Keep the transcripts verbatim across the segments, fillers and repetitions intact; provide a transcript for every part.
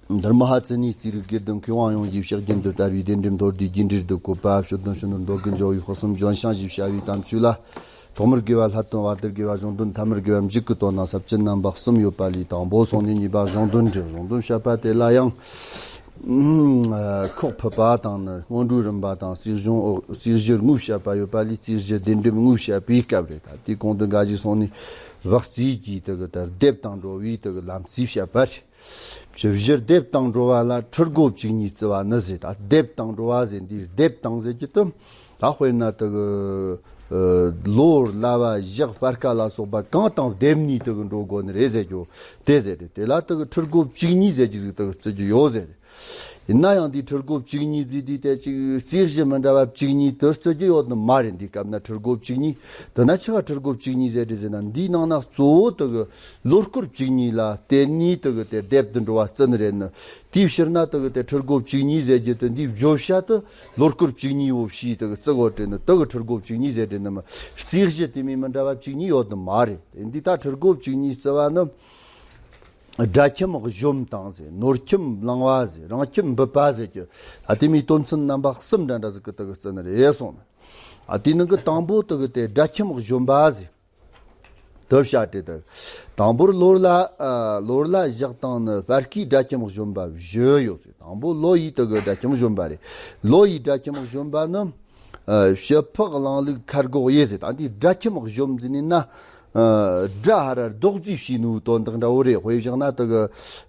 འདིར་མ་ཧཱ་ཙི་ནའི་རྩིས་རིག་དགེ་ལྡན་མཁས་དབང་ཡོངས་ཀྱི་ཕྱག་རྒྱུན་དུ་དར་བའི་བདེན་སྒྲུབ་མདོར་བསྡུས་རྒྱས་འབྲིང་བསྡུ་བཀོད་པ། ཕྱོགས་བདུན་ཕྱི་ནུབ་མདོ་ཀུན་སྦྱོར་བའི་དཔག་བསམ་ལྗོན་ཤིང་ཞེས་བྱ་བའི་དམ་ཆོས་ལ། ཐོག་མར་དགེ་བ་ལྷ་ལྡན་བར་དུ་དགེ་བ་གཞུང་དོན། ཐ་མར་དགེ་བ་མཇུག་གི་དོན་ནང་ས་བཅད་རྣམ་པ་གསུམ་ཡོད་པ་ལས། དང་པོ་སོང་ནས་གཉིས་པ་གཞུང་དོན་འགྲེལ། གཞུང་དོན་བཤད་པ་དེ་ལ་ཡང་ཁོག་ཕུད་པ་དང་ནི་སྔོན་འགྲོའི་རིམ་པ་དང་། རྩིས་གཞུང་རྩིས་གཞི་དངོས་བཤད་པ་ཡོད་པ་ལས། རྩིས་གཞི་བདེན་སྒྲུབ་དངོས་བཤད་པའི་སྐབས་རེད། ད་དེའི་གོང་དུ་འགའ་ཞིག་སོང་ནས་བག་རྩིས་ཀྱི་དེ་གི་ལྟར་སྡེབ་དང་འགྲོ་བའི་དེ་གི་ལམ་རྩིས་བཤད་པ་རེད། ཇི་ཕྱིར་སྡེབ་དང་འགྲོ་བ་ལ་ཁྲི་སྒོ་བཅུ་གཉིས་བརྩི་བ་ནི་ཟེར། ད་སྡེབ་དང་འགྲོ་བ་ཟེར། འདིའི་སྡེབ་དང་ཟེར་གྱི་དུ། ད་དཔེར་ན་དེ་གི་ཨ་ལོ་གླ་བ་ཞག་སྤར་ཁ་ལ་སོགས་པ་གང་དང་སྡེབ་གཉིས་དེ་གི་འགྲོ་དགོས་ནི་རེད་ཟེར་རྒྱུ་དེ་ཟེར་རེད། དེ་ལ་དེ་གི་ཁྲི་སྒོ་བཅུ་གཉིས་ཟེར་གྱི་ཟིག་དེ་གི་བརྩི་རྒྱུ་ཡོད་ཟེར་རེད། ཡིན་ན་ཡང་འདི་ཁྲི་སྒོ་བཅུ་གཉིས་ཟེར་དུས་དེ་ཅིག་རྩིས་གཞི་མི་འདྲ་བ་བཅུ་གཉིས་དེ་བརྩི་རྒྱུ་ཡོད་ནི་མ་རེད། འདི་སྐབས་ན་ཁྲི་སྒོ་བཅུ་གཉིས་དེ་ན་ཆི་ག་ཁྲི་སྒོ་བཅུ་གཉིས་ཟེར་རེད་ཟེར་ན། འདིའི་ནང་ན་གཙོ་བོ་དེ་གི་ལོ་སྐོར་བཅུ་གཉིས་ལ་བརྟེན་ནས་དེ་གི་དེ་སྡེབ་དང་འགྲོ་བ་བརྩི་ནི་རེད་ནི། དེའི་ཕྱིར་ན་དེ་གི་དེ་ཁྲི་སྒོ་བཅུ་གཉིས་ཟེར་རྒྱུ་དེ་འདིའི་བརྗོད་བྱ་དེ་ལོ་སྐོར་བཅུ་གཉིས་བོ་བྱས་དེ་གི་བརྩི་དགོས་རེད་ནི། དེ་གི་ཁྲི་སྒོ་བཅུ་གཉིས་ཟེར་རེད་ནི་མ། རྩིས་གཞི་དེ་མིན་མི་འདྲ་བ་བཅུ་གཉིས་ཡོད་ནི་མ་རེད། འདི་ད་ཁྲི་སྒོ་བཅུ་གཉིས་བརྩི་བ་ནི། སྦྲ་ཁྱིམ་གཞོམ་དང་ཟེར། ནོར་ཁྱིམ་བླང་བ་ཟེར། རང་ཁྱིམ་འབུད་པ་ཟེར་གྱི། ཨ་དེ་མིའི་དོན་ཚན་རྣམ་པ་གསུམ་འདྲ་འདྲ་ཟིག་གི་དེ་གི་བརྩི་ནི་རེད་གསུངས་ནས། ཨ་དེའི་ནང་གི་དང་པོ་དེ་གི་དེ་སྦྲ་ཁྱིམ་གཞོམ་པ་ཟེར། དེ་བཤད་དེ་དེ། དང་པོར་ལོ་གླ་ཨ་ལོ་གླ་ཞག་དང་ནི་སྤར་ཁའི་སྦྲ་ཁྱིམ་གཞོམ་པ་བཞི་ཡོད་ཟེར། དང་པོ་ལོ་ཡི་དེ་གི་སྦྲ་ཁྱིམ་གཞོམ་པ་རེད། ལོ་ཡི་སྦྲ་ཁྱིམ་གཞོམ་པ་ནི། ཨ་ཕྱི་ཕག་གླང་ལུག་ཁ་སྒོག་དབྱེ་ཟེར། ད་འདི་སྦྲ་ཁྱིམ་གཞོམ་ཟེར་ནས་ན། ཨ་དགྲ་ཧ་ར་རྡོག་རྫིས་བྱས་ནོའི་དོན་དག་འདྲ་བོ་རེད། དཔེ་བཞག་ན་དེ་གི་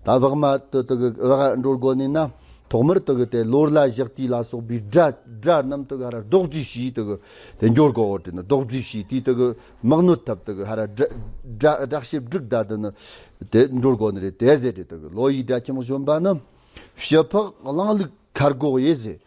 ད་བག་མ་དེ་དེ་གི་བག་འགྲོ་དགོས་ནས་ན། ཐོག་མར་དེ་གི་དེ་ལོ་གླ་ཞག་དུས་ལ་སོགས་པའི་དགྲ་དགྲ་རྣམས་དེ་གི་ཧ་ར་རྡོག་རྫིས་བྱས་དེ་གི་དེ་འགྲོ་དགོས་བོ་དེ་ནི། རྡོག་རྫིས་བྱས་དུས་དེ་གི་མི་གནོད་ཐབས་དེ་གི་ཧ་ར་དགྲ་དགྲ་དགྲ་ཞིབ་སྒྲིག་ད་དེ་ནི་དེ་འགྲོ་དགོས་ནི་རེད། དེ་ཟེར་རེད། དེ་གི་ལོ་ཡི་སྦྲ་ཁྱིམ་གཞོམ་པ་ནི། ཕྱི་ཕག་གླང་ལུག་ཁ་སྒོག་དབྱེ་ཟེར།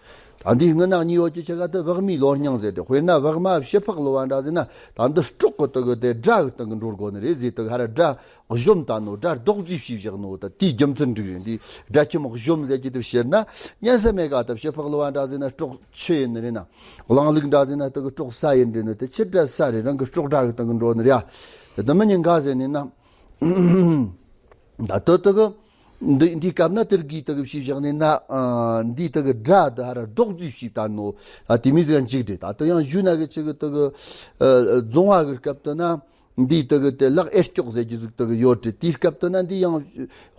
ད་འདི་སྔོན་ན་གཉིས་ཡོད་ཀྱི་ཆ་ག་དེ་བག་མའི་ལོ་རྙིང་ཟེར་ཏེ། དཔེར་ན་བག་མ་ཕྱི་ཕག་ལོ་བ་འདྲ་ཟེར་ན། ད་འདི་སྲོག་གི་དེ་གི་དེ་དགྲ་གི་སྟེང་གི་འགྲོ་དགོས་ནི་རེད་ཟེར། དེ་གི་ཧ་ར་དགྲ་གཞོམ་ད་ནོ། དགྲ་རྡོག་རྫིས་བྱས་བཞག་ནོ། ད་དེའི་རྒྱུ་མཚན་འགྲིག་རེད། འདི་སྦྲ་ཁྱིམ་གཞོམ་ཟེར་གྱི་དེ་བཤད་ན་ཉན་ས་མེད་ག། ད་ཕྱི་ཕག་ལོ་བ་འདྲ་ཟེར་ན་སྲོག་ཆུ་ཡིན་ནི་རེད་ན། གླང་ལུག་འདྲ་ཟེར་ན་དེ་གི་སྲོག་ས་ཡིན་རེད་ནི། དེ་ཆུ་དགྲ་ས་རེད། རང་གི་སྲོག་དགྲ་གི་སྟེང་གི་འགྲོ་ནི་རེད། དེ་མི་ཉན་ག་ཟེར་ནི་ན། ད་དེ་དེ་གི་འདི་འདི་སྐབས་ན་དེར་གི་དེ་གི་བྱས་བཞག་ནས་ན། ཨ་འདི་དེ་གི་དགྲ་དེ་ཧ་ར་རྡོག་རྫིས་བྱས་ད་ནོ། ཨ་དེ་མི་ཟིག་གཅིག་རེད། ད་དེ་ཡང་ཞུས་ན་གི་ཅིག་གི་དེ་གི་ཨ་རྫོང་བ་གི་སྐབས་དེ་ན་འདི་དེ་གི་དེ་ལག་ཨེར་ཀྱོག་ཟེར་གྱི་ཟིག་དེ་གི་ཡོད་རེད། དེའི་སྐབས་དེ་ན་འདི་ཡང་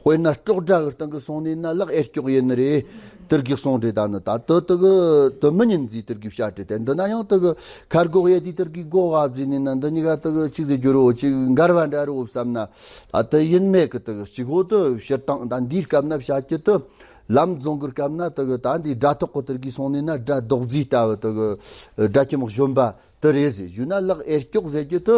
དཔེར་ན་སྲོག་དགྲ་གི་སྟེང་གི་སོང་ནས་ན་ལག་ཨེར་ཀྱོག་ཡིན་ནི་རེད། དེར་གི་གསུངས་རེད། ད་ནི་ད་དེ་དེ་གི་དེ་མི་ཉན་ཟིག་དེར་གི་བཤད་རེད། དེ་འདི་ན་ཡང་དེ་གི་ཁ་སྒོག་དབྱེ་དེ་དེར་གི་སྒོ་བ་བརྫིས་ནས་ན་འདི་གཉིས་ཀ་དེ་གི་ཅིག་ཟེར་རྒྱུ་རོ་ཅིག་འགལ་བ་འདྲ་རོ་བསམ་ན། ད་དེ་ཡིན་མེད་གི་དེ་གི་གཅིག་འོ་དེ་སྤྱིར་བཏང་ད་འདིའི་སྐབས་ན་བཤད་རྒྱུ་དེ་ལམ་རྫོང་གི་སྐབས་ན་དེ་གི་ད་འདི་དགྲ་ཐོག་གི་དེར་གི་སོང་ནས་ན་དགྲ་རྡོག་རྫིས་ལྟ་བུ་དེ་གི་སྦྲ་ཁྱིམ་གཞོམ་པ་དེ་རེད་ཟེར། ཞུས་ན་ལག་ཨེར་ཀྱོག་ཟེར་རྒྱུ་དེ་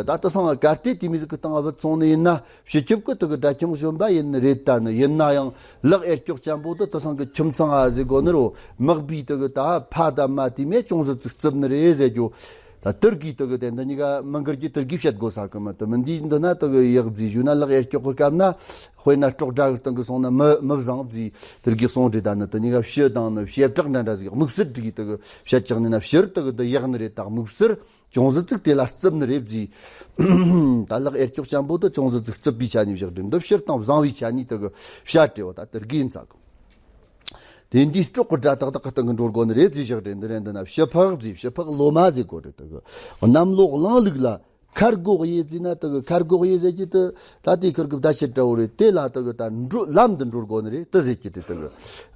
ད་དེ་སང་གལ་ཏེ་དེ་མི་ཟིག་གི་སྟེང་བུད་སོང་ནི་ཡིན་ན་སྤྱི་ཁྱབ་གི་དེ་གི་དགྲ་ཁྱིམ་གཞོམ་པ་ཡིན་ནི་རེད། ད་ནི་ཡིན་ན་ཡང་ལག་ཨེར་ཀྱོག་ཅན་པོ་དེ་དེ་སང་གི་ཁྱིམ་ཚང་ཨ་ཟེར་དགོས་ནི་རོ། མག་པའི་དེ་གི་ད་ཕ་ད་མ་དེ་མེད་ཅུང་ཟད་ཙིག་རྩུབ་ནི་རེད་ཟེར་རྒྱུ། ད་དེར་གི་དེ་གི་དེ་འདི་གཉིས་ཀ་མི་འགལ་གྱི་དེར་གི་བཤད་དགོས་ས་གི་མི་དེ་མི་འདི་འདི་ན་དེ་གི་ཡག་བརྫིས། ཞུས་ན་ལག་ཨེར་ཀྱོག་གི་སྐབས་ན་དཔེར་ན་སྲོག་དགྲ་གི་སྟེང་གི་སོང་ན་མི་མི་བཟང་བརྫིས། དེར་གི་གསུངས་རེད། ད་ནི་དེ་གཉིས་ཀ་ཕྱི་དང་ནི་བྱེ་བྲག་འདྲ་འདྲ་ཟིག་དམིགས་བསལ་འགྲིག་གི་དེ་གི་བཤད་ཅག་ནི་ན་ཕྱིར་དེ་གི་འདི་ཡག་ནི་རེད། ད་དམིགས་བསལ་ཅུང་ཟད་ཙིག་དེ་ལ་རྩུབ་ནི་རེད་བརྫིས། ད་ལག་ཨེར་ཀྱོག་ཅན་པོ་དེ་ཅུང་ཟད་ཙིག་རྩུབ་པའི་ཆ་ནས་བཞག་རེད། འདི་ཕྱིར་དང་བཟང་བའི་ཆ་ནས་དེ་གི་བཤད་རེད་བ། ད་དེར་གི་ཡིན་ཚ་གི། དེ་འདི་སྲོག་གི་དགྲ་ཏག་ཏག་གི་སྟེང་གི་འགྲོ་དགོས་ནི་རེད་བརྫིས་བཞག་རེད། འདི་རེད། འདི་ན་ཕྱི་ཕག་བརྫིས། ཕྱི་ཕག་ལོ་མ་ཟེར་དགོས་རེད། དེ་གི་གནམ་ལོ་གླང་ལུག་ལ་ཁ་སྒོག་དབྱེ་བརྫིས་ན་དེ་གི་ཁ་སྒོག་དབྱེ་ཟེར་གྱི་དེ་ད་དེ་ཁུར་གི་བརྡ་ཆད་འདྲ་བོ་རེད། དེ་ལ་དེ་གི་ད་འགྲོ་ལམ་དུ་འགྲོ་དགོས་ནི་རེད་དེ་ཟེར་གྱི་རེད། དེ་གི་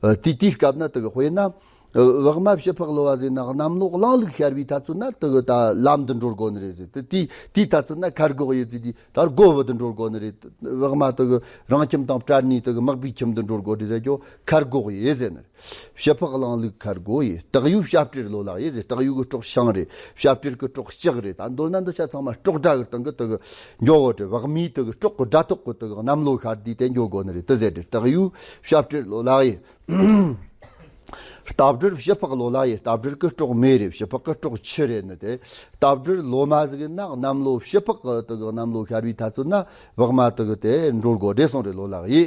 ཨ་དེ་དེའི་སྐབས་ན་དེ་གི་དཔེར་ན་ཨ་བག་མ་ཕྱི་ཕག་ལོ་བ་ཟེར་ན་གནམ་ལོ་གླང་ལུག་ཤར་བའི་ཐ་ཚོད་ན་དེ་གི་ད་ལམ་དུ་འགྲོ་དགོས་ནི་རེད་ཟེར། དེ་དེ་དེའི་ཐ་ཚོད་ན་ཁ་སྒོག་དབྱེ་བརྫིས་དེ། ད་སྒོ་བུད་དུ་འགྲོ་དགོས་ནི་རེད། བག་མ་དེ་གི་རང་ཁྱིམ་དང་བྲལ་ནས་དེ་གི་མག་པའི་ཁྱིམ་དུ་འགྲོ་དགོས་རེད་ཟེར་རྒྱུ་ཁ་སྒོག་དབྱེ་ཟེར་ནི་རེད། ཕྱི་ཕག་གླང་ལུག་ཁ་སྒོག་དབྱེ། སྟག་ཡོས་བྱ་བྲལ་ལོ་ལ་དབྱེ་ཟེར། སྟག་ཡོས་གི་སྲོག་ཤིང་རེད། བྱ་བྲལ་གི་སྲོག་ལྕགས་རེད། ད་མདོར་ན་འདི་ཆ་ཚང་མ་སྲོག་དགྲ་གི་སྟེང་གི་དེ་གི་འགྱོ་དགོས་རེད། བག་མའི་དེ་གི་སྲོག་གི་དགྲ་ཐོག་གི་དེ་གི་གནམ་ལོ་ཤར་དུས་དེ་འགྱོ་དགོས་ནི་རེད་དེ་ཟེར་རེད། སྟག་ཡོས་བྱ་བྲལ་ལོ་ལ་དབྱེ། རྟ་བྲལ་ཕྱི་ཕག་ལོ་ལ་དབྱེ། རྟ་བྲལ་གི་སྲོག་མེ་རེད། ཕྱི་ཕག་གི་སྲོག་ཆུ་རེད་ནི་དེ། རྟ་བྲལ་ལོ་མ་ཟིག་ཡིན་ན་གནམ་ལོ་ཕྱི་ཕག་གི་དེ་གི་གནམ་ལོ་ཤར་བའི་ཐ་ཚོད་ན་བག་མ་དེ་གི་དེ་འགྲོ་དགོས་རེད་གསུངས་རེད། ལོ་ལ་དབྱེ།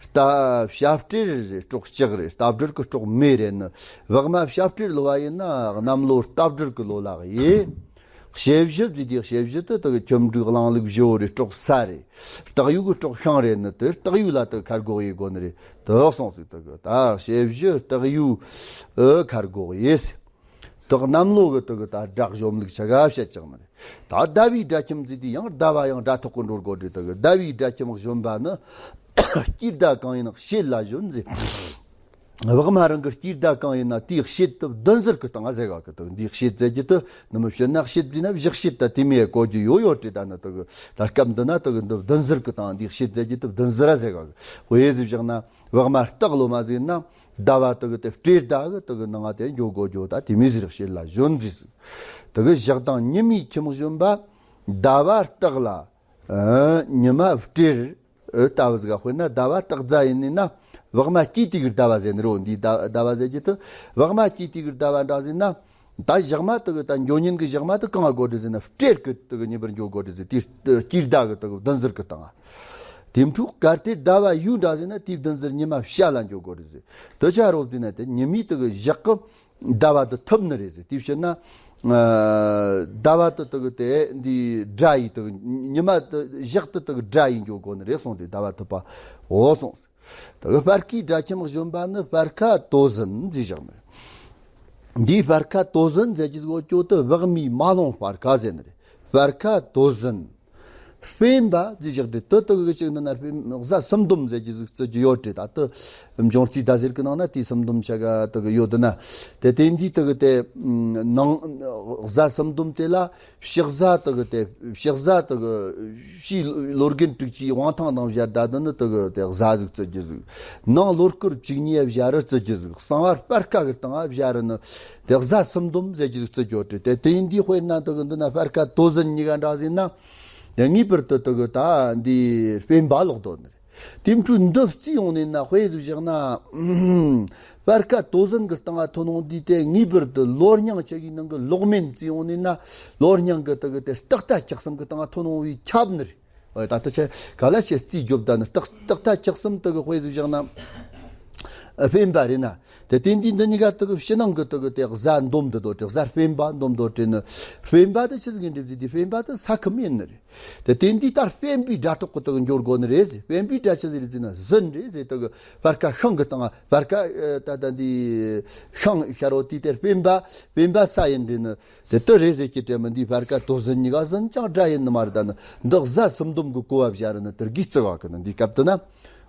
རྟ་བྱ་བྲལ་རེད། སྲོག་ལྕགས་རེད། རྟ་བྲལ་གི་སྲོག་མེ་རེད་ནི། བག་མ་བྱ་བྲལ་ལོ་བ་ཡིན་ན་གནམ་ལོ་རྟ་བྲལ་གི་ལོ་ལ་དབྱེ། དཔྱད་བཞི་བརྩིས་ཏེ། དཔྱད་བཞི་དེ་དེ་གི་ཁྱིམ་འབྲུ་གླིང་ལུག་བཞི་བོ་རེད། སྲོག་རྩ་རེད། སྟག་ཡུག་གི་སྲོག་ཤིང་རེད་ནི། དེ་སྟག་ཡུག་ལ་དེ་གི་ཁ་སྒོ་ཡེ་དགོས་ནི་རེད། དེ་གསུངས་ཟིག་དེ་གི་ད་དཔྱད་བཞི་སྟག་ཡུག་ཨེ་ཁ་སྒོ་ཡེ་ཟེར། དེ་གི་གནམ་ལོ་གི་དེ་གི་ད་དགྲ་གཞོམ་ལུགས་ཆ་ག་བཤད་ཀྱང་ནི་རེད། ད་ཟླ་བའི་དགྲ་ཁྱིམ་བརྩིས་ཏེ། ཡང་ཟླ་བ་ཡང་དགྲ་ཐོག་གི་འགྲོ་དགོས་རེད། དེ་གི་ཟླ་བའི་དགྲ་ཁྱིམ་གཞོམ་པ་ནི། སྐྱེས་ཟླ་གང་ཡིན་ན་བྱེད་ལ་གཞོམ་ཟེར། བག་མ་རང་གི་སྐྱེས་ཟླ་གང་ཡིན་ན་དེའི་བྱེད་དེ་བདུན་ཟུར་གི་སྟེང་ང་ཟེར་ག་གི། དེ་འདིའི་བྱེད་ཟེར་རྒྱུ་དེ་ནི་མི་བྱེད་ན་བྱེད་བརྩིས་ན་བཞག་བྱེད་ད་དེ་མོ་གོ་རྒྱུ་ཡོད་ཡོད་རེད། ད་ནི་དེ་གི་ད་སྐབས་འདི་ན་དེ་གི་འདི་བདུན་ཟུར་གི་སྟེང་འདིའི་བྱེད་ཟེར་རྒྱུ་དེ་བདུན་ཟུར་ར་ཟེར་ག་གི། དཔེ་ཟིག་བཞག་ན་བག་མ་སྟག་ལོ་མ་ཟིག་ཡིན་ན་ཟླ་བ་དེ་གི་དེ་སྤྲེལ་ཟླ་གི་དེ་གི་ནང་ང་དེ་འགྱོ་དགོས་རྒྱུ་ད་དེ་མོ་ཟིག་བྱེད་ལ་གཞོམ་ཟིག་ཟིག་དེ་གི་ཞག་དང་ཉི་མའི་ཁྱིམ་གཞོམ་པ། ཟླ་བ་སྟག་ལ། ཨ། ཉི་མ་སྤྲེལ། ཨ། ལྟ་བུ་ཟིག་ག་དཔེར་ན་ཟླ་བ་སྟག་རྫ་ཡིན་ནི་ན། བག་མ་སྐྱེས་དུས་ཀྱི་ཟླ་བ་ཟེར་ནི་རོ། འདིའི་ཟླ་ཟླ་བ་ཟེར་རྒྱུ་དེ་བག་མ་སྐྱེས་དུས་ཀྱི་ཟླ་བ་འདྲ་ཟིག་ན། ད་ཞག་མ་དེ་གི་ད་འགྱོ་ཉིན་གི་ཞག་མ་དེ་གང་ང་དགོས་རེད་ཟེར་ན་སྤྲེལ་གི་དེ་གི་ཉི་མར་འགྱོ་དགོས་རེད་ཟེར། དེའི་སྐྱེས་ཟླ་གི་དེ་གི་བདུན་ཟུར་གི་སྟེང་ང་། དེ་འཕྲོ་གལ་ཏེ་ཟླ་བ་ཡོས་འདྲ་ཟིག་ན་དེའི་བདུན་ཟུར་ཉི་མ་བྱ་ལ་འགྱོ་དགོས་རེད་ཟེར། དེ་ཆ་རོབ་ཟིག་ན་དེ་ཉི་མའི་དེ་གི་ཞག་གི་ཟླ་བ་དེ་ཐུབ་ནི་རེད་ཟེར། དེ་བྱས་ན། ཨ། ཟླ་བ་དེ་དེ་གི་དེ་འདི་དགྲ་ཡི་དེ་གི་ཉི་མ་དེ་ཞག་དེ་དེ་གི་དགྲ་ཡི་འགྱོ་དགོས་ནི་རེད་གསུངས་ཏེ། ཟླ་བ་ཐུབ་པ་འོ་གསུངས། དེ་གི་སྤར་ཁའི་དགྲ་ཁྱིམ་གཞོམ་པ་ནི་སྤར་ཁ་དོ་ཟན་ཟེར་བཞག་ནི་རེད། འདིའི་སྤར་ཁ་དོ་ཟན་ཟེར་གྱི་འོ་ཅོ་དེ་བག་མའི་མ་ལོང་སྤར་ཁ་ཟེར་ནི་རེད། སྤར་ཁ་དོ་ཟན། སྤེན་པ་ཟེར་བཞག་དེ་དེ་དེ་གི་གཅིག་ནི་ན་སྤེན་གཟའ་སུམ་དོམ་ཟེར་གྱི་ཟིག་བརྩི་རྒྱུ་ཡོད་རེད། ད་དེ་འབྱུང་རྩིས་ཟླ་ཟེར་གི་ནང་ན་དེའི་སུམ་དོམ་ཆ་ག་དེ་གི་ཡོད་དེ་ན། དེ་དེ་འདི་དེ་གི་དེ་ནང་གཟའ་སུམ་དོམ་དེ་ལ་ཕྱི་གཟའ་དེ་གི་དེ་ཕྱི་གཟའ་དེ་གི་ཕྱི་ལོ་རྒན་དྲུག་ཅུའི་དབང་ཐང་དང་བཞག་ད་དེ་ནི་དེ་གི་དེ་གཟའ་ཟིག་བརྩི་རྒྱུ་ཟིག་ནང་ལོ་སྐོར་བཅུ་གཉིས་བཞག་ར་བརྩི་རྒྱུ་ཟིག་གསང་བ་སྤར་ཁ་གི་སྟེང་བཞག་ར་ནི་དེ་གཟའ་སུམ་དོམ་ཟེར་རྒྱུ་ཟིག་བརྩི་རྒྱུ་ཡོད་རེད། དེ་དེ་འདི་དཔེར་ན་དེ་གི་འདི་ན་སྤར་ཁ་དོ་ཟན་གཉིས་ཀ་འདྲ་ཟིག་ན། དེ་ངེས་པར་དུ་དེ་གི་ད་འདི་སྤེན་པ་ལོག་དོ་ནི་རེད། དེ་འཕྲོ་འདི་བརྩིས་ཡོང་ནས་ན་དཔེ་ཟིག་བཞག་ན། སྤར་ཁ་དོ་ཟན་གི་སྟེང་ང་ཐོན་ཡོང་དུས་དེ་ངེས་པར་དུ་ལོ་རྙིང་ཆ་གི་ནང་གི་ལོག་མིན་བརྩིས་ཡོང་ནས་ན། ལོ་རྙིང་གི་དེ་གི་དེ་སྟག་རྟ་ཁྱག་གསུམ་གི་སྟེང་ང་ཐོན་ཡོང་བའི་ཁྱབ་ནི་རེད། འོ་ད་ལྟ་ཆེ་ག་ལ་ཆེ་རྩིས་རྒྱོབ་ད་ནི་སྟག་སྟག་རྟ་ཁྱག་གསུམ་དེ་གི་དཔེ་ཟིག་བཞག་ན། སྤེན་པ་རེད་ན། དེ་དེ་འདི་འདི་གཉིས་ཀ་དེ་གི་ཕྱི་ནང་གི་དེ་གི་དེ་གཟའ་འདོམ་དུ་དོ་དེ་གཟའ་སྤེན་པ་འདོམ་དོ་དེ་ནི། སྤེན་པ་དེ་ཆི་ཟིག་ཡིན་འགྲིབ་ཟིག་དེ་སྤེན་པ་དེ་ས་ཁམས་ཡིན་ནི་རེད། དེ་དེ་འདི་ལྟར་སྤེན་པའི་དགྲ་ཐོག་གི་དེ་གི་འགྱོ་དགོས་ནི་རེད་ཟེར། སྤེན་པའི་དགྲ་ཆི་ཟིག་རེད་ཟེར་ན་ཟན་རེད་ཟེར། དེ་གི་སྤར་ཁ་ཤིང་གི་སྟེང་ང་སྤར་ཁ་ཨ་ད་ད་འདི་ཤིང་ཤ་རོ་དེ་དེ་སྤེན་པ་སྤེན་པ་ས་ཡིན་རེད་ནི། དེ་དེ་རེད་ཟེར་གྱི་དྲན་མི་འདི་སྤར་ཁ་དོ་ཟན་གཉིས་ཀ་ཟན་ཅང་དགྲ་ཡིན་ནི་མ་རེད། ད་ནི་འདི་གཟའ་སུམ་དོམ་གི་གོ་བ་བཞག་ར་ནི་དེ་གི་བརྩི་བ་གི་ནི་འདི་སྐབས་དེ་ན།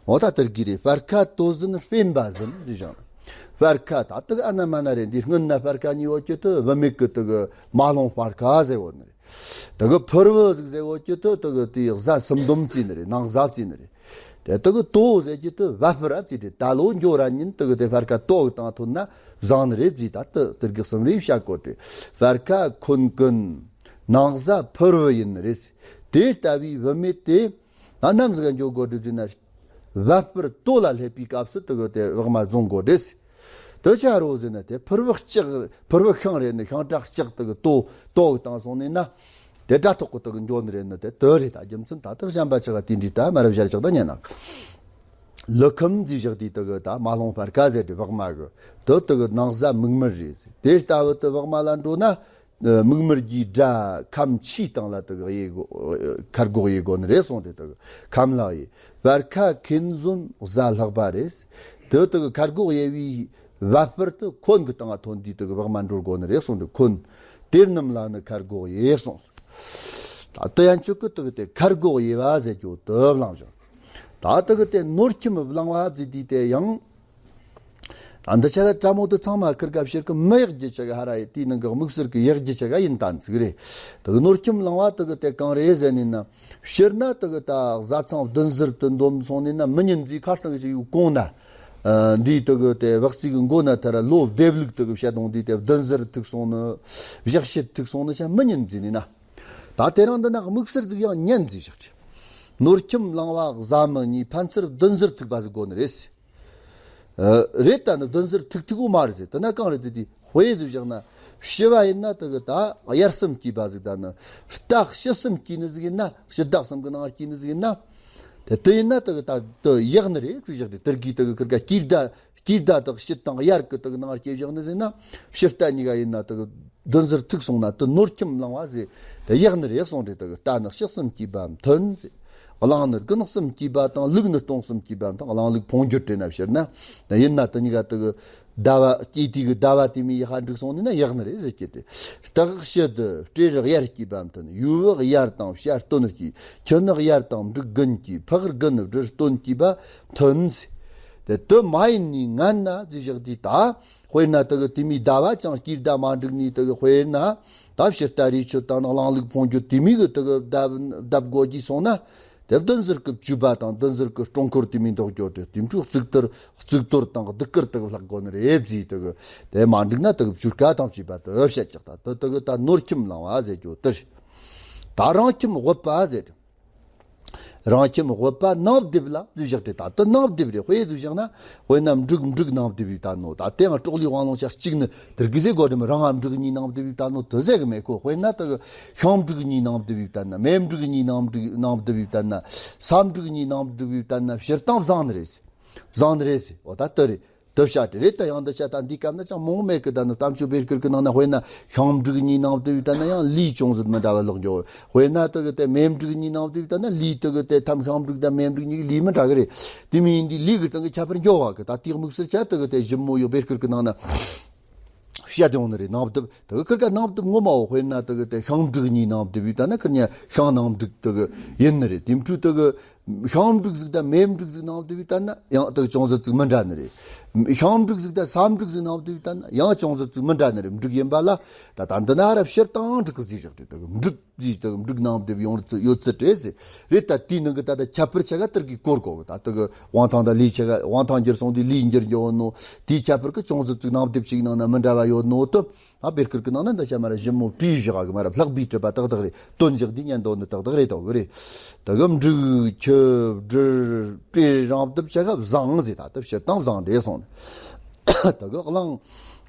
འོ་ད་དེ་གི་རེད། སྤར་ཁ་དོ་ཟན་སྤེན་པ་ཟན་ཟེར་བཞག་ནི། སྤར་ཁ་ད་དེ་གི་ཨ་ན་མ་ན་རེད། འདི་སྔོན་ན་སྤར་ཁ་གཉིས་ཡོད་ཀྱི་དེ་བུད་མེད་གི་དེ་གི་མ་ལོང་སྤར་ཁ་ཟེར་བོ་ནི་རེད། དེ་གི་ཕུར་བུ་ཟིག་ཟེར་བོ་ཀྱི་དེ་དེ་གི་དེ་གཟའ་སུམ་དོམ་བརྩིས་ནི་རེད། ནང་གཟའ་བརྩིས་ནི་རེད། དེ་དེ་གི་དོ་ཟེར་གྱི་དེ་བ་སྤུ་ར་བརྩིས་ཏེ་ད་ལོ་འགྱོ་ར་ཉིན་དེ་གི་དེ་སྤར་ཁ་དོ་གི་སྟེང་ཐོན་ན་བཟང་ནི་རེད་བརྩིས། ད་དེ་དེ་གི་གསུམ་རེ་བཤད་གོ་དེ་སྤར་ཁ་འཁོན་ཀུན་ནང་གཟའ་ཕུར་བུ་ཡིན་ནི་རེད། དེ་ལྟ་བུའི་བུད་མེད་དེ། ད་ནམ་ཟིག་ག་འགྱོ་དགོས་རེད་ཟེར་ན། བ་སྤུར་དོ་ལ་སླེབས་པའི་སྐབས་སུ་དེ་གི་དེ་བག་མ་རྫོང་དགོས་རེད། དེ་ཆ་རོ་ཟེར་ན་དེ་ཕུར་བུ་ལྕགས་ཕུར་བུ་ཤིང་རེད་ནི་ཤིང་བྲག་ལྕགས་དེ་གི་དོ་དོ་གི་བཏང་སོང་ནས་ན། དེ་དགྲ་ཐོག་གི་དེ་གི་འགྱོ་ནི་རེད་ནི། དེ་དེ་རེད། ད་རྒྱུ་མཚན་ད་དེ་གཞན་པ་ཆ་ག་དེ་འདྲའི་ད་མ་རབས་ཞར་ཆག་ད་ཉན་ན། ལུ་ཁམས་ཟེར་བཞག་དེ་དེ་གི་ད་མ་ལོང་སྤར་ཁ་ཟེར་དེ་བག་མ་གི་དེ་དེ་གི་ནང་གཟའ་མིག་དམར་རེད་ཟེར། དེ་ལྟ་བུ་དེ་བག་མ་ལ་འགྲོ་ན། མིག་དམར་གྱི་དགྲ་ཁམས་ཆུའི་སྟེང་ལ་དེ་གི་ཡེ་དགོ། ཁ་སྒོ་ཡེ་དགོ་ནི་རེད་གསུངས་ཏེ། དེ་གི་ཁམས་ལ་ཡེ། སྤར་ཁ་ཁེན་ཟོན་གཟའ་ལྷག་པ་རེད། དེ་དེ་གི་ཁ་སྒོ་ཡེ་བའི་བ་སྤུར་དེ་འཁོན་གི་སྟེང་ང་ཐོན་དུས་དེ་གི་བག་མ་འགྲོ་དགོ་ནི་རེད་གསུངས་ཏེ། འཁོན་དེ་རྣམས་ལ་ནི་ཁ་སྒོ་ཡེ་གསུངས། ད་དེ་ཡན་ཆོད་གི་དེ་གི་དེ་ཁ་སྒོ་ཡེ་བ་ཟེར་རྒྱུ་དེ་བླངས་བཞག་ད་དེ་གི་དེ་ནོར་ཁྱིམ་བླང་བ་བརྩིས་དུས་དེ་ཡང་། ད་འདི་ཆ་ག་ཕྲ་མོ་དེ་ཚང་མ་ཁིར་ག་ཕྱིར་གི་མི་ཡག་རྒྱུ་ཆ་ག་ཧ་ར་ཡི་དེའི་ནང་གི་དམིགས་བསལ་གི་ཡག་རྒྱུ་ཆ་ག་ཡིན་ད་ཚིག་རེད། དེ་གི་ནོར་ཁྱིམ་བླང་བ་དེ་གི་དེ་གང་རེད་ཟེར་ནས་ན། ཕྱིར་ན་དེ་གི་ད་བཟའ་ཚང་བདུན་ཟུར་དུ་འདོམ་སོང་ནས་ན་མི་ཉན་ཟིག་ཁ་རྩང་གི་ཞིག་ཡོད་གོང་ན། ཨ། འདིའི་དེ་གི་དེ་བག་རྩིས་གི་མགོ་ན་ཐ་ར་ལོ་བདེ་ལུགས་དེ་གི་བཤད་དོང་འདིའི་དེ་བདུན་ཟུར་ཐུག་སོང་ནི། བཞག་བཤད་ཐུག་སོང་ནི་ཤ་མི་ཉན་ཟིག་ནི་ན། ད་དེ་རིང་འདི་ན་དམིགས་བསལ་ཟིག་ཡང་ཉན་ཟིག་བཞག་ཅི། ནོར་ཁྱིམ་བླང་བ་གཟའ་མི་གཉིས་ཕན་ཚུན་བདུན་ཟུར་ཐུག་པ་ཟིག་དགོ་ནི་རེད། ཨ། རེད། ད་ནི་བདུན་ཟུར་ཐུག་ཐུག་གོ་མ་རེད་ཟེར། དེ་ན་གང་རེད་དེ་དེ་དཔེ་ཟིག་བཞག་ན། ཕྱི་བ་ཡིན་ན་དེ་གི་ད་དབྱར་གསུམ་སྐྱེས་པ་ཟིག་ད་ནི་སྟག་ཕྱི་གསུམ་སྐྱེས་ནི་ཟིག་ཡིན་ན། ཕྱི་ཟླ་གསུམ་གི་ནང་སྐྱེས་ནི་ཟིག་ཡིན་ན། དེ་དེ་ཡིན་ན་དེ་གི་ད་དེ་ཡག་ནི་རེད་ཟེར་བཞག་དེ། དེ་གི་དེ་གི་ཁིར་ག་སྐྱེས་བརྡ་སྐྱེས་བརྡ་དག་ཕྱི་དང་ཡར་གི་དེ་གི་ནང་སྐྱེ་བཞག་ནི་ཟེར་ན། ཕྱི་ལྟ་གཉིས་ཀ་ཡིན་ན་དེ་གི་བདུན་ཟུར་ཐུག་སོང་ན་དེ་ནོར་ཁྱིམ་བླང་བ་ཟེར། དེ་ཡག་ནི་རེད་གསུངས་རེད། དེ་གི་རྟ་ནི་ཕྱི་གསུམ་སྐྱེས་པའམ་མཐུན་ཟེར། གླང་ནི་དགུན་གསུམ་སྐྱེས་པ་དང་ལུག་ནི་སྟོན་གསུམ་སྐྱེས་པའམ་དང་། གླང་ལུག་འཕོ་འགྱུར་བྲལ་ན་ཕྱིར་ན། དེ་ཡིན་ན་དེ་གཉིས་ཀ་དེ་གི་ཟླ་བ་སྐྱེས་དུས་ཀྱི་ཟླ་བ་དེ་མོ་ཡག་པ་འགྲིག་སོང་ནི་ན་ཡག་ནི་རེད་ཟེར་གྱི་དེ། སྟག་ཕྱི་དུ་སྤྲེལ་རག་ཡར་སྐྱེས་པ་མཐུན། ཡོས་བག་ཡར་དང་བྱ་སྟོན་སྐྱེས། ཁྱི་ནག་ཡར་དང་འབྲུག་དགུན་སྐྱེས། ཕག་དགུན་སྦྲུལ་སྟོན་སྐྱེས་པ་མཐུན་ཟེར། དེ་དུ་མ་ཡིན་ནི་ངན་ན་ཟེར་བཞག་དུས་ད། དཔེར་ན་དེ་གི་དེ་མོའི་ཟླ་བ་ཅང་སྐྱེས་ཟླ་མ་འགྲིག་ནི་དེ་གི་དཔེར་ན། ད་ཕྱི་ལྟ་རི་ཆོད་དང་ནི་གླང་ལུག་འཕོ་འགྱུར་དེ་མོ་གི་དེ་གི་ལྡབ་ལྡབ་དགོས་ཀྱི་སོང་ན། དེ་བདུན་ཟུར་གི་བཅུ་པ་དང་བདུན་ཟུར་གི་སྲུང་འཁོར་དེ་མོ་འདོགས་རྒྱུ་དེ། དེ་འཕྲོ་གཙུག་ཏོར་གཙུག་ཏོར་དང་གདུགས་དཀར་དེ་གི་ལྷག་དགོས་ནི་རེད་ཟེར། དེ་གི་དེ་མ་འགྲིག་ན་དེ་གི་བཅུ་ཀ་དང་བཅས་པ་དེ་བཤད་ཅིག་ད་དེ་དེ་གི་ད་ནོར་ཁྱིམ་བླང་བ་ཟེར་རྒྱུ་དེ་རེད། ད་རང་ཁྱིམ་དབུལ་བ་ཟེར། རང་ཁྱིམ་དབུལ་བ་ནང་སྡེབ་ལ་ཟེར་བཞག་དེ། ད་དེ་ནང་སྡེབ་རེད། དཔེ་ཟེར་བཞག་ན། དཔེར་ན་འབྲུག་འབྲུག་ནང་སྡེབ་ཡིན་ད་ནོ། ད་དེའང་ཀྲོག་ལི་དབང་ལུང་ཆ་གཅིག་ནི་དེར་གི་ཟེར་དགོས་དེ་མོ། རང་ང་འབྲུག་གཉིས་ནང་སྡེབ་ཡིན་ད་ནོ་དེ་ཟེར་གི་མེད་ཁོ། དཔེར་ན་དེ་གི་ཤིང་འབྲུག་གཉིས་ནང་སྡེབ་ཡིན་ད་ན། མེ་འབྲུག་གཉིས་ནང་སྡེབ་ནང་སྡེབ་ཡིན་ད་ན། ས་འབྲུག་གཉིས་ནང་སྡེབ་ཡིན་ད་ན། སྤྱིར་བཏང་བཟང་ནི་རེད་ཟེར། བཟང་ནི་རེད་ཟེར། འོ་ད་དེ་རེད། དེ་བཤད་དེ་རེད། ད་ཡང་འདི་ཆ་ད་འདི་སྐབས་ན་ཅང་མང་མེད་གི། ད་ནི་གཏམ་ཆོས་བེར་ཁུར་གི་ནང་ན་དཔེར་ན་ཤིང་འབྲུག་གཉིས་ནང་སྡེབ་ཡིན་ད་ན་ཡང་ལུས་ཅུང་ཟད་མི་འདྲ་བ་ལོག་འགྱོ། དཔེར་ན་དེ་གི་དེ་མེ་འབྲུག་གཉིས་ནང་སྡེབ་ཡིན་ད་ན་ལུས་དེ་གི་དེ་ཐམ་ཤིང་འབྲུག་དང་མེ་འབྲུག་གཉིས་ཀྱི་ལུས་མི་འདྲ་གི་རེད། དེ་མིན་འདི་ལུས་གི་སྟེང་གི་ཁྱད་པར་འགྱོ་བ་གི། ད་དེའི་དམིགས་བསལ་ཆ་དེ་གི་དེ་ཞིབ་མོ་ཡོད་བེར་ཁུར་གི་ནང་ན། བཤད་དེ་འོང་ནི་རེད། ནང་སྡེབ་དེ་གི་ཁིར་ག་ནང་སྡེབ་ངོ་མ་འོ། དཔེར་ན་དེ་གི་དེ་ཤིང་འབྲུག་གཉིས་ནང་སྡེབ་ཡིན་ད་ན་ཁིར་ཉ་ཤིང་ནང་འབྲུག་དེ་གི་ཡིན་ནི་རེད། དེ་འཕྲོ་དེ་གི་ཤིང་འབྲུག་ཟིག་དང་མེ་འབྲུག་ཟིག་ནང་སྡེབ་ཡིན་ད་ན་ཡང་དེ་གི་ཅུང་ཟད་ཟིག་མི་འདྲ་ནི་རེད། ཤིང་འབྲུག་ཟིག་དང་ས་འབྲུག་ཟིག་ནང་སྡེབ་ཡིན་ད་ན་ཡང་ཅུང་ཟད་ཟིག་མི་འདྲ་ནི་རེད། འབྲུག་ཡིན་པ་ལ་ད་ད་འདི་ན་ར་སྤྱིར་བཏང་འབྲུག་གི་རྫས་བཞག་དེ་དེ་གི་འབྲུག་ཅིག་དང་འབྲུག་ནང་སྡེབ་ཡོང་རྩི་ཡོད་རྩི་བྲེ་ཟེར། རེད། ད་དེའི་ནང་གི་ད་ལྟ་ཁྱད་པར་ཆ་ག་དེར་གི་སྐོར་གོ་གི། ད་དེ་གི་དབང་ཐང་དང་ལུས་ཆ་ག་དབང་ཐང་འགྱུར་སོང་དུས་ལུས་འགྱུར་འགྱོ་ནོ། དེའི་ཁྱད་པར་གི་ཅུང་ཟད་ཅིག་ནང་སྡེབ་ཅིག་ནང་ན་མི་འདྲ་བ་ཡོད་ནོ་དུ། ད་བེར་ཁུར་གི་ནང་ན་འདི་ཆ་མ་ར་ཞིབ་མོ་བྲིས་བཞག་གི་མ་ར་ལྷག་པའི་གྲུབ་པ་ཏག་ཏག་རེད། དོན་བཞག་དུས་ཉན་དོ་ནི་ཏག་ཏག་རེད་དོ་གི་རེད། དེ་གི་འབྲུག་ཁྱི་སྦྲུལ་སྤྲེལ་རང་སྡེབ་ཆ་ག་བཟང་ཟེར། ད་ལྟ་སྤྱིར་བཏང་བཟང་འདྲེ་སོང་ནས། དེ་གི་གླང་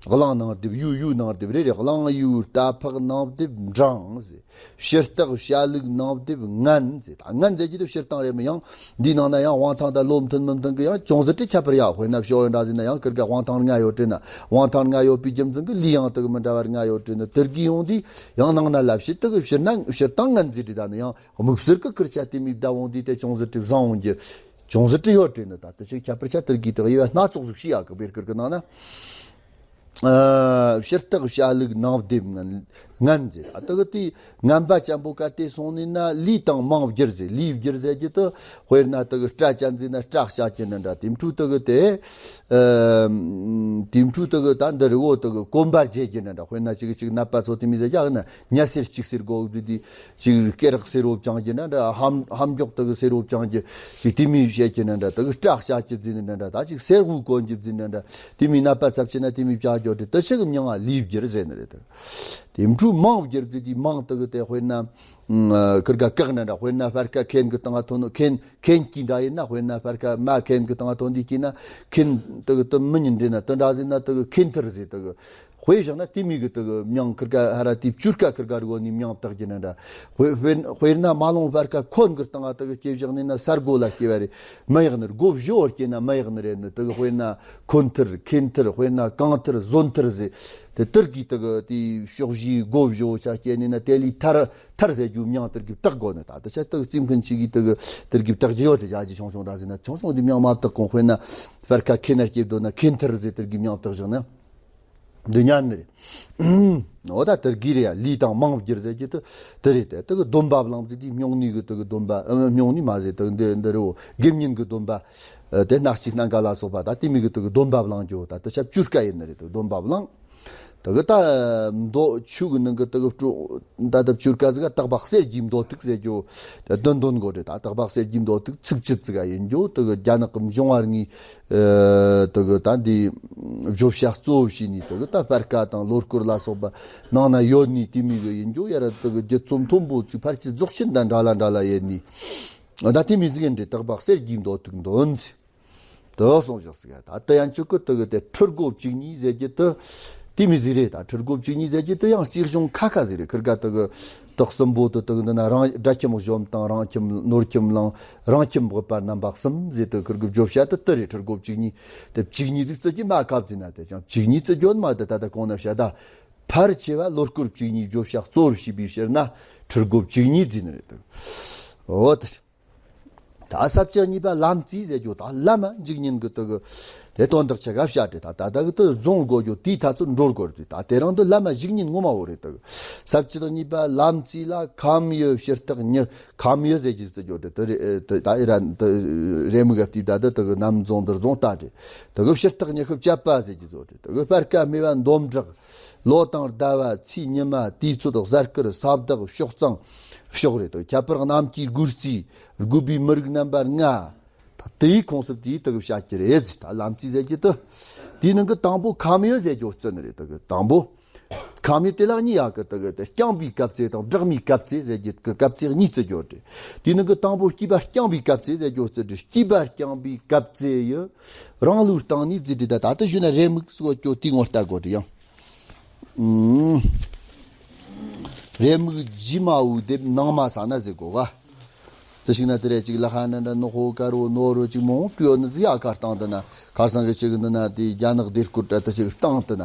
གླང་ནང་སྡེབ་ཡོས་ཡོས་ནང་སྡེབ་རེད་རེད། གླང་ཡོས་རྟ་ཕག་ནང་སྡེབ་འབྲང་ཟེར། ཕྱི་སྟག་བྱ་ལུག་ནང་སྡེབ་ངན་ཟེར། ད་ངན་ཟེར་གྱི་དེ་སྤྱིར་བཏང་རེད་མི་ཡང་། འདིའི་ནང་ན་ཡང་དབང་ཐང་དང་བློ་མཐུན་མི་མཐུན་གྱི་ཡང་ཅུང་ཟད་ཀྱི་ཁྱད་པར་ཡོད། དཔེར་ན་ཕྱོགས་ཡོན་འདྲ་ཟེར་ན་ཡང་ཁིར་ག་དབང་ཐང་ལྔ་ཡོད་དྲན་ན། དབང་ཐང་ལྔ་ཡོད་པའི་རྒྱུ་མཚན་གྱིས་ལུས་ཡང་དེ་གི་མི་འདྲ་བར་ལྔ་ཡོད་དྲན་ན། དེར་གི་ཡོང་དུས་ཡང་ནང་ན་ལབ་བྱེད་དེ་གི་སྤྱིར་ན་སྤྱིར་བཏང་ངན་ཟེར་དྲི་ད་ནི་ཡང་དམིགས་བསལ་གྱི་ཁིར་ཆ་དེ་མི་བདའ་འོང་དུས་དེ་ཅུང་ཟད་ཀྱི་བཟང་འོང་རྒྱུ་ཅུང་ཟད་ཀྱི་ཡོད་དྲན་ན། ད་དེ་ཆེ་ཁྱད་པར་ཆ་དེར་གི་དེ་གི་ཡོད་སྣ་ཚོགས་ཟིག་ཤི་ཡག་གི་བེར་ཁུར་གི་ནང་ན། ཨ། ཕྱི་སྟག་བྱ་ལུག་ནང་སྡེབ་ངན་ངན་ཟེར། ཨ། དེ་གི་དེ་ངན་པ་ཅན་པོ་ག་དེ་སོང་ནས་ན་ལུས་དང་མིང་བསྒྱུར་ཟེར། ལུས་བསྒྱུར་ཟེར་གྱི་དེ་དཔེར་ན་དེ་གི་སྐྲ་ཅན་ཟེར་ན་སྐྲ་བཤད་ཀྱི་འདྲ་འདྲ། དེ་འཕྲོ་དེ་གི་དེ་ཨ་དེ་འཕྲོ་དེ་གི་ད་འདི་རི་བོ་དེ་གི་གོན་པ་བརྗེ་གྱི་འདྲ་འདྲ། དཔེར་ན་ཅིག་ཅིག་ནད་པ་ཚོ་དེ་མི་ཟེར་རྒྱག་ན་ཉ་སེར་གཅིག་སེར་གོ་དེ་དེ། ཅིག་སྐེ་རགས་སེར་བོ་བཅང་གྱི་འདྲ་འདྲ། ཧམ་ཧམ་འཇོག་དེ་གི་སེར་བོ་བཅང་གྱི་ཅིག་དེ་མི་བཤད་ཀྱི་འདྲ་འདྲ། དེ་གི་སྐྲ་བཤད་ཀྱི་ཟེར་ནི་འདྲ་འདྲ། ད་ཅིག་སེར་བོ་གོན་གྱི་ཟེར་ནི་འདྲ་འདྲ། དེ་མི་ནད་པ་ཚབས་ཆེ་ན་དེ་མི་བྱ་རྒྱུ་དེ་དེ་ཆེ་གི་མྱང་ང་ལུས་བསྒྱུར་ཟེར་ནི་རེད། དེ་དེ་འཕྲོ་མིང་བསྒྱུར་དེ་དེ་མིང་དེ་གི་དེ་དཔེར་ན་ཁིར་ག་བཀག་འདྲ་འདྲ། དཔེར་ན་སྤར་ཁ་ཁེན་གི་སྟེང་ང་ཐོན་ནོ། ཁེན་ཁེན་གྱི་འདྲ་ཡིན་ན། དཔེར་ན་སྤར་ཁ་མ་ཁེན་གི་སྟེང་ང་ཐོན་དུས་སྐྱེས་ན་ཁེན་དེ་གི་དེ་མི་ཉིན་འདྲེ་ན་དེ་འདྲ་ཟེར་ན་དེ་གི་ཁེན་ཐིར་ཟེར། དེ་གི་དཔེ་བཞག་ན་དེ་མི་གི་དེ་གི་མྱང་ཁིར་ག་ཧ་ར་དེ་བཅུར་ཀ་ཁིར་ག་རི་བོ་ནི་མྱང་བཏགས་ཀྱི་ན་འདྲ། དཔེར་དཔེར་དཔེར་ན་མ་ལོང་སྤར་ཁ་ཁོན་གི་སྟེང་ང་དེ་གི་སྐྱེ་བཞག་ནི་ན་ས་སྒོ་ལ་སྐྱེ་བ་རེད། མི་ཡག་ནི་སྒོ་བཞི་བོར་སྐྱེ་ན་མི་ཡག་ནི་རེད་ནི། དེ་གི་དཔེར་ན་ཁོན་ཐིར་ཁེན་ཐིར། དཔེར་ན་གང་ཐིར་ཟོན་ཐིར་ཟེར། དེ་དེར་གི་དེ་གི་དེ་ཕྱོགས་བཞིའི་སྒོ་བཞི་བོ་ཆ་སྐྱེ་ནི་ན་དེ་ལི་ཐར་ཐར་ཟེར་རྒྱུ་མྱང་དེར་གི་བཏགས་དགོས་ནི། ད་དེ་ཆ་དེ་གི་རྩིས་མཁན་ཆི་གི་དེ་གི་དེར་གི་བཏགས་རྒྱུ་ཡོད་དེ། རྒྱ་ཆི་ཆུང་ཆུང་འདྲ་ཟེར་ན་ཆུང་ཆུང་དེ་མྱང་མ་བཏགས་གོང་། དཔེར་ན་སྤར་ཁ་ཁེན་ན་སྐྱེ་བསྡོད་ན་ཁེན་ཐིར་ཟེར་དེར་གི་མྱང་བཏགས་བཞག་ན། འདི་ཉན་ནི་རེད། འོ་ད་དེར་གི་རེད་ཡ། ལུས་དང་མིང་བསྒྱུར་ཟེར་གྱི་དེ་དེ་རེད་དེ། དེ་གི་སྡོམ་པ་བླངས་ཟེར་དུས་སྨྱུང་གནས་གི་དེ་གི་སྡོམ་པ། ཨ། སྨྱུང་གནས་མ་ཟེར་དེ་འདི་འདི་རེད་འོ། དགེ་བསྙེན་གི་སྡོམ་པ། ཨ། དེ་སྣག་ཆུའི་སྣ་འགའ་ལ་སོགས་པ་ད་དེ་མི་གི་དེ་གི་སྡོམ་པ་བླངས་རྒྱུ། ད་དེ་ཆ་བཅུ་ཀ་ཡིན་ནི་རེད། དེ་སྡོམ་པ་བླངས། དེ་གི་ད་མདོ་ཆོས་གི་ནང་གི་དེ་གི་སྤྲོ་ད་ལྟ་བཅུ་ཀ་ཟིག་ག་དག་པ་གསེར་གྱི་མདོ་ཐུག་ཟེར་རྒྱུ་དེ་འདོན་འདོན་དགོས་རེད། ད་དག་པ་གསེར་གྱི་མདོ་ཐུག་ཚིགས་བཅད་ཟིག་ག་ཡིན་རྒྱུ། དེ་གི་རྒྱ་ནག་གི་འབྱུང་བ་ལྔའི། ཨ། དེ་གི་ད་འདི་བརྗོད་བྱ་གཙོ་བོ་བྱས་ནས་དེ་གི་ད་སྤར་ཁ་དང་ལོ་སྐོར་ལ་སོགས་པ་ནང་ན་ཡོད་ནི་དེ་མི་གི་ཡིན་རྒྱུ། ཡ་ར་དེ་གི་རྒྱུད་རྩོམ་མཐོན་པོ་ཅིག་ཕལ་ཆེར་རྫོགས་ཆེན་དང་འདྲ་ལ་འདྲ་ལ་ཡོད་ནི། ད་དེ་མི་ཟིག་ཡིན་འདྲི་དག་པ་གསེར་གྱི་མདོ་ཐུག་འདོན་ཟེར། དེ་གསུངས་བཞག་ཟིག་ད་དེ་ཡང་ཆོས་སྐུ་དེ་གི་དེ་ཁྲི་སྒོ་བཅུ་གཉིས་ཟེར་རྒྱུ་དེ། དེ་མི་ཟིག་རེད། ད་ཁྲི་སྒོ་བཅུ་གཉིས་ཟེར་གྱི་དེ་ཡང་རྩིས་གཞུང་ཁ་ཁ་ཟིག་རེད། ཁིར་ག་དེ་གི་དག་གསུམ་པོ་དེ་དེ་གི་འདི་ན་རང་སྦྲ་ཁྱིམ་གཞོམ་དང་རང་ཁྱིམ་ནོར་ཁྱིམ་གླིང་རང་ཁྱིམ་བག་པ་རྣམ་པ་གསུམ་ཟེར་དེ་ཁིར་གི་བརྗོད་བྱ་དེ་དེ་རེད། ཁྲི་སྒོ་བཅུ་གཉིས་དེ་བཅུ་གཉིས་ཟིག་བརྩི་གི་མ་ཁབ་ཟིན་ན་དེ་ཅང་བཅུ་གཉིས་བརྩི་རྒྱུ་མ་དེ་ད་ལྟ་གོང་ན་བཤད་ད། ཕལ་ཆེ་བ་ལོ་སྐོར་བཅུ་གཉིས་བརྗོད་བྱ་གཙོ་བོར་བྱས་པའི་ཕྱིར་ན་ཁྲི་སྒོ་བཅུ་གཉིས་ཟིན་རེད་དེ། འོ་དེ་རེད། ད་ས་བཅད་གཉིས་པ་ལམ་རྩིས་ཟེར་རྒྱུ་དང་བླ་མ་འཇིག་ཉིན་གི་དེ་གི་དེ་དོན་དག་ཆེ་ག་བཤད་དེ་ད་ད་ད་གི་དེ་རྫོང་དགོས་རྒྱུ་དེའི་ཐ་ཚོད་འགྲོ་དགོས་རེད། ད་དེ་རིང་དུ་བླ་མ་འཇིག་ཉིན་ངོ་མ་བོ་རེད་དེ་གི། ས་བཅད་གཉིས་པ་ལམ་རྩིས་ལ་ཁམས་ཡུལ་ཕྱི་རྟགས་ཉི་ཁམས་ཡུལ་ཟེར་གྱི་ཟེར་རྒྱུ་དེ་དེ་རེད། དེ་ད་ཨི་རན་དེ་རེ་མིག་ག་བལྟས་ད་དེ་དེ་གི་ནམ་རྫོང་དེ་རྫོང་ལྟ་རེད། དེ་གི་ཕྱི་རྟགས་ཉི་ཤུ་བཅད་པ་ཟེར་གྱི་ཟེར་རེད། དེ་གི་སྤར་ཁ་སྨེ་བ་འདོམ་གྲགས། ལོ་དང་ཟླ་བ་ཚེས་ཉི་མ་དུས་ཚོད་གཟའ་སྐར་ས་བདག་ཕྱོགས་གཙང་ཕྱོགས་རེད་དོ། ཁྱད་པར་གནམ་གྱི་དགུ་རྩིས་དགུ་པའི་མི་རིགས་རྣམ་པ་ལྔ། ད་དེའི་ཁོངས་སུ་དེའི་དག་བྱ་གྱི་རེད་ཟེར། ད་ལམ་རྩིས་ཟེར་གྱི་དུ་དེའི་ནང་གི་དང་པོ་ཁམས་ཡོད་ཟེར་རྒྱུ་བརྩི་ནི་རེད། དག་དང་པོ་ཁམས་ཡོད་དེ་ལ་གཉིས་ཡག་གི་དག་དེ་རྐྱང་པའི་སྐབས་ཚེ་དང་སྦྲགས་མའི་སྐབས་ཚེ་ཟེར་གྱི་དག་སྐབས་ཚེ་གཉིས་བརྩི་རྒྱུ་རེད། དེའི་ནང་གི་དང་པོ་སྐྱེས་པ་རྐྱང་པའི་སྐབས་ཚེ་ཟེར་རྒྱུ་བརྩི་རེད། སྐྱེས་པ་རྐྱང་པའི་སྐབས་ཚེ་ཡི་རང་ལུགས་སྟེང་ནས་བརྩི་རེད། ད་ད་དུ་ཞུ་ན་རེ་མིག་སོགས་ཀྱོ་དེའི་ངོ་ལྟ་དགོས་རེད་ཡང་། ཨུམ། རེ་མིག་རྗེས་མ་བོ་དེབ་ནང་མ་ས་ན་ཟེར་གོ་ག་དེ་ཞིག་ན་དེ་རེ་ཅིག་ལ་ཧ་ན་འདྲ་ནོ་ཧོ་ཀ་རོ་ནོ་རོ་ཅིག་མོང་ཀྲུ་ནི་ཟི་ཡ་ཁ་སྟངས་དུ་ན་ཁར་སང་གི་ཅིག་འདི་ན་དེ་རྒྱ་ནག་སྡེ་སྐོར་དྲ་དེ་ཅིག་སྟངས་དུ་ན།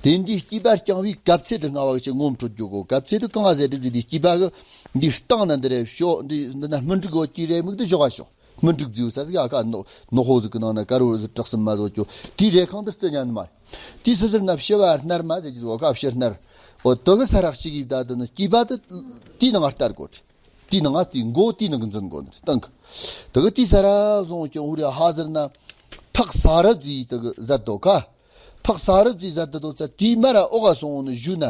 དེ་འདི་སྐྱེས་པ་རྐྱང་བའི་སྐབས་ཚེ་དུ་སྔ་བ་ཅིག་ངོམ་འཕྲོད་རྒྱུ་གོ། སྐབས་ཚེ་དུ་གང་ཟེར་དུ་འདི་སྐྱེས་པ་གི་འདི་སྟངས་ན་འདི་རེ་ཤོ་འདི་འདི་ན་སྨིན་དྲུག་གོ་ཀྱི་རེ་མིག་དུ་ཞོག་ག་ཤོག་སྨིན་དྲུག་རྫིའུ་ས་ཟིག་ཨ་ཁ་ནོ་ནོ་ཧོ་ཟིག་གི་ནང་ན་དཀར་བོ་ཟིག་བྲག་སྲིན་མ་ཟོ་ཅོ་དེའི་རེ་ཁང་དུ་རྩི་ཉན་མ། དེའི་སི་ཟིར་ན་ཕྱི་བ་སྣར་མ་ཟེར་གྱི་ཟོ་ཁ་ཕྱི་སྣར། འོ་དུ་གི་ས་ར་གཅིག་ཡིབ་ད་དུ་ནི་སྐྱེས་པ་དུ་དེའི་ནང་ལྟར་དགོས། དེའི་ནང་དེའི་མགོ་དེའི་ནང་གི་འཛིན་དགོས་ནི་སྟེང་གི། དུ་གི་དེའི་ས་ར་བཟུང་ཀྱང་འུ་རེ་ཧ་ཟིར་ན་ཕག་ས་རབ་རྫིའི་དུ་གི་ཟད་དོ་ཁ། ཕག་ས་རབ་རྫིའི་ཟད་དུ་དོ་ཚ་དེའི་མ་ར་ཨོ་ག་སོང་ནི་ཞུ་ན།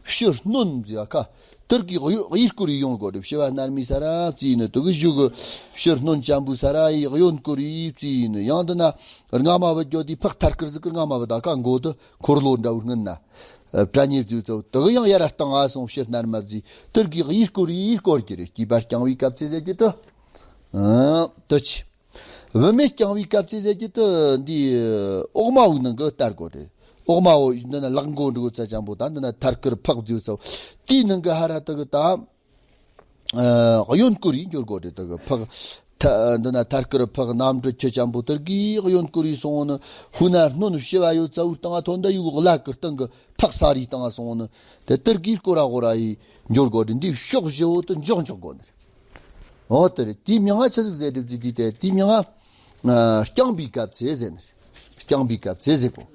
ཕྱི་སྣོན་ཟེར་ཁ། དེར་གི་གཡུ་གཡུ་སྐོར་ཡོང་དགོས་རེད། ཕྱི་བ་སྣར་མའི་ས་ར་རྩིས་ནི་དུ་གི་གཞུག་གི་ཕྱི་སྣོན་ཅམ་བུ་ས་ར་ཡི་གཡོན་སྐོར་ཡི་རྩིས་ནི་ཡང་དུ་ན་རྔ་མ་བུ་རྒྱོ་དེའི་ཕག་ཐར་ཀིར་ཟིག་གི་རྔ་མ་བུ་ད་ཁ་མགོ་དུ་འཁོར་ལོ་འདྲ་བུ་སྔུན་ན་པྲ་ཉེ་བརྫིས་ཚོ་དུ་གི་ཡང་ཡ་ར་སྟེང་ང་སོང་ཕྱི་སྣར་མ་བརྫིས་དེར་གི་གཡུ་སྐོར་ཡི་སྐོར་གྱི་རེད། སྐྱེས་པ་རྐྱང་བའི་སྐབས་ཚེ་ཟེར་གྱི་དུ་དུ་ཆི། བུད་མེད་རྐྱང་བའི་སྐབས་ཚེ་ཟེར་གྱི་དུ་འདི་འོག་མ་བོའི་ནང་གི་ལྟར་དགོས་རེད། འོག་མ་བོ་འདི་ན་ལག་མགོ་འདྲུ་ཚ་ཅམ་པོ་དང་འདི་ན་ཐར་ཀིར་ཕག་བརྫིས་ཚོ་དེའི་ནང་གི་ཧ་ར་དུ་གི་ད་གཡོན་སྐོར་ཡིན་འགྱུར་དགོས་རེད། དུ་གི་ཕག་ཐ་འདི་ན་ཐར་ཀིར་ཕག་གནམ་གྲུ་ཁྱི་ཅམ་པོ་དེར་གི་གཡོན་སྐོར་ཡིན་སོང་ནི་ཧུ་ན་སྣོན་ཕྱི་བ་ཡོད་ཚ་བུ་སྟེང་ང་ཐོན་ད་ཡུག་གླ་ཀི་སྟེང་གི་ཕག་ས་རི་སྟེང་ང་སོང་ནི་དེ་དེར་གི་སྐོར་ར་གོ་ར་ཡི་འགྱུར་དགོས་རེད། འདི་ཕྱོགས་བཞི་བོ་དུ་འཇོག་འཇོག་དགོས་ནི་རེད། འོ་དེ་རེད། དེའི་མྱིང་ང་ཆི་ཟིག་ཟེར་གྲུབ་ཀྱི་དེ་དེའི་མྱིང་ང་རྐྱང་པའི་སྐབས་ཚེ་ཟེར་ནི་རེད། རྐྱང་པའི་སྐབས་ཚེ་ཟེར་གོ།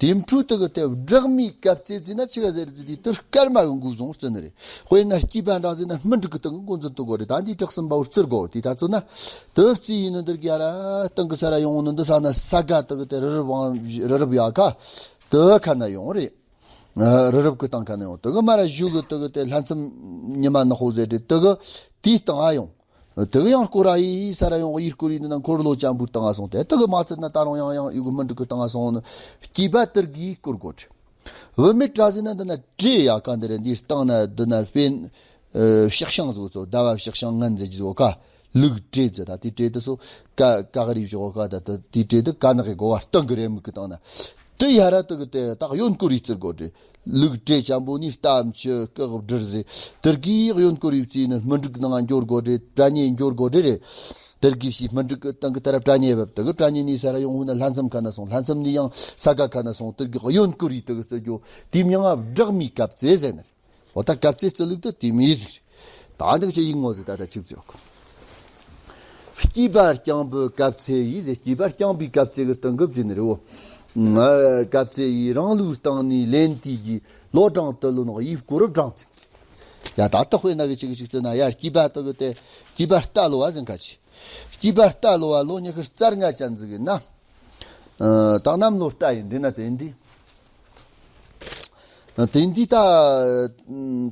དེའི་འཕྲོས་དུ་གི་དེ་སྦྲགས་མའི་སྐབས་ཚེ་བརྩིས་ན་ཆི་ག་ཟེར་གྲུབ་ཀྱི་དེ་དེ་སྐར་མ་གི་འགོ་བཟུང་བརྩི་ནི་རེད། དཔེར་ན་སྐྱེས་པ་འདྲ་ཟེར་ན་སྨིན་དྲུག་གི་སྟེང་གི་འགོ་འཛིན་དུ་གོ་རེད། ད་འདིའི་བྲག་སྲིན་པ་བོར་བརྩི་དགོ། དེ་ད་ཚོ་ན་དེ་བརྩིས་ཡིན་ནི་འདིར་གི་ཡ་ར་སྟེང་གི་ས་ར་ཡོང་ནི་འདི་ས་ན་ས་ག་དུ་གི་དེ་རི་རབ་རི་རབ་ཡ་ཁ་དེ་ཁ་ན་ཡོང་རེད། རི་རབ་ཀྱི་སྟེང་ཁ་ནས་ཡོང་། དེ་གི་མ་ར་གཞུག་གི་དེ་གི་དེ་ལྷ་མཚམས་ཉི་མ་ནག་པོ་ཟེར་དེ་དེ་གི་དེའི་སྟེང་ང་ཡོང་། དེ་གི་ཡང་སྐོར་ར་ཡི་ས་ར་ཡོང་གི་ཡི་སྐོར་ཡི་འདི་ན་འཁོར་ལོ་ཅམ་བུའི་སྟེང་ང་སོང་སྟེ་དེ་གི་མ་ཚད་ན་ད་རུང་ཡང་ཡང་ཡུ་གུ་སྨིན་དྲུག་གི་སྟེང་ང་སོང་ནི་སྐྱེས་པ་དེར་གི་སྐོར་དགོས་ཀྱི། བུད་མེད་འདྲ་ཟེར་ན་འདི་ན་བྲེ་ཡ་ཀ་འདི་རེད། འདིའི་སྟེང་ན་འདི་ན་དཔེ་ཕྱག་ཤིང་ཟིག་ཚོ་ཟླ་བ་ཕྱག་ཤིང་ངན་ཟེར་གྱི་ཟོ་ཀ་ལུག་བྲེ་ཟེར། ད་དེའི་བྲེ་དེ་སོ་ཀ་ཀ་ག་རི་བཞི་གོ་ཀ་ད་ད་དེའི་བྲེ་དེ་ཀ་ནག་གི་གོ་བ་སྟེང་གི་རེ་མིག་གི་སྟེང་ན། དེ་ཡ་ར་དེ་གི་དེ་ད་གཡོན་སྐོར་ཡི་བརྩི་དགོས་རེད། ལུག་བྲེ་ཅམ་པོ་ནི་རྟ་མཆོད་སྐག་སྦྲུལ་ཟེར། དེར་གི་གཡོན་སྐོར་ཡི་བརྩིས་ནི་སྨིན་དྲུག་ནང་འགྱོ་དགོས་རེད། པྲ་ཉེ་འགྱོ་དགོས་རེད་རེད། དེར་གི་ཕྱིས་སྨིན་དྲུག་གི་སྟེང་གི་དེ་ར་པྲ་ཉེ་བབ་དེ་གི་པྲ་ཉེ་ནི་ས་ར་ཡོང་ཧུ་ན་ལྷ་མཚམས་ཁ་ན་སོང་། ལྷ་མཚམས་ནི་ཡང་ས་ག་ཁ་ན་སོང་། དེར་གི་གཡོན་སྐོར་ཡི་དེ་གི་བརྩི་རྒྱུ་དེའི་མྱིང་ང་སྦྲགས་མའི་སྐབས་ཚེ་ཟེར་ནི་རེད། འོ་ད་སྐབས་ཚེ་བརྩི་ལུགས་དེ་དེ་མི་ཟིག་རེད། ད་འདི་ཆ་ཡིག་ངོ་ཟིག་ད་ད་ཆིག་བརྩི་གོ། སྐྱེས་པ་རྐྱང་པོའི་སྐབས་ཚེ་ཡིས་ཟེར། སྐྱེས་པ་རྐྱང་པའི་སྐབས་ཚེ་གི་སྟེང་གི་བརྩི་ནི་རེད་བོ། ང་སྐབས་ཚེ་ཡིས་རང་ལུགས་སྟེང་ནས་ལེན་དུས་ཀྱི་ལོ་གྲངས་དུ་ལོ་ནག་ཡིས་སྐོར་རབ་གྲངས་ཚེ། ཡ་ད་ལྟ་དཔེར་ན་གི་ཆིག་གི་ཆིག་བརྩི་ན་ཡ་སྐྱེས་པ་དེ་གི་དེ་སྐྱེས་པ་རྟ་ལོ་བ་ཟེར་ཁ་ཆེ། སྐྱེས་པ་རྟ་ལོ་བ་ལོ་ཉི་ཤུ་རྩ་ལྔ་ཅན་ཟིག་ཡིན་ན། ཨ། ད་གནམ་ལོ་རྟ་ཡིན་འདི་ན་དེ་འདི། དེ་འདི་ད་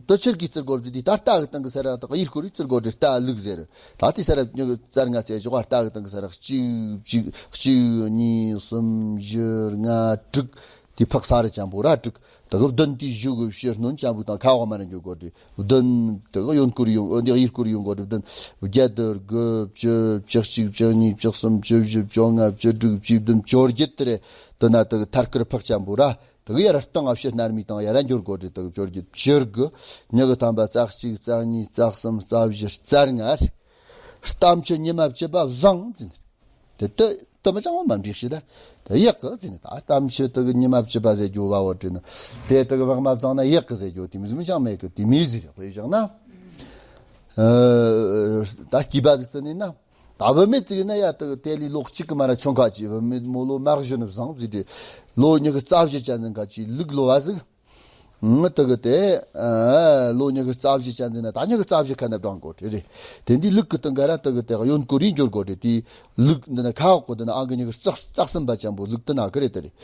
དུ་ཆེར་གྱི་བརྩི་དགོས་རྒྱུ་འདི་ད་རྟ་གི་སྟེང་གི་ས་ར་དག་ཡིར་སྐོར་ཡི་བརྩི་དགོས་རྒྱུ་རྟ་ལུག་ཟེར། ད་དེ་ས་ར་རྩ་ལྔ་བྱས་ཞོག་རྟ་གི་སྟེང་གི་ས་ར་གཅིག་གཅིག་གཅིག་གཉིས་གསུམ་བཞི་ལྔ་དྲུག་ཕག་ས་རི་ཅན་པོ་ར་དྲུག། དེ་གི་བདུན་དེའི་གཞུག་གི་ཕྱི་སྣོན་ཅན་པོ་དང་ཁ་བ་མ་ར་འགྱོ་དགོས་རེད། བདུན་དེ་གི་གཡོན་སྐོར་ཡོང་འོ་འདི་གཡས་སྐོར་ཡོང་དགོས་རེད། བདུན་བརྒྱད་དུ་དགུ་བཅུ་བཅུ་གཅིག་བཅུ་གཉིས་བཅུ་གསུམ་བཅུ་བཞི་བཅོ་ལྔ་བཅུ་དྲུག་བཅུ་བདུན་བཅོ་བརྒྱད་དེ་རེད། དེ་ན་དེ་གི་ཐར་དཀར་ཕག་ཅན་པོ་ར། དེ་གི་ཡར་སྟེང་ང་ཕྱི་སྣར་མི་དང་ཡར་འགྱོ་དགོས་རེད། དེ་གི་བཅོ་བརྒྱད་བཅུ་དགུ། ཉི་གི་ཐམ་པ་རྩ་གཅིག་རྩ་གཉིས་རྩ་གསུམ་རྩ་བཞི་རྩ་ལྔ། གཏམ་ཆུ་ཉི་མ་བཅུ་པ་བཟང་ཟིན། དེ་དེ་དེ་མི་ཅང་བ་མ་འགྲིག་ཤི་ད། དེ་ཡག་གི་ཟིན་ད། གཏམ་ཆུ་དེ་གི་ཉི་མ་བཅུ་པ་ཟེར་རྒྱུ་བ་བོ་དྲན་ན། དེ་དེ་གི་བག་མ་བཙང་ན་ཡག་གི་ཟེར་རྒྱུ་དེ་མི་ཟིན་མི་ཅང་མེད་གི། དེ་མི་ཟིན་རེད། དཔེ་བཞག་ན། ཨ་ད་སྐྱིད་པ་ཟིག་ཙི་ནི་ན། ད་བུད་མེད་ཙིག་ན་ཡ་དེ་གི་དེ་ལས་ལོ་གཅིག་གི་མ་ར་ཆུང་ཁ་ཅིག་བུད་མེད་མོ་ལོ་མ་གཞོན་ནུ་བཟང་ཟིག་དེ། ལོ་ཉི་གི་རྩ་བཞི་ཅན་ཟིན་ཁ་ཅིག་ལུག་ལོ་བ་ཟིག་ང་དེ་གི་དེ། ཨ་ལོ་ཉི་གི་རྩ་བཞི་ཅན་ཟིན་ན་ད་ཉི་གི་རྩ་བཞི་ཁ་ན་བགྲང་དགོས་རེད་རེད། དེ་འདི་ལུག་གི་སྟེང་ག་ར་དེ་གི་དེ་གཡོན་སྐོར་རིང་འགྱོ་དགོས་རེད། དེ་ལུག་འདི་ན་ཁ་འོག་གི་འདི་ན་ཨང་གི་ཉི་གི་རྩག་རྩག་གསུམ་པ་ཅན་པོ་ལུག་དེ་ན་གི་རེད་དེ་རེད།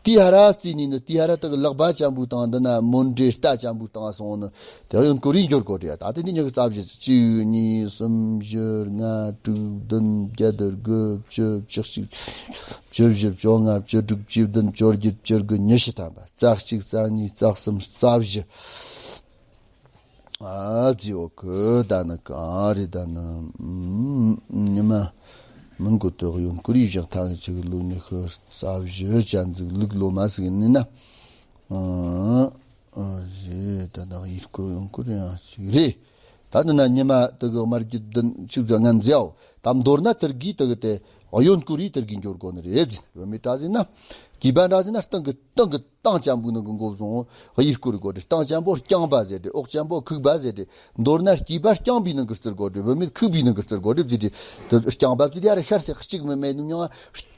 དེ་ཧ་ར་རྩིས་ནི་ནི་དེ་ཧ་ར་དེ་གི་ལག་པ་ཅན་པོ་དང་འདི་ན་མོན་འདྲེ་རྟ་ཅན་པོ་དང་སོང་ནི་དེ་གཡོན་སྐོར་རིང་འགྱོ་དགོས་རེད། ད་དེ་འདི་ཉི་གི་རྩ་བཞི་གཅིག་གཉིས་གསུམ་བཞི་ལྔ་དྲུག་བདུན་བརྒྱད་དགུ་བཅུ་བཅུ་གཅིག་བཅུ་བཞི་བཅོ་ལྔ་བཅུ་དྲུག་བཅུ་བདུན་བཅོ་བརྒྱད་བཅུ་དགུ་ཉི་ཤུ་ཐམ་པ་རྩ་གཅིག་རྩ་གཉིས་རྩ་གསུམ་རྩ་བཞི། ཨ་ཙི་འོ་ཁུ་ད་ནི་ག་རེ་ད་ནི་ཉི་མ་མི་མགོ་ཏོག་ཡོན་ཀུ་རི་བཞག་ཐག་ཅིག་ལོ་ཉི་ཤུ་རྩ་བཞི་ཅན་ཟིག་ལུག་ལོ་མ་ཟིག་ནི་ན། ཨ་རེད། ད་ནག་ཡིག་སྐོར་ཡོང་སྐོར་ཡང་ཞིག་རེད། ད་ནི་ན་ཉི་མ་དེ་གི་དམར་རྒྱུ་བདུན་ཆུ་བཟང་ངན་མཛེའོ། ད་མདོར་ན་དེར་གི་དེ་གི་དེ་གཡོན་སྐོར་རི་དེར་གི་འགྱོ་དགོ་ནི་རེད་ཟིན། བུད་མེད་དྲ་ཟིན་ན་སྐྱིད་པ་འདྲ་ཟིན་ན་སྟེང་གི་སྟེང་གི་སྟེང་ཅན་པོ་ནི་གི་མགོ་བཟུང་གཡས་སྐོར་དགོ་དེ། སྟེང་ཅན་པོ་རྐྱང་པ་ཟེར་དེ། འོག་ཅན་པོ་ཁུག་པ་ཟེར་དེ། མདོར་ན་སྐྱིད་པ་རྐྱང་པའི་ནང་གི་རྩི་དགོ་དེ། བུད་མེད་ཁུག་པའི་ནང་གི་རྩི་དགོ་དེ་ཟེར་དེ། དེ་རྐྱང་པ་ཟེར་དེ་ཡ་ར་ཤར་སེ་གཅིག་མི་མེད་ནི་མྱོང་ང་།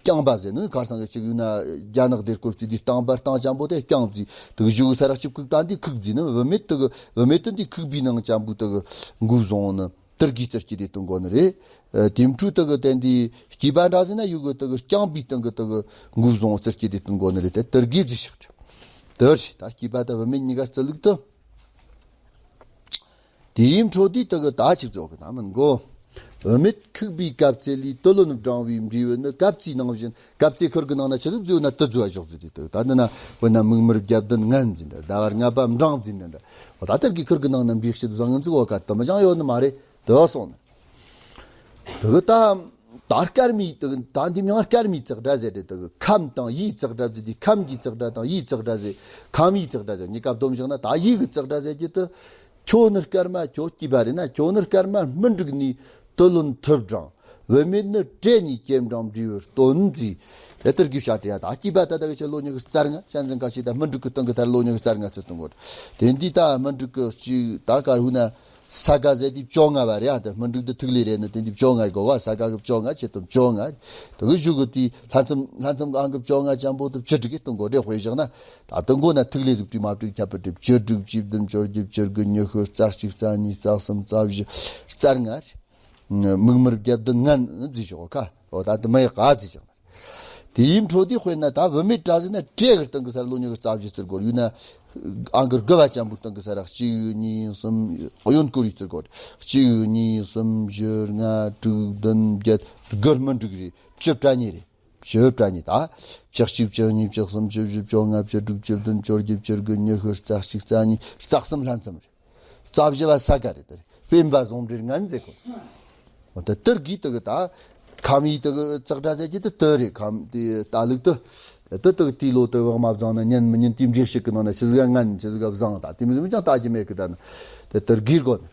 རྐྱང་པ་ཟེར་ནོ། ཁར་སང་གི་ཅིག་ཡོད་ན་རྒྱ་ནག་སྡེ་སྐོར་གྱི་འདི་རྐྱང་པ་རྐྱང་ཅན་པོ་དེ་རྐྱང་ཟིག་དེ་གི་གཞུག་ས་རག་ཅིག་ཁུག་ད་འདི་ཁུག་ཟིག་ནི་བུད་མེད་དེ་གི་བུད་མེད་དེ་འདི་ཁུག་པའི་ནང་ཅན་པོ་དེ་གི་མགོ་བཟུང་ནི་དེར་གི་རྩི་སྐྱེ་དེ་གཏོང་དགོ་ནི་རེད། ཨ་དེ་འཕྲུ་དེ་གི་དེ་འདི་སྐྱིད་པ་འདྲ་ཟིན་ན་ཡོད་གི་དེ་གི་རྐྱང་པའི་སྟེང་གི་དེ་གི་མགོ་བཟུང་རྩི་སྐྱེ་དེ་གཏོང་དགོ་ནི་རེད། དེ་དེར་གི་ཟིག་ཤག་དེར་ཞིག་ད་སྐྱིད་པ་དེ་བུད་མེད་གཉིས་ཀ་རྩི་ལུགས་དེ། དེའི་འཕྲོ་དེ་དེ་གི་ད་ཅིག་རྫོགས་གི་ན་མིན་གོ། བུད་མེད་ཁུག་པའི་གབ་རྩེ་ལས་དུ་ལོན་བགྲང་བའི་འབྲས་བུ་ནི། གབ་རྩེའི་ནང་བཞིན། གབ་རྩེ་ཁུར་གི་ནང་ན་ཆུ་ཟིག་བརྫུས་ན་དུ་རྫུ་བ་ཞོག་ཟིག་དེ་དེ་ད་འདི་ན་དཔེར་ན་མིག་དམར་བརྒྱད་ལྡན་ངན་ཟིན་འདྲ། ཟླ་བ་ལྔ་པ་འབྲང་ཟིན་འདྲ། འོ་ད་དེར་གི་ཁུར་གི་ནང་ན་འབྲས་ཕྱེ་བཟང་ངན་ཟིག་འོ་ཀ་དུ་མི་ཅང་ཡོད་ནི་མ་རེད། དུ་བ་སོང་ནི། དེ་གི་ད་ད་སྐར་མའི་དེ་གི་ད་འདི་མྱང་སྐར་མའི་ཙག་སྒྲ་ཟེར་དེ། དེ་གི་ཁམས་དང་ཡུལ་ཙག་སྒྲ་ཟེར་དེ། ཁམས་ཀྱི་ཙག་སྒྲ་དང་ཡུལ་ཙག་སྒྲ་ཟེར། ཁམས་ཡུལ་ཙག་སྒྲ་ཟེར། གཉིས་ཀ་སྡོམ་བཞག་ན་ད་ཡུལ་གི་ཙག་སྒྲ་ཟེར་གྱི་དེ། ཁྱོད་ནི་སྐར་མ་ཁྱོད་སྐྱིད་པ་རེད་ན། ཁྱོད་ནི་སྐར་མ་སྨིན་དྲུག་ནས་དུ་ལོན་ཐུབ་འབྲང་། བུད་མེད་ནི་བྲེ་གཉིས་སྐྱེ་འབྲང་འབྲས་བུ་སྟོན་མཛད། དེ་ལྟར་གི་བྱ་བྲལ་ཡ། ད་སྐྱིད་པ་ད་ད་གི་ཆེ་ལོ་ཉི་གི་རྩ་ལྔ་ཅན་ཟིན་ཁ་ཤས་ད་སྨིན་དྲུག་གི་སྟེང་གི་ད་ལོ་ཉི་གི་རྩ་ལྔ་ཚུད་གཏོང་དགོས། དེ་འདི་ད་སྨིན་དྲུག་གི་གཅིག་ད་ཀ་རུ་ན། ས་ག་ཟེར་དེ་བཅོ་ལྔ་བ་རེད། ཨ་དེ་སྨིན་དྲུག་དེ་ཐིག་ལེ་རེད་ནི་དེ་འདི་བཅོ་ལྔ་གོ་བ། ས་ག་གི་བཅོ་ལྔ་ཆེད་དུ་བཅོ་ལྔ། དེ་གི་གཞུག་གི་དེ་ལྷ་མཚམས་ལྷ་མཚམས་ཨང་གི་བཅོ་ལྔ་ཅན་པོ་དེ་བཅུ་དྲུག་གི་སྟོན་གོ་དེ་དཔེ་བཞག་ན། ད་དེ་མགོ་ན་ཐིག་ལེ་རིགས་དྲུག་མ་དྲུག་ཁྱད་པར་དེ་བཅུ་དྲུག་བཅུ་བདུན་བཅོ་བརྒྱད་བཅུ་དགུ་ཉི་ཤུ་རྩ་གཅིག་རྩ་གཉིས་རྩ་གསུམ་རྩ་བཞི་རྩ་ལྔ་རེད། མིག་དམར་བརྒྱད་ལྡན་ངན་བརྫིས་ཆོག་ག་འོ་ད་དེ་མ་ཡག་ག་བརྫིས་ཆོག་དེའི་འཕྲོ་དེ་དཔེར་ན་ད་བུད་མེད་དྲ་ཟིན་ན་བྲེ་གི་སྟེང་གི་ས་ར་ལོ་ཉི་གི་རྩ་བཞི་རྩི་དགོས། ཡོད་ན་ཨང་གི་དགུ་བ་ཅན་པོའི་སྟེང་གི་ས་ར་གཅིག་གཉིས་གསུམ། གཡོན་སྐོར་ཡིས་རྩི་དགོས། གཅིག་གཉིས་གསུམ་བཞི་ལྔ་དྲུག་བདུན་བརྒྱད། དགུ་སྨིན་དྲུག་རེད། བཅུ་བྲ་གཉིས་རེད། བཅུ་བྲ་གཉིས་ད། བཅུ་གཅིག་བཅུ་གཉིས་བཅུ་གསུམ་བཅུ་བཞི་བཅོ་ལྔ་བཅུ་དྲུག་བཅུ་བདུན་བཅོ་བརྒྱད་བཅུ་དགུ་ཉི་ཤུ་རྩ་གཅིག་རྩ་གཉིས་རྩ་གསུམ་ལྷ་མཚམས་རེད། རྩ་བཞི་བ་ས་ག་རེད། དེ་རེད། སྤེན་པ་ཟུང་འབྲེལ་ངན་ཟེར་གོ་འོ་དེ་དེར་གི་དེ་གི་ད། ཁམས་ཡུལ་དེ་གི་ཙག་སྒྲ་ཟེར་གྱི་དེ་དེ་རེད། ཁམས་དེ་ད་ལུགས་དེ། དེ་དེ་གི་དེའི་ལོ་དེ་བག་མ་བཟང་ན་ཉན་མི་ཉན་དེའི་འགྲེལ་བཤད་ཀྱི་ནང་ན་ཆི་ཟིག་ག་ངན་ཆི་ཟིག་ག་བཟང་ད་དེ་མི་ཟིག་མི་ཅང་ལྟ་རྒྱུ་མེད་གི། ད་ནི་དེ་དེར་གིར་གོ་ནི།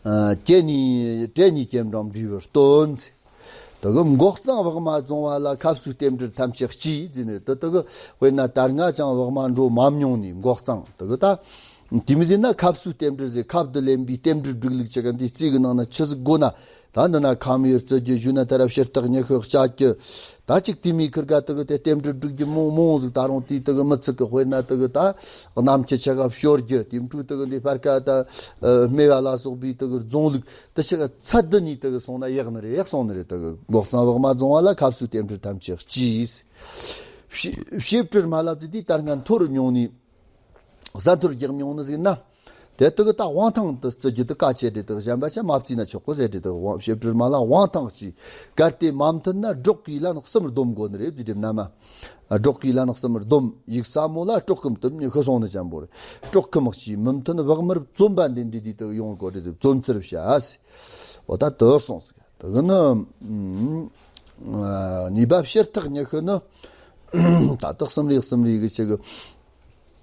ཨ་བྲེ་གཉིས་བྲེ་གཉིས་སྐྱེ་འབྲང་འབྲས་བུ་སྟོན་ཟེར། དེ་གི་མགོ་གཙང་བག་མ་བཙོང་བ་ལ། ཁབ་སོའི་རྟེན་འབྲེལ་ཐམས་ཅད་གཅིག་ཟེར་ནས། དེ་དེ་གི་དཔེར་ན་ད་སྔ་ཅང་བག་མ་འགྲོ་མ་མྱོང་ནས་མགོ་གཙང་དེ་གི་ད། དེ་མི་ཟེར་ན་ཁབ་སོའི་རྟེན་འབྲེལ་ཟེར། ཁབ་ཏུ་ལེན་པའི་རྟེན་འབྲེལ་སྒྲིག་ལུགས་ཅིག་གི་འདི་རྩིས་ཀྱི་ནང་ན་ཆི་ཟིག་དགོས་ན། ད་འདི་ན་ཁམས་ཡུལ་རྩི་རྒྱུ། གཞུག་ན་ད་ར་ཕྱིར་རྟགས་ཉི་ཤུ་བཅད་རྒྱུ། ད་ཅིག་དེ་མིའི་ཁུར་ག་དེ་གི་དེ་རྟེན་འབྲེལ་སྒྲིག་རྒྱུ་མང་མང་ཟིག་ད་རུང་དེ་དེ་གི་མི་ཚིག་གི་དཔེར་ན་དེ་གི་ད་གནམ་གྱི་ཆ་ག་བཤོར་རྒྱུ། དེ་འཕྲུལ་དེ་གི་འདི་སྤར་ཀ་ད་སྨེ་བ་ལ་སོགས་པའི་དེ་གི་རྫོང་ལུགས་དེ་ཆ་ག་ཚད་དུ་ནི་དེ་གི་སོང་ན་ཡག་ནི་རེད། ཡག་སོང་ནི་རེད། དེ་གི་མགོ་གཙང་བག་མ་བཙོང་བ་ལ། ཁབ་སོའི་རྟེན་འབྲེལ་ཐམས་ཅད་གཅིག་བཤད་བཤད་སྤྲུལ་མ་ལབ་དེ་དེ་ད་སྔ་མཐོ་རུ་མྱོང་ནི། ས་མཐོར་རྒྱག་མྱོང་ནི་ཟིག་ན། དེ་དག་གི་ད་དབང་ཐང་དུ་བརྩི་རྒྱུ་དེ་གལ་ཆེ་དེ་དག་གཞན་པ་ཆ་མ་བརྩིས་ན་ཆོག་གོ་ཟེར་དེ་དག་དབང་། བཤད་སྒྲུབ་མ་ལ་དབང་ཐང་གཅིག་གལ་ཏེ་མ་མཐུན་ན་སྒྲོག་གིས་ལན་གསུམ་སྡོམ་དགོས་ནི་རེད་ཟེར་དེ་རྣལ་མ། སྒྲོག་གིས་ལན་གསུམ་སྡོམ། ཡིག་ཟབ་མོ་ལ་སྲོག་ཁམས་དུམ་ཉི་ཤུ་སོང་ནི་ཅན་པོ་རེད། སྲོག་ཁམས་གཅིག་མི་མཐུན་བག་མར་བཙོན་པ་འདི་འདི་དེ་དག་ཡོང་དགོས་རེད་ཟེར་བཙོན་ཚུལ་བྱ་ཟེར། འོ་ད་དུ་སོང་ཟེར། དེ་གི་ནི་ཨ་གཉིས་པ་ཕྱིར་ཐག་ཉི་ཤུ་ནི། ད་ལྟ་གསུམ་རེ་གསུམ་རེ་གི་ཆེ་གི།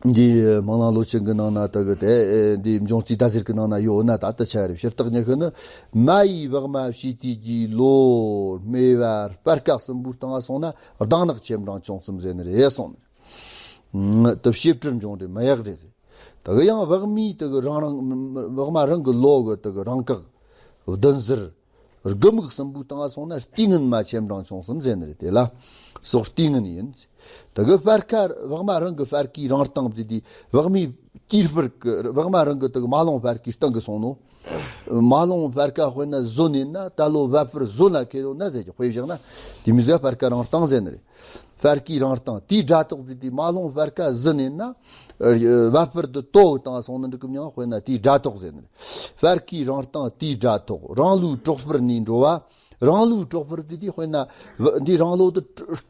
འདི་སྨོན་ལམ་ལོ་ཆེན་གྱི་ནང་ན་དེ་གི་དེ་འདི་འབྱུང་རྩིས་ད་ཟེར་གྱི་ནང་ན་ཡོད་ན་ད་ལྟ་ཆ་རེ་ཕྱིར་ཐག་ཉི་ཤུ་ནི། མ་ཡི་བག་མ་བྱས་དུས་ཀྱི་ལོ་སྨེ་བ་སྤར་ཁ་གསུམ་པོའི་སྟེང་སོང་ན་གདང་ནག་ཆེམ་གྲང་ཆུང་གསུམ་ཟེར་ནི་རེད་གསུངས་ནི་རེད། དེ་བཤད་སྒྲུབ་འབྱུང་རེད་མ་ཡག་རེད་ཟེར། དེ་གི་ཡང་བག་མའི་དེ་གི་རང་རང་བག་མ་རང་གི་ལོ་གི་དེ་གི་རང་འགག་བདུན་ཟུར། དགུ་མིག་གསུམ་པོའི་སྟེང་སོང་ན་ལྟས་ངན་མ་ཆེམ་གྲང་ཆུང་གསུམ་ཟེར་ནི་རེད། དེ་ལ་སོགས་ལྟས་ངན་ཡིན། དེ་གི་སྤར་ཁ་བག་མ་རང་གི་སྤར་ཁའི་རང་སྟེང་བརྩིས་ཏེ་བག་མའི་དཀྱིལ་སྤར་གི་བག་མ་རང་གི་དེ་གི་མ་ལོང་སྤར་ཁའི་སྟེང་གི་སོང་ནོ། མ་ལོང་སྤར་ཁ་དཔེར་ན་ཟོན་ཡིན་ན་ད་ལོ་བ་སྤར་ཟོན་ལ་ཁེལ་ཡོད་ན་ཟེར་གྱི་དཔེ་བཞག་ན་དེ་མི་ཟེར་སྤར་ཁ་རང་སྟེང་ཟེར་ནི་རེད། སྤར་ཁའི་རང་སྟེང་དེའི་དགྲ་ཐོག་བརྩིས་ཏེ་མ་ལོང་སྤར་ཁ་ཟོན་ཡིན་ན། བ་སྤར་དུ་དོ་གི་སྟེང་སོང་ན་འགྲིག་གི་མྱང་དཔེར་ན་དེའི་དགྲ་ཐོག་ཟེར་ནི་རེད། སྤར་ཁའི་རང་སྟེང་དེའི་དགྲ་ཐོག་རང་ལུས་གྲོག་སྤར་ནས་འགྲོ་བ། རང་ལུས་གྲོག་སྤར་དེ་དེ་དཔེར་ན་བ་འདི་རང་ལོ་དུ་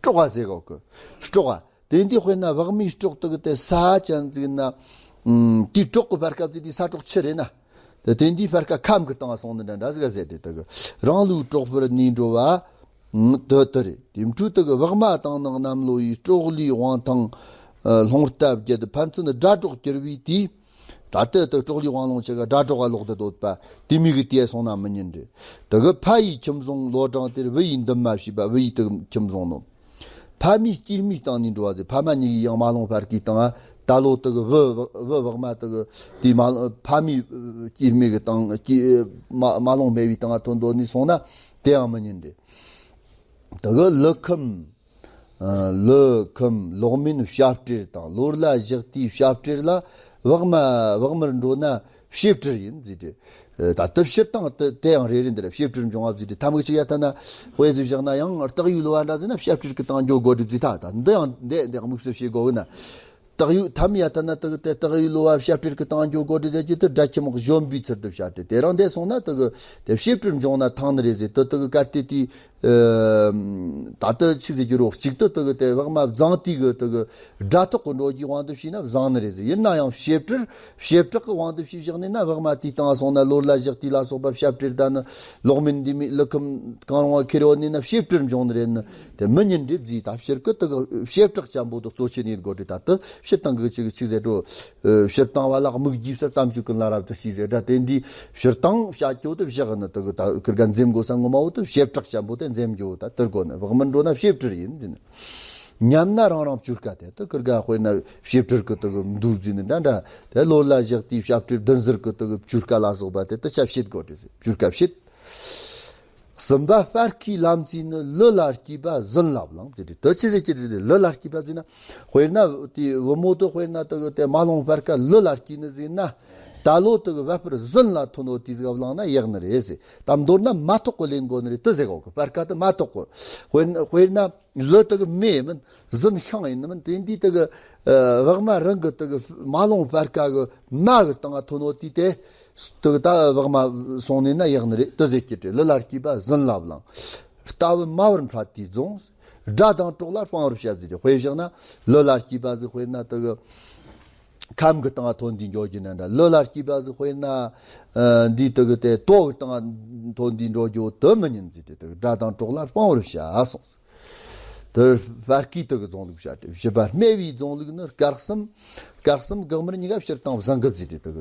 སྲོག་ག་ཟེར་གོ་གི་སྲོག་ག་དེ་འདི་དཔེར་ན་བག་མའི་སྲོག་དུ་གི་དེ་ས་ཅན་ཟིག་ན། དེའི་གྲོག་གི་སྤར་སྐབས་དེ་དེ་ས་གྲོག་ཆུ་རེད་ན། དེ་དེ་འདི་སྤར་ཁ་ཁམ་གི་སྟེང་སོང་ནི་འདྲ་འདྲ་ཟིག་ཟེར་དེ་དུ་གི་རང་ལུས་གྲོག་སྤར་ནས་འགྲོ་བ། དུ་དུ་རེད། དེ་འཕྲོས་དུ་གི་བག་མ་དང་ནང་གནམ་ལོ་ཡི་སྲོག་ལུས་དབང་ཐང་ལྷུང་ལྟ་བརྒྱད་ཕན་ཚུན་དགྲ་གྲོགས་གྱུར་བའི་དུས། ད་ལྟ་དུ་སྲོག་ལུས་དབང་ལོང་ཆེ་ག་དགྲ་གྲོགས་ལོག་ཏུ་སྡོད་པ་དེ་མི་གི་དེ་སོང་ན་མི་ཉན་རེད། དུ་གི་ཕ་ཡི་ཁྱིམ་བཟུང་ལོ་གྲངས་དེར་བུ་ཡི་འདུན་མ་བྱས་པ་བུ་ཡི་དུ་ཁྱིམ་བཟུང་ནོ། ཕ་མའི་སྐྱེས་མའི་སྟེང་ནས་འགྲོ་བ་ཟེར། ཕ་མ་གཉིས་ཀྱི་ཡང་མ་ལོང་སྤར་ཁའི་སྟེང་ད་ལོ་དུ་གི་བུ་བུ་བག་མ་དུ་གི་དེ་མ་ལོང་ཕ་མའི་སྐྱེས་མའི་གི་སྟེང་སྐྱེས་མ་མ་ལོང་སྨེ་བའི་སྟེང་ཐོན་འདོད་ནས་སོང་ན་དེ་ཡང་མི་ཉན་རེད། དུ་གི་ལུ་ཁམས། ལུ་ཁམས་ལོག་མིན་བྱ་སྤྲེལ་དང་ལོར་ལ་ཞག་དུས་བྱ་སྤྲེལ་ལ་བག་མ་བག་མར་འགྲོ་ན་བྱེ་བྲལ་ཡིན་ཟེར་ཏེ། ད་ལྟ་སྤྱིར་བཏང་དུ་དེ་ཡང་རེ་རེ་འདིར་བྱེ་བྲལ་འབྱུང་བ་ཟེར་ཏེ་ཐ་མིག་ཅིག་ཡ་ཐ་ན་དཔེ་ཟིག་བཞག་ན་ཡང་སྟག་ཡུལ་ལོ་བ་འདྲ་ཟེར་ན་བྱེ་བྲལ་གི་སྟེང་འགྱོ་དགོས་རེད་ཟེར། ད་ད་འདི་ཡང་འདི་འདི་དམིགས་བསལ་བྱེད་དགོས་གི་ན། སྟག་ཡུལ་ཐ་མི་ཡ་ཐ་ན་དག་དེ་སྟག་ཡུལ་ལོ་བ་བྱ་སྤྲེལ་གི་སྟེང་འགྱོ་དགོས་རེད་ཟེར་གྱི་དུ་དགྲ་ཁྱི་མོ་གཞོན་པའི་ཚུལ་དུ་བྱ་སྤྲེལ་དེ་རང་འདས་སོང་ན་དག་དེ་བྱེ་བྲལ་འབྱུང་ན་ཐང་ནི་རེད་ཟེར་དུ་དག་གར་དེ་དེའི། ད་ལྟ་ཆི་ཟེར་རྒྱུ་རོགས་གཅིག་ཏུ་དག་དེ་བག་མ་བཟང་དུས་གི་དག་དགྲ་ཐོག་གི་འགྲོ་རྒྱུའི་དབང་དུ་བྱས་ན་བཟང་ནི་རེད་ཟེར། ཡིན་ན་ཡང་བྱེ་བྲལ་བྱེ་བྲག་གི་དབང་དུ་བྱས་བཞག་ནས་ན་བག་མ་དེའི་སྟེང་སོང་ན་ལོར་ལ་ཞག་དུས་ལ་སོགས་པ་བྱ་སྤྲེལ་ད་ནི་ལོག་མིན་འདི་མི་ལུ་ཁམས་གང་རུང་བ་ཁེར་བ་ནས་ན་བྱེ་བྲལ་འབྱུང་ནི་རེད་ནི་དེ་མི་ཉན་འགྲིབ་ཟིག་ད་ཕྱིར་གི་དག་བྱེ་བྲག་ཅན་པོ་དག་གཙོ་ཆེ་ནས་དགོས་རེད། ད་དུ་ཕྱིར་བཏང་གི་ཅིག་ཅིག་ཟེར་འགྲོ། ཕྱིར་བཏང་བ་ལ་དམིགས་རྒྱུ་ཟེར་གཏམ་རྒྱུད་ཀུན་ལ་རབ་ཏུ་ཤེས་ཟེར་སྒྲ་དེ་འདི་ཕྱིར་བཏང་བྱ་སྐྱོ་དུ་བཞག་ནི་དུ་གི་ད་ཀིར་ག་འཛེམ་དགོས་ས་ངོ་མ་བོ་དུ་བྱེ་བྲག་ཅན་པོ་དེ་འཛེམ་རྒྱུ་ད་དུར་དགོས་ནི་བག་མི་འགྲོ་ན་བྱེ་བྲལ་ཡིན་ཟེར་ནི། ཉམས་ན་རང་རང་བཅུར་དཀའ་དེ་དུ་ཀིར་ག་དཔེར་ན་བྱེ་བྲལ་གི་དུ་གི་འདུག་ཟེར་ནི་འདྲ་འདྲ་དེ་ལོ་ལ་བཞག་དུས་བྱ་སྤྲེལ་བདུན་ཟུར་གི་དུ་གི་བཅུར་དཀའ་ལ་སོགས་པ་དེ་དུ་ཆ་བྱེད་དགོས་རེད་ཟེར་བཅུར་དཀའ་བྱེད། གསུམ་པ་སྤར་ཁའི་ལམ་རྩིས་ནི་ལུ་ལ་སྐྱེས་པ་ཟིན་ལ་བླངས་ཟེར་ཏེ་དོ་ཆི་ཟེར་གྱི་རེད། ལུ་ལ་སྐྱེས་པ་ཟེར་ན་དཔེར་ན་དེ་བུ་མོ་དུ་དཔེར་ན་དུ་དེ་མ་ལོང་སྤར་ཁ་ལུ་ལ་སྐྱེས་ནི་ཟེར་ན་ད་ལོ་དུ་བ་སྤར་ཟིན་ལ་ཐོན་ནོ་དུས་ཟིག་བླངས་ན་ཡག་ནི་རེད་ཟེར། ད་མདོར་ན་མ་ཐོག་གི་ལེན་དགོས་ནི་རེད་དུ་ཟེར་གོ་གི་སྤར་ཁ་དུ་མ་ཐོག་གི་དཔེར་ན་དཔེར་ན། ལུ་དག་མེ་མིན་ཟིན་ཤིང་ཡིན་མིན་དེ་འདི་དག་བག་མ་རང་གི་དག་མ་ལོང་སྤར་ཁ་གི་མ་གི་སྟེང་ཐོན་ནོ་དུས་དེ་དག་ད་བག་མ་སོང་ནས་ན་ཡག་ནི་རེད་དུ་ཟེར་གྱི་རེད། ལུ་ལ་སྐྱེས་པ་ཟིན་ལ་བླངས། རྟ་བུ་མ་བར་འཕྲད་དུས་རྫོངས། དགྲ་དང་གྲོགས་ལ་སྤང་བར་བྱ་ཟེར་ཏེ་དཔེ་བཞག་ན་ལུ་ལ་སྐྱེས་པ་ཟིག་དཔེར་ན་དག་ཁམ་གི་སྟེང་ཐོན་དུས་འགྱོ་རྒྱུ་ན་འདྲ། ལུ་ལ་སྐྱེས་པ་ཟིག་དཔེར་ན་འདི་དག་དེ་ཏོ་གི་སྟེང་ཐོན་དུས་འགྲོ་རྒྱུ་དུ་མི་ཉན་ཟེར་ཏེ་དག་དགྲ་དང་གྲོགས་ལ་སྤང་བར་བྱ་གསུངས། དེར་སྤར་ཁའི་དག་གི་རྫོང་ལུགས་བྱ་སྟེ། བཞི་པ་སྨེ་བའི་རྫོང་ལུགས་ནི་སྐར་གསུམ། སྐར་གསུམ་འགག་མར་གཉིས་ཀ་ཕྱིར་བཏང་བཟང་གི་བརྩིས་ཏེ་དག་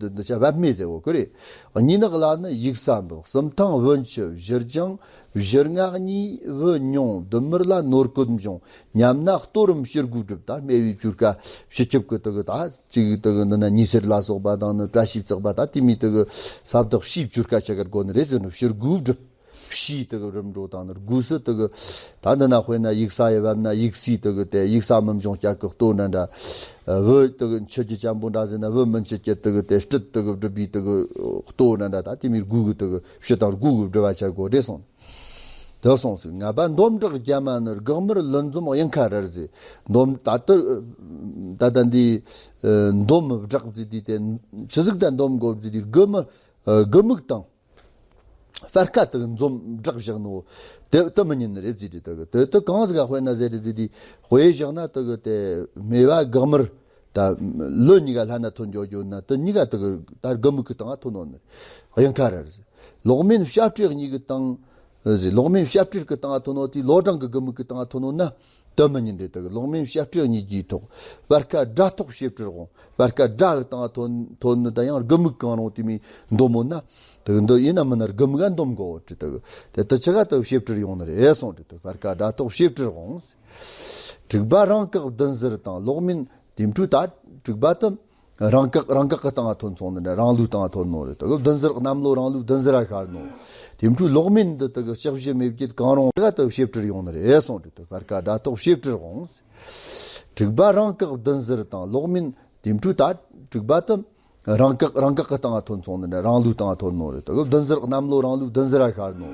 དུ་འདི་ཆ་བབ་སྨེ་ཟེར་བོ་ཀི་རེད། གཉིས་ནག་ལ་ནི་ཡིག་ས་འབབ། གསུམ་ཐང་བུ་འཆི་བཞུར་སྦྱང་བཞུར་ངག་གཉིས་བུ་ཉུང་བདུན་མར་ལ་ནོར་བཀོད་འབྱུང་། ཉམས་ན་གཏོར་རམ་ཕྱིར་དགུ་སྒྲུབ། ད་སྨེ་བའི་བཅུར་ཀ་ཕྱི་ཁྱབ་ཀི་དག་ད་ཅིག་དག་འདི་ན་ཉི་ཟེར་ལ་སོགས་པ་དང་ནི་བཀྲ་ཤིས་བརྩེགས་པ་ད་དེ་མི་དག་ས་བདག་ཕྱིའི་བཅུར་ཀ་ཆ་གར་དགོ་ནི་རེད་ཟེར་ནོ་ཕྱིར་དགུ་སྒྲུབ། ཕྱིའི་དག་རིམ་གྲོ་དང་ནི་དགུ་སུ་དག་ད་འདི་ན་དཔེར་ན་ཡིག་ས་ཡི་བབ་ན་ཡིག་སའི་དག་དེ་ཡིག་ས་མི་འབྱུང་སྐྱ་གི་ལྟོ་འདྲ་འདྲ། བུ་དག་འཆི་རྒྱུ་ཅན་པོ་འདྲ་ཟེར་ན་བུ་མི་འཆི་རྒྱུ་དག་དེ་སྤྲུལ་དག་སྒྲུབ་པའི་དག་ལྟོ་འདྲ་འདྲ་ད་དེ་མི་དགུ་གི་དག་ཕྱི་དང་དགུ་གི་སྒྲུབ་པ་ཆ་དགོ་རེད་སོང་། དེ་སོང་ཟིག་ལྔ་པ་འདོམ་བསྒྲགས་རྒྱ་མ་ནི། དགག་དམར་ལུན་འཛོམས་གཡང་ཁ་རལ་ཟེར། འདོམ་ད་ལྟ་ད་ལྟ་འདི་འདོམ་བསྒྲགས་ཟེར་དུས་དེ་ཆི་ཟིག་ད་འདོམ་དགོ་ཟེར་དུས་དགུ་མི་དགུ་མིག་དང་། སྤར་ཁ་དག་འཛོམས་བསྒྲགས་བཞག་ནོ། དེ་དེ་མི་ཉན་ནི་རེད་ཟེར་དུས་དག་དེ་དེ་གང་ཟིག་ག་དཔེར་ན་ཟེར་དུས་དེ་དཔེ་བཞག་ན་དག་དེ་སྨེ་བ་དགག་དམར། ད་ལོ་གཉིས་ཀ་ལྷན་ན་ཐོན་འགྱོ་རྒྱུ་ན་དེ་གཉིས་ཀ་དག་ད་དགུ་མིག་གི་སྟེང་ང་ཐོན་ནོ་ནི། གཡང་ཁ་རལ་ཟེར། ལོག་མིན་བྱ་སྤྲེལ་གཉིས་ཀྱི་སྟེང་། ལོག་མིན་བྱ་སྤྲེལ་གྱི་སྟེང་ང་ཐོན་ནོ་དེ་ལོ་གྲངས་ཀྱི་དགུ་མིག་གི་སྟེང་ང་ཐོན་ནོ་ན། དེ་མི་ཉན་རེད། དག་ལོག་མིན་བྱ་སྤྲེལ་གཉིས་ཀྱི་ཐོག་སྤར་ཁ་དགྲ་ཐོག་བྱེ་བྲག་དགོངས། སྤར་ཁ་དགྲ་གི་སྟེང་ང་ཐོན་ཐོན་ནི་ད་ཡང་དགུ་མིག་གང་རུང་དེ་མི་འདོམས་མོ་ན། དག་འདི་ཡིན་ན་མིན་ན་དགུ་མིག་ག་འདོམ་དགོ་དྲི་དག་དེ་དེ་ཆི་ག་དག་བྱེ་བྲག་ཡོང་ནི་རེད་སོང་དྲི་དག་སྤར་ཁ་དགྲ་ཐོག་བྱེ་བྲག་དགོངས། དྲུག་པ་རང་བཀག་བདུན་ཟུར་དང་ལོག་མིན་དེ་འཕྲུལ་ད་དྲུག་པ་དུ། རང་བཀག་རང་བཀག་གི་སྟེང་ང་ཐོན་སོང་ནི་རང་ལུགས་སྟེང་ང་ཐོན་ནོ་རེད། དག་བདུན་ཟུར་གནམ་ལོ་རང་ལུགས་བདུན་ཟུར་ར་ཤར་ནོ། དེ་འཕྲུལ་ལོག་མིན་འདི་དག་ལྕགས་བཞི་མེ་བརྒྱད་གང་རུང་དག་དག་བྱེ་བྲག་ཡོང་ནི་རེད་སོང་དྲི་དག་སྤར་ཁ་དགྲ་ཐོག་བྱེ་བྲག་དགོངས། དྲུག་པ་རང་བཀག་བདུན་ཟུར་དང་ལོག་མིན་དེ་འཕྲུལ་ད་དྲུག་པ་དུ། རང་བཀག་རང་བཀག་གི་སྟེང་ང་ཐོན་སོང་ནི་རང་ལུགས་སྟེང་ང་ཐོན་ནོ་རེད། དག་བདུན་ཟུར་གནམ་ལོ་རང་ལུགས་བདུན་ཟུར་ར་ཤར་ནོ།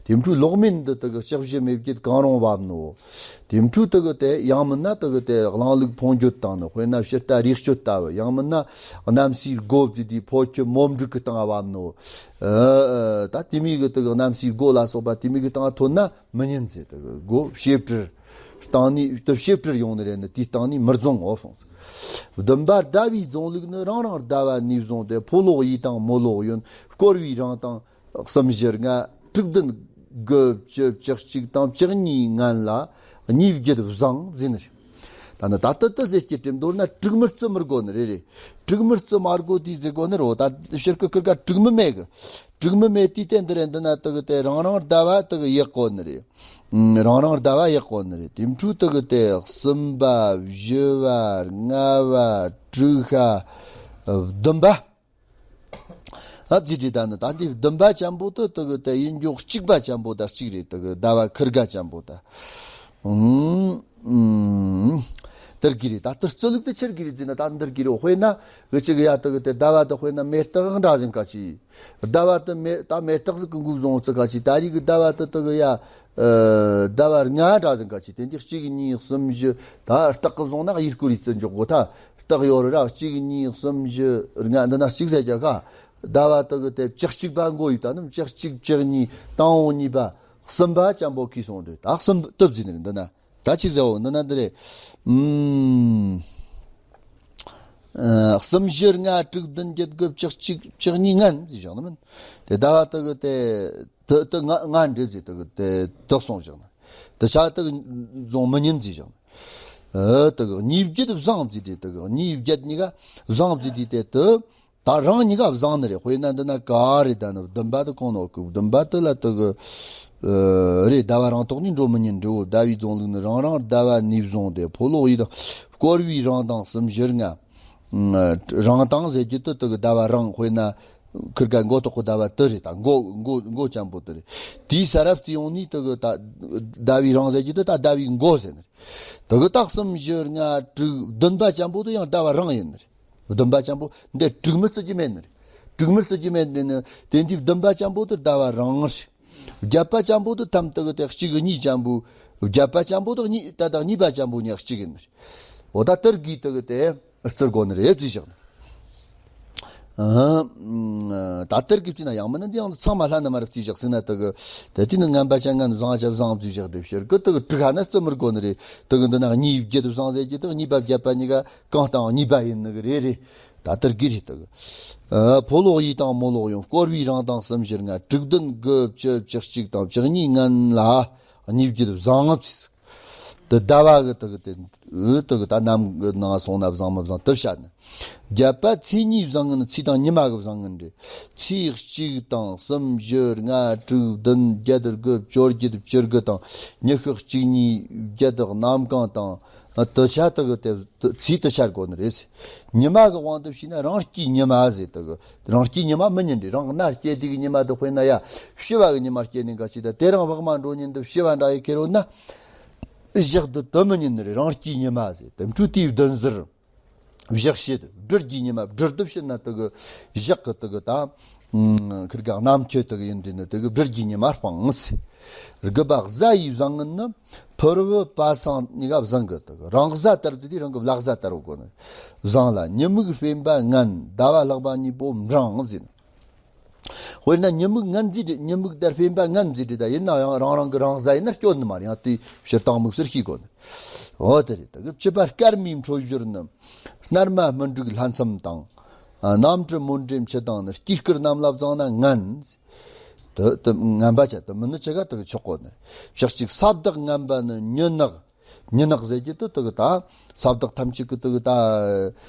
དེ་འཕྲུལ་ལོག་མིན་འདི་དག་ལྕགས་བཞི་མེ་བརྒྱད་གང་རུང་བབ་ནོ། དེ་འཕྲུལ་དག་དེ་ཡང་མིན་ན་དག་དེ་གླང་ལུག་འཕོ་འགྱུར་དང་ནི། དཔེར་ན་ཕྱི་རྟ་རིག་སྤྱོད་ལྟ་བུ། ཡང་མིན་ན་གནམ་སའི་སྒོ་བརྒྱུད་དེ་ཕོ་ཁྱི་མོ་འབྲུག་གི་སྟེང་ང་བབ་ནོ། ཨ་ཨ་ད་དེ་མི་གི་དག་གནམ་སའི་སྒོ་ལ་སོགས་པ་དེ་མི་གི་སྟེང་ང་ཐོན་ན་མི་ཉན་ཟེར། དག་སྒོ་བྱེ་བྲག་སྟེང་ནས་དུ་བྱེ་བྲག་ཡོང་ནི་རེད་ནི་དེའི་སྟེང་ནས་མི་རྫོང་ངོ་སོང་། བདུན་པ་ཟླ་བའི་རྫོང་ལུགས་ནི། རང་རང་ཟླ་བ་ནས་བཟུང་སྟེ། ཕོ་ལོག་གཡས་དང་མོ་ལོག་གཡོན། བསྐོར་བའི་རིང་དང་གསུམ་བཞི་ལྔ། དྲུག་བདུན་དགུ་བཅུ་བཅུ་གཅིག་དང་བཅུ་གཉིས་ངན་ལ་གཉིས་བརྒྱད་བཟང་ཟེར་ནི་རེད། ད་ནི་ད་ལྟ་དུ་ཟེར་གྱི་དྲི་མདོར་ན་དྲུག་མི་རྩི་མི་དགོ་ནི་རེད་རེད། དྲུག་མི་རྩི་མ་དགོ་དུས་ཟེར་དགོ་ནི་རེད། ད་ཕྱིར་ཀི་ཁིར་ཀ་དྲུག་མི་མེད་གི། དྲུག་མི་མེད་དུས་དེ་འདི་རེད། འདི་ན་དག་དེ་རང་རང་ཟླ་བ་དག་ཡག་གོ་ནི་རེད། ཨུམ། རང་རང་ཟླ་བ་ཡག་གོ་ནི་རེད། དེ་འཕྲུལ་དག་དེ་གསུམ་པ་བཞི་བ་ལྔ་བ་དྲུག་པ་བདུན་པ། ཨ་ཙི་ཙི་ད་ནི་ད་འདི་བདུན་པ་ཅན་པོ་དུ་དག་དེ་ཡིན་རྒྱུ་གཅིག་པ་ཅན་པོ་དང་གཅིག་རེད། དག་ཟླ་བ་ཁིར་ག་ཅན་པོ་དང་། ཨུམ། ཨུམ། དེར་གི་རེད། ད་དུ་རྩི་ལུགས་དེ་ཆེར་གི་རེད་ཟེར་ན་ད་འདིར་གི་རེད། དཔེར་ན་གི་ཅིག་ཡ་དག་དེ་ཟླ་བ་དུ་དཔེར་ན་མེ་སྟག་འདྲ་ཟིན་ག་ཅི། ཟླ་བ་དུ་མེ་ད་མེ་སྟག་ཟིག་གི་འགུག་བཟུང་ཙི་ག་ཅི། ད་རིག་གི་ཟླ་བ་དུ་དག་ཡ། ཨ། ཟླ་བ་ལྔ་འདྲ་ཟིན་ག་ཅི། དེ་འདི་གཅིག་གཉིས་གསུམ་བཞི། ད་སྟག་གི་བཟུང་ན་ཡིར་སྐོར་ཡི་བརྩི་འཇོག་གོ། ད་སྟག་ཡོད་ར། གཅིག་གཉིས་གསུམ་བཞི་ལྔ། འདི་ན་གཅིག་ཟེར་རྒྱ་ག་ཟླ་བ་དག་དེ་བཅུ་གཅིག་པ་འགོ་ཡི་ད་ནི་བཅུ་གཅིག་བཅུ་གཉིས་དང་པོ་གཉིས་པ་གསུམ་པ་ཅན་པོ་གི་སོང་རེད། ད་གསུམ་སྟོབས་ཟིན་རེད། འདི་ན། ད་ཅི་ཟེར་འོ་འདི་ན་འདི་རེད། ཨུམ། ཨ། གསུམ་བཞི་ལྔ་དྲུག་བདུན་བརྒྱད་དགུ་བཅུ་གཅིག་བཅུ་གཉིས་ངན་ཟེར་བཞག་ནི་མིན། དེ་ཟླ་བ་དག་དེ་དེ་དེ་ང་ང་འདྲེ་ཟེར་དག་དེ་དག་སོང་བཞག་ནི། དེ་ཆ་དག་རྫོང་མི་ཉིན་ཟེར་བཞག་ནི། ཨ། དག་གཉིས་བརྒྱད་བཟང་ཟེར་དེ་དག་གཉིས་བརྒྱད་གཉིས་ཀ་བཟང་ཟེར་དེ་དེ་དུ། ད་རང་གཉིས་ཀ་བཟང་ནི་རེད། དཔེར་ན་འདི་ན་ག་རེ་ད་ནི་བདུན་པ་དུ་གོང་ནོ་གི་བདུན་པ་དུ་ལ་དུ་གི། ཨ། རེད། ཟླ་བ་རང་ཐོག་ནས་འགྲོ་མི་ཉན་འགྲོ། ཟླ་བའི་རྫོང་ལུགས་ནི། རང་རང་ཟླ་བ་ནས་བཟུང་སྟེ། ཕོ་ལོག་གཡས་དང་། བསྐོར་བའི་རིང་དང་གསུམ་བཞི་ལྔ། ཨ། རིང་དང་ཟེར་རྒྱུ་དུ་དུ་གི་ཟླ་བ་རིང་། དཔེར་ན་ཁིར་ཀ་མགོ་ཐོག་གི་ཟླ་བ་དུ་རེད། ད་མགོ་མགོ་མགོ་ཅན་པོ་དུ་རེད། དེའི་ས་རབ་རྩི་ཡོང་ནས་དུ་གི་ད་ཟླ་བའི་རིང་ཟེར་རྒྱུ་དུ་ད་ཟླ་བའི་མགོ་ཟེར་ནི་རེད། དུ་གི་ད་གསུམ་བཞི་ལྔ་དྲུག་བདུན་པ་ཅན་པོ་དུ་ཡང་ཟླ་བ་རིང་ཡིན་ནི་རེད། བདུན་པ་ཅན་པོ་འདི་དྲུག་མི་རྩི་རྒྱུ་མེད་ནི་རེད། དྲུག་མི་རྩི་རྒྱུ་མེད་ནི་ནི་དེ་འདི་བདུན་པ་ཅན་པོ་དུ་ཟླ་བ་རིང་རེད། བརྒྱད་པ་ཅན་པོ་དུ་ཐམ་དུ་གི་དེ་གཅིག་གཉིས་ཅན་པོ། བརྒྱད་པ་ཅན་པོ་དུ་གཉིས་ད་དང་གཉིས་པ་ཅན་པོ་གཉིས་གཅིག་ཡིན་ནི་རེད། འོ་ད་དེར་གི་དུ་གི་དེ་རྩི་དགོ་ནི་རེད་རྩི་བཞག་ནི། ཨ། ད་དེར་གི་བརྩིས་ན་ཡང་མིན་ན་འདི་ཡང་ཚང་མ་ལྷན་ནི་མ་རེད་རྩི་བཞག་ཟིན་ན་དུ་གི་དེ་དེ་ནི་ངན་པ་ཅན་ངན་བཟང་ཅན་བཟང་རྩི་བཞག་རེད། ཕྱིར་གི་དུ་གི་དྲུག་ཧ་ན་རྩི་མི་དགོ་ནི་རེད། དུ་གི་འདི་ན་གཉིས་བརྒྱད་བཟང་ཟེར་གི་དུ་གཉིས་པ་བརྒྱད་པ་གཉིས་ཀ་གང་དང་གཉིས་པ་ཡིན་ནི་གི་རེད་རེད། ད་དེར་གི་རེད་དག་ཨ། ཕོ་ལོག་གཡས་དང་མོ་ལོག་གཡོན། བསྐོར་བའི་རིང་དང་གསུམ་བཞི་ལྔ། དྲུག་བདུན་དགུ་བཅུ་བཅུ་གཅིག་དང་བཅུ་གཉིས་ངན་ལ་གཉིས་བརྒྱད་བཟང་ངམ་ཚིག་དེ་ཟླ་བ་གི་དག་དེ་དག་ད་ནམ་གི་ནང་སོང་ན་བཟང་མི་བཟང་དུ་བྱ་ནི། བརྒྱད་པ་ཚེས་གཉིས་བཟང་ངན། ཚེས་དང་ཉི་མ་གི་བཟང་ངན་རེད། ཚེས་གཅིག་དང་གསུམ་བཞི་ལྔ་དྲུག་བདུན་བརྒྱད་དགུ་བཅོ་བརྒྱད་བཅུ་དགུ་དང་ཉི་ཤུ་གཅིག་གཉིས་བརྒྱད་དག་གནམ་གང་དང་། དུ་ཆ་དག་དེ་ཚེས་དུ་ཆ་དགོ་ནི་རེད། ཉི་མ་གི་དབང་དུ་བྱས་ན་རང་སྐྱེས་ཉི་མ་ཟེར་དག་རང་སྐྱེས་ཉི་མ་མི་ཉན་རེད། རང་གི་ན་སྐྱེས་དུས་ཀྱི་ཉི་མ་དུ་དཔེར་ན་ཡ་བྱི་བ་གི་ཉི་མ་སྐྱེས་ནི་ག་ཅི་ད་དེ་རང་བག་མ་འགྲོ་ཉིན་དུ་བྱི་བ་འདྲ་ཡི་ཁེ་རོ་ན། བཞག་དུ་དུ་མི་ཉན་ནི་རེད། རང་སྐྱེས་ཉི་མ་ཟེར་དེ་འཕྲུལ་དུས་བདུན་ཟུར། བཞག་བྱེད་སྦྲུལ་གྱི་ཉི་མ་སྦྲུལ་དུ་བྱེད་ན་དུ་གི་བཞག་གི་དུ་གི་ད་ ཁིར་ག་རྣམ་ཁྱོད་དག་ཡིན་འདྲི་ནི་དག་སྦྲུལ་གྱི་ཉི་མ་སྤངས། དགུ་པ་གཟའ་ཡི་བཟང་ངན་ནི། ཕུར་བུ་པ་སངས་གཉིས་ཀ་བཟང་གི་དག་རང་གཟའ་ལྟར་དུ་དེ་རང་གི་བླ་གཟའ་ལྟར་བུ་གོ་ནི། བཟང་ལ་ཉི་མིག་སྤེན་པ་ངན། ཟླ་བ་ལྷག་པ་གཉིས་པོ་འབྲིང་ཟེར་ནི། དཔེར་ན་ཉི་མིག་ངན་ཟེར་དུས་ཉི་མིག་དེ་སྤེན་པ་ངན་ཟེར་དུས་ད་ཡིན་ན་ཡང་རང་རང་གི་རང་གཟའ་ཡིན་ན་སྐྱོན་ནི་མ་རེད། ཡང་དེ་སྤྱིར་བཏང་དམིགས་བསལ་ཤེས་དགོས་ནི། འོ་དེ་རེད། དག་བཅུ་པ་སྐར་མའི་འཕྲོད་སྦྱོར་ནི། སྣར་མ་སྨིན་དྲུག་ལྷ་མཚམས་དང་། ཨ། གནམ་གྲུ་མོན་གྲུ་མཆུ་དང་ནི། དཀྱིལ་དཀར་གནམ་ལ་བརྫངས་ན་ངན། དུ་དུ་ངན་པ་ཆ་དུ་མིན་ནི་ཆི་ག་དུ་ཆོག་གོ་ནི། བཅུ་གཅིག་ས་བདག་ངན་པ་ནི་མྱི་ནག་མྱི་ནག་ཟེར་གྱི་དུ་དུ་གི་ད་ས་བདག་ཐམས་ཅད་ཀྱི་དུ་གི་ད་ཨ་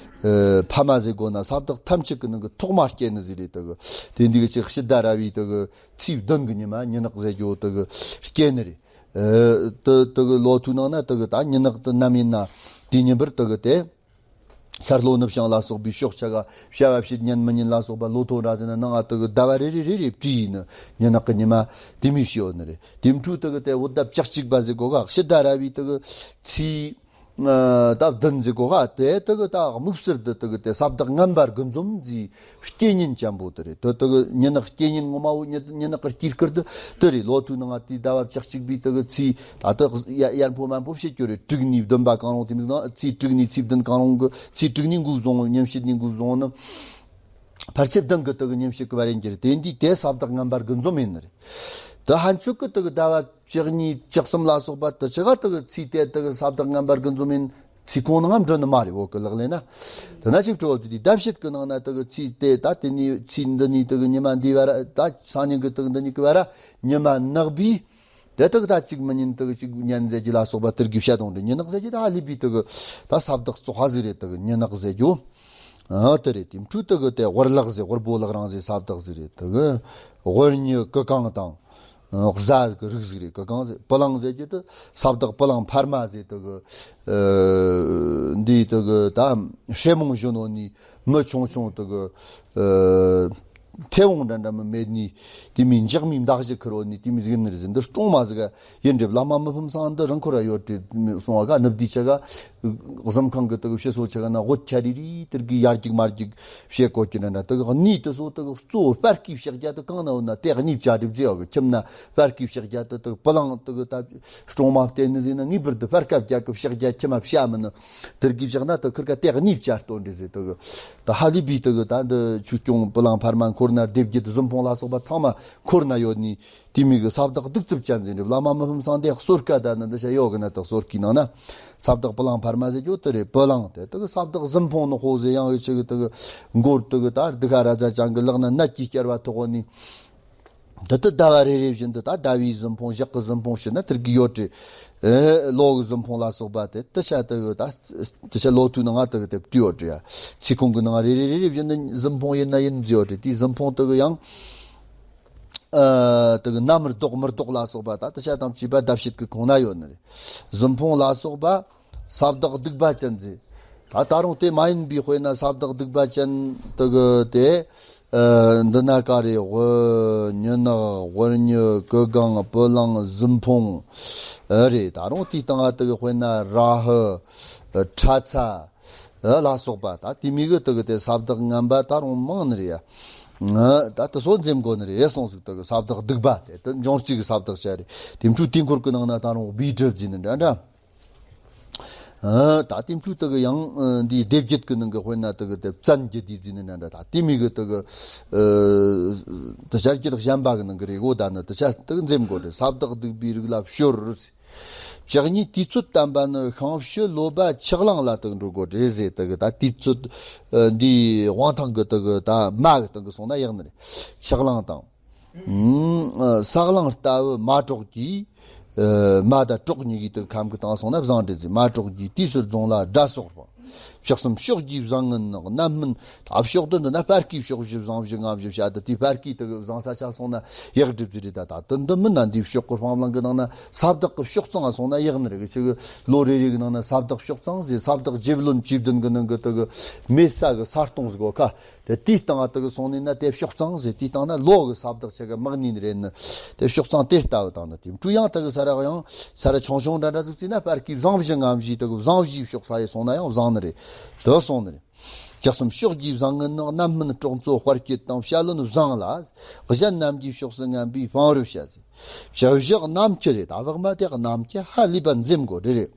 ཕ་མ་ཟེར་དགོས་ན་ས་བདག་ཐམས་ཅད་ཀྱི་ནང་གི་ཐོག་མ་སྐྱེ་ནི་ཟིག་རེད། དུ་གི་དེ་འདི་གི་ཅིག་ཕྱི་ཟླ་ར་བའི་དུ་གི་ཚེས་བདུན་གི་ཉི་མ་མྱི་ནག་ཟེར་གྱི་དུ་གི་སྐྱེ་ནི་རེད། ཨ་དུ་དུ་གི་ལོ་ཐོའི་ནང་ན་དུ་གི་ད་མྱི་ནག་དུ་ནམ་ཡིན་ན་དེ་ཉིན་པར་དུ་གི་དེ། ཤར་ལྷོ་ནུབ་བྱང་ལ་སོགས་པའི་ཕྱོགས་ཆ་ག་བྱ་བ་བྱེད་ཉན་མི་ཉན་ལ་སོགས་པ་ལོ་ཐོ་འདྲ་ཟེར་ན་ནང་ང་དུ་གི་ཟླ་བ་རེ་རེ་རེ་རེ་བྲིས་ཡིན་ནི་ཉི་ནག་གི་ཉི་མ་དེ་མི་ཤེས་ཡོད་ནི་རེད། དེ་འཕྲུལ་དུ་གི་དེ་འུ་ཟླ་བཅུ་གཅིག་པ་ཟེར་གོ་ག་ཕྱི་ཟླ་ར་བའི་དུ་གི་ཚེས་ཨ་ཟླ་བདུན་ཟེར་གོ་ག་དེ་དུ་གི་ད་དམིགས་བསལ་དུ་དུ་གི་དེ་ས་བདག་ངན་པ་དགུ་འཛོམས་ཟིག་སྐྱེ་ཉིན་ཅན་པོ་དེ་རེད། དེ་དེ་གི་ཉི་ནག་སྐྱེ་ཉིན་ངོ་མ་བོ་ཉི་ཉི་ནག་གི་དཀྱིལ་དཀར་དུ་དེ་རེད། ལོ་ཐོའི་ནང་ང་དེའི་ཟླ་བ་བཅུ་གཅིག་པའི་དེ་གི་ཚེས་ད་དེ་ཡ་ཡར་འཕོ་མར་འཕོ་བྱེད་རྒྱུ་རེད། དྲུག་ནས་བདུན་པ་གང་རུང་དེ་མིན་ན་ཚེས་དྲུག་ནས་ཚེས་བདུན་གང་རུང་གི་ཚེས་དྲུག་ནས་འགོ་བཟུང་ཉིན་བྱེད་ནས་འགོ་བཟུང་ནི་ཕལ་ཆེར་བདུན་གི་དེ་གི་ཉིན་བྱེད་གི་བར་ཡིན་རྒྱུ་རེད། དེ་འདི་དེ་ས་བདག་ངན་པ་དགུ་འཛོམས་ཡིན་ནི་རེད། དེ་ཕན་ཆད་གི་དེ་གི་ཟླ་བ་བཅུ་གཉིས་བཅུ་གསུམ་ལ་སོགས་པ་དེ་ཆ་ག་དེ་གི་ཚེས་དེ་དེ་གི་ས་བདག་ངན་པ་དགུ་འཛོམས་ཡིན། ཚེ་གང་ནའང་འགྲོ་ནི་མ་རེད། འོག་གི་ལག་ལེན་ན། དེ་ན་ཅིག་སྤྲོ་བ་དེ་དེ་ཟླ་བྱེད་ཀྱི་ནང་ན་དེ་གི་ཚེས་དེ་ད་དེ་ནས་ཚེས་འདི་ནས་དེ་གི་ཉི་མ་འདིའི་བར་ད་སང་ཉིན་གི་དེ་གི་འདི་ནས་གི་བར་ཉི་མ་ནག་པས་དེ་དེ་གི་ད་གཅིག་མི་ཉིན་དེ་གི་གཅིག་ཉན་ཟེར་རྒྱུ་ལ་སོགས་པ་དེར་གི་བཤད་དང་འདྲ། ཉི་ནག་ཟེར་རྒྱུ་ད་ཧ་ལས་པའི་དེ་གི་ད་ས་བདག་བཙོག་པ་ཟིག་རེད། དེ་གི་ཉི་ནག་ཟེར་རྒྱུ། ཨ་དེ་རེད། དེ་འཕྲུལ་དེ་གི་དེ་ཝུར་ལག་ཟེར་ཝུར་པོ་ལག་རང་ཟེར་ས་བདག་ཟིག་རེད། དེ་གི་ཝུར་ཉི་གུ་གང་དང་། ཨ་གཟའ་གི་རིགས་ཟིག་རེད། གུ་གང་ཟེར། པི་ལང་ཟེར་རྒྱུ་དེ་ས་བདག་པི་ལང་འཕར་མ་ཟེར། དེ་གི་ཨ་འདི་དེ་གི་ད་ཧྲེ་མོང་གཞོན་ནུ་ནི་མི་ཆུང་ཆུང་དེ་གི་ཨ་མཐེ་བོང་འདྲ་འདྲ་མི་མེད་ནི་དེ་མི་འཇག་མི་མདའ་གཞུ་ཁུར་བོ་ནི་དེ་མི་ཟིག་ནི་རེད་ཟེར། འདི་སྲུང་མ་ཟིག་ཡིན་འགྲིབ། བླ་མ་མི་ཕམ་སང་འདི་རང་ཁོ་ར་ཡོད་དེ་སོང་བ་ག་ནུབ་དུས་ཆ་ག་གཟིམ་ཁང་གི་དེ་གི་ཕྱི་སོ་ཆ་ག་ན་དབུ་ཁྱ་རི་རི་དེར་གི་ཡར་རྒྱུག་མར་རྒྱུག་བྱེད་གོ་གི་འདྲ་འདྲ། དེ་གི་གནས་དེ་སོ་དེ་གི་གཙོ་བོ་སྤར་ཁའི་ཕྱག་རྒྱ་དེ་གང་ན་ཡོད་ན་དེ་གནས་བཅའ་སྒྲིག་བྱེད་ཡོད་གི། ཁྱིམ་ན་སྤར་ཁའི་ཕྱག་རྒྱ་དེ་དེ་གི་པི་ལང་དེ་གི་ད་སྲུང་མ་བསྟེན་ནི་ཟིན་ན་ངེས་པར་དུ་སྤར་ཁ་བརྒྱབ་གི་ཕྱག་རྒྱ་ཁྱིམ་མ་བྱ་མིན་ནི་དེར་གི་བཞག་ན་དེ་ཁིར་ཀ་དེ་གནས་བཅའ་སྟོན་འདྲ་ཟེར། དེ་གི་ད་ཧ་ལས་པའི་དེ་གི་ད་འདི་ཆོས་སྐྱོང་པི་ལང་འཕར་མ་འཁོར་ན་སྡེ་བརྒྱད་གཟིམ་དཔོན་ལ་སོགས་པ་ཚང་མ་འཁོར་ན་ཡོད་ནི། དེ་མི་གི་ས་བདག་གདུག་རྩུབ་ཅན་ཟིན་འགྲིབ། བླ་མ་མི་ཕམ་སང་དེ་གསོལ་ཁ་ད་ནི་འདི་བྱ་ཡོད་གི་ན། དེ་གསོལ་ཁའི་ནང་ན་ས་བདག་པི་ལང་འཕར་མ་ཟེར་རྒྱུ་དེ་རེད། པི་ལང་དེ་དེ་གི་ས་བདག་གཟིམ་དཔོན་ནི་ཧོ་ཟེར། ཡང་གི་ཆི་གི་དེ་གི་མགོར་དེ་གི་ད་སྡུག་ཁ་ར་ཛ་ཅང་གི་ལག་ན་ནད་ཀྱི་སྐྱར་བ་ཐོགས་ནི། དེ་དེ་ཟླ་བ་རེ་རེ་བཞིན་དུ་ད་ཟླ་བའི་གཟིམ་དཔོན་ཞག་གི་གཟིམ་དཔོན་ཞུ་ན་དེར་གི་ཡོད་དྲི། ཨེ་ལོ་གི་གཟིམ་དཔོན་ལ་སོགས་པ་དེ་དེ་ཆ་དེ་གི་ད་དེ་ཆ་ལོ་ཐོའི་ནང་ང་དེ་གི་དེ་བྲིས་ཡོད་དྲི་ཡ། ཚེ་གང་གི་ནང་རེ་རེ་རེ་རེ་བཞིན་དུ་གཟིམ་དཔོན་ཡིན་ན་ཡིན་ཟེར་ཡོད་དྲི། དེའི་གཟིམ་དཔོན་དེ་གི་ཡང་། ཨ་དེ་གི་ནམ་ལྡོག་མི་ལྡོག་ལ་སོགས་པ་ད་དེ་ཆ་དང་བཅས་པ་ཟླ་བྱེད་ཀྱི་ཁོངས་ན་ཡོད་ནི་རེད། གཟིམ་དཔོན་ལ་སོགས་པ་ས་བདག་སྡིག་པ་ཅན་ཟེར། ད་ད་རུང་དེ་མ་ཡིན་པའི་དཔེར་ན་ས་བདག་སྡིག་པ་ཅན་དེ་གི་དེ་ཨ་འདི་ན་ག་རེ་དབུ་མྱི་ནག་དབུ་རྙི་གུ་གང་པི་ལང་གཟིམ་དཔོན་ཨ་རེད། ད་རུང་དེའི་སྟེང་ང་དེ་གི་དཔེར་ན་ར་ཧུ་ཁྲ་ཚ་ལ་སོགས་པ་ད་དེ་མི་གི་དེ་གི་དེ་ས་བདག་ངན་པ་ད་རུང་མང་ནི་རེད་ཡ། ད་དེ་ཚོ་འཛེམ་དགོས་ནི་རེད་སོང་ཟིག། དེ་གི་ས་བདག་སྡིག་པ་དེ་དེ་འབྱུང་རྩིས་གི་ས་བདག་བྱ་རེད། དེ་འཕྲུལ་དུས་འཁོར་གི་ནང་ན་ད་རུང་སྦས་སྒྲུབ་ཟེར་ནི་འདྲ་འདྲ། ཨ་ད་དེ་འཕྲུལ་དེ་གི་ཡང་ཨ་འདིའི་སྡེ་བརྒྱད་ཀྱི་ནང་གི་དཔེར་ན་དེ་གི་དེ་བཙན་གྱི་སྡེ་ཟེར་ནི་འདྲ་འདྲ། ད་དེ་མི་གི་དེ་གི་ཨ་དེ་ཆ་རྒྱུད་གཞན་པ་གི་ནང་གི་རེད་གོ། ད་ནི་དེ་ཆ་དེ་གི་འཛེམ་དགོས་རེད། ས་བདག་སྡིག་པའི་རིགས་ལ་བཤོལ། བཅུ་གཉིས་དུས་ཚོད་བསྟན་པ་ནི་ཤིང་ཕྱུ་ལོ་པ་ཆག་ལང་ལ་དེ་གི་འགྲོ་དགོས་རེད་ཟེར། དེ་གི་ད་དུས་ཚོད་ཨ་འདིའི་དབང་ཐང་གི་དེ་གི་ད་མ་གི་སྟེང་གི་སོང་ན་ཡག་ནི་རེད། ཆག་ལང་དང་། ཨུམ། ས་གླང་ལྟ་བུ་མ་གྲོགས་ཀྱིས། ཨ་མ་དང་གྲོགས་གཉིས་ཀྱི་དུ་ཁམས་ཀྱི་སྟེང་སོང་ན་བཟང་འདྲ་ཟེར། མ་གྲོགས་ཀྱིས་དུས་སུ་རྫོང་ལ་དགྲ་སོགས་པ། བཅུ་གསུམ་ཕྱོགས་ཀྱི་བཟང་ངན་ནག་རྣམ་སྨིན། ད་ཕྱོགས་དེ་འདི་ན་སྤར་ཁའི་ཕྱོགས་བཞི་བཟང་བཞི་ངན་བཞི་བྱ་དུ་དེ་སྤར་ཁའི་དུ་བཟང་ས་ཆ་སོང་ན་ཡག་འགྲུབ་ཟེར་རེད། ད་ད་དུ་འདི་མིན་ན་འདིའི་ཕྱོགས་ཀྱི་སྤང་བླང་གི་ནང་ན་ས་བདག་གི་ཕྱོགས་གཙང་སོང་ན་ཡག་ནི་རེད། ཆི་གི་ལོ་རེ་རེ་གི་ནང་ན་ས་བདག་ཕྱོགས་གཙང་ཟེར། ས་བདག་རྗེ་བློན་བཅུ་བདུན་གི་ནང་གི་དུ་གི་མེད་ས་གི་ས་སྟོང་ཟིག་གོ་ཁ། དེ་དེའི་སྟེང་ང་དེ་གི་སོང་ནས་ན་དེ་ཕྱོགས་གཙང་ཟེར། དེའི་སྟེང་ན་ལོ་གི་ས་བདག་ཆ་ག་དམག་ནི་རེད་ནི། དེ་ཕྱོགས་གཙང་དེ་ལྟ་བུ་དང་ནི་དེ་འཕྲུལ་ཡང་དེ་གི་ས་ར་ཡང་ས་ར་ཆུང་ཆུང་འདྲ་འདྲ་ཟིག་བརྩིས་ན་སྤར་ཁའི་བཟང་བཞི་ངན་བཞི་དེ་གི་བཟང་བཞི་ཕྱོགས་ས་ཡི་སོང་ན་ཡང་བཟང་ནི་རེད། དེ་སོང་ནི་རེད། ལྕགས་ཟམ་ཕྱོགས་ཀྱིས་བཟང་ངན་ནི། རྣམ་སྨིན་གྲོགས་མཚོ་དཔལ་སྐྱེད་དང་། བྱ་བློན་བཟང་ལ་གཞན་རྣམས་ཀྱིས་ཕྱོགས་སུ་ངན་པའི་དཔང་རོལ་བྱ་ཟེར། བྱ་བཞག་རྣམ་འཁྱེར་རེད། ད་བག་མ་དེ་རྣམ་འཁྱེར་ཧ་ལས་པ་འཛེམ་དགོས་རེད་རེད།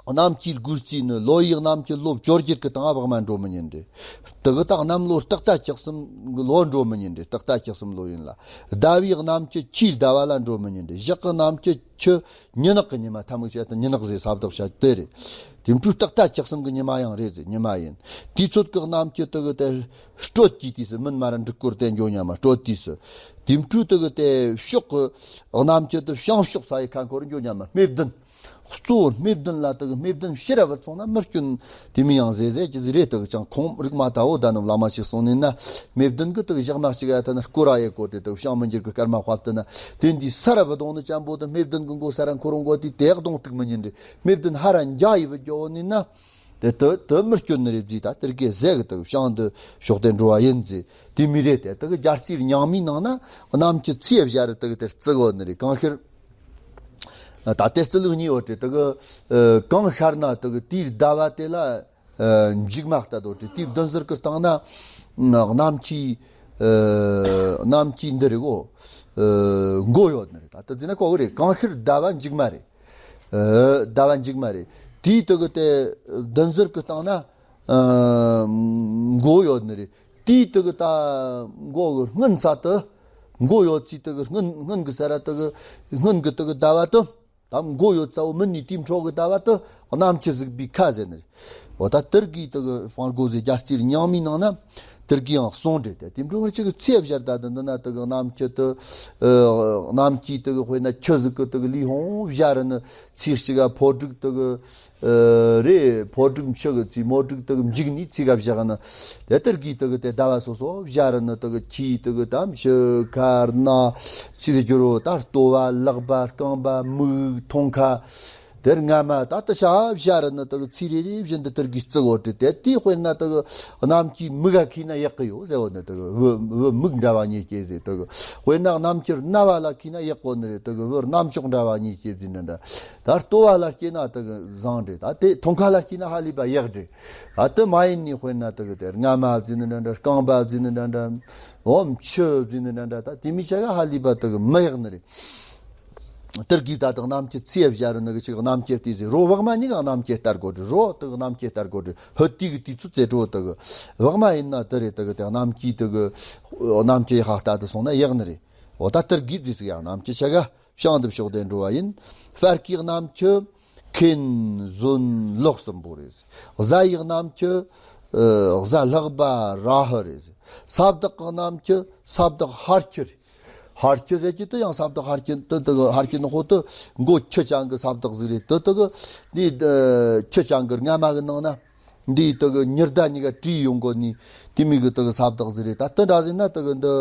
གནམ་སྐྱེས་དགུ་རྩིས་ནི། ལོ་ཡི་གནམ་གྱི་ལོ་བཅོ་བརྒྱད་ཀྱི་སྟེང་བག་མ་འགྲོ་མི་ཉན་རེད། དེ་གི་ད་གནམ་ལོ་སྟག་རྟ་ཁྱག་གསུམ་གི་ལོ་འགྲོ་མི་ཉན་རེད། སྟག་རྟ་ཁྱག་གསུམ་ལོ་ཡིན་ལ། ཟླ་བའི་གནམ་གྱི་ཁྱིའི་ཟླ་བ་ལ་འགྲོ་མི་ཉན་རེད། ཞག་གི་གནམ་གྱི་ཁྱི་ཉི་ནག་གི་ཉི་མ། ཐ་མིག་བྱས་ཏེ་ཉི་ནག་ཟེར་ས་བདག་བྱ་དེ་རེད། དེ་འཕྲོས་སྟག་རྟ་ཁྱག་གསུམ་གི་ཉི་མ་ཡང་རེད་ཟེར། ཉི་མ་ཡིན། དུས་ཚོད་ཀྱི་གནམ་གྱི་དེ་གི་དེ་སྤྲོད་ཀྱི་དུས་སུ། མིན་མ་ར་འབྲུག་སྐོར་དེ་འགྱོ་ཉམས་མ་སྤྲོད་དུས་སུ། དེ་འཕྲོས་དེ་གི་དེ་ཕྱོགས་ཀྱི་གནམ་གྱི་དེ་བྱང་ཕྱོགས་ས་ཡི་ཁ་འཁོར་འགྱོ་ཉམས་མ་སྨེ་བདུན། གཙོ་བོ་སྨེ་བདུན་ལ་དེ་གི་སྨེ་བདུན་ཕྱི་ར་བུད་སོང་ན་མི་སྐྱོན་དེ་མི་ཡང་ཟེ་ཟེ་ཀྱི་ཟི་རེད། དེ་གི་ཅང་ཁོང་རིག་མ་ད་འོ་ད་ནི་བླ་མ་ཞིག་སོང་ནས་ན། སྨེ་བདུན་གི་དེ་གི་ཞག་མ་གཅིག་ཨ་ཐ་ན་སྐོར་ར་ཡེ་གོ་དེ་དེ་གི་བྱང་མི་འགྱུར་གི་སྐར་མ་དཔག་ཏུ་ན། དེ་འདི་ས་ར་བུད་འོང་ནི་ཅན་པོ་དེ་སྨེ་བདུན་གི་མགོ་ས་ར་འཁོར་འོང་གོ་དེ་དེ་གདོང་གཏུག་མི་ཉན་རེད། སྨེ་བདུན་ཧ་ར་འཇའ་ཡི་བུད་འགྱོ་ནི་ན། དེ་དེ་དེ་མི་སྐྱོན་ནི་རེད་ཟེ། ད་དེར་གི་ཟེ་གི་དེ་གི་བྱང་དུ་ཕྱོགས་དེ་འགྲོ་བ་ཡིན་ཟེ། དེ་མི་རེད། དེ་དེ་གི་རྒྱལ་རྩིས་རྙིང་མའི་ནང་ན་གནམ་གྱི་ཚེས་བཞག་རེད། དེ་གི་དེར་བརྩི་གོ་ནི་རེད། གང་ཤེར། ད་ལྟའི་རྩི་ལུགས་གཉིས་ཡོད་དེ། དེ་གི་ཨ་གང་ཤར་ན་དེ་གི་དེའི་ཟླ་བ་དེ་ལ་ཨ་མཇུག་མ་ལྟ་དོ་དེ། དེའི་བདུན་ཟུར་གི་སྟེང་ན་གནམ་གྱི་ཨ་གནམ་གྱི་འདི་རེད་གོ། ཨ་མགོ་ཡོད་ནི་རེད། ད་ལྟ་དེ་ན་གོ་གི་རེད། གང་ཤར་ཟླ་བ་མཇུག་མ་རེད། ཨ་ཟླ་བ་མཇུག་མ་རེད། དེའི་དེ་གི་དེ་བདུན་ཟུར་གི་སྟེང་ན་ཨ་མགོ་ཡོད་ནི་རེད། དེའི་དེ་གི་ད་མགོ་གི་སྔོན་ས་དེ། མགོ་ཡོད་ཚེ་དེ་གི་སྔོན་སྔོན་གི་ས་ར་དེ་གི་སྔོན་གི་དེ་གི་ཟླ་བ་དེ། ད་མགོ་ཡོད་ཚ་བོ་མིན་ནི་དེའི་འཕྲོ་གི་ཟླ་བ་དེ་གནམ་གྱི་གཟིགས་པའི་ཁ་ཟེར་ནི་རེད། འོ་ད་དེར་གི་དེ་གི་དཔང་རྒོད་ཟེ་རྒྱལ་རྩིས་རྙིང་མའི་ནང་ན་དེར་གི་ཡང་གསུངས་རེད། དེ་དེ་འཕྲོ་ང་ཅིག་གི་ཚེས་བཞག་ད་དེ་འདི་ན་དེ་གི་གནམ་གྱི་དེ་ཨ་གནམ་གྱི་དེ་གི་དཔེར་ན་ཁྱི་ཟིག་གི་དེ་གི་ལུས་ཧོང་བཞག་རེད་ནི། ཚེས་གཅིག་ག་ཕོ་དྲུག་དེ་གི་ཨ་རེད། ཕོ་དྲུག་མཆུ་གི་ཚེས། མོ་དྲུག་དེ་གི་མཇུག་ནི་ཚེས་ག་བཞག་ནི། དེ་དེར་གི་དེ་གི་དེ་ཟླ་བ་སོ་སོ་བཞག་རེད་ནི། དེ་གི་ཁྱི་དེ་གི་ད་མཆུ་ཁ་སྣ་ཚེས་ཟེར་རྒྱུ་རོ། ད་ལྟོ་བ་ལག་པ་རྐང་པ་མིག་མཐོང་ཁ། དེར་རྔ་མ་ད་ལྟ་ཆ་བཞག་རེད་ནི། དེ་གི་ཚེས་རེ་རེ་བཞིན་དུ་དེར་གི་བརྩི་གོ་དྲི། དེ་དེའི་དཔེར་ན་དེ་གི་གནམ་གྱི་མིག་ག་ཁེ་ན་ཡག་གི་ཡོད་ཟེར་བ་ནི། དེ་གི་བུ་བུ་མིག་འདྲ་བ་གཉིས་སྐྱེས་ཟེར། དེ་གི་དཔེར་ན་གནམ་ཁྱེར་རྣ་བ་ལ་ཁེ་ན་ཡག་གོ་ནི་རེད། དེ་གི་བུ་རྣམ་ཅོག་འདྲ་བ་གཉིས་སྐྱེས་ཟེར་ནི་འདྲ། ད་ལྟོ་བ་ལ་སྐྱེས་ན་དེ་གི་བཟང་རེད། ད་དེ་མཐོང་ཁ་ལ་སྐྱེས་ན་ཧ་ལས་པ་ཡག་རེད། ད་དེ་མ་ཡིན་ནི་དཔེར་ན་དེ་གི་དེ་རྔ་མ་ཟེར་ནི་འདྲ་འདྲ། རྐང་པ་ཟེར་ནི་འདྲ་འདྲ། འོ་མཆུ་ཟེར་ནི་འདྲ་འདྲ། ད་དེ་མི་ཆ་ག་ཧ་ལས་པ་དེ་གི་མི་ཡག་ནི་རེད། དེར་གི་ད་དེ་གནམ་གྱི་ཚེས་བཞག་རེད་ནི་གི་ཅིག་གནམ་གྱི་དེ་ཟེར། རོ་བག་མ་གཉིས་ཀ་གནམ་གྱི་ལྟར་གོ་དྲི། རོ་དེ་གི་གནམ་གྱི་ལྟར་གོ་དྲི། ཧུ་དེ་གི་དུས་ཚོད་ཙེ་འགྲོ་དེ་གི་བག་མ་ཡིན་ན་དེ་རེད། དེ་གི་དེ་གནམ་གྱི་དེ་གི་གནམ་གྱི་ཧ་ལྟ་དེ་སོང་ན་ཡག་ནི་རེད། འོ་ད་དེར་གི་དེ་ཟིག་ཡང་གནམ་གྱི་ཆ་ག་བྱང་དུ་ཕྱོགས་དེ་འགྲོ་བ་ཡིན། དཔལ་གྱི་གནམ་གྱི་ཁེན་ཟོན་ལོག་གསུམ་པོ་རེད། གཟའ་ཡི་གནམ་གྱི་ཨ་གཟའ་ལྷག་པ་ར་ཧུ་རེད། ས་བདག་གི་གནམ་གྱི་ས་བདག་ཧར་གྱི་རེད། ཧར་གྱི་ཟེར་གྱི་དེ་ཡང་ས་བདག་ཧར་གྱི་དེ་དེ་ཧར་གྱི་ནི་ཧོ་དེ་མགོ་ཁྱི་ཅན་གི་ས་བདག་ཟིག་རེད། དེ་དེ་གི་འདི་ཨ་ཁྱི་ཅན་གི་རྔ་མ་གི་ནང་ན་འདི་དེ་གི་ཉི་ཟླ་གཉིས་ཀ་བྲིས་ཡོང་གོ་ནི་དེ་མི་གི་དེ་གི་ས་བདག་ཟིག་རེད། ད་དེ་འདྲ་ཟིག་ན་དེ་གི་འདི་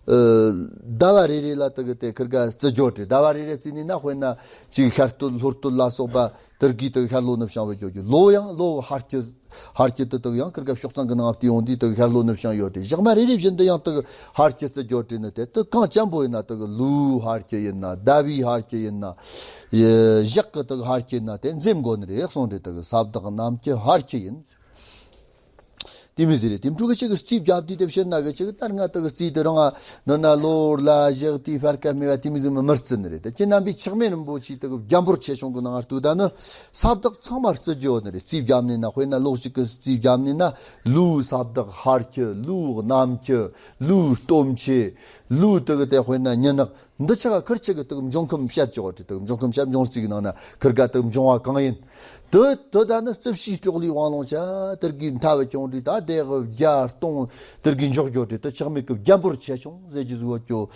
ཨ་ཟླ་བ་རེ་རེ་ལ་དེ་གི་དེ་ཁིར་ག་བརྩི་འཇོག་བྲིས། ཟླ་བ་རེ་རེ་བརྩིས་ནི་ན་དཔེར་ན་ཅིག་ཤར་སྟོད་ལྷོ་སྟོད་ལ་སོགས་པ། དེར་གི་དེ་གི་ཤར་ལྷོ་ནུབ་བྱང་བུད་འགྱོ་རྒྱུ། ལོ་ཡང་ལོ་ཧར་གྱི་ཧར་གྱི་དེ་དེ་གི་ཡང་ཁིར་ག་ཕྱོགས་གཙང་གི་ནང་བལྟས་ཡོང་དུས་དེ་གི་ཤར་ལྷོ་ནུབ་བྱང་ཡོད་དེ། ཞག་མ་རེ་རེ་བཞིན་དུ་ཡང་དེ་གི་ཧར་གྱི་བརྩི་འཇོག་བྲིས་ནི། དེ་དེ་གང་ཅན་པོ་ཡིན་ན། དེ་གི་ལོའི་ཧར་གྱི་ཡིན་ན། ཟླ་བའི་ཧར་གྱི་ཡིན་ན། ཡེ་ཞག་གི་དེ་གི་ཧར་གྱི་ཡིན་ན་དེ་འཛེམ་དགོས་ནི་རེད་གསུངས་རེད། དེ་གི་ས་བདག་གནམ་གྱི་ཧར་གྱི་ཡིན། དེ་མི་ཟེར་རེད། དེ་འཕྲུལ་གི་ཅིག་གི་རྩིས་བརྒྱབ་དུས་དེ་བཤད་ན་གི་ཅིག་ལྟར་ང་དེ་གི་རྩིས་དེ་རང་ང་ནོ་ན་ལོར་ལ་བཞག་དེའི་ཕར་ཀ་སྨྲས་པ་དེ་མི་ཟེར་མི་མི་བརྩི་ནི་རེད། དེ་ཁྱེད་རྣམ་པའི་ཆགས་མེད་རིན་པོ་ཆེ་དེ་གི་རྒྱ་འབོར་ཆེ་ཆུང་གི་ནང་ལྟོས་ད་ནི་ས་བདག་ཚང་མ་བརྩི་རྒྱུ་ཡོད་ནི་རེད། རྩིས་བརྒྱབ་ནས་ན། དཔེར་ན་ལོ་གཅིག་གི་རྩིས་བརྒྱབ་ནས་ན། ལོའི་ས་བདག་ཧར་གྱི། ལོའི་གནམ་གྱི། ལོའི་སྟོབས་ཆེ། ལོའི་དེ་གི་དེ་དཔེར་ན་ཉི་ནག་འདི་ཆ་ག་ཁིར་ཆ་གི་དེ་གི་འབྱུང་ཁམས་བཤད་ཆོག་རེད། དེ་གི་འབྱུང་ཁམས་བཤད། འབྱུང་རྩིས་ཀྱི་ནང་ན་ཁིར་ག་དེ་གི་འབྱུང་བ་གང་ཡིན། དེ་དེ་ད་ནི་རྩིབས་བྱིའི་གྲོགས་ལས་དབང་ལུང་བྱ། དེར་གི་མཐའ་བུ་ཆུང་དྲི། ད་དེ་གི་བརྒྱ་སྟོང་དེར་གི་འཇོག་རྒྱུ་དྲི། དེ་ཆགས་མེད་གི་རྒྱ་འབོར་ཆེ་ཆུང་ཟེར་གྱི་བཟོ་རྒྱུ།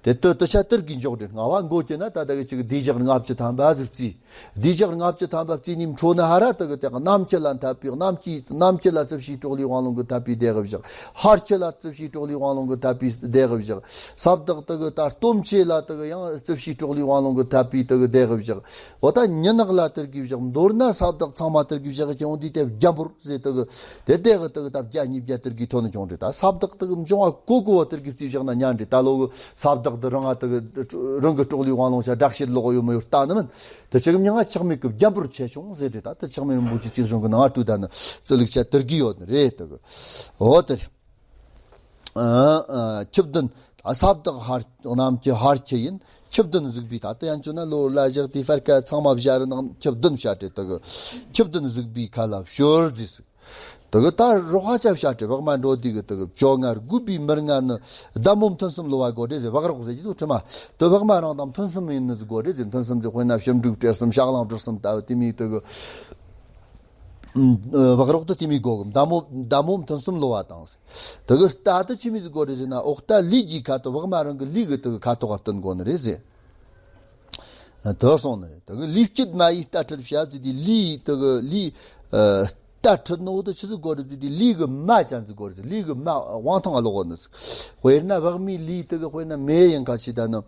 དེ་དེ་དེ་ཆ་དེར་གི་འཇོག་དྲི། ལྔ་བ་མགོ་གྱི་ན་ད་དེ་གི་ཅིག་བདེ་འཇགས་ལྔ་བཅུ་ཐམ་པ་ཟིག་རྩིས། བདེ་འཇགས་ལྔ་བཅུ་ཐམ་པ་རྩིས་ནི་འཕྲོ་ན་ཧ་ར་དེ་གི་དེ་གནམ་གྱི་ལ་འཐབ་པའི། གནམ་གྱི་གནམ་གྱི་ལ་རྩིབས་བྱིའི་གྲོགས་ལས་དབང་ལུང་གི་འཐབ་པའི་དེ་གི་བཞག་ཧར་གྱི་ལ་རྩིབས་བྱིའི་གྲོགས་ལས་དབང་ལུང་གི་འཐབ་པའི་དེ་གི་བཞག་ས་བདག་དེ་གི་ད་སྟོབས་ཆེ་ལ་དེ་གི་ཡང་རྩིབས་བྱིའི་གྲོགས་ལས་དབང་ལུང་གི་འཐབ་པའི་དེ་གི་དེ་གི་བཞག་འོ་ད་ཉི་ནག་ལ་དེར་གི་བཞག་མདོར་ན་ས་བདག་ཚང་མ་དེར་གི་བཞག་ཀྱང་འོ་འདི་དེ་རྒྱ་འབོར་ཟེར་དེ་གི་དེ་དེ་གི་དེ་གི་ད་བརྒྱ་ཉིས་བརྒྱ་དེར་གི་ཐོན་ནི་ཆུང་དྲི། ད་ས་བདག་དེ་གི་འབྱུང་བ་གོ་གོ་བ་དེར་གི་རྩིས་བཞག་ན་ཉན་དྲི། ད་ལོ་གི་ས་བདག་དེ་རང་ང་དེ་གི་རང་གི་སྲོག་ལུས་དབང་ལོང་བྱ་དྲག་བྱེད་ལོག་ཡོད་མ་ཡོད་ལྟ་ནི་མིན། དེ་ཆེ་གི་མྱིང་ང་ཆགས་མེད་ཀྱི་རྒྱ་འབུར་ཆེ་ཆུང་ཟེར་ཏེ། ད་དེ་ཆགས་མེད་རིན་པོ་ཆེ་རྩིས་གཞུང་གི་ནང་ང་ལྟོས་ད་ནི་རྩི་ལུགས་ཆ་དེར་གི་ཡོད་ནི་རེད། དེ་གི་འོ་དེ་རེད། ཨ་ཨ་ཆུ་བདུན། ས་བདག་ཧར་གནམ་གྱི་ཧར་ཁྱི་ཡིན། ཆུ་བདུན་གཟིགས་པའི། ད་ལྟ་ཡང་བྱུང་ན་ལོ་ལ་བཞག་དེ་སྤར་ཁ་ཚང་མ་བཞག་རི་ནང་ཆུ་བདུན་བྱ་སྤྲེལ་དེ་གི་ཆུ་བདུན་གཟིགས་པའི་ཁ་ལ་ཞོར་རྫིས་སུ། དེ་གི་ད་རོགས་ཧ་ཅང་བྱ་སྤྲེལ་བག་མ་འགྲོ་དུས་གི་དེ་གི་བཅོ་ལྔ་དགུ་པའི་མི་ལྔ་ནི་ཟླ་མོ་ཐུན་གསུམ་ལོ་བ་དགོ་སྤྲེལ་ཟེར། བག་རོགས་ཟེར་གྱི་འདུག་ཁྲི་མ། དེ་བག་མ་རང་དང་ཐུན་གསུམ་ཡིན་ནི་ཟིག་དགོ་སྤྲེལ་ཟེར། ཐུན་གསུམ་གྱི་དཔེར་ན་ཞིབ་འབྲུག་སྤྲེལ་གསུམ་ཞག་གླང་སྦྲུལ་གསུམ་ལྟ་བུ་དེ་མོའི་དེ་གི་བག་རོགས་དེ་དེ་མོའི་དགོ་གི། ཟླ་མོ་ཟླ་མོ་ཐུན་གསུམ་ལོ་བ་དང་། དེ་གི་རྟ་དེ་ཆི་མོ་ཟིག་དགོ་སྤྲེལ་ཟེར་ན། འོག་རྟ་ལུས་ཀྱི་ཁ་དོག་བག་མ་རང་གི་ལུས་གི་དེ་གི་ཁ་དོག་ག་བསྟུན་དགོ་ནི་རེད་ཟེར། དེ་སོང་ནི་རེད། དེ་གི་ལུས་སྐྱིད་མ་ཡིས་རྟ་ཁྲིད་བྱ་ཟེར་དེ། ལུས་དེ་གི་ལུས་ཨ་རྟ་ཁྲིད་ནོ་དེ་ཆི་ཟིག་དགོ་སྤྲེལ་ཟེར་དེ། ལུས་གི་མ་ཅན་ཟིག་དགོ་སྤྲེལ་ཟེར། ལུས་གི་མ་དབང་ཐང་ལོག་ནི་ཟིག། དཔེར་ན་བག་མའི་ལུས་དེ་གི་དཔེར་ན་མེ་ཡིན་ཁ་ཆེ་ད་ནི་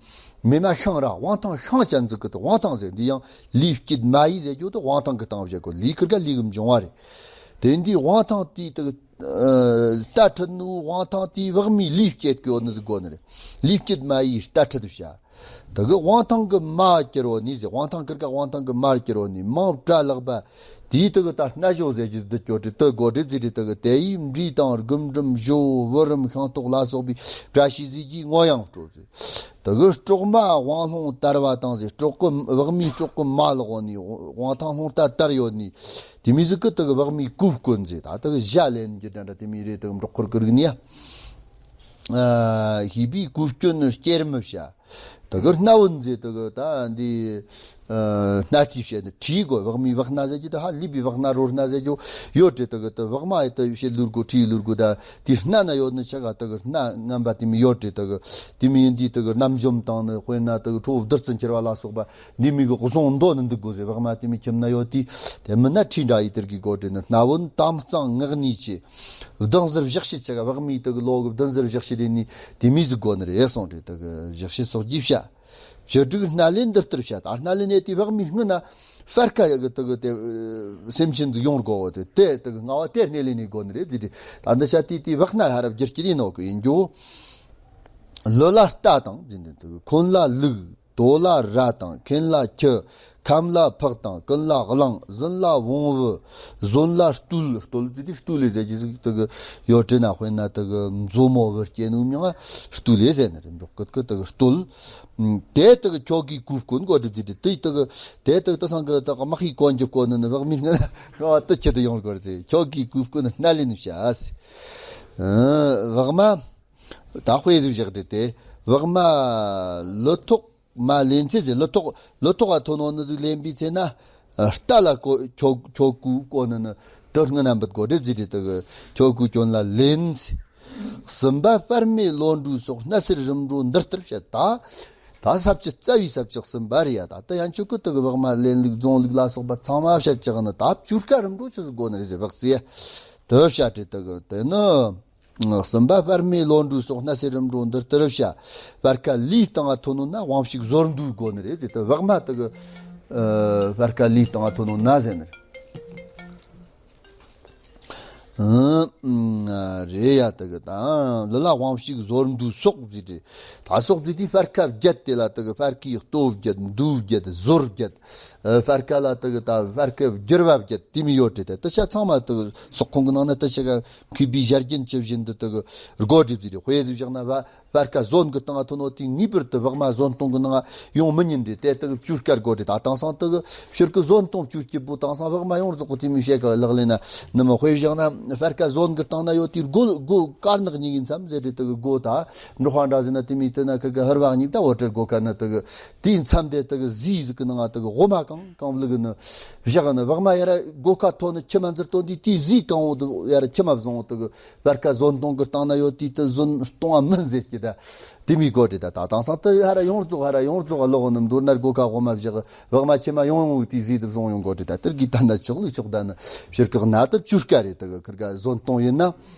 མེ་མ་ཤིང་ར་དབང་ཐང་ཤིང་ཅན་ཟིག་གི་དེ་དབང་ཐང་ཟེར། འདི་ཡང་ལུས་སྐྱིད་མ་ཡིས་ཟེར་རྒྱུ་དེ་དབང་ཐང་གི་སྟེང་བཞག་གོ། ལུས་ཁིར་ག་ལུས་གི་འབྱུང་བ་རེད། དེ་འདི་དབང་ཐང་དེ་དེ་གི་ཨ་རྟ་ཁྲིད་ནོ་དབང་ཐང་དེ་བག་མའི་ལུས་སྐྱེད་གི་ཡོད་ནི་ཟིག་དགོ་ནི་རེད། ལུས་སྐྱིད་མ་ཡིས་རྟ་ཁྲིད་བྱ། དེ་གི་དབང་ཐང་གི་མ་གྱུར་བོ་ནི་ཟེར། དབང་ཐང་ཁིར་ག་དབང་ཐང་གི་མར་གྱུར་བོ་ནི་མིང་བྲ་ལག་པ་དེའི་དེ་གི་ད་སྣ་ཞོ་ཟེར་གྱི་འདི་སྐྱོ་དྲི་དེ་དགོ་སྤྲེལ་ཟེར་དྲི། དེ་གི་དེ་ཡིས་འབྲས་དང་རྒུན་འབྲུམ་ཞོ་བུ་རམ་ཤིང་ཏོག་ལ་སོགས་པའི་བཀྲ་ཤིས་རྫས་ཀྱི་ངོ་ཡང་སྤྲོད་ཟེར། དེ་གི་སྲོག་མ་དབང་ལྷུང་དར་བ་དང་ཟེར། སྲོག་གི་བག་མའི་སྲོག་གི་མ་ལོག་ནི་དབང་ཐང་ལྷུང་རྟ་དར་ཡོད་ནི་དེ་མོ་ཟིག་གི་དེ་གི་བག་མའི་གོས་བསྐོན་ཟེར། ད་དེ་གི་ཞྭ་ལེན་རྒྱུ་འདྲ་འདྲ་དེ་མོ་རེད། དེ་གི་འབྲོག་ཁུལ་གི་རིག་གནས་ཡ། ཨ་ཤེས་པའི་གོས་སྐྱོན་སྐྱེར་མི་བྱ། དེ་གི་སྣ་བུན་ཟེར། དེ་གི་ད་འདི་ཨ་སྣ་ཁྲིད་བྱས་ནི་ཁྲིད་དགོ། བག་མའི་བག་སྣ་ཟེར་གྱི་ད་ཧ་ལུས་པའི་བག་སྣ་རོ་སྣ་ཟེར་རྒྱུ་ཡོད་དྲི། དེ་གི་དེ་བག་མ་ཡི་དེ་བྱེད་ལུར་དགོ་ཁྲིད་ལུར་དགོ། ད་དེ་སྣ་ན་ཡོད་ནི་ཆ་ག་དེ་གི་སྣ་ངན་པ་དེ་མོ་ཡོད་དྲི། དེ་གི་དེ་མོ་ཡིན་དུས་དེ་གི་རྣམ་འཇོམས་དང་ནི་དཔེར་ན་དེ་གི་ཁྲོ་བོ་བདུད་རྩི་འཁྱིལ་བ་ལ་སོགས་པ་འདི་མོ་གི་བཟུང་འདོད་ནི་འདུག་དགོ་ཟེར། བག་མ་དེ་མོ་ཁྱིམ་ན་ཡོད་དུས་དེ་མིན་ན་ཁྲིད་འདྲ་ཡི་དེར་གི་དགོ་དྲི་ནི། སྣ་བུན་དམ་གཙང་ངག་ནུས་ཆེ། བདུད་རྩི་བཞག་བྱེད་ཆ་ག་བག་མའི་དེ་གི་ལོག་གི་བདུད་རྩི་བཞག་བྱེད་དེ་ནི་དེ་མོ་ཟིག་དགོ་ནི་རེད་གསུངས་དྲི། དེ་གི་བཞག་བྱེད་སོགས་ཀྱིས་བྱ། བཅུ་དྲུག་སྣ་ལེན་འདི་ལྟར་བྱ། ད་སྣ་ལེན་ནས་དེ་བག་མའི་སྔུན་ན་སྤར་ཁ་གི་དེ་གི་དེ་སེམས་ཅན་ཟིག་ཡོང་དགོ་བོ་དེ་དེ་དེ་གི་སྔ་བ་དེ་སྣ་ལེན་ནས་དགོ་ནི་རེད་ཟེར་དྲི། ད་འདི་ཆ་དེ་དེ་བག་སྣ་ཧ་ར་བསྒྱུར་སྐྱེ་ནོ་གི་ཡིན་རྒྱུ། ལུ་ལ་རྟ་དང་ཟེར་ནས་དེ་གི་ཁོན་ལ་ལུག། དོ་ལ་ར་དང་། ཁེན་ལ་ཁྱི། ཁམ་ལ་ཕག་དང་། ཀུན་ལ་གླང་། ཟིན་ལ་བོང་བུ། ཟོན་ལ་སྟུལ། སྟུལ་ཟེར་དུས་སྟུལ་ལས་ཟེར་གྱི་ཟིག་དེ་གི་ཡོད་དྲི་ན། དཔེར་ན་དེ་གི་མཛོ་མོ་བུ་སྐྱེ་ནུ་མྱང་ང་སྟུལ་ལས་ཟེར་ནི་རེད། འབྲོག་སྐད་གི་དེ་གི་སྟུལ། དེ་དེ་གི་ཁྱོ་གའི་གོས་བསྐོན་དགོ་སྒྲུབ་ཀྱི་དེ་དེ་གི་དེ་དེ་གི་དེ་སང་གི་དེ་གི་དམག་གི་གོན་རྒྱུ་བསྐོན་ནི་ནི་བག་མའི་སྔུན་ན་དེ་ཁྱི་དེ་ཡོང་དགོ་ཟེར། ཁྱོ་གའི་གོས་བསྐོན་སྣ་ལེན་བྱ་ཟེར། བག་མ། ད་དཔེ་ཟིག་བཞག་དྲི་དེ། བག་མ་ལུ་ཐོག་མ་ལེན་ཚེ་ཟེར། ལུ་ཐོག་ལུ་ཐོག་ག་ཐོན་ནོ་ནི་ཟིག་ལེན་པའི་ཚེ་ན། རྟ་ལ་གོ་ཁྱོ་ཁྱོ་གོས་བསྐོན་ནི་ནི་དེ་སྔུན་ན་འབུད་དགོ་སྒྲུབ་ཀྱི་དེ་གི་ཁྱོ་གོས་སྐྱོན་ལ་ལེན་ཚེ། གསུམ་པ་སྤར་མེ་ལོ་འབྲུ་སོགས། སྣ་སེར་རིམ་གྲོ་འདི་ལྟར་བྱ། ད་ད་ས་བཅུ་རྩ་བའི་ས་བཅུ་གསུམ་པ་རེད་ཡ། ད་ད་ཡང་ཁྱོ་གི་དེ་གི་བག་མ་ལེན་ལུགས་རྫོང་ལུགས་ལ་སོགས་པ་ཚང་མ་བྱ་བཅུག་ནི། ད་བཅུ་ཀ་རིམ་གྲོ་ཆི་ཟིག་དགོ་ནི་རེད་ཟེར། བག་རྩི་ཡ་དེ་བྱ་དྲི་དེ་གི་དེ་ནི། གསུམ་པ་སྤར་མེ་ལོ་འབྲུ་སོགས། སྣ་སེར་རིམ་གྲོ་འདི་ལྟར་བྱ། སྤར་ཁ་ལུས་སྟེང་ང་ཐོན་ནོ་ན་དབང་ཕྱུག་ཟོར་འདུ་དགོ་ནི་རེད་ཟེར། དེ་བག་མ་དེ་གི་ཨ་སྤར་ཁ་ལུས་སྟེང་ང་ཐོན་ནོ་ན་ཟེར་ནི་རེད། ཨ་རེད་ཡ། དེ་གི་དང་ལུ་ལ་དབང་ཕྱུག་ཟོར་འདུ་སོགས་ཟེར་དེ། ད་སོགས་ཟེར་དེ་སྤར་ཁ་བརྒྱད་དེ་ལ་དེ་གི་སྤར་ཁའི་ལྟོ་བརྒྱད། འདུ་བརྒྱད། ཟོར་བརྒྱད། ཨ་སྤར་ཁ་ལ་དེ་གི་ད་སྤར་ཁ་བསྒྱུར་བ་བརྒྱད་དེ་མོ་ཡོད་དྲི་དེ། དེ་ཆ་ཚང་མ་དེ་གི་སོག་ཁོང་གི་ནང་ན་དེ་ཆ་ག་མཁས་པའི་ཞལ་རྒྱུན་ཇི་བཞིན་དུ་དེ་གི་སྒོ་སྒྲིག་ཟེར་དེ། དཔེ་ཟིག་བཞག་ན་བ་སྤར་ཁ་ཟོན་གི་སྟེང་ང་ཐོན་ནོ་དེ་ངེས་པར་དུ་བག་མ་ཟོན་སྟོང་གི་ནང་ཡོང་མི་ཉན་དྲི། དེ་དེ་གི་བཅུ་སྐར་སྒོ་སྒྲིག། ད་དེང་སང་དེ་གི་ཕྱིར་གི་ཟོན་སྟོང་བཅུ་སྐྱིད་པོ་དེང་སང་བག་མ་ཡོངས་རྫོགས་གི་དེ་མོ་བཤད་གི་ལག་ལེན་ན་ནི་མི། དཔེ་བཞག་ན་སྤར་ཁ་ཟོན་གི་སྟེང་ན་ཡོད་དེ་སྒོ་སྒོ་དཀར་ནག་གཉིས་ཀྱི་མཚམས་ཟེར་དྲི། དེ་གི་སྒོ་ད་འབྲོག་པ་འདྲ་ཟེར་ན་དེ་མོ་དེ་ན་ཁིར་གི་ཧར་བག་གཉིས་ད་འོ་དྲི་སྒོ་ཁ་ན་དེ་གི་དེའི་མཚམས་དེ་དེ་གི་ཟས་ཟིག་གི་ནང་ང་དེ་གི་འོ་མ་གང་གང་བླུག་གི་ནི་བཞག་ནི། བག་མ་ཡར་སྒོ་ཁ་ཐོན་ནི་ཁྱི་མ་འཛིར་ཐོན་དུས་དེའི་ཟས་གང་བོ་དེ་ཡར་ཁྱི་མ་བཟུང་དེ་གི་སྤར་ཁ་ཟོན་སྟོང་གི་སྟེང་ན་ཡོད་དུས་དེ་ཟོན་སྟོང་བ་མིན་ཟེར་གྱི་ད་དེ་མོ་གོ་དྲི། ད་ད་དེང་སང་དེ་ཧ་ར་ཡོངས་རྫོགས་ཧ་ར་ཡོངས་རྫོགས་ལོག་ནི། མདོར་ན་སྒོ་ཁ་འོ་མ་བཞག་བག་མ་ཁྱི་མ་ཡོང་ཡོང་དེའི་ཟས་དེ་བཟུང་ཡོང་གོ་དྲི། ད་དེར་གི་ད་ན་ཆོག་ལུགས་ཆོག་ད་ནི་ཕྱིར་གི་ན་དེ་བཅུ་སྐར་རེད། དེ་གི་ཁིར་ག་ཟོན་སྟོང་ཡིན་ན་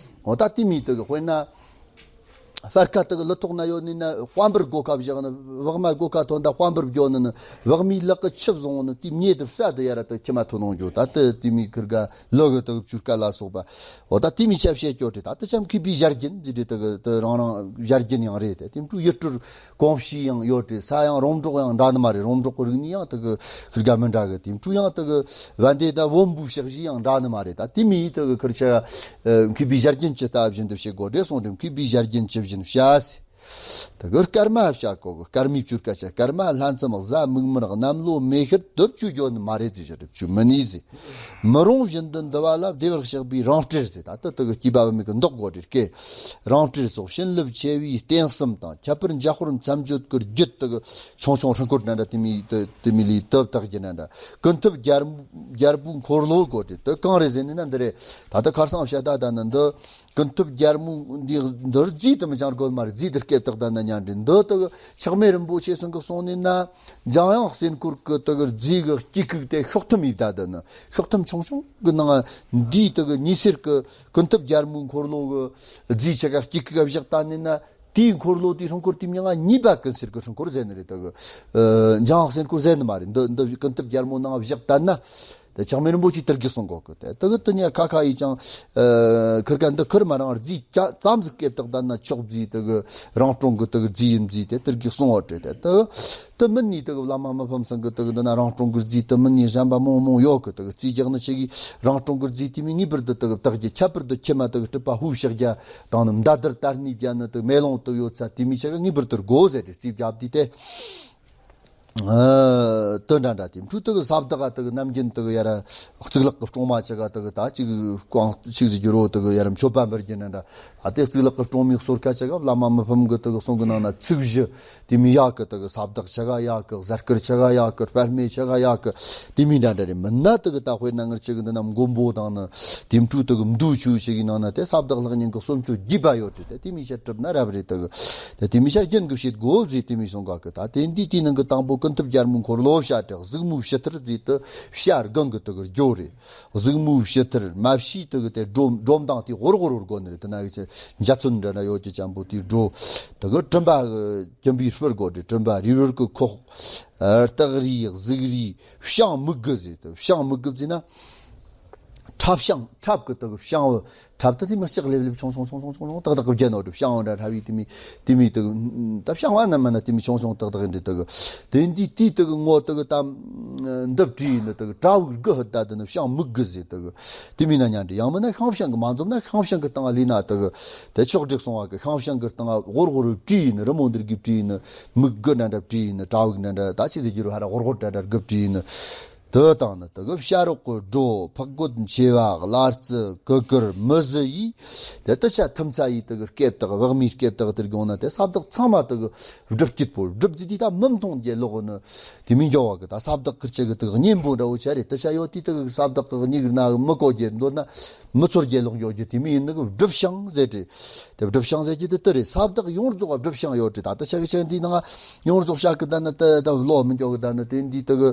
འོ་ད་དེ་མོ་དེ་གི་དཔེར་ན། སྤར་ཁ་དེ་གི་ལུ་ཐོག་ན་ཡོད་ནི་ན་དཔལ་འབར་སྒོ་ཁ་བཞག་ནི། བག་མ་སྒོ་ཁ་ཐོན་ད་དཔལ་འབར་བརྒྱོ་ནི་ནི། བག་མའི་ལག་གི་ཆུ་བཟུང་ནི་དེ་མྱེ་དེ་བསད་དེ་ཡ་ར་དེ་ཁྱི་མ་ཐོན་ནོ་འགྱོ། ད་དེ་དེ་མི་ཁིར་ག་ལུ་གི་དེ་གི་བཅུ་སྐད་ལ་སོགས་པ། འོ་ད་དེ་མི་ཆབ་བཤད་སྐྱོ་དེ། ད་དེ་ཆབ་མཁས་པའི་ཞལ་རྒྱུན་ཟེར་དེ་དེ་གི་དེ་རང་རང་ཞལ་རྒྱུན་ཡང་རེད། དེ་དེ་འཕྲུ་ཡུལ་སྤྲུལ་གོང་བྱས་ཡང་ཡོད་དེ། ས་ཡང་རོང་འབྲོག་ཡང་འདྲ་ནི་མ་རེད། རོང་འབྲོག་གི་རིག་གནས་ཡང་དེ་གི་ཁིར་ག་མི་འདྲ་གི། དེ་འཕྲུ་ཡང་དེ་གི་བན་དེ་ད་བོན་པོའི་ཕྱག་བཞེས་ཡང་འདྲ་ནི་མ་རེད། ད་དེ་མི་དེ་གི་ཁིར་ཆ་ཨ་མཁས་པའི་ཞལ་རྒྱུན་ཇི་ལྟ་བཞིན་དུ་བྱེད་དགོས་རེད་གསུངས་ཏེ། མཁས་པའི་ཞལ་རྒྱུན་ཇི་བཞིན་བྱ་ཟེར། དེ་གི་སྐར་མ་བྱ་གོ་གི། སྐར་མའི་བཅུ་སྐད་ཆ། སྐར་མ་ལྷ་མཚམས་གཟའ་མིག་དམར་གནམ་ལོ་མེ་ཤར་དུ་བཅུ་བརྗོད་ནི་མ་རེད་དེ་བཞིན་དུ་བཅུ་མི་ནུས་ཟེར། མི་རུང་བཞིན་དུ་འདུལ་བ་ལ་བདེ་བར་གཤེགས་པའི་རང་སྤྲེལ་ཟེར། ད་ལྟ་དེ་གི་སྐྱེས་པ་བུད་མེད་ཀྱི་མདོག་གོ་དེ་སྐད། རང་སྤྲེལ་སོགས་བྱིན་རླབས་ཆེ་བའི་རྟེན་གསུམ་དང་། ཁྱད་པར་འཇམ་དཔལ་མཚམས་བརྗོད་ཀྱི་རྒྱུད་དེ་གི་ཆུང་ཆུང་སྲུང་འཁོར་འདྲ་འདྲ་དེ་མི་དེ་དེ་མི་ལི་དུ་བཏགས་རྒྱུ་འདྲ་འདྲ། ཀུན་ཐུབ་རྒྱལ་རྒྱལ་པོའི་འཁོར་ལོ་གོ་དེ་དེ་གང་རེད་ཟེར་ནི་ན་འདི་རེད། ད་ལྟ་ཁར་སང་བཤད་ད་ད་ནི་འདི། ཀུན་ཐུབ་རྒྱལ་མོ་འདི་འདིར་རྫས་དུ་མི་འཆང་རྒོལ་མ་རེད། རྫས་དེ་སྐད་བཏགས་ད་ན་ཉན་རེད། འདི་དག་ཆགས་མེད་རིན་པོ་ཆེ་ཚང་གི་གསུང་ནས་ན། འཇམ་དབྱངས་སྲས་འཁོར་གི་དག་རྫས་གི་དཀྱིལ་ཁུག་དེ་ཤོག་ཐུམ་ཡིབ་ད་དུ་ནི། ཤོག་ཐུམ་ཆུང་ཆུང་གི་ནང་འདིའི་དག་ཉི་ཟེར་གི་ཀུན་ཐུབ་རྒྱལ་མོའི་འཁོར་ལོ་གི་རྫས་ཆ་ག་དཀྱིལ་ཁུག་ག་བཞག་ད་ནས་ན། དེའི་འཁོར་ལོ་དེའི་སྲུང་འཁོར་དེའི་མིང་ང་གཉིས་པ་ཀུན་གསལ་གི་སྲུང་འཁོར་ཟེར་ནི་རེད། དག་འཇམ་དབྱངས་སྲས་འཁོར་ཟེར་ནི་མ་རེད། འདི་འདི་ཀུན་ཐུབ་རྒྱལ་མོ་ནང་བཞག་ད་ན། དེ་ཆགས་མེད་རིན་པོ་ཆེ་དེར་གི་གསུང་གོ་གི། དེ་དེ་གི་དེ་ཉ་ཁ་ཁ་ཡིས་ཀྱང་ཨ་ཁིར་ཀ་འདི་ཁིར་མ་རང་རྫས་ཀྱ་ཙམ་ཟིག་སྐད་བཏགས་ད་ན་ཆོག་རྫས། དེ་གི་རང་སྲུང་གི་དེ་གི་རྫས་ཡིན་རྫས་དེ་དེར་གི་གསུང་བ་དྲེ། དེ་དེ་དེ་མིན་ནི་དེ་གི་བླ་མ་མི་ཕམ་ཚང་གི་དེ་གི་འདི་ན་རང་སྲུང་གི་རྫས་དེ་མིན་ནི་གཞན་པ་མང་མང་ཡོད་གི། དེ་གི་རྩིས་རྒྱག་ནི་ཆེ་གི་རང་སྲུང་གི་རྫས་དེ་མི་ངེས་པར་དུ་དེ་གི་བཏགས་རྒྱུ། ཁྱད་པར་དུ་ཁྱི་མ་དེ་གི་སྲིད་པ་ཧུ་ཕྱག་རྒྱ་དང་ནི་མདའ་དར་དར་སྣེ་བརྒྱ་ནི་དེ་གི་མེ་ལོང་དེ་ཡོད་ཚ་དེ་མི་ཆེ་གི་ངེས་པར་དུ་དགོ་ཟེར་ཏེ་རྩིས་བརྒྱབ་དུས་དེ། ཨ་དོན་འདྲ་འདྲ་དེ་འཕྲུལ་དུ་གི་ས་བདག་ག་དུ་གི་ནམ་རྒྱུན་དུ་གི་ཡ་ར་གཙུག་ལག་གི་སྲུང་མ་ཆ་ག་དུ་གི་ད་ཅིག་ཀོང་ཅིག་ཟིག་རྒྱུ་རོ་དུ་གི་ཡ་ར་མཆོད་པ་འབུལ་རྒྱུ་འདྲ་འདྲ། ཨ་དེ་གཙུག་ལག་གི་སྲུང་མའི་གསོལ་ཁ་ཆ་ག་བླ་མ་མི་ཕམ་གི་དུ་གི་གསུང་གི་ནང་ན་ཚིག་བཞི་དེ་མི་ཡག་གི། དུ་གི་ས་བདག་ཆ་ག་ཡག་གི། གཟའ་སྐར་ཆ་ག་ཡག་གི། པདྨའི་ཆ་ག་ཡག་གི། དེ་མི་འདྲ་འདྲ་རེད། མི་ན་དུ་གི་ད་དཔེར་ན་ངར་ཅིག་འདི་ན་མགོན་པོ་དང་ནི་དེ་འཕྲུལ་དུ་གི་མདུ་ཆུ་ཞིག་གི་ནང་ན་དེ་ས་བདག་ལྷག་ཉིན་གི་གསོལ་མཆོད་རྒྱས་པ་ཡོད་དུ་དེ་དེ་མི་ཆ་གྲུབ་ན་རབ་རེད། དུ་གི་དེ་དེ་མི་ཆ་རྒྱུན་གི་བྱེད་དགོ་ཟེར་དེ་མི་གསུང་ག་གི། ད་དེ་འདི་དེའི་ནང་གི་དང་པོ་ཀུན་ཐུབ་རྒྱལ་མོའི་འཁོར་ལོ་བྱ་དྲེག་གཟིགས་མོའི་ཕྱི་ཐར་རྫས་དུ་བྱ་སྒང་གི་དུ་གི་རྒྱོ་རེད། གཟིགས་མོའི་ཕྱི་ཐར་མ་བྱས་དུ་གི་དེ་སྒྲོམ་སྒྲོམ་དང་དེ་ཧོར་ཧོར་ཧོར་དགོ་ནི་རེད། དེ་ན་གི་ཆ་འཇའ་ཚོན་འདྲ་འདྲ་ཡོད་ཀྱི་ཅན་པོ་དེའི་སྒྲོ་དུ་གི་སྤྲིན་པ་གི་སྐྱིན་པའི་སྤུར་དགོ་རེད། སྤྲིན་པ་རི་བོར་གི་ཁོག་སྟག་རིའི་གཟིག་རིས་བྱང་མིག་དགུ་ཟེར། དུ་བྱང་མིག་དགུ་ཟེར་ན། ཁྲབ་བྱང་། ཁྲབ་ཀྱི་དག་བྱང་བུ། ཁྲབ་དེ་དེ་མི་ལྕགས་ལེབ་ལེབ་ཆུང་ཆུང་ཆུང་ཆུང་ཆུང་ཆུང་ཏག་ཏག་གི་བརྒྱན་ནོ་དུ་བྱང་བུ་འདྲ་ཁྲབ་ཡི་དེ་མི་དེ་མི་དག་ད་བྱང་བ་ན་མ་ན་དེ་མི་ཆུང་ཆུང་ཏག་ཏག་ཡིན་དེ་དག་དེ་འདི་དེ་དག་ངོ་དག་དམ་འདི་བྲིས་ཡིན་དག་གྲྭ་བུ་དགུ་ཧུ་ད་དེ་ནི་བྱང་མིག་དགུ་ཟེར་དག་དེ་མི་ན་ཉན་དེ་ཡང་མིན་ན་ཤང་བྱང་གི་མ་འཛོམས་ན་ཤང་བྱང་གི་སྟེང་ལི་ན་དག་དེ་ཕྱོགས་བསྒྲིགས་སོང་བ་གི་ཤང་བྱང་གི་སྟེང་ཧོར་ཧོར་བྲིས་ཡིན་རི་མོ་འདིར་གི་བྲིས་ཡིན་མིག་དགུ་འདྲ་འདྲ་བྲིས་ཡིན་གྲྭ་བུ་འདྲ་འདྲ་ད་ཆི་ཟེར་རྒྱུ་རུ་ཧ་ར་ཧོར་ཧོར་འདྲ་འདྲ་དགུ་བྲིས་ཡིན། དུ་དང་ནི་དུ་གི་བྱ་རོག་གི་སྒྲོ་ཕག་རྒོད་མཆེ་བ་གླ་རྩི་གུ་གུར་མི་བཟི་ཡིས། དེ་དུ་ཆ་ཐུམ་ཚ་ཡིས་དུ་གི་སྐེ་བཏགས་བག་མིའི་སྐེ་བཏགས་དེར་དགོངས་ན་དེ་ས་བདག་ཚང་མ་དུ་གི་སྒྲུབ་སྐྱིད་པོ་སྒྲུབ་ཀྱི་དེ་ད་མི་མཐོང་རྒྱལ་ལོག་ནི་དེ་མི་འགྱོ་བ་གི་ད་ས་བདག་གི་ཆེ་གི་དུ་གི་གཉེན་པོ་འདྲ་བོ་ཆ་རེད། དུ་ཆ་ཡོད་དེ་དུ་གི་ས་བདག་གི་གཉིས་གི་ན་གི་མི་གོ་རྒྱལ་འདོད་ན་མི་ཚོར་རྒྱལ་ལོག་འགྱོ་རྒྱུ་དེ་མི་ཡིན་ནི་གི་སྒྲུབ་ཤང་ཟེར་ཏེ། དེ་སྒྲུབ་ཤང་ཟེར་གྱི་དེ་དེ་རེད། ས་བདག་ཡོངས་རྫོགས་སྒྲུབ་ཤང་ཡོད་རེད། ད་ལྟ་ཆ་གི་ཆ་འདི་ནང་ཡོངས་རྫོགས་བཤད་གི་ད་ནི་དེ་ད་བློ་མི་འཇོག་གི་ད་ནི་དེ་འདི་དེ་གི་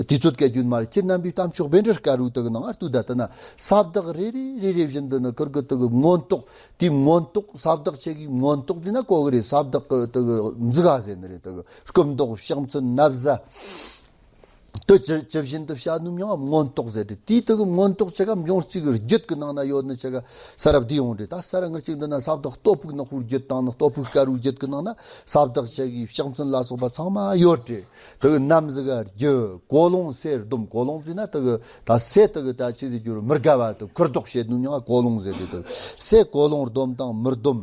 དུས་ཚོད་སྐད་རྒྱུན་མ་རེད། ཁྱེད་རྣམ་པའི་གཏམ་ཕྱོགས་བེ་འབྲེལ་དཀར་རུ་དེ་གི་ནང་ཨར་ཏུ་ད་ལྟ་ན་ས་བདག་རེ་རེ་རེ་རེ་བཞིན་དུ་ནི་ཁིར་གི་དེ་གི་མངོན་རྟོགས་དེ་མངོན་རྟོགས་ས་བདག་ཆེ་གི་མངོན་རྟོགས་འདི་ན་གོ་གི་རེད། ས་བདག་གི་དེ་གི་མཛུ་ག་ཟེར་ནི་རེད། དེ་གི་སྐུ་མདོག་ཕྱག་མཚན་ན་བཟའ། དུ་ཇི་ཇི་བཞིན་དུ་བྱ་ནུབ་ཡང་མངོན་རྟོགས་ཟེར་ཏེ་དེའི་དུ་གི་མངོན་རྟོགས་ཆ་ག་འབྱུང་རྩིས་ཀྱི་རྒྱུད་ཀྱི་ནང་ན་ཡོད་ནི་ཆ་ག་ས་རབ་དེ་ཡོང་རེད། ད་ས་ར་ངར་གཅིག་འདི་ན་ས་བདག་སྟོབས་ཕུག་ནག་པོའི་རྒྱུད་དང་ནི་སྟོབས་ཕུག་དཀར་བོའི་རྒྱུད་ཀྱི་ནང་ན་ས་བདག་ཆ་གི་ཕྱག་མཚན་ལ་སོགས་པ་ཚང་མ་ཡོད་རེད། དུ་གི་ནམ་ཟིག་ག་རྒྱུ་ཀོ་ལོང་སེར་སྡོམ། ཀོ་ལོང་ཟེར་ན་དུ་གི་ད་སེ་དུ་གི་ད་ཆི་ཟིག་རྒྱུ་རུ་མི་དགའ་བ་དུ་ཁུར་ལྡོག་བྱེད་ནུབ་ཡང་ཀོ་ལོང་ཟེར་རེད། དུ་སེ་ཀོ་ལོང་སྡོམ་དང་མི་སྡོམ་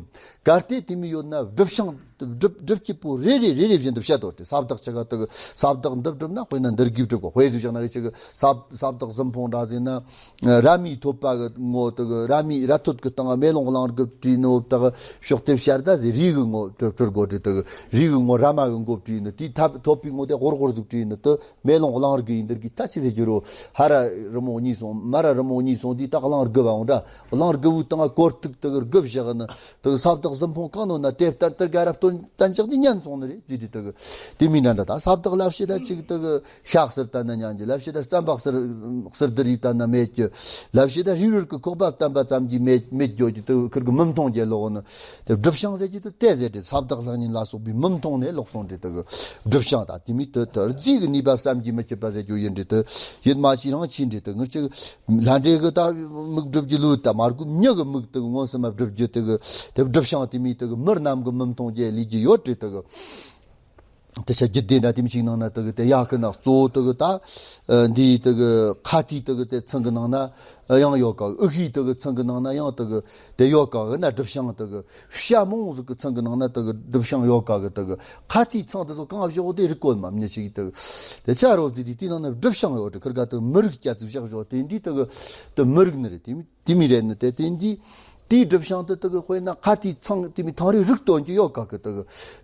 གལ་ཏེ་དེ་མི་ཡོད་ན་སྒྲུབ་ཤང་སྒྲུབ་སྒྲུབ་སྐྱིད་པོ་རེ་རེ་རེ་རེ་བཞིན་དུ་བཤད་དོ་སྟེ། ས་བདག་ཆ་ག་དག་ས་བདག་འདི་སྒྲུབ་ན་དཔེར་ན་འདིར་གིས་སྒྲུབ་གོ། དཔེ་བཞག་ན་རེ་ཆ་གི་ས་ས་བདག་གཟིམ་ཕུང་འདྲ་ཟིན་ན་ར་མའི་ཐོད་པ་གི་ངོ་དག་ར་མའི་ར་ཐོད་ཀྱི་སྟེང་མེ་ལོང་གླང་རྒྱབ་བྲིས་ནོ་དག་ཕྱོགས་དེབ་ཤར་ད་ཟེ་རིའི་གི་ངོ་སྤྲུལ་སྤྲུལ་གོ་བྲིས་དག་རིའི་གི་ངོ་ར་མ་གི་མགོ་བྲིས་ནི་དེའི་ཐབ་ཐོད་པའི་ངོ་དེ་ཧོར་ཧོར་ཟིག་བྲིས་ནི་དུ། མེ་ལོང་གླང་རྒྱུ་ཡིན་འདིར་གི་ད་ཆི་ཟེར་རྒྱུ་རོ། ཧ་ར་རི་མོ་གཉིས་སོང་མ་ར་རི་མོ་གཉིས་སོང་དེའི་ད་གླང་རྒྱུ་བ་འོང་འདྲ། གླང་རྒྱུ་བོའི་སྟེང་གོར་ཐུག་དག་རྒྱུ་བཞག་ནི་དག་ས་བདག་གཟིམ་ཕུང་གང་ནོ་ན་དེ་ལྟར་དེར་ག་ར་སྟོད་ གཏན་འཇགས་འདི་ཉན་སོང་ནི་རེད་ཟེར་དུས་དེ་གི་དེ་མིན་འདྲ་འདྲ་ད་ས་བདག་ལབ་བྱེད་ད་ཅིག་དེ་གི་ཤ་གསེར་ལྟ་ན་ཉན་གྱི། ལབ་བྱེད་ད་རྩམ་པ་གསེར་གསེར་དུ་རིག་ལྟ་ན་མེད་ཀྱི། ལབ་བྱེད་ད་རི་རུར་གི་ཁོག་པ་བསྟན་པ་ཙམ་གྱིས་མེད་མེད་འགྱོ་གྱི། དེ་ཁུར་གི་མི་མཐོང་རྒྱལ་ལོག་ནི་དེ་སྒྲུབ་བྱང་ཟེར་གྱི་དེ་དེ་ཟེར་དེ་ས་བདག་ལྷ་ཉིན་ལ་སོགས་པའི་མི་མཐོང་ནས་ལོག་སོང་དེ་དེ་གི་སྒྲུབ་བྱང་ད་དེ་མིན་དེ་དེ་རྫས་ཀྱི་ནུས་པ་བསམ་གྱིས་མི་ཁྱབ་པ་ཟེར་རྒྱུ་ཡིན་དེ་དེ་ཡིད་མ་ཆེས་རང་ཆེས་དེ་དེ་ངར་ཅིག་ལྷ་འདྲེ་གི་ད་མིག་སྒྲུབ་རྒྱུ་ལུས་ད་མར་ཁུ་མྱི་གི་མིག་དེ་གི་མངོན་སུམ་མ་སྒྲུབ་རྒྱུ་དེ་གི་དེ་སྒྲུབ་བྱང་དེ་མིན་དེ་གི་མི་རྣམས་གི་མི་མཐོང་རྒྱལ་ལས་རྒྱུ་ཡོད་དེ་དེ་གི་དེ་ཆ་རྒྱུད་སྡེ་འདྲ་དེ་མི་ཞིག་ནང་ན་དེ་གི་དེ་ཡག་གི་ན་གཙོ་བོ་དེ་གི་ད་འདི་དེ་གི་ཁ་ཐིག་དེ་གི་དེ་ཚང་གི་ནང་ན་ཡང་ཡོད་ག། ཨུ་ཧི་དེ་གི་ཚང་གི་ནང་ན་ཡང་དེ་གི་དེ་ཡོད་ག་གི་ན་སྒྲུབ་བྱང་དེ་གི་ཤ་མོང་ཟིག་གི་ཚང་གི་ནང་ན་དེ་གི་སྒྲུབ་བྱང་ཡོད་ག་གི། དེ་གི་ཁ་ཐིག་ཚང་དེ་ཚོ་གང་བཞག་དེ་རིག་གོ་མ་མྱི་ཞིག་དེ་གི་དེ་ཆ་རོ་ཟིག་དེ་དེ་ནང་ན་སྒྲུབ་བྱང་ཡོད་དེ་ཁུར་ག་དེ་མི་རིག་སྐྱ་ཚིག་བཞག་བཞག་དེ་འདི་དེ་གི་དེ་མི་རིག་ནི་རེད། དེ་མི་དེ་མི་རེད་ནི་དེ་དེ་འདི་དེའི་སྒྲུབ་བྱང་དེ་དེ་གི་དཔེར་ན་ཁ་ཐིག་ཚང་དེ་མི་ཐང་རིག་རིག་སྟོན་གྱི་ཡོད་ག་གི། དེ་གི་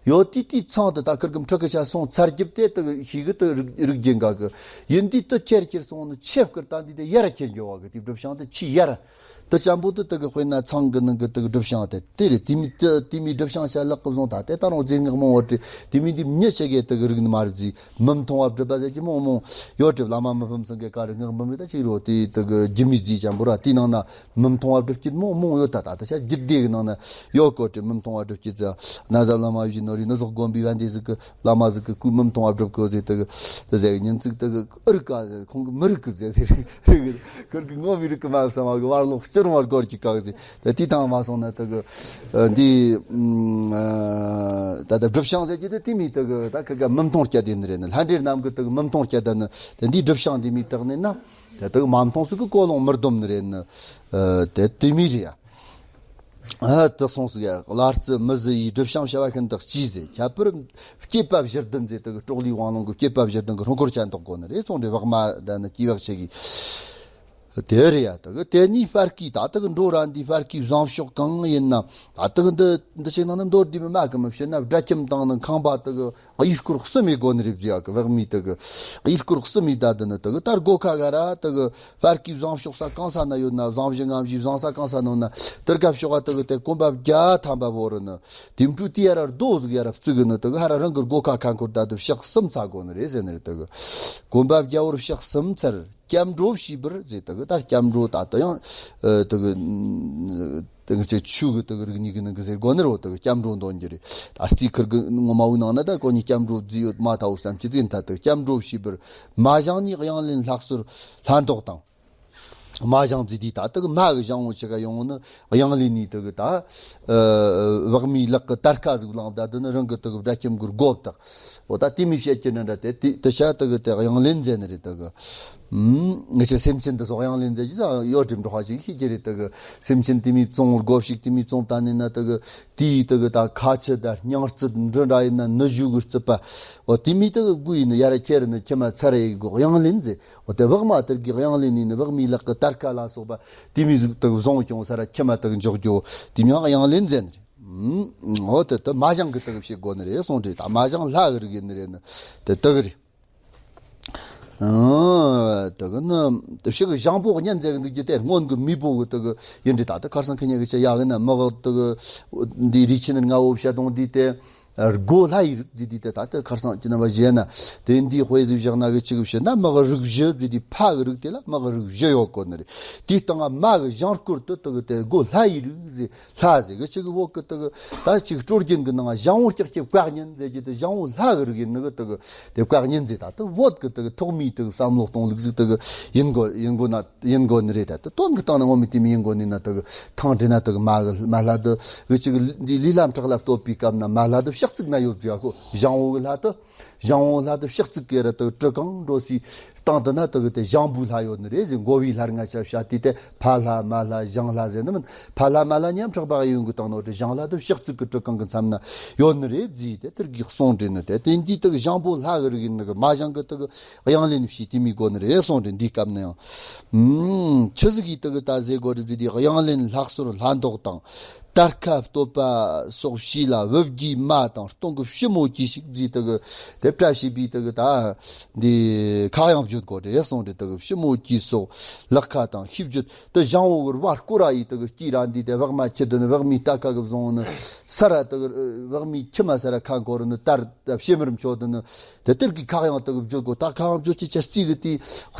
ཡོད་དེ་དེའི་ཚང་དེ་ད་ཁུར་གི་ཕྲུ་གུ་ཆ་སོང་ཚར་རྒྱབ་དེ་དེ་གི་ཤིག་གི་དེ་རིག་རིག་རྒྱུན་ག་གི་ཡིན་དེ་དེ་ཁྱེར་ཁྱེར་སོང་ནི་ཆེ་བསྐུར་ད་འདི་དེ་ཡར་ཁྱེར་འགྱོ་བ་གི། དེའི་སྒྲུབ་བྱང་དེ་ཆི་ཡར་དེ་ཅམ་པོ་དེ་དེ་གི་དཔེར་ན་ཚང་གི་ནང་གི་དེ་གི་སྒྲུབ་བྱང་དེ་དེ་རེད། དེ་མི་དེ་དེ་མི་སྒྲུབ་བྱང་ཆ་ལག་གི་བཟུང་ད་དེ་ད་རུང་རྫས་ངག་མང་བོ་དེ་དེ་མི་འདི་མྱི་ཆེ་གེ་དེ་གི་རིག་ནི་མ་རེད་ཟིག་མི་མཐོང་བ་སྒྲུབ་པ་ཟེར་གྱི་མང་མང་ཡོད་དེ། བླ་མ་མི་ཕམ་ཚང་གི་བཀའ་རུ་ངག་འབུམ་རེ་ད་ཅིག་རོ་དེ་དེ་གི་རྒྱུད་མི་རྫས་ཅམ་པོ་ར་དེའི་ནང་ན་མི་མཐོང་བ་སྒྲུབ་ཀྱི་མང་མང་ཡོད་ད། ད་ད་ཆ་རྒྱུད་སྡེ་གི་ནང་ན་ཡོད་གོ་དེ་མི་མཐོང་བ་སྒྲུབ་ཀྱི་ཙ་ན་བཟའ་བླ་མ་བཞི་ནོ་རི་ནི་སོགས་དགོན་པའི་བན་དེ་ཟིག་གི་བླ་མ་ཟིག་གི་སྐུ་མི་མཐོང་བ་སྒྲུབ་གོ་ཟེར་དེ་གི་དེ་ཟེར་གི་ཉིན་ཅིག་དེ་གི་ཨུ་རི་ཀ་ཟེར་ཁོང་གི་མི་རིག་གི་ཟེར་ཟེར་རིག་གི་ཁུར་གི་ངོ་མི་རིག་གི་མ་བསམ་བ་གི་བར་ལོག་སྤྱིར་བར་སྐོར་གྱི་བཀག་ཟེར། དེ་དེའི་ཐང་མ་སོང་ན་དེ་གི་འདི་ད་ལྟ་སྒྲུབ་བྱང་ཟེར་གྱི་དེ་དེ་མི་དེ་གི་ད་ཁུར་ག་མི་མཐོང་སྐྱ་དེ་ནི་རེད་ནི། ལྷ་འདྲེ་རྣམས་གི་དེ་གི་མི་མཐོང་སྐྱ་དེ་ནི་དེ་འདི་སྒྲུབ་བྱང་དེ་མི་དག་ནི་ན། དེ་དག་མ་མཐོང་ཟིག་གི་ཀོ་ལོང་མི་སྡོམ་ནི་རེད་ནི། དེ་དེ་མི་རེད་ཡ། ཨ་དེ་སོང་ཟིག་ཡ། བླ་རྩི་མི་བཟི་ཡི་སྒྲུབ་བྱང་བྱ་བ་ཤིན་ཏུ་གཅེས་ཟེར། ཁྱད་པར་སྐྱེས་པ་བཞི་བདུན་ཟེར་དེ་གི་སྲོག་ལུས་དབང་ལུང་གི་སྐྱེས་པ་བཞི་བདུན་གི་སྲུང་འཁོར་ཅན་འདོགས་དགོ་ནི་རེད། སོང་འདྲེ་བག་མ་ད་ནི་སྐྱེས་བག་ཆེ་གི། དེ་རེད་ཡ། དེ་གི་དེ་ནས་སྤར་ཁའི་ད་དེ་གི་འགྲོ་ར་འདི་སྤར་ཁའི་བཟང་ཕྱོགས་གང་ཡིན་ན། ད་དེ་གི་འདི་འདི་ཆེ་ནང་ནི་མདོར་བསྡུས་མི་མ་གི་མི་བཤད་ན་སྒྲ་ཁྱིམ་དང་ནི་ཁང་པ་དེ་གི་གཡས་སྐོར་གསུམ་ཡི་སྒོ་ནི་རེད་ཟེར་ཡ་གི། བག་མའི་དེ་གི་གཡས་སྐོར་གསུམ་ཡི་ད་དེ་ནི་དེ་གི་ད་སྒོ་ཁ་ག་ར་དེ་གི་སྤར་ཁའི་བཟང་ཕྱོགས་ས་གང་ས་ན་ཡོད་ན། བཟང་བཞི་ངམ་བཞི་བཟང་ས་གང་ས་ན་ཡོད་ན་དེར་ག་ཕྱོགས་ག་དེ་གི་དེ་གོམ་པ་བརྒྱ་ཐམ་པ་བོ་རུ་ནི་དེ་འཕྲུལ་དེ་ཡ་ར་རྡོ་ཟིག་ཡ་ར་བརྩིགས་གི་ནི་དེ་གི་ཧ་ར་རང་གི་སྒོ་ཁ་ཁ་འཁོར་ད་དེ་ཕྱག་གསུམ་ཚར་དགོ་ནི་རེད་ཟེར་ནི་རེད། དེ་གི་གོམ་པ་བརྒྱ་བོར་ཕྱག་གསུམ་ཚར། སྐྱབས་འགྲོ་ཞུས་པར་ཟེར། དེ་གི་ད་སྐྱབས་འགྲོ་ད་ལྟ་ཡང་ཨ་དེ་གི་དེ་གི་ཆོས་ཆོས་གི་དེ་གི་རིག་གནས་གི་ནང་གི་ཟེར་དགོ་ནི་རོ། དེ་གི་སྐྱབས་འགྲོ་འདོན་རྒྱུ་རེད། ད་རྩིས་ཁུར་གི་ངོ་མ་བོའི་ནང་ན་ད་ཁོ་གཉིས་སྐྱབས་འགྲོ་བརྫིས་ཡོད་མ་ཐའོ་བསམ་གྱི་ཟིན། ད་དེ་གི་སྐྱབས་འགྲོ་ཞུས་པར་མ་བཞེངས་ནས་གཡང་ལེན་ལྷག་སོར་ལྷ་འདོགས་དང་། མ་བཞེངས་བརྫིས་དུས་ད་དེ་གི་མ་གི་བཞེངས་བོ་ཆེ་ག་ཡོང་ནི་གཡང་ལེན་ནས་དེ་གི་ད་ཨ་བག་མའི་ལག་གི་དར་ཁ་ཟིག་བླངས། ད་དེ་ནི་རང་གི་དེ་གི་སྒྲ་ཁྱིམ་གི་སྒོ་བཏགས། འོ་ད་དེ་མི་བཤད་ཀྱི་འདྲ་འདྲ་དེ་དེ་དེ་ཆ་དེ་གི་དེ་གཡང་ལེན་ཟེར་ནི་རེད། དེ་གི་ཨུམ། ངེད་ཆོ་སེམས་ཅན་དེ་ཚོ་གཡང་ལེན་མཛད་ཀྱི་ཡོད་དྲི་འགྲོ་ཁ་ཞིག་ཤེས་ཀྱི་རེད། དེ་གི་སེམས་ཅན་དེ་མིའི་བཙོང་སྒོ་ཕྱུགས་དེ་མིའི་བཙོང་ལྟ་ནས་ན་དེ་གི་དེའི་དེ་གི་ད་ཁ་ཆུ་དང་སྙིང་རྩི་འབྲུ་འདྲ་ཡིན་ན་ནུ་ཞོ་གི་རྩི་པ། འོ་དེ་མིའི་དེ་གི་དགུ་ཡིན་ན་ཡ་ར་ཁྱེར་ནི་ཁྱི་མ་ཚར་ཡི་གོ་གཡང་ལེན་ཟེར། འོ་དེ་བག་མ་དེར་གི་གཡང་ལེན་ནི་ནི་བག་མའི་ལག་གི་དར་ཁ་ལ་སོགས་པ་དེ་མིའི་ཟིག་དེ་གི་བཟུང་སྐྱོང་ས་ར་ཁྱི་མ་དེ་གི་འཇོག་རྒྱུ་དེ་མིའི་གཡང་ལེན་ཟེར་ནི་རེད། ཨུམ། འོ་དེ་དེ་མ་བཞེངས་གི་དེ་གི་བྱེད་དགོ་ནི་རེད་གསུངས་རེད། ད་མ་བཞེངས་ལྷ་གི་རིགས་ཡིན་ནི་རེད་ནི་དེ་དེ་གི་རེད། ཨ། དེ་གི་ནི་དེ་ཕྱི་གི་བྱང་པོ་གཉན་ཟེར་གི་འདུག་རྒྱུ་དེ་སྔོན་གི་མི་པོ་གི་དེ་གི་ཡིན་འདྲི། ད་དེ་ཁར་སང་ཁི་ཉེ་གི་ཆེ་ཡག་གི་ན་མི་གི་དེ་གི་འདི་རི་ཆེན་ནི་ང་བོ་བཤད་དོང་འདི་དེ་སྒོ་ལྷ་ཡི་རིགས་འདི་འདི་དེ་ད་དེ་ཁར་སང་ཅི་ན་བ་བཞེས་ན་དེ་འདི་དཔེ་ཟིག་བཞག་ན་གི་ཅི་གི་བཤད་ན་མི་གི་རིགས་བཞི་འདི་འདི་ཕ་གི་རིགས་དེ་ལ་མི་གི་རིགས་བཞི་ཡོད་གོ་ནི་རེད། དེའི་སྟེང་ང་མ་གི་བྱང་སྐོར་དུ་དེ་གི་དེ་སྒོ་ལྷ་ཡི་རིགས་ཟེར། ལྷ་ཟེར་གི་ཅིག་གི་འོག་གི་དེ་གི་ད་ཅིག་སྲོལ་རྒྱུན་གི་ནང་བྱང་བུ་ཀྱག་ཀྱི་བཀའ་ཉན་ཟེར་གི་དེ་བྱང་བུ་ལྷ་གི་རིགས་ཡིན་ནི་གི་དེ་གི་དེ་བཀའ་ཉན་ཟེར། ད་དེ་བོད་གི་དེ་གི་ཐོག་མའི་དེ་གི་བསམ་བློ་གཏོང་ལུགས་ཟིག་དེ་གི་ཡིན་དགོ་ཡིན་དགོ་ན་ཡིན་དགོ་ནི་རེད། ད་དེ་དོན་གི་སྟེང་ན་ངོ་མི་དེ་མི་ཡིན་དགོ་ནི་ན་དེ་གི་ཐང་འདྲེ་ན་དེ་གི་མ་གི་མ་ལྷ་དེ་གི་ཅིག་གི་འདི་ལུས་ལམ་དྲག་ལ་བསྟོད་པའི་སྐབས་ན་མ་ལྷ་དེ་ཕྱག་ཚིག་ན་ཡོད་ཟེར་གོ། བྱང་བུ་གི་ལྷ་དེ། བྱང་བུ་ལྷ་དེ་ཕྱག་ཚིག་གི་ར་དེ་གྲི་གང་འགྲོ་སའི་སྟེང་དུ་ན་དེ་གི་དེ་བྱང་བུ་ལྷ་ཡོད་ནི་རེད་ཟེར། འགོ་བའི་ལྷ་ལྔ་ཆ་བྱ་དུས་དེ་ཕ་ལྷ་མ་ལྷ་བྱང་ལྷ་ཟེར་ནི་མིན། ཕ་ལྷ་མ་ལྷ་མཉམ་དྲག་པ་ཡོང་གི་སྟེང་ནོ་དེ་བྱང་ལྷ་དེ་ཕྱག་ཚིག་གི་གྲི་གང་གི་མཚམས་ན་ཡོད་ནི་རེད་ཟེར། དེ་དེར་གི་གསུངས་དྲན་ནི་དེ་དེ་འདི་དེ་གི་བྱང་བུ་ལྷ་གི་རིགས་ཡིན་ནི་གི་མ་བྱང་གི་དེ་གི་གཡང་ལེན་བྱས་དེ་མི་དགོ་ནི་རེད་གསུངས་དྲན། འདི་སྐབས་ན་ཡང་ཆི་ཟིག་གིས་དེ་གི་ད་ཟེར་དགོ་རེད་ཟེར་དུས་དེ་གཡང་ལེན་ལྷག་སོར་ལྷ་འདོགས་དང་། དར་ཁ་བསྟོད་པ་སོགས་བྱས་ལ་བུ་བརྒྱའི་མ་དང་སྟོང་གི་ཕྱི་མོ་གྱིས་ཤིག་བརྫིས། དེ་གི་ དེ་བཀྲ་ཤིས་པའི་དེ་གི་ད་འདི་ཁ་གཡང་བརྗོད་དགོས་རེད་གསུངས་རེད། དེ་གི་ཞི་མོ་སྐྱེས་སོགས་ལག་ཁ་དང་ཤིས་བརྗོད་དེ་ཞང་བོ་གི་རུ་བ་སྐོར་ར་ཡིས་དེ་གི་སྐྱེས་ར་འདི་དེ་བག་མ་ཁྱི་དེ་ནི་བག་མའི་རྟ་ཁ་གི་བཟུང་ནི་ས་ར་དེ་གི་བག་མའི་ཁྱི་མ་ས་ར་ཁ་འཁོར་ནི་དར་ཕྱེ་མར་མཆོད་དེ་ནི་དེ་དེར་གི་ཁ་གཡང་དེ་གི་བརྗོད་དགོས། ད་ཁ་གཡང་བརྗོད་ཀྱི་ཅི་རྩིས་གི་དེ་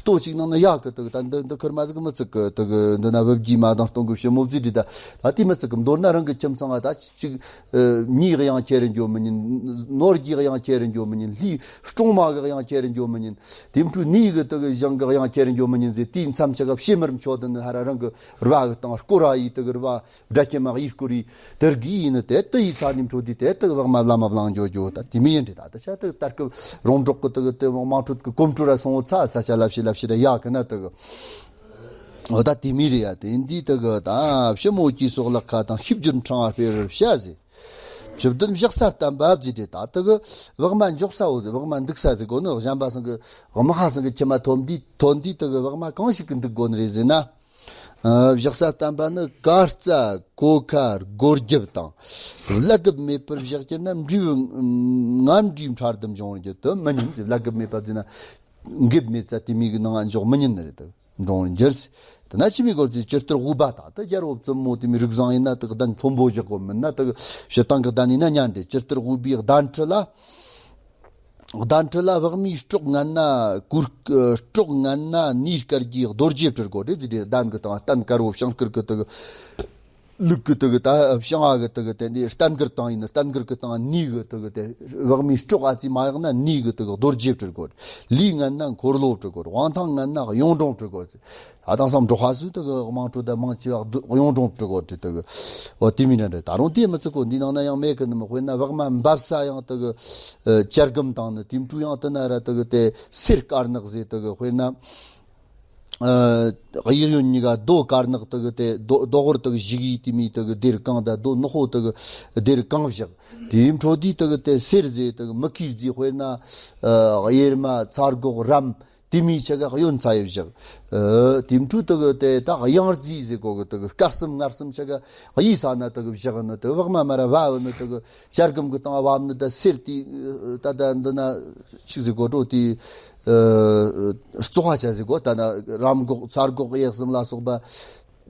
ལྟོ་ཞིག་ནང་ན་ཡག་གི་དེ་གི་ད་འདི་འདི་ཁུར་མ་ཟིག་མི་ཚིག་གི་དེ་གི་འདི་ན་བབ་གི་མ་དང་སྟོང་གི་ཞི་མོ་བརྫིས་དེ་ད་ད་དེ་མི་ཚིག་གི་མདོར་ན་རང་གི་ཁྱིམ་ཚང་ང་ད་ཅིག་ཨ། མྱིའི་གཡང་ཁྱེར་འགྱོ་མི་ཉན། ནོར་གྱི་གཡང་ཁྱེར་འགྱོ་མི་ཉན། ལྷའི་སྲུང་མ་གི་གཡང་ཁྱེར་འགྱོ་མི་ཉན། དེ་འཕྲོ་ནི་གི་དེ་གི་ཞང་གི་གཡང་ཁྱེར་འགྱོ་མི་ཉན་ཟེར། དེའི་མཚམས་ཆ་ག་ཕྱེ་མར་མཆོད་དེ་ནི་ཧ་ར་རང་གི་རུ་བ་གི་སྟེང་སྐོར་ར་ཡིས་དེ་གི་རུ་བ་སྦྲ་ཁྱི་མ་ཡིས་སྐོར་ཡིས་དེར་གི་ཡིན་ནི་དེ་དེ་ཡི་ཚ་ནི་འཕྲོ་དེ་དེ་དེ་གི་བག་མ་བླ་མ་བླང་འགྱོ་འགྱོ། ད་དེ་མི་ཡིན་འདྲི། ད་དེ་ཆ་དེ་གི་དར་གི་རོང་འབྲོག་གི་དེ་གི་དེ་དམངས་ཁྲོད་གི་གོམ་བགྲོད་ར་སོང་བོ་ཚ་ས་ཆ་ལབ་ཤི་ལབ་ཤི་ར་ཡག་གི་ན་དེ་གི། འོ་ད་དེ་མི་རེད་ཡ། དེ་འདི་དེ་གི་ད་ཕྱི་མོ་སྐྱེས་སོགས་ལག་ཁ་དང་ཤིས་བརྗོད་ཕྲེང་བ་སྤེལ་བར་བྱ་ཟེར། བཅུ་བདུན་བཞག་ས་བསྟན་པ་བརྫིས་ཏེ། ད་དེ་གི་བག་མ་འཇོག་ས་བོ་ཟེར། བག་མ་འདུག་ས་ཟེར་གོ་ནི། གཞན་པ་སང་གི་དམག་ཧ་སང་གི་ཁྱི་མ་ཐོན་དུས་ཐོན་དུས་དེ་གི་བག་མ་གང་ཞིག་གི་འདུག་དགོས་ནི་རེད་ཟེར་ན། ཨ། བཞག་ས་བསྟན་པ་ནི་ཀ་རྩ་གོ་ཁ་སྒོ་རྒྱབ་དང་། བླ་གབ་མེད་པར་བཞག་གྱུར་ན་འབྲས་བུ་ངན་འབྲས་ཕྲ་དུ་འབྱུང་བར་འགྱུར་དུ་མི་ཉན། བླ་གབ་མེད་པ་བརྫིས་ན་གབ་མེད་ཙ་དེ་མི་གི་ནང་ང་འཇོག་མི་ཉན་ནི་རེད་དེ། འགྲོ་འགྱུར། དེ་ན་ཆི་མི་དགོས་ཀྱི་ཇི་ལྟར་དབུས་པ་དང་དེ་རྒྱལ་པོ་བཙུན་མོ་དེ་མི་རིགས་བཟང་ཡིན་ན་དེ་གདན་མཐོན་པོ་བཞག་དགོས་མིན་ན་དེ་ཕྱི་ཐང་གི་གདན་ཡིན་ན་ཉན་འདྲེ། ཇི་ལྟར་དབུས་པའི་གདན་ཁྲི་ལ། གདན་ཁྲི་ལ་བག་མའི་སྲོག་ངན་ན་གུར། སྲོག་ངན་ན་ནས་དཀར་གྱི་རྡོ་རྗེ་སྤྲུལ་དགོས་རེད་ཟེར་ཏེ། གདན་གི་སྟེང་གཏན་དཀར་བོ་བྱང་དཀར་གི་དེ་གི་ལུག་གི་དེ་གི་ད་བྱང་ང་གི་དེ་གི་དེ་འདི་གཏན་དཀར་བཏང་ཡིན་ན། གཏན་དཀར་གི་སྟེང་ནས་གི་དེ་གི་དེ་བག་མའི་སྲོག་ཨ་ཙི་མ་ཡག་ན་ནས་གི་དེ་གི་རྡོ་རྗེ་སྤྲུལ་དགོས། ལས་ངན་ན་འཁོར་ལོ་སྤྲུལ་དགོས། དབང་ཐང་ངན་ན་གཡུང་དྲུང་སྤྲུལ་དགོས། ད་དེང་སང་འབྲོག་པ་ཚོས་དེ་གི་དམངས་ཁྲོད་དུ་མང་ཆེ་བ་གཡུང་དྲུང་སྤྲུལ་དགོས་དེ་དེ་གི། འོ་དེ་མིན་ན་འདྲ། ད་རུང་དེ་མི་ཚིག་གོ། འདི་ནང་ན་ཡང་མེད་གི་ནི་མི། དཔེར་ན་བག་མ་འབབ་ས་ཡང་དེ་གི་ཨ། གྱལ་སྒམ་དང་ནི་དེ་འཕྲོ་ཡང་དེ་ན་ར་དེ་གི་དེ་གསེར་དཀར་ནག་ཟེར་དེ་གི། དཔེར་ན། ཨ། གཡས་གཡོན་གཉིས་ཀ་རྡོ་དཀར་ནག་དེ་གི་དེ་རྡོ་རྡོ་སྒོར་དེ་གི་བཞི་གི་དེ་མི་དེ་གི་སྡེར་གང་དང་རྡོ་ནག་པོ་དེ་གི་སྡེར་གང་བཞག་དེའི་འཕྲོ་དེ་དེ་གི་དེ་གསེར་ཟེར་དེ་གི་མི་ཁིར་ཟེར། དཔེར་ན། ཨ། གཡེར་མ་ཚ་སྒོག་རམ་དེ་མི་ཆ་ག་གཡོན་ཚ་ཡི་བཞག་ཨ། དེའི་འཕྲོ་དེ་གི་དེ་ད་གཡང་རྫི་ཟེར་གོ་གི་དེ་གི་སྐར་གསུམ་ངར་གསུམ་ཆ་ག་གཡས་ས་ན་དེ་གི་བཞག་ནི་དེ་བག་མ་མ་ར་བབ་ནི་དེ་གི་གྱལ་སྒམ་གི་སྟེང་བབ་ནི་ད་གསེར་དེ་ད་ད་འདི་ན་ཆིག་ཟེར་གོ་འགྲོ་དེ། ཨ། བཙོག་པ་ཆ་ཟིག་གོ། ད་ན་རམ་སྒོག་ཚ་སྒོག་གཡས་གསུམ་ལ་སོགས་པ་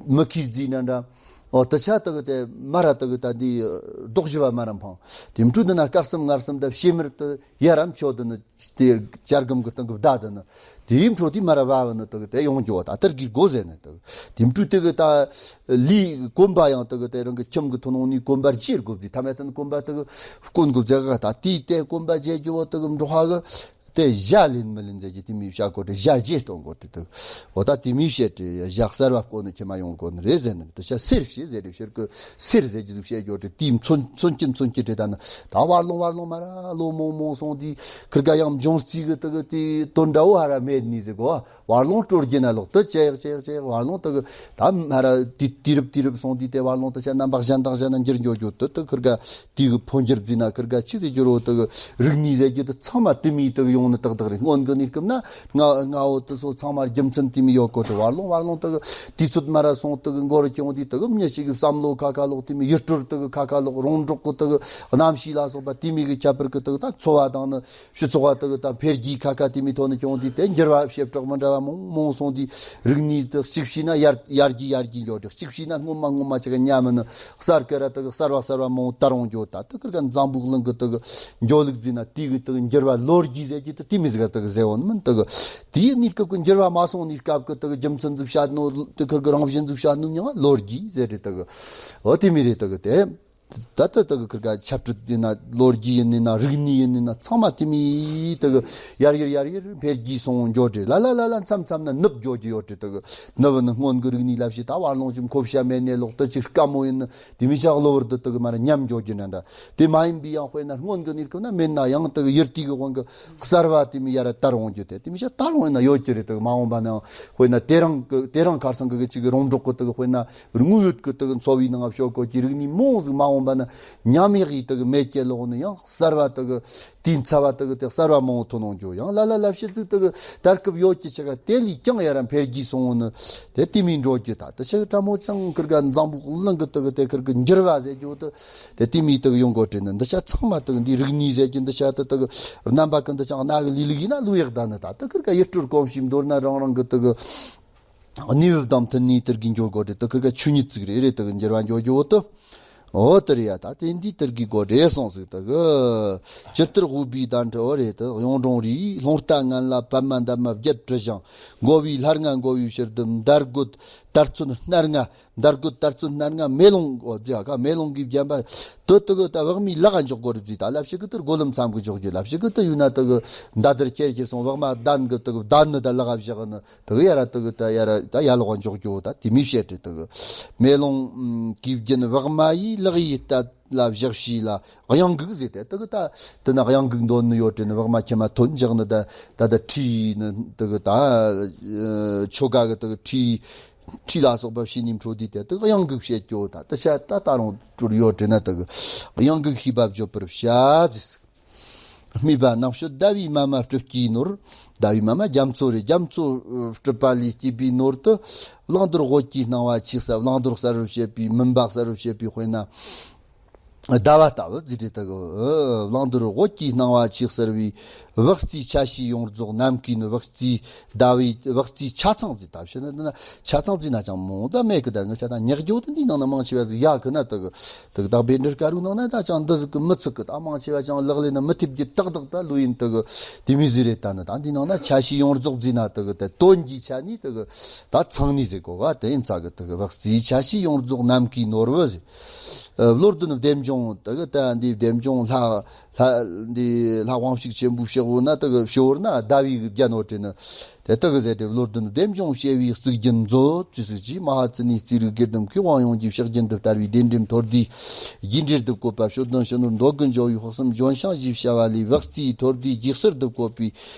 མི་ཁིར་རྫི་ན་འདྲ། འོ་དེ་ཆ་དེ་གི་དེ་མ་ར་དེ་གི་ད་འདི་རྡོག་བཞི་བ་མ་ར་འཕང་། དེའི་འཕྲོ་དེ་ན་སྐར་གསུམ་ངར་གསུམ་ད་ཕྱེ་མར་དེ་ཡ་རམ་ཆོད་དེ་ནི་དེ་གྱལ་སྒམ་གི་སྟེང་གི་བདའ་དེ་ནི་དེའི་འཕྲོ་དེ་མ་ར་བབ་ནི་དེ་གི་དེ་ཡོང་རྒྱུ་བ། ད་དེར་གི་དགོས་ཟེར་ནི་དེ་གི་དེའི་འཕྲོ་དེ་གི་ད་ལས་གོམ་པ་ཡང་དེ་གི་དེ་རང་གི་ཁྱིམ་གི་ཐོན་ནོ་ནི་གོམ་པ་རྒྱས་དགོས་ཟེར། ཐ་མ་དེ་ནི་གོམ་པ་དེ་གི་སྐོན་དགོས་ཟེར་ག་ད་དེའི་དེ་གོམ་པ་རྒྱས་རྒྱུ་བ་དེ་གི་འབྲོག་པ་གི། དེ་ཞྭ་ལེན་མི་ལེན་ཟེར་གྱི་དེ་མི་བྱ་དགོས་ཏེ། ཞྭ་རྗེས་གཏོང་དགོས་ཏེ་དེ། འོ་ད་དེ་མི་བྱེད་ཏེ་ཞྭ་གསར་བ་བསྐོ་ནི་ཁྱི་མ་ཡོང་དགོས་ནི་རེད་ཟེར་ནི། དེ་ཤ་གསེར་བྱེད་ཟེར་ཏེ་ཕྱིར་གི་གསེར་ཟེར་གྱི་ཟིག་བྱེད་རྒྱུ་ཏེ་དེ་མཚོན་མཚོན་གྱི་མཚོན་གྱི་ཏེ། ད་ནི་ད་བར་ལོང་བར་ལོང་མ་ར་ལོ་མང་མང་སོང་དུས་ཁིར་ག་ཡང་འབྱུང་རྩིས་གི་དེ་གི་དེ་དོན་འདྲ་བོ་ཧ་ར་མེད་ནི་ཟེར་གོ། བར་ལོང་དཀྲོལ་རྒྱུ་ན་ལོག་ཏུ་ཅེག་ཅེག་ཅེག་བར་ལོང་དེ་གི་ད་མ་ར་དུས་དུས་རབས་དུས་རབས་སོང་དུས་དེ་བར་ལོང་དེ་ཆ་རྣམ་པ་གཞན་དང་གཞན་ན་འགྱུར་འགྱོ་རྒྱུ་དེ་དེ་ཁིར་ག་དེ་གི་འཕོ་འགྱུར་བརྩིས་ན་ཁིར་ག་ཆི་ཟེར་རྒྱུ་རོ། དེ་གི་རིག་གནས་ཟེར་རྒྱུ་དེ་ཚང་མ་དེ་མོ་དེ་གི་ཡོང་ནི་ཏག་ཏག་རེད། སྔོན་གི་གནས་སྐབས་ན་ང་ང་འོ་དེ་ཚོ་ཚང་མ་རྒྱུ་མཚན་དེ་མོ་ཡོད་གོ་དྲི། བར་ལོང་བར་ལོང་དེ་གི་དུས་ཚོད་མ་ར་སོང་དེ་གི་འགོར་གྱོང་དུས་དེ་གི་མྱི་གཅིག་གི་བསམ་བློ་ཁ་ཁ་ལོག་དེ་མོ་ཡུལ་སྲོལ་དེ་གི་ཁ་ཁ་ལོག་རོང་འབྲོག་གི་དེ་གི་རྣམ་ཤེས་ལ་སོགས་པ་དེ་མོ་གི་ཁྱད་པར་གི་དེ་གི་ད་འཚོ་བ་དང་ནི། སྤྱི་ཚོགས་པ་དེ་གི་ད་འཕེལ་རྒྱས་ཁ་ཁ་དེ་མོ་ཐོག་ནས་བྱུང་དུས་དེ་འགྱུར་བ་བྱེ་བྲག་མི་འདྲ་བ་མང་མང་སོང་དུས། རིག་གནས་དེ་གཅིག་བྱས་ན་ཡར་ཡར་རྒྱས་ཡར་རྒྱས་འགྱོ་དུས། གཅིག་བྱས་ན་སྔོན་མ་སྔོན་མ་ཆ་ག་ཉམས་མི་ནི་གསར་གི་ར་དེ་གི་གསར་བ་གསར་བ་མང་དར་འོང་རྒྱུ། ད་དེ་ཁིར་ག་འཛམ་བུ་གླིང་གི་དེ་གི་འགྱོ་ལུགས་བརྩིས་ན་དེ་གི་དེ་གི་འགྱུར་བ་ལོ་རྒྱུས་ཟེར་རྒྱུ་དེ་དེ་མོ་ཟིག་ག་དེ་གི་ཟེར་འོང་མིན། དེ་གི་དེའི་གནས་སྐབས་གི་འགྱུར་བ་མ་སོང་ནི་སྐབས་གི་དེ་གི་རྒྱུ་མཚན་ཟིག་བཤད་ནོ། དེ་ཁིར་གི་རང་བཞིན་ཟིག་བཤད་ནོ་མྱིང་ང་ལོ་རྒྱུས་ཟེར་རེད། དེ་གི་འོ་དེ་མོ་རེད། དེ་གི་དེ། ད་ལྟ་དེ་གི་ཁིར་ག་ཆབ་སྲིད་ཡིན་ན་ལོ་རྒྱུས་ཡིན་ན་རིག་གནས་ཡིན་ན་ཚང་མ་དེ་མོ་དེ་གི་ཡར་ཡར་ཡར་ཡར་འཕེལ་རྒྱས་སོང་འགྱོ་དྲི། ལ་ལ་ལ་ལ་མཚམས་མཚམས་ན་ནུབ་འགྱོ་རྒྱུ་ཡོད་དྲི། དེ་གི་ནུབ་ནི་སྔོན་གི་རིག་གནས་ལབ་ཤེས་ད་བར་ལོང་ཞིག་མཁོ་བྱ་མེད་ནས་ལོག་དེ་ཅིག་དཀའ་མོ་ཡིན་ནི་དེ་མོ་ཆག་གློ་བུར་དུ་དེ་གི་མ་ར་ཉམས་འགྱོ་རྒྱུ་ན་འདྲ། དེ་མ་ཡིན་པའི་ཡང་དཔེར་ན་སྔོན་གི་གནས་སྐབས་ན་མེད་ན་ཡང་དེ་གི་ཡུལ་དེ་གི་དབང་གི་གསར་བ་དེ་མོ་ཡར་དར་འོང་རྒྱུ་དེ་དེ་མོ་ཆ་དར་འོང་ཡིན་ན་ཡོད་རྒྱུ་རེད། དེ་གི་མ་འོངས་པ་ན་ཡང་དཔེར་ན་དེ་རིང་གི་དེ་རིང་ཁ་སང་གི་གི་ཅིག་གི་རོང་འབྲོག་གི་དེ་གི་དཔེར་ན། དངོས་ཡོད་ཀྱི་དེ་གི་འཚོ་བའི་ནང་ང་ཕྱོགས་སྐོར་གྱི་རིག་གནས་མང་ཟིག་མང་ འོང་པ་ན་ཉམས་ཡག་གི་དེ་གི་མེ་སྐྱེ་ལོག་ནི་ཡང་གསར་བ་དེ་གི་དེའི་ཚ་བ་དེ་གི་དེ་གསར་བ་མང་བོ་ཐོན་འོང་རྒྱུ། ཡང་ལ་ལ་ལ་བྱེད་ཚིག་དེ་གི་དར་སྐབས་ཡོད་ཀྱི་ཆ་ག་དེ་ལས་ཀྱང་ཡ་ར་འཕེལ་རྒྱས་སོང་ནི་དེ་དེ་མིན་འགྲོ་རྒྱུ། ད་དེ་ཆ་གི་ཕྲ་མོ་ཚང་ཁིར་ག་འཛམ་བུ་གླིང་གི་དེ་གི་དེ་ཁིར་གི་འགྱུར་བ་ཟེར་རྒྱུ་དེ་དེ་དེ་མིན་དེ་གི་ཡོང་དགོས་དྲན་ནི། འདི་ཆ་ཚང་མ་དེ་གི་འདི་རིག་གནས་ཟེར་རྒྱུ་འདི་ཆ་དེ་དེ་གི་རྣམ་པ་ཀུན་ཏུ་ཅང་རྣ་གི་ལི་ལི་གི་ན་ལུས་ཡག་ད་ནི། ད་དེ་ཁིར་ག་ཡིད་སྤྲུལ་གོམས་གཤིས་མདོར་ན་རང་རང་གི་དེ་གི་གནས་བབ་དང་མཐུན་ནས་དེར་གྱི་འགྱུར་དགོས་རེད། དེ་ཁིར་ག་ཆོས་ཉིད་ཅིག་རེད། རེད་དེ་གི་འགྱུར་བ་འགྱུར་རྒྱུ་བོ་དེ། འོ་དེ་རེད་ཡ། ད་དེ་འདི་དེར་གྱི་དགོས་རེད་གསུངས་ཟིག་དེ་གི་ཇི་ལྟར་དབུས་པའི་ཟླ་གྲོ་བོ་རེད། དེ་གཡུང་དྲུང་རིའི་ལྷུང་རྟ་ངན་ལ་པདྨ་འདབ་མ་བརྒྱད་བྲི་ཞིང་། འགོ་བའི་ལྷ་ལྔ་འགོ་བའི་ཕྱིར་དུ་འདར་རྒོད་དར་ཚོན་སྣ་ལྔ། འདར་རྒོད་དར་ཚོན་སྣ་ལྔ་མེ་ལོང་གོ་རྒྱ་ག་མེ་ལོང་གིས་བརྒྱན་པ། དེ་དེ་གི་ད་བག་མའི་ལག་འཇོག་དགོས་རེད་ཟིག་ད་ལབ་ཞིག་གི་དེར་སྒོ་ལམ་མཚམས་གི་འཇོག་རྒྱུ། ལབ་ཞིག་གི་དེ་ཡོད་ན་དེ་གི་མདའ་དེར་ཁྱེར་ཁྱེར་སོང་བག་མ་གདན་གི་དེ་གི་གདན་ནི་ད་ལག་བཞག་ནི། དེ་གི་ཡ་ར་དེ་གི་ད་ཡ་ར་ད་ཡ་ལོག་འཇོག་རྒྱུ། ད་དེ་མི་བཤད་དེ་དེ་གི་མེ་ལོང་གིས་བརྒྱན་བག་མ་ཡི་ལག་ཡི་རྟ་ལ་བཞག་ཤི་ལ་གཡང་འགུག་ཟེར་ཏེ། དེ་གི་ད་དེ་ན་གཡང་འགུག་འདོན་ནི་ཡོད་དྲན་ནི། བག་མ་ཁྱེར་མ་ཐོན་འཇག་ནི་ད་ད་ད་ཁྲིས་ནི་དེ་གི་ད་ཆོ་ག་གི་དེ་གི་ཁྲིས་ཁྲིས་ལ་སོགས་པ་བྱས་ནས་འཕྲོ་དུས་དེ་དེ་གི་གཡང་འགུག་བྱེད་རྒྱུ། ད་དེ་ཆ་ད་ད་རུང་གྲུར་ཡོད་དྲན་ན་དེ་གི་གཡང་འགུག་ཤེས་པ་བརྗོད་པར་བྱ་ཟེར། སྨྲས་པ། ནག་ཕྱོགས་ཟླ་བའི་མ་མ་སྤྲུལ་སྐུའི་ནོར། ཟླ་བའི་མ་མ་རྒྱ་མཚོ་རེད། རྒྱ་མཚོ་སྤྲུལ་པ་ལས་སྐྱེས་པའི་ནོར་དུ་བླང་དོར་དབུ་སྐྱེས་སྣང་བ་ཆོས་གསལ། བླང་དོར་གསལ་བར་བྱེད་པའི་མུན་པ་གསལ་བར་བྱེད་པའི་དཔེར་ན་ཟླ་བ་ལྟ་བུ་ཟེར་རེད་དེ་གི། བླང་དོར་དབུ་སྐྱེས་སྣང་བ་ཆོས་གསལ་བའི་བག་རྩའི་ཆ་ཤས་ཡོངས་རྫོགས་ནམ་མཁའི་ནོར། བག་རྩའི་ཟླ་བའི་བག་རྩའི་ཆ་ཚང་ཟེར། ད་བཤད་ན་འདི་ན་ཆ་ཚང་བརྩིས་ན་ཅང་མང་ད་མེད་གི། ད་ངི་ཆ་ད་ཉག་རྒྱུ་དེ་འདི་ནང་ན་མང་ཆེ་བ་ཟིག་ཡག་གི་ན་དེ་གི་དེ་གི་བདག་པོའི་འདྲི་དཀའ་རུ་ནང་ན་ད་ཅང་འདི་ཟིག་གི་མི་ཚིག་གི། ད་མང་ཆེ་བ་ཅང་ལག་ལེན་ན་མི་ཐེབས་རྒྱུ་ཏག་ཏག་ད་ལོས་ཡིན་དེ་གི་དེ་མི་ཟིག་རེད། ད་ནི་ད་འདི་ནང་ན་ཆ་ཤས་ཡོངས་རྫོགས་བརྩིས་ན་དེ་གི་དེ་དོན་གྱི་ཆ་ནས་དེ་གི་ད་ཚང་ནི་ཟེར་གོ་ག་དེ་ཡིན་ཙག་གི། དེ་གི་བག་རྩའི་ཆ་ཤས་ཡོངས་རྫོགས་ནམ་མཁའི་ནོར་བུ་ཟེར། ཨ། བློ་ལྡན་བདེ་འབྱུང་དེ་གི་ད་འདི་བདེ་འབྱུང་ལྷ། ལྷ་འདི་ལྷ་དབང་ཕྱུག་ཆེན་པོའི་ཕྱོགས་ན་དེ་གི་ཕྱོགས་ན་ཟླ་བའི་རྒྱ་ནོར་དེ་ནི་དེ་དག་གི་ཟེར་ཏེ། བློ་ལྡན་བདེ་འབྱུང་བྱེ་བའི་གཙུག་རྒྱན་མཛོད་ཅེས་ཟིག་གིས་མ་ཧཱ་ཙི་ནའི་རྩིས་རིག་དགེ་ལྡན་མཁས་དབང་ཡོངས་ཀྱི་ཕྱག་རྒྱུན་དུ་དར་བའི་བདེན་སྒྲིམ་མཐོར་འདུས་རྒྱས་འབྲིང་སྡུད་བཀོད་པ། ཞོ་སྟོན་ཕྱི་ནོར་མདོ་དགུ་འཇོ་བའི་དཔག་བསམ་ལྗོན་ཤིང་ཞེས་བྱ་བ་ལས། བག་རྩའི་མཐོར་འདུས་རྒྱས་གསལ་སྡུད་བཀོད་པའི་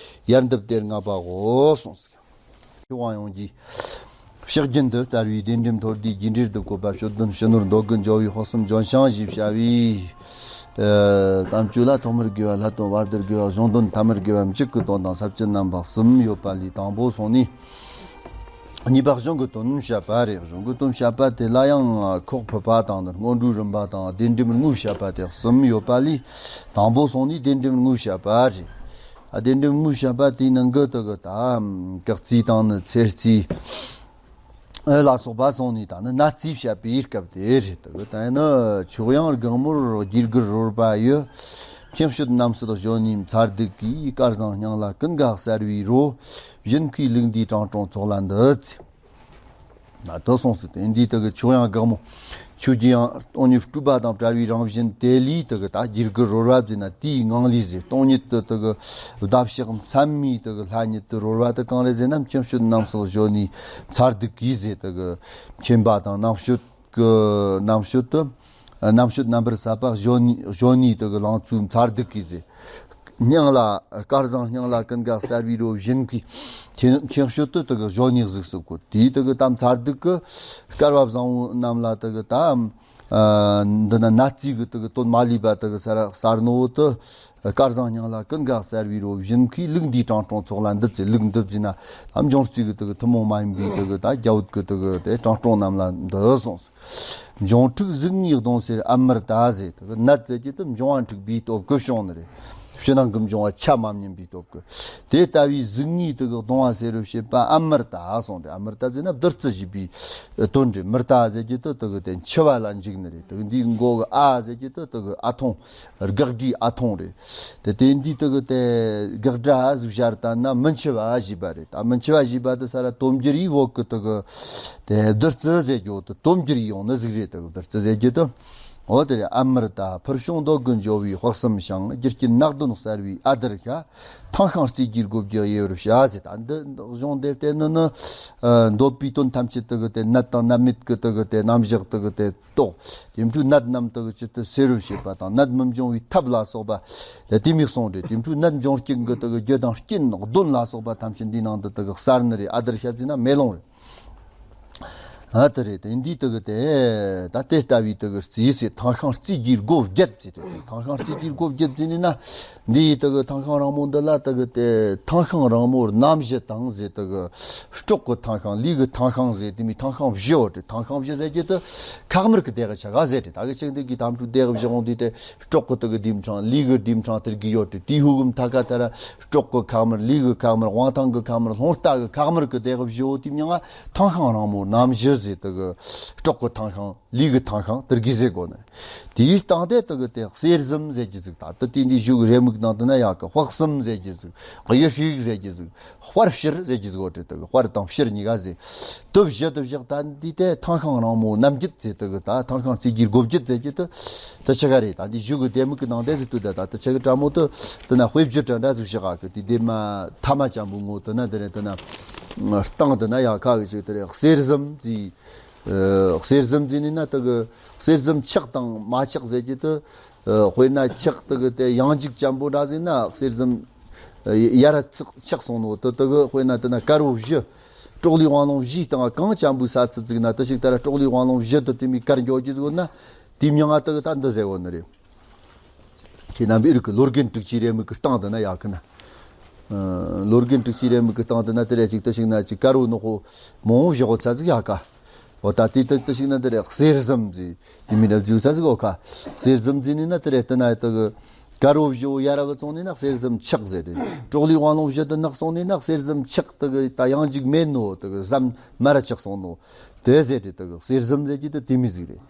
ཡར་འདེབས་དེ་ལྔ་པའོ་གསུངས་ཟིག་མཁས་དབང་ཡོངས་ཀྱི་ཕྱག་རྒྱུན་དུ་དར་བའི་བདེན་སྒྲིམ་མཐོར་འདུས་རྒྱས་འབྲིང་སྡུད་བཀོད་པ། ཞོ་སྟོན་ཕྱི་ནོར་མདོ་དགུ་འཇོ་བའི་དཔག་བསམ་ལྗོན་ཤིང་ཞེས་བྱ་བའི་ཨ་གཏམ་བརྗོད་ལ། ཐོག་མར་དགེ་བ་ལྷག་དོན། བར་དུར་དགེ་བ་གཞུང་དོན། ཐ་མར་དགེ་བ་མཇུག་གི་དོན་དང་ས་བཅད་རྣམ་པ་གསུམ་ཡོད་པ་ལས། དང་པོ་སོང་ནས་གཉིས་པ་གཞུང་གི་དོན་བཤད་པ་རེད། གཞུང་གི་དོན་བཤད་པ་དེ་ལ་ཡང་ཁོག་ཕུད་པ་དང་སྔོན་འགྲོའི་རིམ་པ་དང་བདེན་སྒྲིམ་དངོས་བཤད་པ་དེ་གསུམ་ཡོད་པ་ལས། དང་པོ་སོང་ནས་བདེན་སྒྲིམ་དངོས་བཤད་པ་རེད། ཨ། བདེན་སྒྲིམ་དངོས་བཤད་པ་དེའི་ནང་གི་དེ་གི་ད་གེགས་རྩིས་དང་ནི་འཚེ་རྩིས་ལ་སོགས་པ་སོང་ནས་ད་ནི་ནད་རྩིས་བཤད་པའི་སྐབས་དེ་རེད། དེ་གི་ད་ནི་ཆོས་དབྱིངས་དགག་མོར་རྒྱས་དགར་རོལ་པ་ཡི། མཁྱེན་དཔྱོད་རྣམ་སྲིད་གཞོན་ནུའི་མཚར་སྡུག་གིས། སྐལ་བཟང་སྙིང་ལ་ཀུན་དགའ་གསལ་བའི་རོ། བཞིན་མཁོའི་ལུགས་འདིའི་དྲང་སྲོང་ཚོགས་ལ་འདུད་ཅེས། ན་དུ་སོང་ཟིག་དེ་འདིའི་དེ་གི་ཆོས་དབྱིངས་དགག་མོ། ཆོས་ཀྱི་དབྱིངས་སྟོང་ཉིད་སྤྲོས་པ་དང་བྲལ་བའི་རང་བཞིན་དེ་ལས་དེ་གི་ད་རྒྱས་དགར་རོལ་པ་བརྩིས་ན་དེའི་ངང་ལས་ཟེར། སྟོང་ཉིད་དུ་དེ་གི་བརྡ་གཤེགས་མཚན་མའི་དེ་གི་ལྷ་ཉིད་དུ་རོལ་པ་དེ་གང་རེད་ཟེར་ན། མཁྱེན་དཔྱོད་རྣམ་སྲིད་གཞོན་ནུའི་མཚར་སྡུག་གིས་ཟེར། དེ་གི་མཁྱེན་པ་དང་རྣམ་དཔྱོད་ཀྱི་རྣམ་དཔྱོད་དུ། རྣམ་དཔྱོད་རྣམ་པར་ཟད་པ་གཞོན་ནུའི་གཞོན་ནུའི་དེ་གི་ལང་ཚོའི་མཚར་སྡུག་གིས་ཟེར། སྙིང་ལ། སྐལ་བཟང་སྙིང་ལ་ཀུན་དགའ་གསལ་བའི་རོ། བཞིན་མཁོའི་མཁྱེན་མཁྱེན་དཔྱོད་དུ་དེ་གི་གཞོན་ནུའི་གཟུགས་སུ་བཀོད། དེའི་དེ་གི་ད་མཚར་སྡུག་གི་སྐལ་བ་བཟང་བོ་རྣམས་ལ་དེ་གི་ད། ཨ། འདི་ན་ནད་རྩིས་གི་དེ་གི་དོན་མ་ལུས་པ་དེ་གི་ས་ར་གསར་ནོ་བོ་དུ། སྐལ་བཟང་སྙིང་ལ་ཀུན་དགའ་གསལ་བའི་རོ། བཞིན་མཁོའི་ལུགས་འདིའི་དྲང་སྲོང་ཚོགས་ལ་འདུད་ཅེས། ལུགས་འདི་བརྩིས་ན་ད་འབྱུང་རྩིས་གི་དེ་གི་ཐུན་མོང་མ་ཡིན་པའི་དེ་གི་ད་རྒྱ་བོད་གི་དེ་གི་དེ་དྲང་སྲོང་རྣམས་ལ་འདུད་གསུངས། འབྱུང་དྲུག་གཟུགས་ལྔའི་གདུང་སེལ་ཨ་མྲྀ་ཏ་ཟེར། དེ་གི་ནད་ཟེར་གྱི་དེ་འབྱུང་བ་འཁྲུགས་པའི་སྟོབས་ཀྱིས་བྱུང་ནི་རེད། ཕྱི་ནང་གི་འབྱུང་བ་ཆ་མ་མཉམ་པའི་སྟོབས་ཀྱིས། དེ་ལྟ་བུའི་གཟུགས་ལྔའི་དེ་གི་གདུང་བ་སེལ་བར་བྱེད་པ་ཨ་མྲྀ་ཏ་གསུངས་ཏེ། ཨ་མྲྀ་ཏ་ཟེར་ན་བདུད་རྩི་ཞེས་པའི་དོན་རེད། མྲྀ་ཏ་ཟེར་གྱི་དེ་དེ་གི་དེ་འཆི་བ་ལ་འཇུག་ནི་རེད། དེ་གི་འདིའི་མགོ་གི་ཨ་ཟེར་གྱི་དེ་དེ་གི་ཨ་ཐུང་། དགག་སྒྲའི་ཨ་ཐུང་རེད། དེ་དེ་འདི་དེ་གི་དེ་དགག་སྒྲ་གཟུགས་བྱར་བལྟས་ན་མི་འཆི་བ་ཞེས་པ་རེད། ད་མི་འཆི་བ་ཞེས་པ་དེ་ས་ར་དོམ་སྦྱར་ཡི་བོད་གི་དེ་གི་དེ་བདུད་རྩི་ཟེར་རྒྱུ་དེ་དོམ་སྦྱར་ཡི་ཡོང་ནི་ཟིག་རེད། དེ་གི་བདུད་རྩི་ཟེར་རྒྱུ་དེ། འོ་དེ་རེད། ཨ་མྲྀ་ཏ་ཕུར་བྱུང་འདོད་དགུ་འཇོ་བའི་དཔག་བསམ་ཤིང་། རྒྱུ་རྐྱེན་སྣ་བདུན་གསལ་བའི་ཨ་དར་ཤ། ཐང་ཤིང་རྩེ་རྒྱའི་སྒོ་བརྒྱག་ཡེ་བར་བྱ་ཟེར། ད་འདི་གཞུང་དེབ་དེ་ནི་ནི་ཨ་འདོད་པའི་དོན་ཐམས་ཅད་དེ་གི་དེ་ནད་དང་ནད་མེད་གི་དེ་གི་དེ་རྣམ་གཞག་དེ་གི་དེ། རྟོགས། དེ་འཕྲོས་ནད་རྣམས་དེ་གི་ཇི་ལྟར་སེལ་བར་བྱེད་པ་དང་ནད་མི་འབྱུང་བའི་ཐབས་ལ་སོགས་པ་ལ་དེ་མིག་གསུངས་ཏེ། དེ་འཕྲོས་ནད་འབྱུང་རྐྱེན་གྱི་དེ་གི་རྒྱུ་དང་རྐྱེན་གདོན་ལ་སོགས་པ་ཐམས་ཅད་འདིའི་ནང་དུ་དེ་གི་གསལ་ནི་རེད། ཨ་དར་ཤ་བརྩིས་ན་མེ་ལོང་རེད། ཨ་དེ་རེད། དེ་འདི་དེ་གི་དེ་ད་དེ་ལྟ་བུའི་དེ་གི་རྩིས་སེ་ཐང་ཤང་རྩིས་ཀྱི་སྒོ་བརྒྱད་ཟེར་ཏེ། ཐང་ཤང་རྩིས་ཀྱི་སྒོ་བརྒྱད་ཟེར་ནི་ན། འདི་ཡི་དེ་གི་ཐང་ཤང་རིང་མོ་འདི་ལ་དེ་གི་དེ་ཐང་ཤང་རིང་མོ་རྣམ་བཞི་དང་ཟེར། དེ་གི་སྲོག་གི་ཐང་ཤང་། ལུས་གི་ཐང་ཤང་ཟེར། དེ་མི་ཐང་ཤང་བཞི་ཡོད་དེ། ཐང་ཤང་བཞི་ཟེར་གྱི་དེ་ཁག་དམར་གི་དེ་གི་ཆ་ག་ཟེར་ཏེ། ད་གི་ཅིག་འདི་གི་དམ་ཕྲུག་དེ་གི་བཞི་འོང་དུས་དེ་སྲོག་གི་དེ་གི་ལྡེམ་ཕྲེང་། ལུས་གི་ལྡེམ་ཕྲེང་དེར་གི་ཡོད་དེ། དེའི་ཧུ་གུམ་ཐ་ཀ་དེ་ར་སྲོག་གི་ཁག་དམར། ལུས་གི་ཁག་དམར། དབང་ཐང་གི་ཁག་དམར། རླུང་རྟ་གི་ཁག་དམར་གི་དེ་གི་བཞི་འོ་དེ་མྱང་ང་ཐང་ཤང་རིང་མོ་རྣམ་བཞི་ཟེར། དེ་གི་སྲོག་གི་ཐང་ཤང་། ལུས་གི་ཐང་ཤང་དེར་གི་ཟེར་གོ་ནི། དེའི་སྟེང་དེ་དེ་གི་དེ་གསེར་གཟིམ་ཟེར་གྱི་ཟིག་ད་དེ་དེ་འདི་གཞུག་གི་རེའུ་མིག་ནང་དུ་ན་ཡག་གི། དཔག་གསུམ་ཟེར་གྱི་ཟིག་དབྱི་ཤིག་ཟེར་གྱི་ཟིག་དཔལ་བཤེར་ཟེར་གྱི་ཟིག་འོ་དེ་དེ་གི་དཔལ་དང་བཤེར་གཉིས་ཀ་ཟེར། དེ་བཞི་དེ་བཞག་ད་འདི་དེ་ཐང་ཤང་རིང་མོ་རྣམ་བརྒྱད་ཟེར། དེ་གི་ད་ཐང་ཤང་རྩིས་ཀྱི་སྒོ་བརྒྱད་ཟེར་གྱི་དེ་དེ་ཆ་ག་རེད། ད་འདི་གཞུག་གི་རེའུ་མིག་གི་ནང་དེ་ཟིག་ཏུ་ད་ད་དེ་ཆ་གི་དྲ་མོ་དེ་དེ་ན་དཔེ་བརྗོད་འདྲ་འདྲ་ཟིག་བཞག་ག་གི། དེ་དེ་མ་ཐ་མ་ཅན་པོ་ངོ་དེ་ན་དེ་རེད། དེ་ན་སྟེང་དེ་ན་ཡག་ག་གི་ཅིག་དེ་རེད། གསེར་གཟིམ་ཟེར། ཨ་གསེར་གཟིམ་ཟེར་ནི་ན་དེ་གི་གསེར་གཟིམ་ཆག་དང་མ་ཆག་ཟེར་གྱི་དེ། ཨ་དཔེར་ན་ཆག་དེ་གི་དེ་ཡང་འཇིག་ཅན་པོ་འདྲ་ཟེར་ན། གསེར་གཟིམ་ཡར་ར་ཚག་ཆག་སོང་ནོ་དེ། དེ་གི་དཔེར་ན་དེ་ན་དཀར་བོ་བཞི། ཀྲོག་ལི་དབང་ལུང་བཞིའི་སྟེང་གང་ཅན་པོའི་ས་ཚིགས་ཟིག་ན་དེ་ཞིག་དེ་ར་ཀྲོག་ལི་དབང་ལུང་བཞི་དེ་དེ་མི་དཀར་འགྱོ་གྱི་ཟིག་ན། དེ་མྱང་ང་དེ་གི་ད་འདི་ཟེར་གོ་ནི་རེད། ཁྱེད་རྣམ་པའི་རིགས་ཀྱི་ལོ་རྒན་དྲུག་ཅུའི་རེའུ་མིག་གི་སྟེང་དུ་ན་ཡག་གི་ན། ཨ་ལོ་རྒན་དྲུག་ཅུའི་རེའུ་མིག་གི་སྟེང་དུ་ན་དེ་རེ་ཅིག་དེ་ཞིག་ན་ཅིག་དཀར་བོ་ནག་པོ་མང་བོ་བཞག་གོ་ཚ་ཟིག་ཡག་ག། འོ་ད་དེ་དེ་དེ་ཞིག་ན་དེ་རེ་གསེར་གཟིམ་ཟེར། དེ་མི་འདྲ་བརྗོད་ཚ་ཟིག་འོ་ཁ། གསེར་གཟིམ་ཟེར་ནི་ན་དེ་རེ་དེ་ན་དེ་གི་དཀར་བོ་བཞི་བོ་ཡར་ར་བ་བཙོང་ནི་ན་གསེར་གཟིམ་ཆག་ཟེར་རེད། ཀྲོག་ལི་དབང་ལུང་བཞི་དེ་ནག་སོང་ནི་ན་གསེར་གཟིམ་ཆག་དེ་གི་ད་ཡང་འཇིག་མེད་ནོ། དེ་གི་གཟིམ་མ་ར་ཆག་སོང་ནོ། དེ་ཟེར་རེད། དེ་གི་གསེར་གཟིམ་ཟེར་གྱི་དེ་དེ་མི་ཟིག་རེད།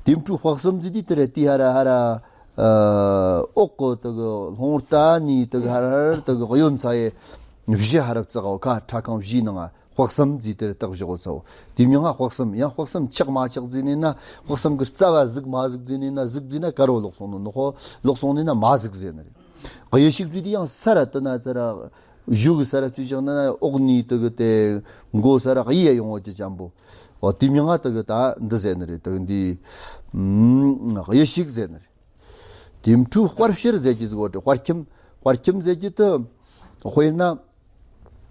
དེ་འཕྲུལ་དཔག་གསུམ་ཟེར་དེ་དེ་རེ་དེ་ཧ་ར་ཧ་ར། ཨ་འོག་གི་དེ་གི་ལྷུང་རྟ་ནི་དེ་གི་ཧར་ཧར་དེ་གི་གཡོན་ཚ་ཡེ་བཞི་ཧར་བརྩེགས་འོ་ཁ། ཁྲ་ཁང་བཞིའི་ནང་དཔག་གསུམ་ཟེར་དེར་བཏགས་བཞག་འོ་ཚ་འོ། དེ་མྱང་ང་དཔག་གསུམ། ཡང་དཔག་གསུམ་ཆག་མ་ཆག་ཟེར་ནི་ན། དཔག་གསུམ་གི་རྩ་བ་ཟིག་མ་ཟིག་ཟེར་ནི་ན། ཟིག་ཟེར་ན་དཀར་བོ་ལོག་སོང་ནོ། ནག་པོ་ལོག་སོང་ནི་ན་མ་ཟིག་ཟེར་ནི་རེད། དབྱི་ཤིག་ཟེར་དེ་ཡང་ས་ར་དེ་ན་ཚ་ར་གཞུག་གི་ས་ར་བརྩིས་བཞག་ན་འོག་ནི་དེ་གི་དེ་མགོ་ས་ར་དབྱི་ཡ་ཡོང་བ་ཅི་ཅན་པོ། འོ་དེ་མྱང་ང་དེ་གི་ད་འདི་ཟེར་ནི་རེད། དེ་གི་འདི་ཨ་དབྱི་ཤིག་ཟེར་ནི་རེད། དེ་འཕྲུལ་དཔལ་བཤེར་ཟེར་གྱི་ཟིག་འོ་དེ་དཔལ་ཁྱིམ། དཔལ་ཁྱིམ་ཟེར་གྱི་དེ་དཔེར་ན་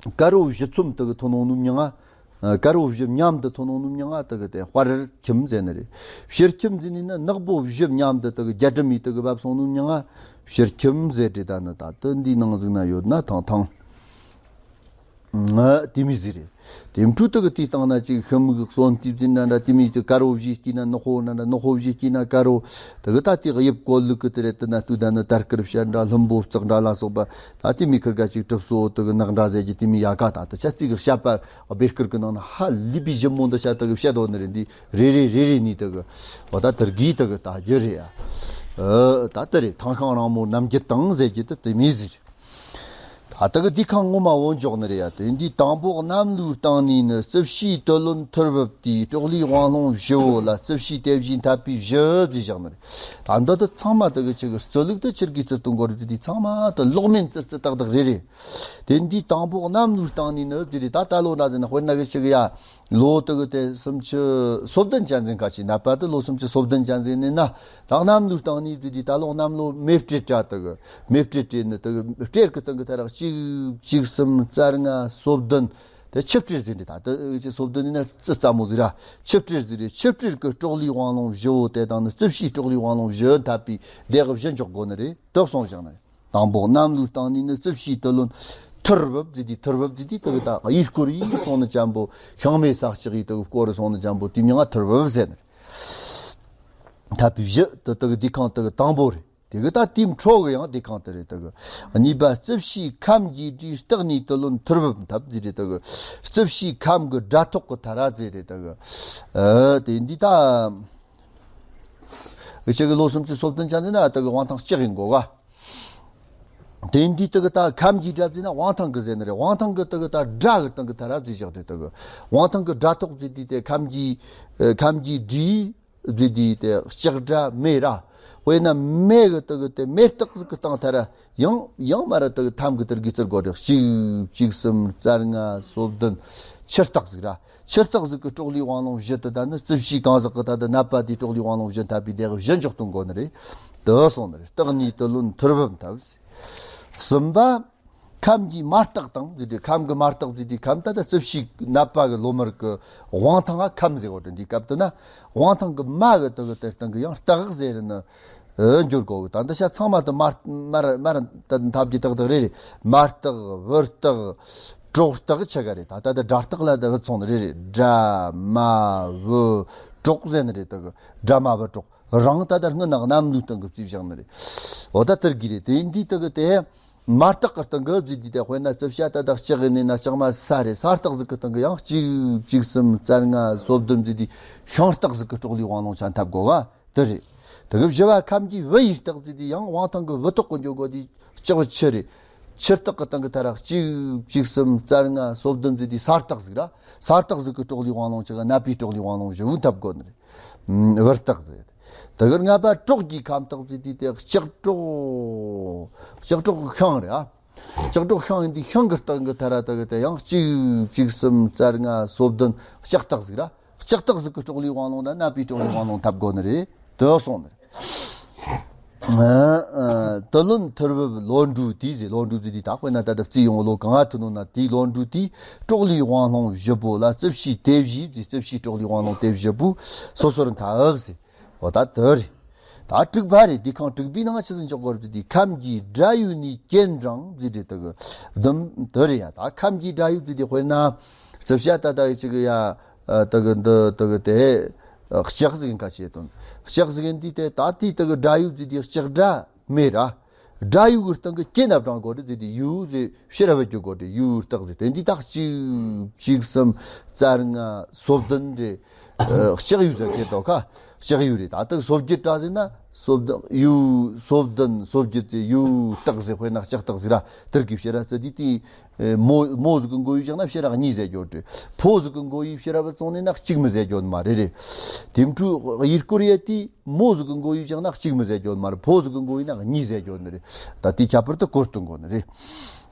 དཀར་བོ་བཞི་ཚོམ་དེ་གི་ཐོན་ནོ་ནུབ་མྱང་ང་། ཨ་དཀར་བོ་བཞི་མཉམ་དུ་ཐོན་ནོ་ནུབ་མྱང་ང་དེ་གི་དེ་དཔལ་ཁྱིམ་ཟེར་ནི་རེད། བཤེར་ཁྱིམ་ཟེར་ནི་ན་ནག་པོ་བཞི་མཉམ་དུ་དེ་གི་རྒྱ་གྲམ་མི་དེ་གི་བབས་སོང་ནུབ་མྱང་ང་བཤེར་ཁྱིམ་ཟེར་དེ། ད་ནི་ད་དེ་འདི་ནང་ཟིག་ན་ཡོད་ན་ཐང་ཐང་། ང་དེ་མི་ཟིག་རེད། དེ་འཕྲུལ་དེ་གི་དེའི་སྟེང་ན་ཅིག་ཤི་མིག་གི་གསོན་དུས་ཟིན་ན་འདྲ། དེ་མི་ཅིག་དཀར་བོ་བཞི་སྐྱེས་ན་ནག་པོ་ན་འདྲ། ནག་པོ་བཞི་སྐྱེས་ན་དཀར་བོ། དེ་གི་ད་དེ་དབྱིབས་གོ་ལུགས་གི་དེ་རེད། དེ་ན་དུས་ད་ནི་དར་དཀར་བཤད་འདྲ། ལྷུན་པོ་བརྩེགས་འདྲ་ལ་སོགས་པ། ད་དེ་མི་ཁིར་ག་ཅིག་གྲིབ་སོ་དེ་གི་ནག་འདྲ་ཟེར་གྱི་དེ་མི་ཡག་ག། ད་དེ་ཆ་ཅིག་གི་བཤད་པ་སྦེ་ཁིར་གི་ནང་ན་ཧ་ལས་པའི་ཞིབ་མོ་འདི་བཤད་དེ་གི་བཤད་དོ་ནི་རེད། འདི་རེ་རེ་རེ་རེ་ནི་དེ་གི་འོ་ད་དེར་གི་དེ་གི་ད་རྒྱུ་རེད་ཡ། ཨ་ད་དེ་རེད། ཐང་ཤང་རིང་མོ་རྣམ་བརྒྱད་དང་ཟེར་གྱི་དེ་དེ་མི་ཟིག་རེད། ད་ལྟ་གི་འདི་ཁང་ངོ་མ་བོ་འཇོག་ནི་རེད་ཡ། དེ་འདི་དང་པོ་གནམ་ལོའི་སྟེང་ནས་ནི་རྩིབས་བྱའི་དུ་ལོན་ཐུར་འབབ་དེའི་ཀྲོག་ལི་དབང་ལུང་བཞི་བོ་ལ་རྩིབས་བྱའི་དེ་བཞིན་འཐབ་པའི་བཞི་བཟླས་བཞག་ནི་རེད། ད་འདི་དུ་ཚང་མ་དུ་གི་ཆི་གི་རྩི་ལུགས་དུ་ཆིར་གི་རྩི་དུ་འགོར་དུ་དེ་ཚང་མ་དུ་ལོག་མིན་རྩི་རྩི་ཏག་ཏག་རེད་རེད། དེ་འདི་དང་པོ་གནམ་ལོའི་སྟེང་ནས་ནི་དེ་རེད། ད་ད་ལོ་འདྲ་ཟེར་ན་དཔེར་ན་གི་ཆི་གི་ཡ། ལོ་དེ་གི་དེ་སུམ་ཅུ་སོ་བདུན་ཅན་ཟིན་ཁ་ཅིག་ན་པ་དེ་ལོ་སུམ་ཅུ་སོ་བདུན་ཅན་ཟིན་ནི་ན། ད་གནམ་ལོའི་སྟེང་ནས་དེ་དེ་ད་ལོ་གནམ་ལོ་མེ་སྤྲེལ་དྲ་དེ་གི་མེ་སྤྲེལ་སྤྲེལ་ནི་དེ་གི་སྤྲེལ་གི་སྟེང་གི་ད་རག་གཅིག་གཅིག་གསུམ་རྩ་ལྔ་སོ་བདུན། དེ་ཆུ་སྤྲེལ་ཟིན་དེ་ད་དེ་ཅི་སོ་བདུན་ནི་ན་རྩི་རྩ་མོ་ཟིག་ར། ཆུ་སྤྲེལ་ཟིག་རེད། ཆུ་སྤྲེལ་གི་ཀྲོག་ལི་དབང་ལུང་བཞི་བོ་དེ་དང་ནི་རྩིབས་བྱའི་ཀྲོག་ལི་དབང་ལུང་བཞི་འཐབ་པའི་བཟླས་བཞི་འཇོག་དགོ་ནི་རེད། དེ་གསུངས་བཞག་ནི་རེད། དང་པོ་གནམ་ལོའི་སྟེང་ནས་ནི་རྩིབས་བྱའི་དུ་ལོན་ཐུར་འབབ་ཟེར་དེ། ཐུར་འབབ་ཟེར་དེ་དེ་གི་ད་ཡུལ་སྐོར་ཡིན་སོང་ནི་ཅན་པོ། ཤིང་མེ་ས་ལྕགས་ཡི་དེ་གི་སྐོར་སོང་ནི་ཅན་པོ་དེ་མྱིང་ང་ཐུར་འབབ་ཟེར་ནི་རེད། འཐབ་པའི་བཞི་དེ་དེ་གི་འདུས་ཁང་དེ་གི་དང་པོ་རེད། དེ་གི་ད་དེའི་འཕྲོ་གི་ཡང་འདུས་ཁང་དེ་རེད། དེ་གི་གཉིས་པ་རྩིབས་བྱའི་ཁམས་ཀྱི་སྦྲུལ་སྟག་གཉིས་དུ་ལོན་ཐུར་འབབ་འཐབ་ཟེར་རེད། དེ་གི་རྩིབས་བྱའི་ཁམས་ཀྱི་དགྲ་ཐོག་གི་ཐ་ར་ཟེར་རེད། དེ་གི་ཨ་དེ་འདི་ད་ཁྱེད་ཀྱི་ལོ་སུམ་ཅུ་སོ་བདུན་ཅན་ཟེར་ན་དེ་གི་དབང་ཐང་ལྕགས་ཡིན་དགོ་ག། དེ་འདི་དེ་གི་ད་ཁམས་ཀྱི་དགྲ་ཟེར་ན་དབང་ཐང་གི་ཟེར་ནི་རེད། དབང་ཐང་གི་དེ་གི་ད་དགྲ་གི་སྟེང་གི་ཐ་ར་ཟེར་བཞག་རེད། དེ་གི་དབང་ཐང་གི་དགྲ་ཐོག་ཟེར་དུས་དེ་ཁམས་ཀྱི་ཨ་ཁམས་ཀྱི་སྦྲུལ་ཟེར་དུས་དེ་ལྕགས་དགྲ་མེ་ར། དཔེར་ན་མེ་གི་དེ་གི་དེ་མེ་སྟག་ཟིག་གི་སྟེང་ཐ་ར་ཡང་ཡང་མ་ར་དེ་གི་ཐམ་གི་དེར་གི་རྩི་དགོ་རེད། གཅིག་གཅིག་གསུམ་རྩ་ལྔ་སོ་བདུན། ཆུ་སྟག་ཟིག་ར། ཆུ་སྟག་ཟིག་གི་ཀྲོག་ལི་དབང་ལུང་བཞི་དེ་ད་ནི་རྩིབས་བྱའི་གང་ཟག་གི་ད་དེ་ན་པ་དེའི་ཀྲོག་ལི་དབང་ལུང་བཞི་འཐབ་པའི་བཟླས་བཞི་འཇོག་གཏོང་དགོ་ནི་རེད། དེ་གསུངས་ནི་རེད། སྟག་གཉིས་དུ་ལོན་ཐུར་འབབ་འཐབ། གསུམ་པ། ཁམས་ཀྱི་མ་སྟག་དང་ཟེར་དུས། ཁམས་ཀྱི་མ་སྟག་ཟེར་དུས། ཁམས་ད་ལྟ་རྩིབས་བྱའི་ནད་པ་གི་ལོ་མར་གི་དབང་ཐང་ང་ཁམས་ཟེར་བ་དེ། འདིའི་སྐབས་དུ་ན་དབང་ཐང་གི་མ་གི་དེ་གི་དེ་སྟེང་གི་ཡང་སྟག་ཟེར་ནི་འགྱུར་གོ་གི། ད་འདི་ཤ་ཚང་མ་དུ་མ་མར་མར་ད་འཐབ་ཀྱི་སྟག་དག་རེ་རེ། མ་སྟག་བུ་སྟག་གྲོག་སྟག་ཆ་ག་རེ། ད་ད་ད་དགྲ་སྟག་ལ་ད་བུད་སོང་ནི་རེ་རེ། དགྲ་མ་བུ་གྲོག་ཟེར་ནི་རེ། དེ་གི་དགྲ་མ་བུ་གྲོག་རང་ད་ལྟ་སྔོན་ན་གནམ་ལོའི་སྟེང་གི་རྩིས་བཞག་ནི་རེད། འོ་ད་དེར་གི་རེད། དེ་འདི་དེ་གི་དེ་མ་སྟག་གི་སྟེང་གི་རྩིས་དུས་དེ། དཔེར་ན་རྩིབས་བྱ་ད་ལྟ་ལྕགས་ཡིན་ན་ལྕགས་མ་ས་རེད། ས་སྟག་ཟིག་གི་སྟེང་གི་ཡང་གཅིག་གཅིག་གསུམ་རྩ་ལྔ་སོ་བདུན་རྩིས་དུས་ཤིང་སྟག་ཟིག་གི་སྲོག་ལུས་དབང་ལུང་ཆ་འཐབ་དགོ་ག་དེ་རེད། དེ་གི་བཞི་བ་ཁམས་ཀྱི་བུ་ཡི་སྟག་རྩིས་དུས་ཡང་དབང་ཐང་གི་བུ་ཐོག་གི་འགྱོ་དགོ་དེ་ལྕགས་ཆུ་རེད། ཆུ་སྟག་གི་སྟེང་གི་ད་ར་གཅིག་གཅིག་གསུམ་རྩ་ལྔ་སོ་བདུན་རྩིས་དུས་ས་སྟག་ཟིག་ར། ས་སྟག་ཟིག་གི་སྲོག་ལུས་དབང་ལུང་ཆ་ག་ནད་པའི་སྲོག་ལུས་དབང་ལུང་བཞི་བོ་འཐབ་དགོ་ནི་རེད། ཨ། བུ་སྟག་ཟེར། དེ་གི་ལྔ་པ་གྲོག་གི་ཁམས་སྟག་ཟེར་དུས་དེ་ལྕགས་གྲོག་ལྕགས་གྲོག་ཤིང་རེད། ཨ། ལྕགས་གྲོག་ཤིང་ཡིན་དུས་ཤིང་གི་སྟེང་གི་ཐ་ར་དེ་གི་དེ་ཡང་གཅིག་གཅིག་གསུམ་རྩ་ལྔ་སོ་བདུན་ལྕགས་སྟག་ཟིག་ར། ལྕགས་སྟག་ཟིག་གི་སྲོག་ལུས་དབང་ལུང་དང་ནད་པའི་སྲོག་ལུས་དབང་ལུང་འཐབ་དགོ་ནི་རེད། དེ་སོང་ནི་རེད། ཨ། ཨ། དུ་ལོན་ཐུར་འབུབ་ལོ་འབྲུ་དེ་ཟེར། ལོ་འབྲུ་དེ་དེ་དག་དཔེར་ན་ད་ལྟ་རྩིས་ཡོང་ལོ་གང་ང་ཐུག་ནོ་ན་དེའི་ལོ་འབྲུ་དེ་སྲོག་ལུས་དབང་ལུང་བཞི་པོ་ལ་རྩིབས་བྱའི་དེ་བཞི་ཟེར། རྩིབས་བྱའི་སྲོག་ལུས་དབང་ལུང་དེ་བཞི་པོ་སོ་སོར་འཐབ་ཟེར། འོ་ད་དེ་རེད། ད་དྲུག་པ་རེད། དེ་ཁང་དྲུག་པའི་ནང་ཆི་ཟིག་འཇོག་དགོས་རེད་དེ། ཁམས་ཀྱི་དགྲ་ཡོད་ནི་གྱེན་འབྲང་ཟེར་དེ་དེ་གི་བདུན་དེ་རེད་ཡ། ད་ཁམས་ཀྱི་དགྲ་ཡོད་དེ་དེ་དཔེར་ན་རྩིབས་བྱ་ད་ད་ཡི་ཅིག་ཡ། ཨ། དེ་གི་འདི་དེ་གི་དེ་ལྕགས་ཟིག་ཡིན་ཁ་ཆེ་དོན། ལྕགས་ཟིག་ཡིན་དུས་དེ་ད་དེའི་དེ་གི་དགྲ་ཡོད་ཟེར་དེ་ལྕགས་དགྲ་མེད་ར། དགྲ་ཡོད་གི་སྟེང་གི་གྱེན་ན་འབྲང་དགོས་རེད་ཟེར་དེ། ཡོད་ཟེར་ཕྱིར་ར་བུད་རྒྱུ་དགོས་རེད། ཡོད་སྟག་ཟེར། དེ་འདི་དག་གཅིག་གཅིག་གསུམ་རྩ་ལྔ་སོ་བདུན་རེད། ཨ། ལྕགས་ཡོད་ཟེར་གྱི་འདུག་ཁ། ལྕགས་ཡོད་རེད། ད་དེ་སོ་བརྒྱད་ར་ཟེར་ན་སོ་བདུན་ཡོད་སོ་བདུན་སོ་བརྒྱད་ཟེར། ཡོད་སྟག་ཟེར། དཔེར་ན་ལྕགས་སྟག་ཟེར་ར། དེར་གི་ཕྱིར་ར་ཟེར་དེ་དེ། ཨེ། མོ་མོ་ཟིག་གི་མགོ་ཡུ་བཞག་ན་ཕྱིར་ར་གཉིས་ཟེར་རྒྱུ་རེད། ཕོ་ཟིག་གི་མགོ་ཡུ་ཕྱིར་ར་བུད་སོང་ནས་ན་གཅིག་མི་ཟེར་རྒྱུ་མ་རེད་རེད། དེ་འཕྲོ་ཡུལ་སྐོར་ཡེ་དེ་མོ་ཟིག་གི་མགོ་ཡུ་བཞག་ན་གཅིག་མི་ཟེར་རྒྱུ་མ་རེད། ཕོ་ཟིག་གི་མགོ་ཡུ་ན་གཉིས་ཟེར་རྒྱུ་ནི་རེད། ད་དེ་ཁྱད་པར་དུ་གོ་སྟོན་དགོ་ནི་རེད།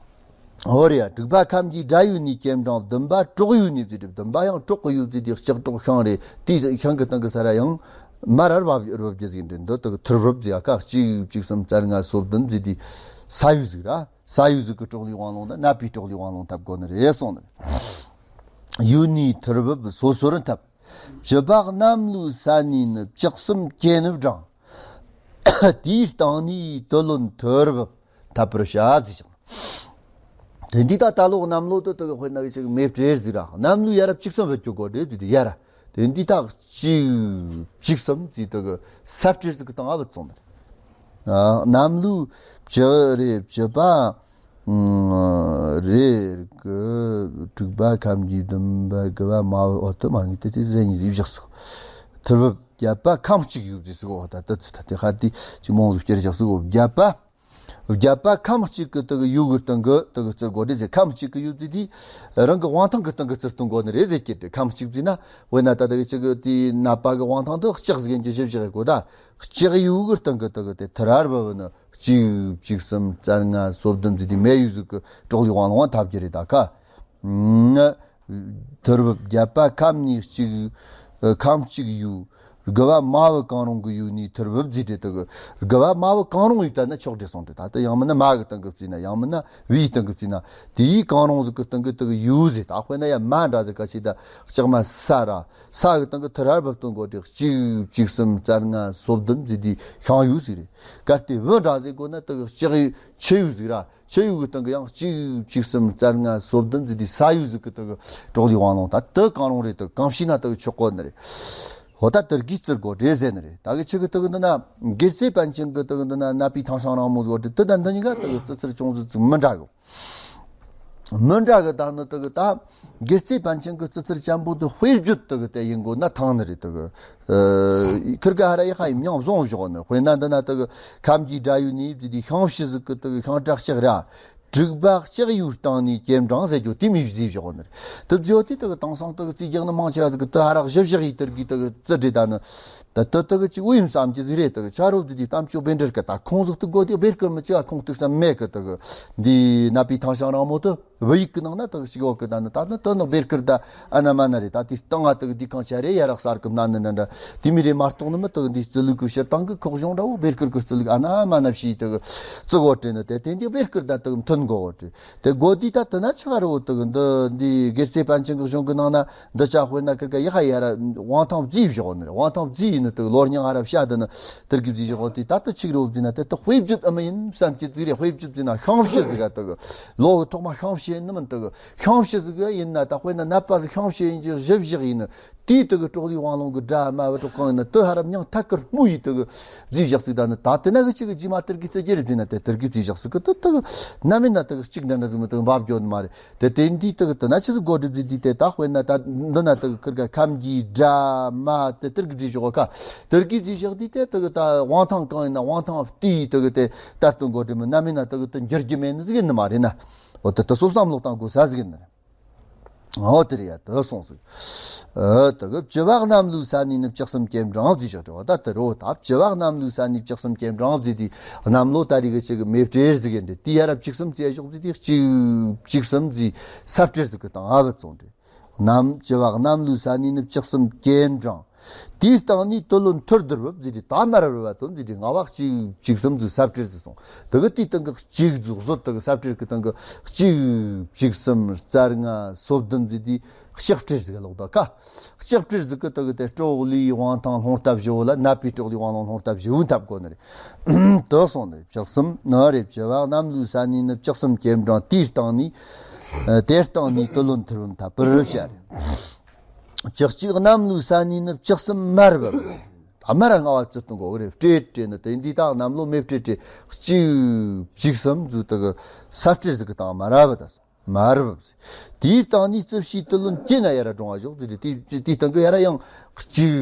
འོ་རེད་ཡ། དྲུག་པ་ཁམས་ཀྱི་དགྲ་ཡོད་ནི་གྱེན་འབྲང་། བདུན་པ་གྲོག་ཡོད་ནི་ཟེར་རེད། བདུན་པ་ཡང་གྲོག་གི་ཡོད་ཟེར་དེ་ལྕགས་གྲོག་ཤིང་རེད། དེའི་ཤིང་གི་སྟེང་གི་ས་ར་ཡང་མར་ར་བབ་བབ་རྒྱུ་ཟིག་རེད། འདི་དེ་གི་ཐུར་འབུབ་ཟེར་ཡ། ཁ་གཅིག་གཅིག་གསུམ་རྩ་ལྔ་སོ་བདུན་ཟེར་དེ་ས་ཡོད་ཟིག་ར། ས་ཡོད་ཟིག་གི་སྲོག་ལུས་དབང་ལུང་དང་ནད་པའི་སྲོག་ལུས་དབང་ལུང་འཐབ་དགོ་ནི་རེད་གསུངས་ནི་རེད། ཡོད་ནི་ཐུར་འབུབ་སོ་སོར་འཐབ། བཅུ་པ་གནམ་ལོའི་ས་ནི་ནི་བཅུ་གསུམ་གྱེན་ནི་འབྲང་། དེའི་སྟེང་ནས་དུ་ལོན་ཐུར་འབུབ་འཐབ་པར་བྱ་ཟེར་ཞིང་། དེ་འདི་ད་ད་ལོ་གནམ་ལོ་དུ་དུ་གི་དཔེར་ན་གི་ཅིག་མེ་སྤྲེལ་ཟིག་ར། གནམ་ལོའི་ཡ་རབས་བཅུ་གསུམ་བུད་རྒྱུ་དགོ་རེད་དེ་དེ་ཡ་ར། དེ་འདི་དག་གཅིག་གཅིག་གསུམ་ཟིག་དུ་གི་ས་སྤྲེལ་ཟིག་གི་སྟེང་ང་བུད་སོང་ནི་རེད། ཨ། གནམ་ལོའི་བཅུ་རེ་བཅུ་པ། ཨ། རེ་གི་དྲུག་པ་ཁམས་ཀྱི། བདུན་པ་དགུ་པ་མ་བུ། འོ་དུ་མ་ངེས་དེ་དེ་ཟེ་གཉིས་ཟིག་བཞག་སོ། ཐུར་འབུབ་བརྒྱད་པ་ཁམས་གཅིག་ཡོད་ཟིག་སོ། འོ་ད་དུ་ཚུ་ད་དེ་ཧ་དེ་ཅི་མོང་ཟིག་སྐྱེར་བཞག་སོ། བརྒྱད་པ། བརྒྱད་པ་ཁམས་གཅིག་གི་དུ་གི་ཡུལ་གི་སྟེང་གི་དུ་གི་བརྩི་དགོ་རེད་ཟེར། ཁམས་གཅིག་གི་ཡུལ་ཟེར་དེ་རང་གི་དབང་ཐང་གི་སྟེང་གི་བརྩི་སྟོན་དགོ་ནི་རེད་ཟེར་གྱི་རེད། ཁམས་གཅིག་ཟེར་ན་དཔེར་ན་ད་ལྟ་གི་ཅིག་གི་དེའི་ནད་པ་གི་དབང་ཐང་དུ་ལྕགས་ཟིག་ཡིན་གྱི་ཞིབ་ཞིབ་གོ། ད་ལྕགས་ཡུལ་གི་སྟེང་གི་དུ་གི་དེ་ཐུར་ར་བུ་བུ་ནི་གཅིག་གཅིག་གསུམ་རྩ་ལྔ་སོ་བདུན་ཟེར་དེ་མེ་ཡོད་ཟིག་གི་སྲོག་ལུས་དབང་ལུང་བ་འཐབ་ཀྱི་རེད། ད་ཁ། ཐུར་འབུབ་བརྒྱད་པ་ཁམས་ནས་གཅིག་ཨ། ཁམས་གཅིག་ཡུལ། དགུ་པ་མ་བུ་གང་རུང་གི་ཡུལ་ནས་ཐུར་འབུབ་ཟེར་རེད། དུ་གི་དགུ་པ་མ་བུ་གང་རུང་ཡོད་ད་ན་ཆོག་རེད་གསུངས་ཏེ། ད་ལྟ་ཡང་མིན་ན་མ་གི་སྟེང་གི་བརྩིས་ན། ཡང་མིན་ན་བུའི་སྟེང་གི་བརྩིས་ན། དེའི་གང་རུང་ཟིག་གི་སྟེང་གི་དུ་གི་ཡུལ་ཟེར། ད་དཔེར་ན་ཡ་མ་འདྲ་ཟིག་ག་ཆེ་ད་ལྕགས་མ་ས་ར། ས་གི་སྟེང་གི་ཐུར་ར་བུད་སྟོན་དགོ་དེ་གཅིག་གཅིག་གསུམ་རྩ་ལྔ་སོ་བདུན་ཟེར་དེ་ཤིང་ཡུལ་ཟིག་རེད། གལ་ཏེ་བུ་འདྲ་ཟིག་དགོ་ན་དུ་གི་ལྕགས་ཡུལ་ཆུ་ཡུལ་ཟིག་ར། ཆུ་ཡུལ་གི་སྟེང་གི་ཡང་གཅིག་གཅིག་གསུམ་རྩ་ལྔ་སོ་བདུན་ཟེར་དེ་ས་ཡུལ་ཟིག་གི་དུ་གི་སྲོག་ལུས་དབང་ལུང་ད་དུ་གང་རུང་རེད། དུ་གང་ཤེས་ན་དུ་གི་ཆོག་གོ་ནི་རེད། འོ་ད་དུ་གི་བརྩི་དགོ་རེད་ཟེར་ནི་རེད། ད་གི་ཆི་གི་དུ་གི་འདི་ན་སྒེར་རྩེ་པཎ་ཆེན་གི་དུ་གི་འདི་ན་ནད་པའི་ཐང་ཤང་རིང་མོ་ཟིག་རེད། དུ་ད་འདི་གཉིས་ཀ་དུ་གི་བརྩི་ཚུལ་ཅུང་ཟིག་ཅིག་མི་འདྲ་གི། མི་འདྲ་གི། ད་ནི་དུ་གི་ད་སྒེར་རྩེ་པཎ་ཆེན་གི་བརྩི་ཚུལ་ཅན་པོ་དུ་དཔེ་བརྗོད་དུ་གི་དེ་ཡིན་དགོ་ན་ཐང་ནི་རེད། དུ་གི་ཨ། ཁིར་ག་ཧ་ར་ཡི་ཧ་ཡི་མྱང་བཟུང་བཞག་ནི། དཔེར་ན་འདི་ན་དུ་གི་ཁམས་ཀྱི་དགྲ་ཡོད་ནི་ཟེར་དེ་ཤིང་བྱི་ཟིག་གི་དུ་གི་ཤིང་བྲག་ལྕགས་ར། དྲུག་པ་ལྕགས་ཡུལ་སྟེང་ནས་གྱེན་འབྲང་ཟེར་རྒྱུ་དེ་མི་བརྩི་བཞག་ནི་རེད། དུ་བརྗོད་དེ་དུ་གི་དེང་སང་དུ་གི་རྩིས་རྒྱག་ནི་མང་ཆེ་བ་ཟིག་གི་དུ་ཧ་ར་ཞིབ་ཞིབ་ཡི་དུ་གི་དུ་གི་བརྩི་འདྲེ་ད་ནི། ད་དུ་དུ་གི་ཅིག་འུ་ཡིན་བསམ་གྱི་ཟིག་རེད། དུ་གི་ཆ་རོགས་དུ་དེ་གཏམ་ཅོ་བེ་འདྲེར་གི་ད་ཁོང་ཟིག་དུ་དགོ་དེ་བེར་ཀིར་མི་ཅི་ཨ་ཁོང་གཏུག་ས་མེད་གི། དུ་གི་འདི་ནད་པའི་ཐང་ཤང་རིང་མོ་དུ། བོད་ཡིག་གི་ནང་ན་དག་ཞིག་ཡོད་གི། ད་ནི་ད་ནི་དེ་ནི་བེར་ཀིར་ད་ཨ་ན་མ་ན་རེད། ད་དེ་སྟེང་ང་དག་འདི་གང་ཆ་རེད། ཡ་རག་གསར་གི་མ་ན་ནི་འདྲ་འདྲ་དེ་མི་རེད་མ་གཏོགས་ནི། མི་དག་འདི་སྤྱི་ལུགས་གི་སྤྱིར་བཏང་གི་ཁོག་གཞུང་འདྲ་བོ་བེར་ཀིར་གི་སྤྱི་ལུགས་ཨ་ན་མ་ན་བྱས་དག་བརྩི་དགོས་དྲན་ནི། དེ་དེ་འདི་བེར་ཀིར་ད་དག་མཐུན་དགོས་དྲན། དེ་དགོས་དུས་ད་དེ་ན་ཆི་ག་རེད། འོ་དག་འདི་འདི་སྒེར་རྩེ་པཎ་ཆེན་གི་གཞུང་གི་ནང་ན་འདི་ཅག་དཔེར་ན་ཀིར་ཀ་ཡ་ཧ་ཡ་ར་དབང་ཐང་བརྩིས་བཞག་ནི་རེད། དབང་ཐང་བརྩིས་ཡིན་ནི་དག་ལོ་རྙིང་ཧ་ར་བཤད་དེ་ནི་དེར་གི་བརྩིས་བཞག་དུས་ད་ལྟ་ཆིག་རེ་བོ་བརྩིས་ན་དེ་ད་དཔེ་བརྗོད་ཨ་མ་ཡིན་བསམ་གྱི་ཙིག་རེད། དཔེ་བརྗོད་བརྩིས་ན་ཤིང་བྱི་ཟིག་ག་དག་ལོ་གི་ཐོག་མ་ཤིང་བྱི་ཡིན་ནི་མིན་དག་ཤིང་བྱི་ཟིག་ག་ཡིན་ན་ད་དཔེར་ན་ནད་པ་ཟིག་ཤིང་བྱི་ཡིན་གྱི་བཞི་བཞག་ཡིན་ནི། དེའི་དག་གི་ཀྲོག་ལི་དབང་ལུང་གི་སྒྲ་མ་བུ་ཀྲོག་གང་ཡིན་ན་དེ་ཧ་ར་མྱང་ཐད་ཀར་སྨོས་ཡི་དག་བརྩིས་བཞག་ཟིག་ད་ནི་ད་དེ་ན་གི་ཅིག་གི་རྗེས་མ་དེར་གི་བརྩི་རྒྱུ་རེད་བརྩིས་ན་དེ་དེར་གི་བརྩིས་བཞག་ཟིག་གི་དེ་དག་ན་མིན་ན་དག་གཅིག་འདྲ་འདྲ་ཟིག་མི་དག་འབབ་རྒྱུ་ནི་མ་རེད། དེ་དེ་འདི་དག་དེ་ན་ཆི་ཟིག་གོ་སྒྲུབ་ཟིག་དུས་དེ་ད་དཔེར་ན་ད་འདི་ན་དག་ཁིར་ག་ཁམས་ཀྱི་སྒྲ་མ་དེ་དེར་གི་བརྩིས་བཞག་ག་དེར་གི་བརྩིས་བཞག་དུས་དེ་དག་ད་དབང་ཐང་གང་ཡིན་ན་དབང་ཐང་བལྟས་དག་དེ་ལྟར་དུ་གོ་སྒྲུབ་མི་ན་མིན་ན་དག་དེ་འགྱུར་རྒྱུ་མེད་ནི་ཟིག་ཡིན་ནི་མ་རེད་ན། འོ་དེ་ད་སོ་བསམ་བློ་བཏང་དགོས་ས་ཟིག་ཡིན་ནི་རེད། འོ་དེ་རེད་ཡ་དེ་སོང་ཟིག་ཨ་དེ་གི་བཅུ་བ་གནམ་ལོའི་ས་གནས་ནི་བཅུ་གསུམ་གྱེན་འབྲིང་བརྩིས་བཞག་དྲི་བ་ད་དེ་རོ། ད་བཅུ་བ་གནམ་ལོའི་ས་གནས་བཅུ་གསུམ་གྱེན་འབྲིང་བརྩིས་དུས་གནམ་ལོ་ད་རེས་གི་ཅིག་གི་མེ་སྤྲེལ་ཟིག་ཡིན་དེ། དེ་ཡ་ར་བཅུ་གསུམ་བརྩིས་བཞག་དུས་དེ་གཅིག་བཅུ་གསུམ་བརྩིས་ས་སྤྲེལ་ཟིག་གི་སྟེང་ཨ་བུ་བཙོང་དེ། གནམ་བཅུ་བ་གནམ་ལོའི་ས་གནས་ནི་བཅུ་གསུམ་གྱེན་འབྲིང་། དེའི་སྟེང་ནས་དུ་ལོན་ཐུར་དུར་བུ་བརྩིས་དུས་ད་མར་བུ་བ་དོན་བརྩིས་དུས་ལྔ་བ་གཅིག་བཅུ་གསུམ་བརྩིས་ས་སྤྲེལ་ཟིག་སོང་། དེ་གི་དེའི་སྟེང་གི་གཅིག་ཟིག་བཟོ་དེ་གི་ས་སྤྲེལ་གི་སྟེང་གི་གཅིག་བཅུ་གསུམ་རྩ་ལྔ་སོ་བདུན་བརྩིས་དུས་ལྕགས་སྤྲེལ་ཟིག་ལོག་ད་ཀ་ལྕགས་སྤྲེལ་ཟིག་གི་དེ་གི་དེ་ཀྲོག་ལིའི་དབང་ཐང་སློང་སྟབས་བཞི་བོ་ལ་ནད་པའི་ཀྲོག་ལིའི་དབང་ལུང་སློང་སྟབས་བཞི་བོ་འཐབ་དགོས་ནི་རེད། དེ་སོང་ནི་བཅུ་གསུམ་ནི་རེད། བཅུ་བ་གནམ་ལོའི་ས་གནས་ནི་བཅུ་གསུམ་གྱེན་འབྲིང་། དེའི་སྟེང་ནས་ཨ་དེའི་སྟེང་ནས་དུ་ལོན་ཐུར་བུ་འཐབ་པར་བྱ་རེད། བཅུ་གཅིག་གནམ་ལོའི་ས་གནས་ནི་བཅུ་གསུམ་མར་བབས། ད་མར་ལྔ་བ་བརྩི་སྟོན་གོ་གི་རེད། སྤྲེལ་སྤྲེལ་ནི་དེ་འདི་དག་གནམ་ལོ་མེ་སྤྲེལ་སྤྲེལ་གཅིག་བཅུ་གསུམ་བརྩིས་དེ་གི་ས་སྤྲེལ་ཟིག་གི་སྟེང་མར་བབས་ད་སོང་། མར་བབས། དེའི་སྟེང་ནས་རྩིབས་ཕྱེད་དུ་ལོན་གྱེན་ན་ཡ་ར་འབྲིང་བ་བཞག་དེ་དེ་དེའི་སྟེང་གི་ཡ་ར་ཡང་གཅིག་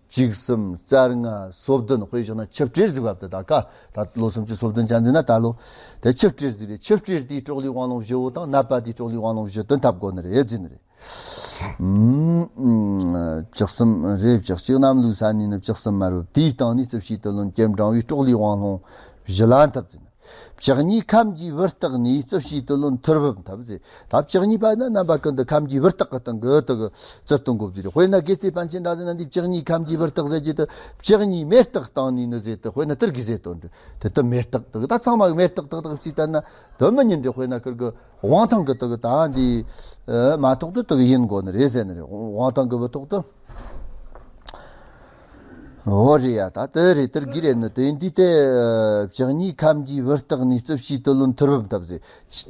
བཅུ་གསུམ་རྩ་ལྔ་སོ་བདུན་དཔེ་བཞག་ན་ཆུ་སྤྲེལ་ཟིག་བབས་དེ་ད་ཀ་ད་ལོ་སུམ་ཅུ་སོ་བདུན་ཆ་འཛིན་ན་ད་ལོ་དེ་ཆུ་སྤྲེལ་ཟིག་རེད། ཆུ་སྤྲེལ་དེའི་ཀྲོག་ལིའི་དབང་ལུང་བཞི་བོ་དང་ནད་པ་དེའི་ཀྲོག་ལིའི་དབང་ལུང་བཞི་དོན་འཐབ་དགོས་ནི་རེད་བརྩིས་ནི་རེད། ཨུམ། བཅུ་གསུམ་རེད། བཅུ་གཅིག་གནམ་ལོའི་ས་གནས་ནི་བཅུ་གསུམ་མར་བབས། དེའི་སྟེང་ནས་རྩིབས་ཕྱེད་དུ་ལོན་གྱེན་འབྲིང་བའི་ཀྲོག་ལིའི་དབང་ལུང་བཞི་ལ་འཐབ་ཟིན། བཅུ་གཉིས་ཁམས་ཀྱི་བུ་སྟག་ནས་རྩིབས་ཕྱེད་དུ་ལོན་ཐུར་བབས་འཐབ་ཟེར། ད་བཅུ་གཉིས་པ་ན་རྣམ་པ་ཀུན་ཏུ་ཁམས་ཀྱི་བུ་སྟག་གི་སྟེང་གི་དེ་གི་བརྩི་སྟོན་གོ་བརྩིས་རེད། དཔེར་ན་དགེ་རྩེ་པཎ་ཆེན་འདྲ་ཟེར་ན་འདི་བཅུ་གཉིས་ཁམས་ཀྱི་བུ་སྟག་ཟེར་གྱི་དེ་བཅུ་གཉིས་མེ་སྟག་སྟེང་ནས་ནི་ཟེར་དེ་དཔེར་ན་དེར་གི་ཟེར་སྟོན་རེད། དེ་ལྟར་མེ་སྟག་དེ་གི་ད་ཚང་མ་གི་མེ་སྟག་ཏག་ཏག་བརྩིས་བསྡད་ན་དོན་མི་ཉན་རེད། དཔེར་ན་ཁིར་གི་དབང་ཐང་གི་དེ་གི་ད་འདི་ཨ་མ་ཐོག་ཏུ་དེ་གི་ཡིན་དགོས་ནི་རེད་ཟེར་ནི་རེད། དབང་ཐང་གི་བུ་ཐོག་ཏུ། འོ་རེད་ཡ། ད་དེ་རེད། དེར་གི་རེད་ནི་དེ་འདི་དེ་ཨ་བཅུ་གཉིས་ཁམས་ཀྱི་བུ་སྟག་ནས་རྩིབས་ཕྱེད་དུ་ལོན་ཐུར་བབས་འཐབ་ཟེར།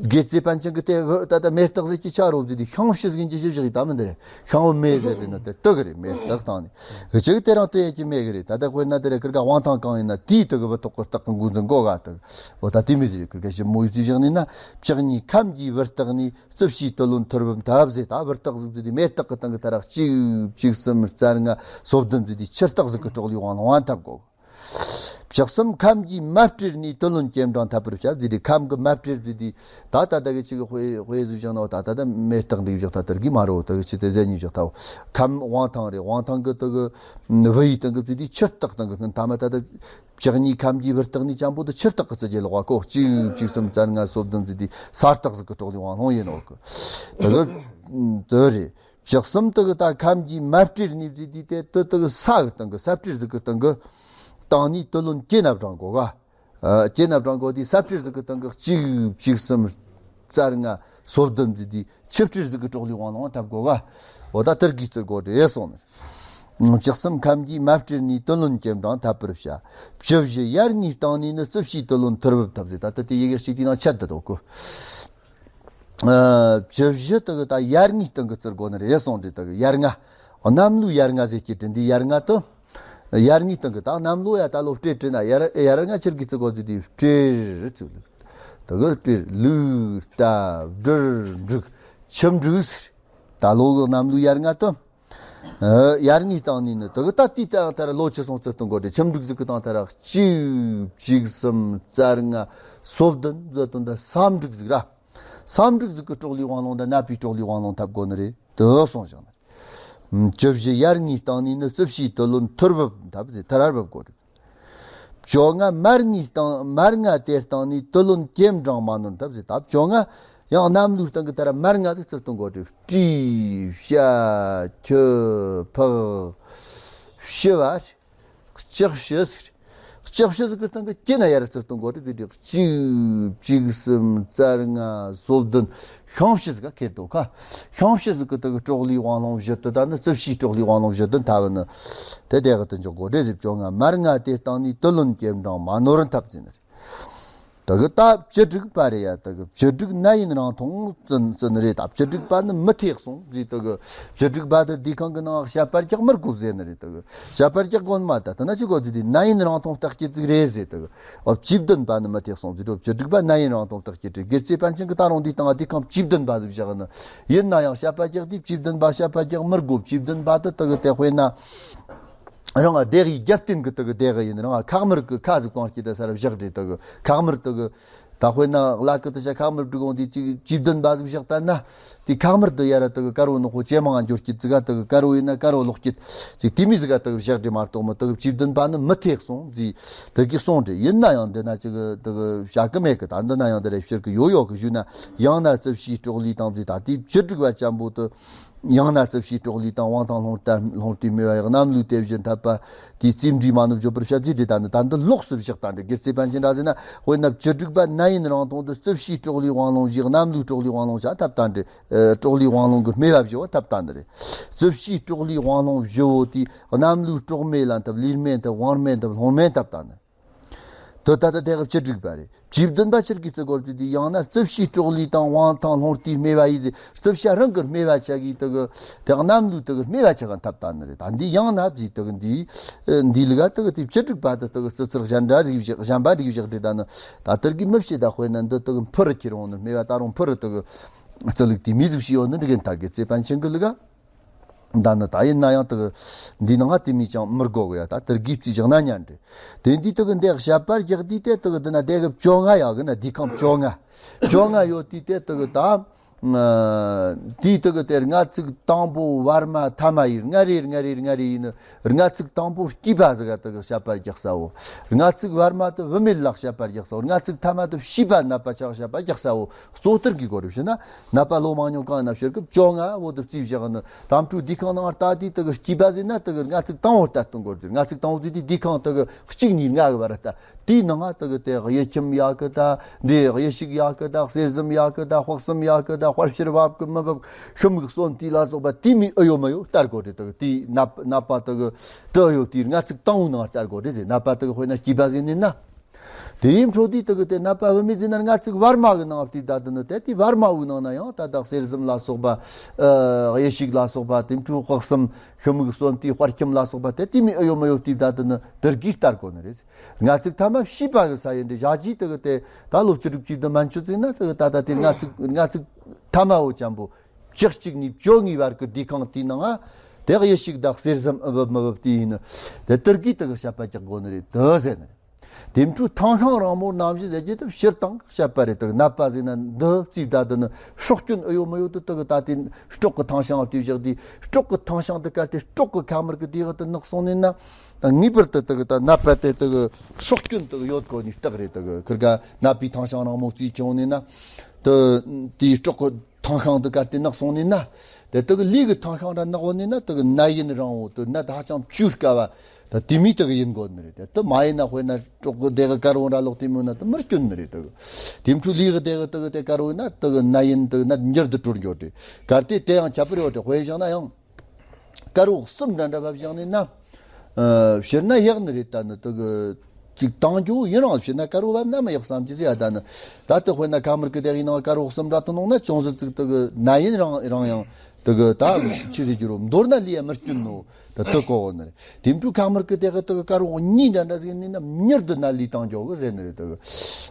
དགེ་རྩེ་པཎ་ཆེན་གི་དེ་བུ་ད་ལྟ་མེ་སྟག་ཟེར་གྱི་ཆ་རོབ་ཟེར་དེ་ཤིང་བྱི་ཟིག་གི་ཞིབ་ཞིག་ད་མི་འདི་རེད། ཤིང་བུ་མེ་ཟེར་དེ་ནི་དེ་དེ་གི་རེད། མེ་སྟག་སྟེང་ནས་གི་ཅིག་དེ་རང་དེ་ཡ་གི་མེ་གི་རེད། ད་ལྟ་དཔེར་ན་དེ་རེད། ཁིར་ག་དབང་ཐང་གང་ཡིན་ན་དེའི་དེ་གི་བུ་ཐོག་གི་སྟག་གི་འགོ་འཛིན་གོ་ག་དེ་འོ་ད་དེ་མི་ཟེར། ཁིར་ག་ཞིབ་མོ་ཡིས་བརྩིས་བཞག་ནི་ན་བཅུ་གཉིས་ཁམས་ཀྱི་བུ་སྟག་ནས་རྩིབས་ཕྱེད་དུ་ལོན་ཐུར་བབས་འཐབ་ཟེར། ད་བུ་སྟག་ཟིག་ཟེར་དེ་མེ་སྟག་གི་སྟེང་གི་ད་ར་གཅིག་བཅུ་གསུམ་རྩ་ལྔ་སོ་བདུན་ཟེར་དེ་ཆུ་སྟག་ཟིག་གི་ཀྲོག་ལིའི་དབང་ལུང་བ་འཐབ་གོ། བཅུ་གསུམ་ཁམས་ཀྱི་མ་སྤྲེལ་ནས་དུ་ལོན་གྱེན་འབྲིང་འཐབ་པར་བྱ་ཟེར་དེ་ཁམས་གི་མ་སྤྲེལ་ཟེར་དེ་ད་ད་ད་གི་ཅིག་དཔེ་དཔེ་ཟིག་བཞག་ན་ད་ད་ད་མེ་སྟག་འདི་བཞག་ད་དེར་གི་མ་རོ་ད་གི་ཅི་དེ་ཟེར་ནི་བཞག་ད་ཁམས་དབང་ཐང་རེད། དབང་ཐང་གི་དེ་གི་བུ་ཡི་སྟེང་གི་ཟེར་དེ་ཆུ་སྟག་སྟེང་གི་ད་མ་ད་ད། བཅུ་གཉིས་ཁམས་ཀྱི་བུ་སྟག་ནས་ཅང་པོ་དེ་ཆུ་སྟག་གི་རྩི་རྒྱུ་ལོག་པ་གོ། གཅིག་བཅུ་གསུམ་རྩ་ལྔ་སོ་བདུན་ཟེར་དེ་ས་སྟག་ཟིག་གི་ཀྲོག་ལིའི་དབང་ལུང་ཡིན་ནོ་གི། དེ་གི་དེ་རེད། བཅུ་གསུམ་དེ་གི་ད་ཁམས་ཀྱི་མ་སྤྲེལ་ནས་ཟེར་དེ་དེ་དེ་དེ་གི་ས་གི་སྟེང་གི་ས་སྤྲེལ་ཟིག་གི་སྟེང་གི་སྟེང་ནས་དུ་ལོན་གྱེན་ན་འབྲིང་གོ་ག་ཨ་གྱེན་ན་འབྲིང་གོ་དེ་ས་སྤྲེལ་ཟིག་གི་སྟེང་གི་གཅིག་བཅུ་གསུམ་རྩ་ལྔ་སོ་བདུན་ཟེར་དེ་ཆུ་སྤྲེལ་ཟིག་གི་ཀྲོག་ལིའི་དབང་ལུང་འཐབ་གོ་ག་འོ་ད་དེར་གི་རྩི་གོ་དེ་སོང་ནི། བཅུ་གསུམ་ཁམས་ཀྱི་མ་སྤྲེལ་ནས་དུ་ལོན་གྱེན་འབྲིང་འཐབ་པར་བྱ། བཅུ་བཞི་ཡར་ངོའི་སྟེང་ནས་ནི་རྩིབས་ཕྱེད་དུ་ལོན་ཐུར་བབས་འཐབ་ཟེར། ད་ལྟ་དེ་ཡི་གེ་གཅིག་དེའི་ནང་ཆད་དུ་འདུག་གོ། ཨ་བཅུ་བཞི་དེ་གི་ད་ཡར་ངོའི་སྟེང་གི་རྩི་གོ་ནི་རེད་སོང་དེ་དེ་གི་ཡར་ང་། གནམ་ལོའི་ཡར་ང་ཟེར་གྱི་དེ་འདི་ཡར་ང་དུ། ཡར་ངོའི་སྟེང་གི་ད་གནམ་ལོ་ཡ་ད་ལོ་སྤྲེལ་སྤྲེལ་ན་ཡར་ཡར་ང་ཆི་གི་རྩི་གོ་ཟེར་དེ་སྤྲེལ་རེད་ཚུལ། དེ་གི་སྤྲེལ་ལུག་རྟ་སྦྲུལ་འབྲུག་ཆུ་འབྲུག་ཟེར། ད་ལོ་གི་གནམ་ལོའི་ཡར་ང་དུ། ཨ་ཡར་ངོའི་སྟེང་ནས་ནི་དེ་གི་ད་དེའི་སྟེང་ད་ར་ལོ་ཆི་སོང་རྩི་སྟོན་གོ་དེ་ཆུ་འབྲུག་ཟིག་གི་སྟེང་ད་ར་གཅིག་བཅུ་གསུམ་རྩ་ལྔ་སོ་བདུན་ཟེར་དོན་ད་ས་འབྲུག་ཟིག་ར། ས་འབྲུག་ཟིག་གི་ཀྲོག་ལིའི་དབང་ལུང་ད་ནད་པའི་ཀྲོག་ལིའི་དབང་ལུང་འཐབ་གོ་ནི་རེད། དེ་སོང་བཞག་ནི་རེད། བཅུ་བཞི་ཡར་ངོའི་སྟེང་ནས་ནི་རྩིབས་ཕྱེད་དུ་ལོན་ཐུར་བབས་འཐབ་ཟེར། ཐུར་ར་བབས་གོ་རེད། བཅོ་ལྔ་མར་ངོའི་སྟེང་མར་ང་དེའི་སྟེང་ནས་དུ་ལོན་གྱེན་འབྲིང་མ་ནོར་འཐབ་ཟེར། ད་བཅོ་ལྔ་ ཡང་གནམ་ལོའི་སྟེང་གི་ད་ར་མར་ང་ཟིག་བརྩི་སྟོན་གོ་དུས། སྤྲེའུ། བྱ། ཁྱི། ཕག་ཕྱི་བ། ལྕགས་ཕྱི་ཟིག་ལྕགས་ཕྱི་ཟིག་གི་སྟེང་གི་སྐེ་ན་ཡར་བརྩི་སྟོན་གོ་དུས། དེ་དུས་གཅིག་བཅུ་གསུམ་རྩ་ལྔ་སོ་བདུན། ཤིང་ཕྱི་ཟིག་ག་ཁེར་དོ་ཁ། ཤིང་ཕྱི་ཟིག་གི་དེ་གི་ཀྲོག་ལི་དབང་ལུང་བཞི་དེ། ད་ནི་རྩིབས་བྱིའུ་ཀྲོག་ལི་དབང་ལུང་བཞི་དེ་འཐབ་ནི། དེ་དེ་གི་དེ་འཇོག་གོ་དུས། རྩིབས་བཅོ་ལྔ། མར་ང་དེ་སྟེང་ནས། དུ་ལོན་སྐྱེམས་སྦྲང་མ་ནོར་འཐབ་ཟེར་ནི་རེད། དེ་གི་ད་བཅུ་དྲུག་པ་རེད་ཡ། དེ་གི་བཅུ་དྲུག་ནད་ཡིན་རིང་ཐུང་བརྩི་ནི་རེད། ད་བཅུ་དྲུག་པ་ནི་མི་ཐེག་སོང་ཟེར། དེ་གི་བཅུ་དྲུག་པ་དེ་ལྡུམ་ར་ཁང་གི་ནང་བཤད་པ་རྒྱག་མི་དགོས་ཟེར་ནི་རེད། དེ་གི་བཤད་པ་རྒྱག་དགོས་ནི་མ། ད་དེ་ན་ཅི་གོ་དུས། དེ་ནད་ཡིན་རིང་ཐུང་བརྟག་དཔྱད་ཅིག་རེད་ཟེར། དེ་གི་ཨོ། བཅུ་བདུན་པ་ནི་མི་ཐེག་སོང་ཟེར་རོ། བཅུ་དྲུག་པ་ནད་ཡིན་རིང་ཐུང་བརྟག་དཔྱད་རེད། སྒེར་རྩེ་པཎ་ཆེན་གི་ད་རུང་འདིའི་སྟེང་ལྡུམ་ར་ཁང་བཅུ་བདུན་པ་ཟིག་བཞག་ནི། ཡིན་ན་ཡང་བཤད་པ་རྒྱག་དུས་བཅུ་བདུན་པ་བཤད་པ་རྒྱག་མི་དགོས། བཅུ་བདུན་པ་དེ་དེ་གི་དེ་དཔེར་ན། རང་ང་སྡེ་ཡི་རྒྱབ་རྟེན་གི་དེ་གི་སྡེ་གི་ཡིན། རང་ང་ཁག་དམར་གི་ཁ་ཟིག་གང་སྐྱེས་དེ་སར་བཞག་རེད། དེ་གི་ཁག་དམར་དེ་གི་ད་དཔེར་ན་ལ་ཀི་དེ་ཤ་ཁག་དམར་སྒྲིག་འོང་དེ་གཅིག་བཅུ་བདུན་པ་ཟིག་བཞག་ད་ན། དེ་ཁག་དམར་དེ་ཡར་དེ་གི་དཀར་བོ་ནག་པོ་ཇེ་མང་ང་འགྱུར་སྐྱེད་ཟིག་ག། དེ་གི་དཀར་བོ་ཡིན་ན་དཀར་བོ་ལོག་སྐྱེད་ཅིག་དེ་མོ་ཟིག་ག་དེ་གི་བཞག་རེད་མ་གཏོགས་མི། དེ་གི་བཅུ་བདུན་པ་ནི་མི་ཐེག་སོང་ཟེར། དེ་གི་གསུངས་རེད། ཡིན་ན་ཡང་འདི་ན་ཅིག་དེ་གི་བཤད་གི་མེད་གི། ད་འདི་ན་ཡང་དེ་རེ་ཕྱིར་གི་ཡོད་ཡོད་གི་ཞུས་ན། ཡང་ན་རྩིབས་བྱིའུ་ཀྲོག་ལི་དང་ཟེར། ད་དེ་བཅུ་དྲུག་པ་ཅན་པོ་དེ། ཡང་ན་རྩིབས་བྱིའུ་ཀྲོག་ལི་དང་དབང་ཐང་ལྷུང་ལྟར་ལྷུང་ལྟའི་སྨེ་བ་ཡི། གནམ་ལོའི་དེ་བཞིན་འཐབ་པ་དེའི། རྩིབས་འདྲིས་མ་ནུབ་བརྗོད་པར་བྱ་བྱེད་རེད། ད་ནི་ད་འདི་ལོགས་སུ་བཞག་ད་འདི་སྒེར་རྩེ་པཎ་ཆེན་ར་ཟེར་ན། དཔེར་ན་བཅུ་དྲུག་པ་ནད་ཡིན་རིང་ཐུང་དེ་རྩིབས་བྱིའུ་ཀྲོག་ལི་དབང་ལུང་བཞི། གནམ་ལོའི་ཀྲོག་ལི་དབང་ལུང་བྱ་འཐབ་ད་འདི། ཨ། ཀྲོག་ལི་དབང་ལུང་གི་སྨེ་བ་བཞི་བོ་འཐབ་ད་འདི་རེད། རྩིབས་བྱིའུ་ཀྲོག་ལི་དབང་ལུང་བཞི་བོ་དེ་གནམ་ལོའི་ཀྲོག་སྨེ་ལ་འཐབ། ལུས་སྨེ་འཐབ། དབང་སྨེ་འཐབ། ལྷུང་སྨེ་འཐབ་ད་འདི། དེ་ད་ལྟ་དེ་གི་བཅུ་དྲུག་པ་རེད། བཅུ་བདུན་པ་ཕྱིར་གི་བརྩི་དགོས་རྒྱུ་དེ། ཡང་ན་རྩིབས་བྱིའུ་ཀྲོག་ལི་དང་དབང་ཐང་ལྷུང་ལྟའི་སྨེ་བ་ཡི་ཟེར། རྩིབས་བྱ་རང་གི་སྨེ་བ་ཆ་གི་དེ་གི་དེ་གནམ་ལོའི་དེ་གི་སྨེ་བ་ཆ་ག་འཐབ་ད་ནི་རེད། ད་འདི་ཡང་ན་ཟེར་དེ་གི་འདི། ཨ། འདི་ལ་ག་དེ་གི་དེ་བཅུ་དྲུག་པ་དེ་དེ་གི་རྩི་ཚུལ་གཞན་འདྲ་རིགས་བཞག། གཞན་པ་རིགས་བཞག་རེད། ད་ནི་ད་དེར་གི་མི་བྱེད་ད། དཔེར་ན་འདི་དེ་གི་འཕུར་རུ་ཁྱེར་འོང་ནི་སྨེ་བ་ད་རུང་འཕུར་རུ་དེ་གི་རྩི་ལུགས་དེ་མོ་ཟིག་བྱས་ཡོད་ནི་འདི་གི་ད་སྒེར་རྩེ་པཎ་ཆེན་གི་ལུགས་ག། ད་ནི་ད་ཡིན་ན་ཡང་དེ་གི་འདི་ནང་ང་དེ་མོ་ཅང་མི་དགོས་གི་ཡ། ད་དེར་གི་རྩིས་བཞག་ན་ཉན་རེད། དེ་འདི་དེ་གི་འདི་བཤད་པ་རྒྱག་དུས་དེ་དེ་གི་འདི་ན་སྡེ་གི་བཅོ་ལྔ་ཡོད་གི་ན། ལྡུམ་ར་ཁང་བཅོ་ལྔ། བཅོ་ལྔ་ཡོད་དུས་དེ་དེ་གི་ད། ཨ། དེའི་དེ་གི་དེར་ལྔ་ཚིགས་དང་པོ་བར་མ་ཐ་མ་ཡིན། ལྔ་རེ་ལྔ་རེ་ལྔ་རེ་ཡིན་ནི། ལྔ་ཚིགས་དང་པོ་སྐྱེས་པ་ཟིག་ག་དེ་གི་བཤད་པ་རྒྱག་ས་བོ། ལྔ་ཚིགས་བར་མ་དེ་བུད་མེད་ལ་བཤད་པ་རྒྱག་ས་བོ། ལྔ་ཚིགས་ཐ་མ་དེ་བྱིས་པ་ནད་པ་ཆ་བཤད་པ་རྒྱག་ས་བོ། གཙོ་བོ་དེར་གི་གོ་རེ་བྱས་ན། ནད་པ་ལོ་མང་ཉུང་གང་ན་ཕྱིར་གི་བཅོ་ལྔ་བོ་དེ་རྩིས་བཞག་ནི། དམ་ཕྲུག་ལྡུམ་ར་ཁང་ནང་ལྟ་དུས་དེ་གི་སྐྱེས་པ་ཟེར་ན་དེ་གི་ལྔ་ཚིགས་དང་པོ་ལྟར་སྟོན་གོ་རེད། ལྔ་ཚིགས་དང་པོ་ཟེར་དུས་ལྡུམ་ར་ཁང་དེ་གི་གཅིག་གཉིས་ལྔ་གི་བར་ལྟ། དེའི་ནང་ང་དེ་གི་དེ་གཡུ་ཁྱུམ་ཡོད་གི་ད། འདི་གཡུ་ཞིག་ཡོད་གི་ད། གསེར་ཟམ་ཡོད་གི་ད། དཔག་བསམ་ཡོད་གི་ད། དཔའ་ཕྱིར་བབ་གི་མི་བབ། ཤི་མིག་གསོན་དུས་ལ་སོགས་པ་དེ་མོ་ཨེ་ཡོད་མེད་ཡོད་ལྟ་དགོས་རེད། དེ་གི་དེའི་ནད་ནད་པ་དེ་གི་དེ་ཡོད་དུས་ལྔ་ཚིགས་དང་པོའི་ནང་ལྟ་དགོས་རེད་ཟེར། ནད་པ་དེ་གི་དཔེར་ན་སྐྱེས་པ་ཟིག་ཡིན་ན། དེའི་འཕྲོ་དེ་དེ་གི་དེ་ནད་པ་བུད་མེད་ཟིག་ཡིན་ན་ལྔ་ཚིགས་བར་མ་གི་ནང་བལྟས་ད་དེ་ནི། དེ་དེའི་བར་མ་བོའི་ནང་ན་ཡང་ད་ལྟ་གསེར་ཟམ་ལ་སོགས་པ། ཨ། གཡུ་ཞིག་ལ་སོགས་པ། དེའི་འཕྲོ་དཔག་བསམ། ཤི་མིག་གསོན་དུས་དཔའ་ཁྱིམ་ལ་སོགས་པ་དེ་དེ་མོ་ཨེ་ཡོད་མེད་ཡོད་བལྟས་ད་དེ་ནི་དེར་གི་ལྟ་དགོས་ནི་རེད། ལྔ་ཚིགས་ཐ་མ་བྱིས་པ་གི་ས་ཡིན་དེ་བཞག་རྗེས་དེ་གི་དེ་ད་ལོ་བཅུ་དྲུག་བཅུ་བདུན་མན་ཆད་ཟིག་ན་དེ་གི་ད་ལྟ་དེ་ལྔ་ཚིགས་ལྔ་ཚིགས་ཐ་མ་བོ་ཅན་པོ། བཅུ་གཅིག་ནས་བཅོ་ལྔའི་བར་གི་ལྡུམ་ར་ཁང་དེའི་ནང་ང་དེ་གི་གཡུ་ཞིག་དང་གསེར་ཟམ་ཨེ་བབ་མི་བབ་དེ་ཡིན་ནི། དེ་དེར་གི་དེ་གི་བཤད་པ་རྒྱག་དགོས་ནི་རེད་དེ་ཟེར་ནི་རེད། དེའི་འཕྲོ་ཐང་ཤིང་རིང་མོ་རྣམ་བཞི་ཟེར་རྒྱུ་དེ་སྤྱིར་བཏང་བཤད་པ་རེད། དེ་གི་ནད་པ་ཟིག་ཡིན་ན་འདི་རྩིས་ད་དེ་ནི་སྲོག་སྐྱོན་ཨེ་ཡོད་མེད་ཡོད་དེ་དེ་གི་ད་དེ་སྲོག་གི་ཐང་ཤིང་བལྟས་བཞག་དུས་སྲོག་གི་ཐང་ཤིང་དེ་གལ་ཏེ་སྲོག་གི་ཁག་དམར་གི་དེ་གི་དེ་ནག་སོང་ནི་ན། ངེས་པར་དུ་དེ་གི་ད་ནད་པ་དེ་དེ་གི་སྲོག་སྐྱོན་དེ་གི་ཡོད་དགོས་ནི་རྟགས་རེད། དེ་གི་ཁིར་ག་ནད་པའི་ཐང་ཤིང་རིང་མོ་རྩིས་ཁྱོང་ནི་ན། དེ་དེའི་སྲོག་གི་ཐང་ཤིང་དེ་གལ་ཏེ་ནག་སོང་ནི་ན། དེ་དེ་གི་ལུས་གི་ཐང་ཤིང་ར་ནག་བོ་ནི་ན་དེ་གི་ནད་ཡུན་རིང་བོ་དེ་ནད་ཧ་ཅང་བཅོས་དཀའ་བ། ད་དེ་མོ་དེ་གི་ཡིན་དགོས་ནི་རེད། དེ་དེ་མ་ཡིན་ན་དཔེར་ན་སྲོག་གི་དེ་གི་དཀར་བོ་འདྲ་ལོག་དེ་མོ་ན་དེ་མི་སྐྱོན་ནི་རེད། དེ་གི་དེའི་འཕྲོ་ལུས་གི་དེ་གི་དེ་གི་དེ་དཀར་བོ་ན་དེ་གི་ནད་ཡུན་དེ་གི་ནད་འགྱུར་དུ་འགྲོ་འགྱོ་དེ། གལ་ཏེ་དེ་ཡང་ཁྱད་པར་ཡོད་དེ་དཔེ་བཞག་ན་ཡང་། དཀར་བོ་གསུམ་འདྲ་འདྲ་བབས་བཞག་ནས་ན། ཨ། ཕྱིར་ན་ཡག་ནི་རེད། ད་ནི་དེ་གི་ཅིག་བཏང་རྒྱུ་ཡིན་རུང་ཕྱིར་ན་དཀར་བོ་བབས་ན་མི་ཡག་བསམ་གྱི་རེད། ད་ནི་ད་ལྟ་དཔེར་ན་ཁག་དམར་གི་དེ་གི་ནང་དཀར་བོ་གསུམ་འདྲ་དུ་ནོངས་ན་ཅུང་ཟད་ཅིག་དེ་གི་ནད་ཡུན་རིང་རིང་ཡང་དེ་གི་ད་ཆི་ཟེར་རྒྱུ་རུ། མདོར་ན་ལུས་ཡ་མི་སྐྱོན་ནོ། ད་དེ་གོ་བོ་ནི་རེད། དེའི་འཕྲོ་ཁག་དམར་གི་དེ་གི་དེ་གི་དཀར་བོ་གཉིས་འདྲ་འདྲ་ཟིག་ཡིན་ན་མྱུར་དུ་ནད་ལུས་བཏང་རྒྱུ་གི་ཟེར་ནི་རེད། དེ་གི་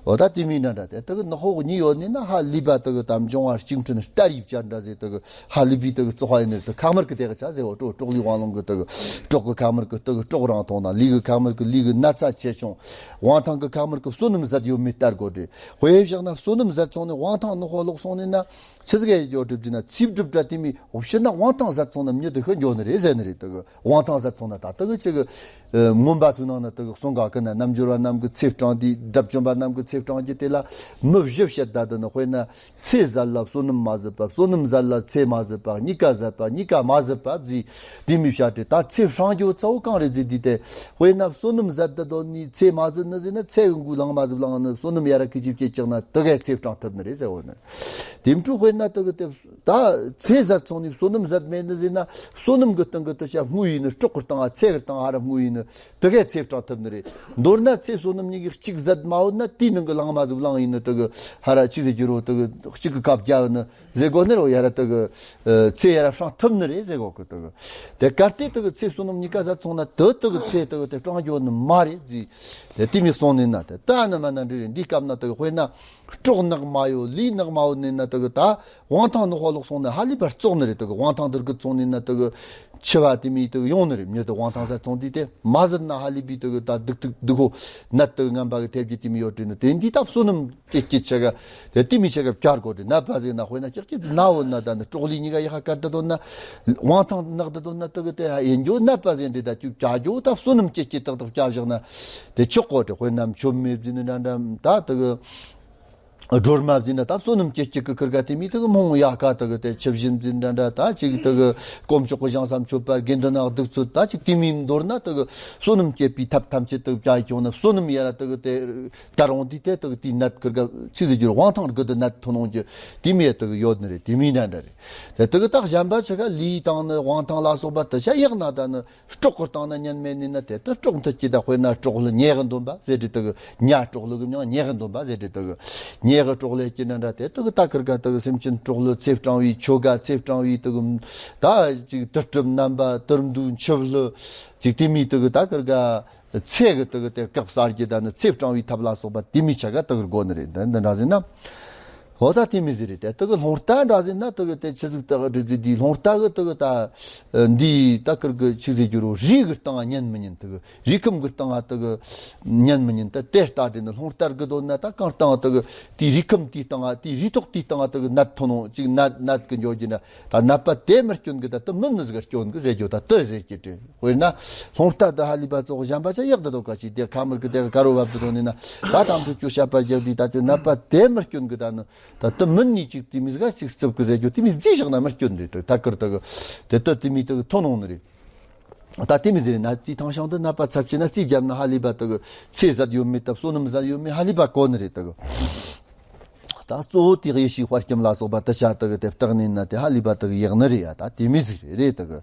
འོ་ད་དེ་མོ་འདྲ་འདྲ་དེ་དེ་གི་ནག་པོ་གཉིས་ཡོད་ནི་ན་ཧ་ལུས་པ་དེ་གི་དམ་འབྱུང་བ་གཅིག་འཕྲིན་སྟར་ཡིབ་ཅན་འདྲ་ཟིག་དེ་གི་ཧ་ལུས་པའི་དེ་གི་བཙོག་པ་ཡིན་ནི་རེད། དེ་ཁག་དམར་གི་དེ་གི་ཆ་ཟེར་བ་ཀྲོག་ཀྲོག་ལུས་དབང་ལུང་གི་དེ་གི་ཀྲོག་གི་ཁག་དམར་གི་དེ་གི་ཀྲོག་རིང་ཐུང་ན། ལུས་གི་ཁག་དམར་གི་ལུས་གི་ན་ཚ་ཆེ་ཆུང་། དབང་ཐང་གི་ཁག་དམར་གི་བསོད་ནམས་ཟད་ཡོད་མེད་ལྟ་དགོས་རེད། དཔེ་བཞག་ན་བསོད་ནམས་ཟད་སོང་ནས་དབང་ཐང་ནག་པོ་ལོག་སོང་ནི་ན། ཆི་ཟིག་ཡེ་རྒྱུ་གྲུབ་ཀྱི་ན། ཚིག་གྲུབ་འདྲ་དེ་མོ་ འོ་ཕྱིར་ན་དབང་ཐང་ཟད་སོང་ན་མྱི་དེ་ཤི་འགྱོ་ནི་རེད་ཟེར་ནི་རེད། དེ་གི་དབང་ཐང་ཟད་སོང་ན་ད་དེ་གི་ཅིག་གི་ཨ་མངོན་པ་ཚོའི་ནང་ན་དེ་གི་གསུང་ག་གི་ན་རྣལ་འབྱོར་པ་རྣམས་ཀྱི་ཚེ་སྲིང་དུས་དགྲ་བཅོམ་པ་རྣམས་ཀྱི་ཚེ་སྲིང་རྒྱུ་དེ་ལ་མི་བཞི་བཤད། ད་དེ་ནི་དཔེར་ན། ཚེ་ཟད་ལ་བསོད་ནམས་མ་ཟད་པ། བསོད་ནམས་ཟད་ལ་ཚེ་མ་ཟད་པ། གཉིས་ཀ་ཟད་པ། གཉིས་ཀ་མ་ཟད་པ་བཟླས། དེ་མོ་བྱས་ཏེ་ད་ཚེ་སྲིང་རྒྱུ་གཙོ་བོ་གང་རེད་བཟླས་དུས་དེ། དཔེར་ན་བསོད་ནམས་ཟད་དུ་འདོད་ནི་ཚེ་མ་ཟད་ནི་ཟེར་ན། ཚེ་གི་འགུལ་ལངས་མ་ཟད་ལངས་ནི། བསོད་ནམས་ཡར་ར་ཁི་ཅིག་སྐྱེ་བཅུག་ན་དེ་གས་ཚེ་སྲིང་ཐུབ་ནི་རེད་ཟེར་བོ་ནི། དེ་འཕྲོ་དཔེར་ན་དེ་གི་དེ་ད་ཚེ་ཟད་སོང་ནི་བསོད་ནམས་ཟད་མེད་ནི་ཟེར་ན། བསོད་ནམས་ཀྱི་སྟེང་གི་དེ་ཆ་དངོས་ཡིན་ནི། སྲོག་གི་སྟེང་ང་ཚེ་གི་སྟེང་ང་ཧ་ར་དངོས་ཡིན་ནི། དེ་གས་ཚེ་སྲིང་ཐུབ་ནི་རེད། མདོར་ན་ཚེ་བསོད་ནམས་གཉིས་ཀྱི་གཅིག་ཟད་མ་ཡོད་ན་དེའི་ནང་གི་ལངས་མ་ཟིག་ལངས་ཡིན་ནི། དེ་གི་ཧ་ར་ཅི་ཟེར་རྒྱུ་རོ། དེ་གི་གཅིག་གི་ཁ་བརྒྱ་ཡོད་ནི་ཟེར་གོ་ནི་རོ། ཡ་ར་དེ་གི་ཨ་ཚེ་ཡ་ར་སྲིང་ཐུབ་ནི་རེད་ཟེར་གོ་གི། དེ་གི་དེ་གར་དེ་དེ་གི་ཚེ་བསོད་ནམས་གཉིས་ཀ་ཟད་སོང་ན་དེ་དེ་གི་ཚེ་དེ་གི་དེ་སྲིང་རྒྱུ་ནི་མ་རེད་ཟེར། དེ་དེ་མོ་གསུངས་ནི་ན། དེ་ད་ནི་མ་ན་འདྲི་རེད། འདིའི་སྐབས་ན་དེ་གི་དཔེར་ན་སྲོག་ནག་མ་ཡོད། ལུས་ནག་མ་ཡོད་ནི་ན། དེ་གི་ད་དབང་ཐང་ནག་པ་ལོག་སོང་ན་ཧ་ལས་པ་བཙོག་ནི་རེད། དེ་གི་དབང་ཐང་དེ་གི་བཙོག་ནི་ན། དེ་གི་འཆི་བ་དེ་མོ་དེ་གི་ཡོང་ནི་རེད། མྱི་དེ་དབང་ཐང་ཟད་སོང་དུས་དེ་མ་ཟད་ན་ཧ་ལས་པའི་དེ་གི་ད་སྡུག་སྡུག་སྡུག་གོ་ནད་དེ་གི་ངན་པ་གི་ཐེབས་རྒྱུ་དེ་མོ་ཡོད་དྲན་ནི། དེ་འདི་ད་བསོད་ནམས་སྐྱེ་སྐྱེ་ཆེ་ག་དེ་དེ་མོ་ཆེ་ག་བྱ་དགོས་དྲན། ནད་པ་ཟེར་ན་དཔེར་ན་ཀྱག་ཀྱག་ན་བོ་ན། ད་ནི་སྲོག་ལུས་གཉིས་ཀ་ཡ་ཧ་ཀར་དུ་དོན་ན། དབང་ཐང་ནག་དུ་དོན་ན། དེ་གི་དེ་ཡིན་རྒྱུ་ནད་པ་ཟེར་འདྲི་ད་ཅིག་བྱ་རྒྱུ་ད་བསོད་ནམས་སྐྱེ་སྐྱེ་ཏག་ཏག་བྱ་བཞག་ན་དེ་ཆོག་གོ་དྲན། དཔེར་ན་མཆོད་མེ་བཟླས་ནི་འདྲ་འདྲ། ད་དེ་གི་སྒྲོལ་མ་བཟླས་ན་ད་བསོད་ནམས་སྐྱེ་སྐྱེ་གི་ཁུར་ག་དེ་མོ་དེ་གི་མོང་ཡ་ག་དེ་གི་དེ་ཆུ་བཞིན་བཟླས་འདྲ་འདྲ། ད་ཅིག་དེ་གི་དཀོན་མཆོག་གི་ཞིང་ས་མཆོད་པ། དགེ་འདུན་ནག་གདུགས་ཚོད། ད་ཅིག་དེ་མོ་མདོར་ན་དེ་གི་བསོད་ནམས་སྐྱེ་བའི་ཐབས་ཐམས་ཅད་དེ་གི་བྱ་ཡི་ཀྱང་ན་བསོད་ནམས་ཡ་ར་དེ་གི་དེ་དར་འོང་དུས་དེ་དེ་གི་དེའི་ནད་ཁུར་ག་ཅི་ཟེར་རྒྱུ་རོ། དབང་ཐང་དགུ་དེ་ནད་ཐོན་འོང་རྒྱུ་དེ་མོ་དེ་གི་ཡོད་ནི་རེད། དེ་མོ་འདྲ་འདྲ་རེད། དེ་དེ་གི་ད་གཞན་པ་ཆ་ག་ལུས་དང་ནི་དབང་ཐང་ལ་སོགས་པ་དེ་ཆ་ཡག་ན་ད་ནི། སྲོག་གི་སྟེང་ན་ཉེན་མེད་ནི་ན། དེ་ལྟར་སྲོག་མཐུད་ཀྱི་ད་དཔེར་ན་སྲོག་ལུ་ཉེ་གི་འདོན་པ་ཟེར་དེ་དེ་གི་ཉ། སྲོག་ལུ་གི་མྱིང་ཉེ་གི་འདོན་པ་ཟེར་དེ་དེ་གི་ཉེ་གི་སྲོག་ལུ་ཀྱི་ན་འདྲ། དེ་དེ་གི་ད་ཁུར་ག་དེ་གི་སེམས་ཅན་སྲོག་ལུ་ཚེ་སྲིང་བའི་ཆོ་ག་ཚེ་སྲིང་བའི་དེ་གི་ད་ཅིག་དུར་ཁྲོད་རྣམ་པ། དུར་མདོས་མཆིལ་ལྷུ་ཅིག་དེ་མོ་དེ་གི་ད་ཁུར་ག་ཚེ་གི་དེ་གི་དེ་བཀག་གསར་གྱི་ད་ནི་ཚེ་སྲིང་བའི་ཐབས་ལ་སོགས་པ་དེ་མོ་ཆ་ག་དེ་གི་དགོས་ནི་རེད། འདི་འདི་འདྲ་ཟེར་ན། འོ་ད་དེ་མོ་ཟིག་རེད། དེ་དེ་གི་རླུང་རྟ་འདྲ་ཟེར་ན་དེ་གི་དེ་ཆི་ཟིག་དེ་གི་འདྲི་དེ་དེ་རླུང་རྟ་གི་དེ་གི་ད་འདི་ད་ཁུར་གི་ཆི་ཟེར་རྒྱུ་རོ། རིགས་གི་སྟེང་ང་ཉན་མི་ཉན། དེ་གི་རིགས་ཁམས་གི་སྟེང་ང་དེ་གི་ཉན་མི་ཉན། ད་དེ་ལྟ་དེ་ནི་རླུང་རྟ་གི་དོན་ན་ད་གང་སྟེང་དེ་གི་དེའི་རིགས་ཁམས་དེའི་སྟེང་ང་དེའི་རིགས་ཐོག་དེའི་སྟེང་ང་དེ་གི་ནད་ཐོན་ནོ་ཅིག་ནད་ནད་གི་འཇོག་རྒྱུ་ན། ད་ནད་པ་དེ་མི་སྐྱོན་གི། ད་དེ་མི་ནི་ཟིག་སྐྱོན་གི་ཟེར་རྒྱུ་ད་དེ་ཟེར་གི་དྲན། དཔེར་ན་རླུང་རྟ་དེ་ཧ་ལས་པ་ཙོགས་གཞན་པ་ཆ་ཡག་དེ་དོ་ག་ཅིག་དེ་ཁ་མར་གི་དེ་གི་དཀར་བོ་བབ་དེ་དོ་ནི་ན། ད་དམ་ཕྲུག་ཅོ་བཤད་པ་རྒྱག་དུས་ད་དེ་ནད་པ་དེ་མི་སྐྱོན་གི། ད་ནི་ད་དེ་མི་ནི་ཅིག་དེ་མོ་ཟིག་ག་ཅིག་རྩུབ་གི་ཟེར་རྒྱུ་དེ་མོ་བཟླས་བཞག་ན་མི་སྐྱོན་རེད། དེ་ད་ཁུར་དེ་གི་དེ་དེ་དེ་མོ་དེ་གི་ཐོན་འོང་ནི་རེད། ད་དེ་མོ་ཟིག་རེད། ན་ཚིག་ཐང་ཤང་དུ་ནད་པ་ཚབས་ཆེ་ན་རྩིས་བརྒྱབ་ན་ཧ་ལས་པ་དེ་གི་ཚེ་ཟད་ཡོད་མེད་དང་བསོད་ནམས་ཟད་ཡོད་མེད་ཧ་ལས་པ་གོ་ནི་རེད། དེ་གི་ད་གཙོ་བོ་དེ་ཡེ་ཤེས་དཔལ་སྐྱེམས་ལ་སོགས་པ་དེ་ཆ་དེ་གི་དེ་བརྟག་ནས་ན་དེ་ཧ་ལས་པ་དེ་གི་ཡག་ནི་རེད། ཡ་ད་དེ་མོ་ཟིག་རེད། རེད། དེ་གི་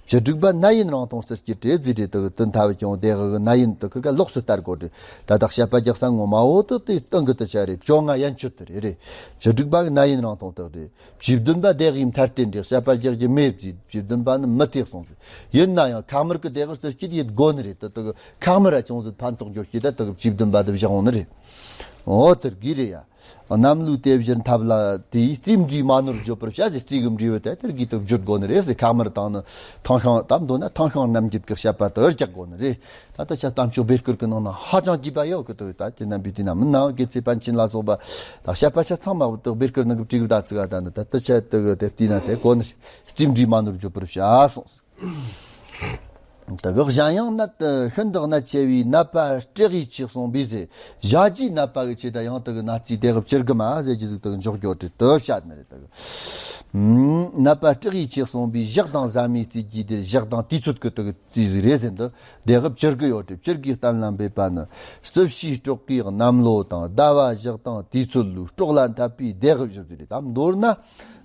བཅུ་དྲུག་པ་ནད་ཡིན་རང་མཐོང་ཟེར་གྱི་དེ་བཟླས་དེ་དེ་གི་དེ་འཐབ་ཀྱང་དེ་གི་ནད་ཡིན་དེ་ཁུར་ག་ལོགས་སུ་བསྟར་དགོས་དེ། ད་ད་བཤད་པ་རྒྱག་ས་ངོ་མ་བོ་དེ་དེ་སྟེང་གི་དེ་ཆ་རེད། བཅོ་ལྔ་ཡན་ཆོད་དེ་རེད། རེད། བཅུ་དྲུག་པ་གི་ནད་ཡིན་རང་མཐོང་དེ་རེད། བཅུ་བདུན་པ་དེ་གི་མཐར་བསྟན་རེད། བཤད་པ་རྒྱག་རྒྱུ་མེད་བཟླས། བཅུ་བདུན་པ་ནི་མི་ཐེག་སོང་ཟིག། ཡིན་ན་ཡང་ཁ་མར་གི་དེ་གི་རྩི་སྐྱིད་ཡིད་དགོས་ནི་རེད། དེ་དེ་གི་ཁ་མར་ར་ཅུང་ཟད་ཕན་ཐོགས་འགྱུར་གྱི། ད་དེ་གི་བཅུ་བདུན་པ་དེ་བཞག་འོང་ནི་རེད། འོ་དེ་གི་རེད་ཡ། གནམ་ལོའི་དེ་བཞིན་ཐབས་ལ་དེའི། རྩིས་འབྲས་མ་ནོར་བརྗོད་པར་བྱ་ཟེར། རྩིས་གི་འབྲས་བུ་དེ་དེ་གི་དེ་བརྗོད་དགོས་ནི་རེད་ཟེར། ཁ་མར་དང་ནི་ཐང་ཤང་དམ་དོ་ན་ཐང་ཤང་རྣམ་འབྱེད་གི་བཤད་པ་དེ་རྒྱག་དགོས་ནི་རེད། ད་ལྟ་ཆ་དམ་ཆོས་བེར་སྐུར་གི་ནང་ན་ཧ་ཅང་གི་པ་ཡོད་གི། དེ་ད་ཁྱེད་རྣམ་པའི་དེ་ན་མི་ན་དགེ་ཚེ་པཎ་ཆེན་ལ་སོགས་པ་ད་བཤད་པ་ཆ་ཚང་མ་དེ་བེར་སྐུར་ནང་གི་བྲིས་གི་ད་ཚིག་ག་ད་ནི་ད་ལྟ་ཆ་དེ་གི་དེ་བལྟས་ན་དེ་གོ་ནི། རྩིས་འབྲས་མ་ནོར་བརྗོད་པར་བྱ་གསུངས། དེ་གི་གཞན་ཡང་ནད་ཤིན་ཏུ་གནད་ཆེ་བའི་ནད་པ་སྐྲག་ཡིད་ཆེས་གསུངས་པས་ཟེར། ཞ་རྒྱའི་ནད་པ་གི་ཆེད་དུ་ཡང་དེ་གི་ནད་རྩིས་དེ་གི་བཅུ་དགུ་མ་ཟེར་རྒྱུ་ཟིག་དེ་གི་འཇོག་རྒྱུ་དེ་དེ་བཤད་ནི་རེད། དེ་གི་ནད་པ་སྐྲག་ཡིད་ཆེས་གསུངས་པས་ཞག་དང་ཟ་མའི་རྩིས་ཀྱི་དེ། ཞག་དང་དུས་ཚོད་གི་དེ་གི་རྩིས་ཟིག་རེད་ཟེར། འདི་དེ་གི་བཅུ་དགུ་ཡོད་དེ། བཅུ་དགུའི་གཏན་ལ་འབེབས་པ་ནི། རྩིབས་ཕྱིའི་སྲོག་གི་གནམ་ལོ་དང་ཟླ་བ། ཞག་དང་དུས་ཚོད་ལུ་སྲོག་ལ་འཐབ་པའི་དེ་གི་བཞི་ཟིག་རེད། དམ་མདོར་ན་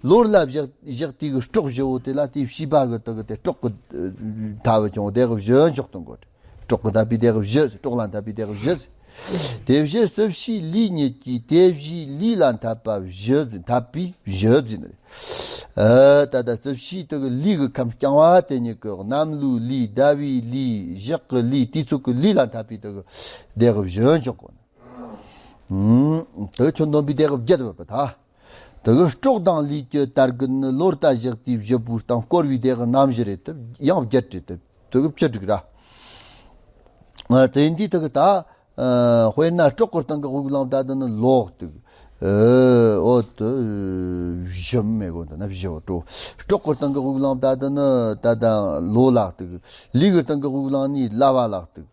ལོར་ལ་བཞག་བཞག་དུས་གི་སྲོག་བཞི་བོ་དེ་ལ་དེའི་བྱིས་པ་གི་དེ་གི་དེ་སྲོག་གི་ཐབས་ཀྱང་དེ་གི་བཞི་འཇོག་དང་གོ། སྲོག་གི་འཐབ་པའི་དེ་གི་བཞི། སྲོག་ལ་འཐབ་པའི་དེ་གི་བཞི། དེ་བཞི་རྩིབས་ཕྱིའི་ལུས་ཉིད་ཀྱིས་དེ་བཞིའི་ལུས་ལ་འཐབ་པ་བཞི། འཐབ་པའི་བཞི་ཟེར་ནི་རེད། ཨ་ད་ལྟ་རྩིབས་ཕྱིའི་དེ་གི་ལུས་གི་ཁམས་རྐྱང་བ་དེ་ཉིད་ཀྱི་གནམ་ལོའི་ལུས། ཟླ་བའི་ལུས། ཞག་གི་ལུས། དུས་ཚོད་ཀྱི་ལུས་ལ་འཐབ་པའི་དེ་གི་དེ་གི་བཞི་འཇོག་གོ་ནི། ཨུམ། དེ་གི་ཁྱོད་འདོན་པའི་དེ་གི་བརྒྱད་པ་ད། དེ་གི་སྲོག་དང་ལུས་ཀྱི་དར་རྒུད་ནི། ལོ་ཟླ་ཞག་དུས་བཞི་པོའི་སྟེང་བསྐོར་བའི་དེ་གི་རྣམ་གཞི་རེད། དེ་ཡང་བརྒྱད་རེད། དེ་དེ་གི་བཅུ་དྲུག་ར། ཨ་དེ་འདི་དེ་གི་ད། ཨ་དཔེར་ན་སྲོག་གི་སྟེང་གི་དབུགས་ལངས་ད་དེ་ནི་ལོ་དེ་གི། ཨོ་དུ་བཞི་མེད་གོ་འདི་ན་བཞི་བོ་དྲོ། སྲོག་གི་སྟེང་གི་དབུགས་ལངས་ད་དུ་ནི་ད་ད་ལོ་ལ་གཏུག། ལུས་ཀྱི་སྟེང་གི་དབུགས་ལངས་ནི་ལ་བ་ལ་གཏུག།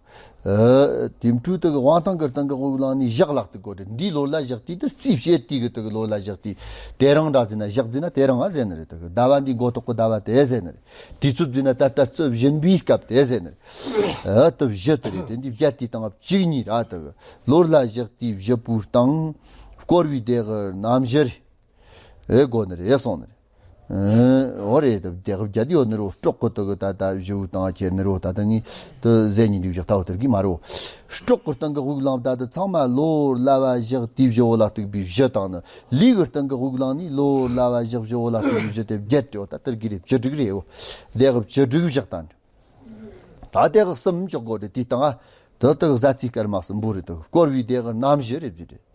ཨ་དེ་འཕྲུལ་དུ་དབང་ཐང་གི་སྟེང་གི་དབུགས་ལངས་ནི་ཞག་ལ་གཏུག་གོ་དྲི། འདིའི་ལོ་ལ་ཞག་དུས་དུ་རྩིས་བྱེད་དུས་གི་དུ་གི་ལོ་ལ་ཞག་དུས་དེ་རིང་འདྲ་ཟེར་ན་ཞག་ཟེར་ན་དེ་རིང་ང་ཟེར་ནི་རེད། དུ་གི་ཟླ་བ་འདི་མགོ་ཐོག་གི་ཟླ་བ་དེ་ཟེར་ནི་རེད། དུས་ཚོད་ཟེར་ན་ད་ལྟ་རྩོད་བཞིན་པའི་སྐབས་དེ་ཟེར་ནི་རེད། ཨ་དུ་བཞི་དུ་རེད། དེ་འདི་བརྒྱད་དུས་དང་གཅིག་གཉིས་ར་དུ་གི་ལོ་ལ་ཞག་དུས་བཞི་པོའི་སྟེང་བསྐོར་བའི་དེ་གི་རྣམ་གཞི་རེད། ཨེ་གོ་ནི་རེད། ཨེ་སོང་ནི་རེད། ཨེ་འོ་རེད། དེ་དེ་གི་བརྒྱད་ཡོད་ནི་རོ། སྲོག་གི་དེ་གི་ད་ད་བཞི་བོ་དང་ཁྱེར་ནི་རོ། ད་ད་ངས་དེ་ཟེ་ཉིན་འདི་བཞག་ཐའོ་དེར་གི་མ་རོ། སྲོག་གི་སྟེང་གི་དབུགས་ལངས་ད་དེ་ཚང་མ་ལོ་ལ་བ་ཞག་དུས་བཞི་བོ་ལ་གཏུག་པའི་བཞི་དང་ནི། ལུས་གི་སྟེང་གི་དབུགས་ལངས་ནི་ལོ་ལ་བ་ཞག་བཞི་བོ་ལ་གཏུག་པའི་བཞི་དེ་བརྒྱད་རེད། ད་དེར་གི་རེད། བཅུ་དྲུག་རེད། འོ་དེ་གི་བཅུ་དྲུག་བཞག་ད་ནི། ད་དེ་གི་གསུམ་འཇོག་དགོས་རེད། དེའི་སྟེང་ང་དེ་དེ་གི་ཟླ་ཚེས་སྐར་མ་གསུམ་པོ་རེད། དེ་གི་བསྐོར་བའི་དེ་གི་རྣམ་གཞི་རེད་ཟེར་རེད།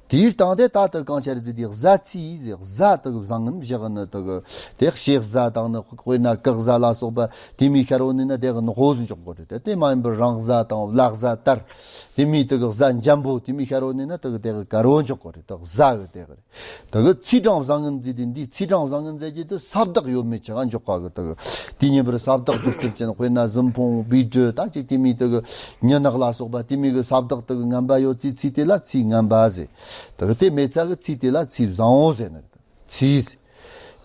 དེའི་སྟེང་དེ་ད་དེ་གི་གང་ཆ་རེད་དེ་དེ་གི་ཟླ་ཚེས་ཟེར། གཟའ་དེ་གི་བཟང་ངན་བཞག་ནི་དེ་གི་དེ་གི་ཞེས་གཟའ་དང་ནི་དཔེར་ན་སྐུ་གཟའ་ལ་སོགས་པ་དེ་མོའི་ཤར་བོ་ནས་ན་དེ་གི་ནག་པོ་ཟིག་འཇོག་དགོས་རེད། དེ་དེ་མ་ཡིན་པར་རང་གཟའ་དང་བླ་གཟའ་དར་དེ་མོའི་དེ་གི་གཟའ་འཇམ་པོ་དེ་མོའི་ཤར་བོ་ནས་ན་དེ་གི་དེ་གི་དཀར་བོ་འཇོག་དགོས་རེད། དེ་གི་གཟའ་གི་དེ་གི་རེད། དེ་གི་ཚེས་གྲངས་བཟང་ངན་ཟེར་དེ་འདི་ཚེས་གྲངས་བཟང་ངན་ཟེར་གྱི་དེ་ས་བདག་ཡོད་མེད་ཆ་ག་འཇོག་ག་གི་དེ་གི་དུས་ཡིན་པར་ས་བདག་གདུག་རྩུབ་ཅན། དཔེར་ན་ཟིན་ཕུང་བཻ་ཌཱུརྻ་ད་ཅིག་དེ་མོའི་དེ་གི་མྱི་ནག་ལ་སོགས་པ་དེ་མོའི་གི་ས་བདག་དེ་གི་ངན་པ་ཡོད་ཚེ་ཚེས་དེ་ལ་ཚེས་ངན་པ་ཟེར། དེ་གི་དེ་མེད་ཚ་གི་ཚེས་དེ་ལ་ཚེས་བཟང་བོ་ཟེར་ནི་རེད། ཚེས་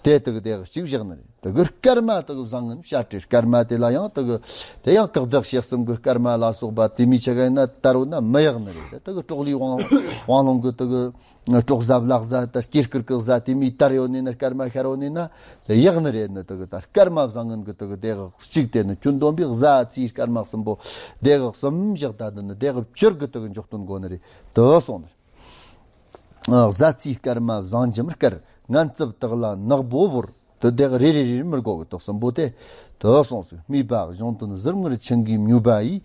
དེ་དེ་གི་དེ་གི་གཅིག་བཞག་ནི་རེད། དེ་གི་སྐར་མ་དེ་གི་བཟང་ངན་བཤད་དེ། སྐར་མ་དེ་ལ་ཡང་དེ་གི་དེ་ཡང་བཀག་བདག་ཞེ་གསུམ་གི་སྐར་མ་ལ་སོགས་པ་དེ་མོའི་ཆ་ག་ཡིན་ན་དར་བོ་ན་མི་ཡག་ནི་རེད། དེ་གི་གྲོགས་ལས་དབང་དབང་ལུང་གི་དེ་གི་གྲོགས་གཟའ་བླ་གཟའ་དར་སྐྱེས་སྐར་གི་གཟའ་དེ་མོའི་དར་ཡོད་ནི་ན་སྐར་མ་ཤར་ཡོད་ནི་ན་དེ་ཡག་ནི་རེད། ནི་དེ་གི་ད་སྐར་མ་བཟང་ངན་གི་དེ་གི་དེ་གི་གཅིག་དེ་ནི་ཁྱོན་བསྡོམས་པའི་གཟའ་ཚེས་སྐར་མ་གསུམ་པོ་དེ་གི་གསུམ་བཞག་ད་དེ་ནི་དེ་གི་བཅུར་གི་དེ་གི་འཇོག་དོན་གོ་ནི་རེད། དེ་སོང་ནི་རེད། གཟའ་ཚེས་སྐར་མ་བཟང་འཇམ་དཀར། ངན་རྩུབ་དག་ལ་ནག་པོ་བོར། དེ་དེ་རེ་རེ་རེ་མི་དགོས་གི་དོགས་སམ་པོ་དེ་དེ་སོང་ཟིག་སྨྲས་པ། གཞུང་དོན་ཟུར་ངུར་ཆང་གིས་མྱོས་པ་ཡིས།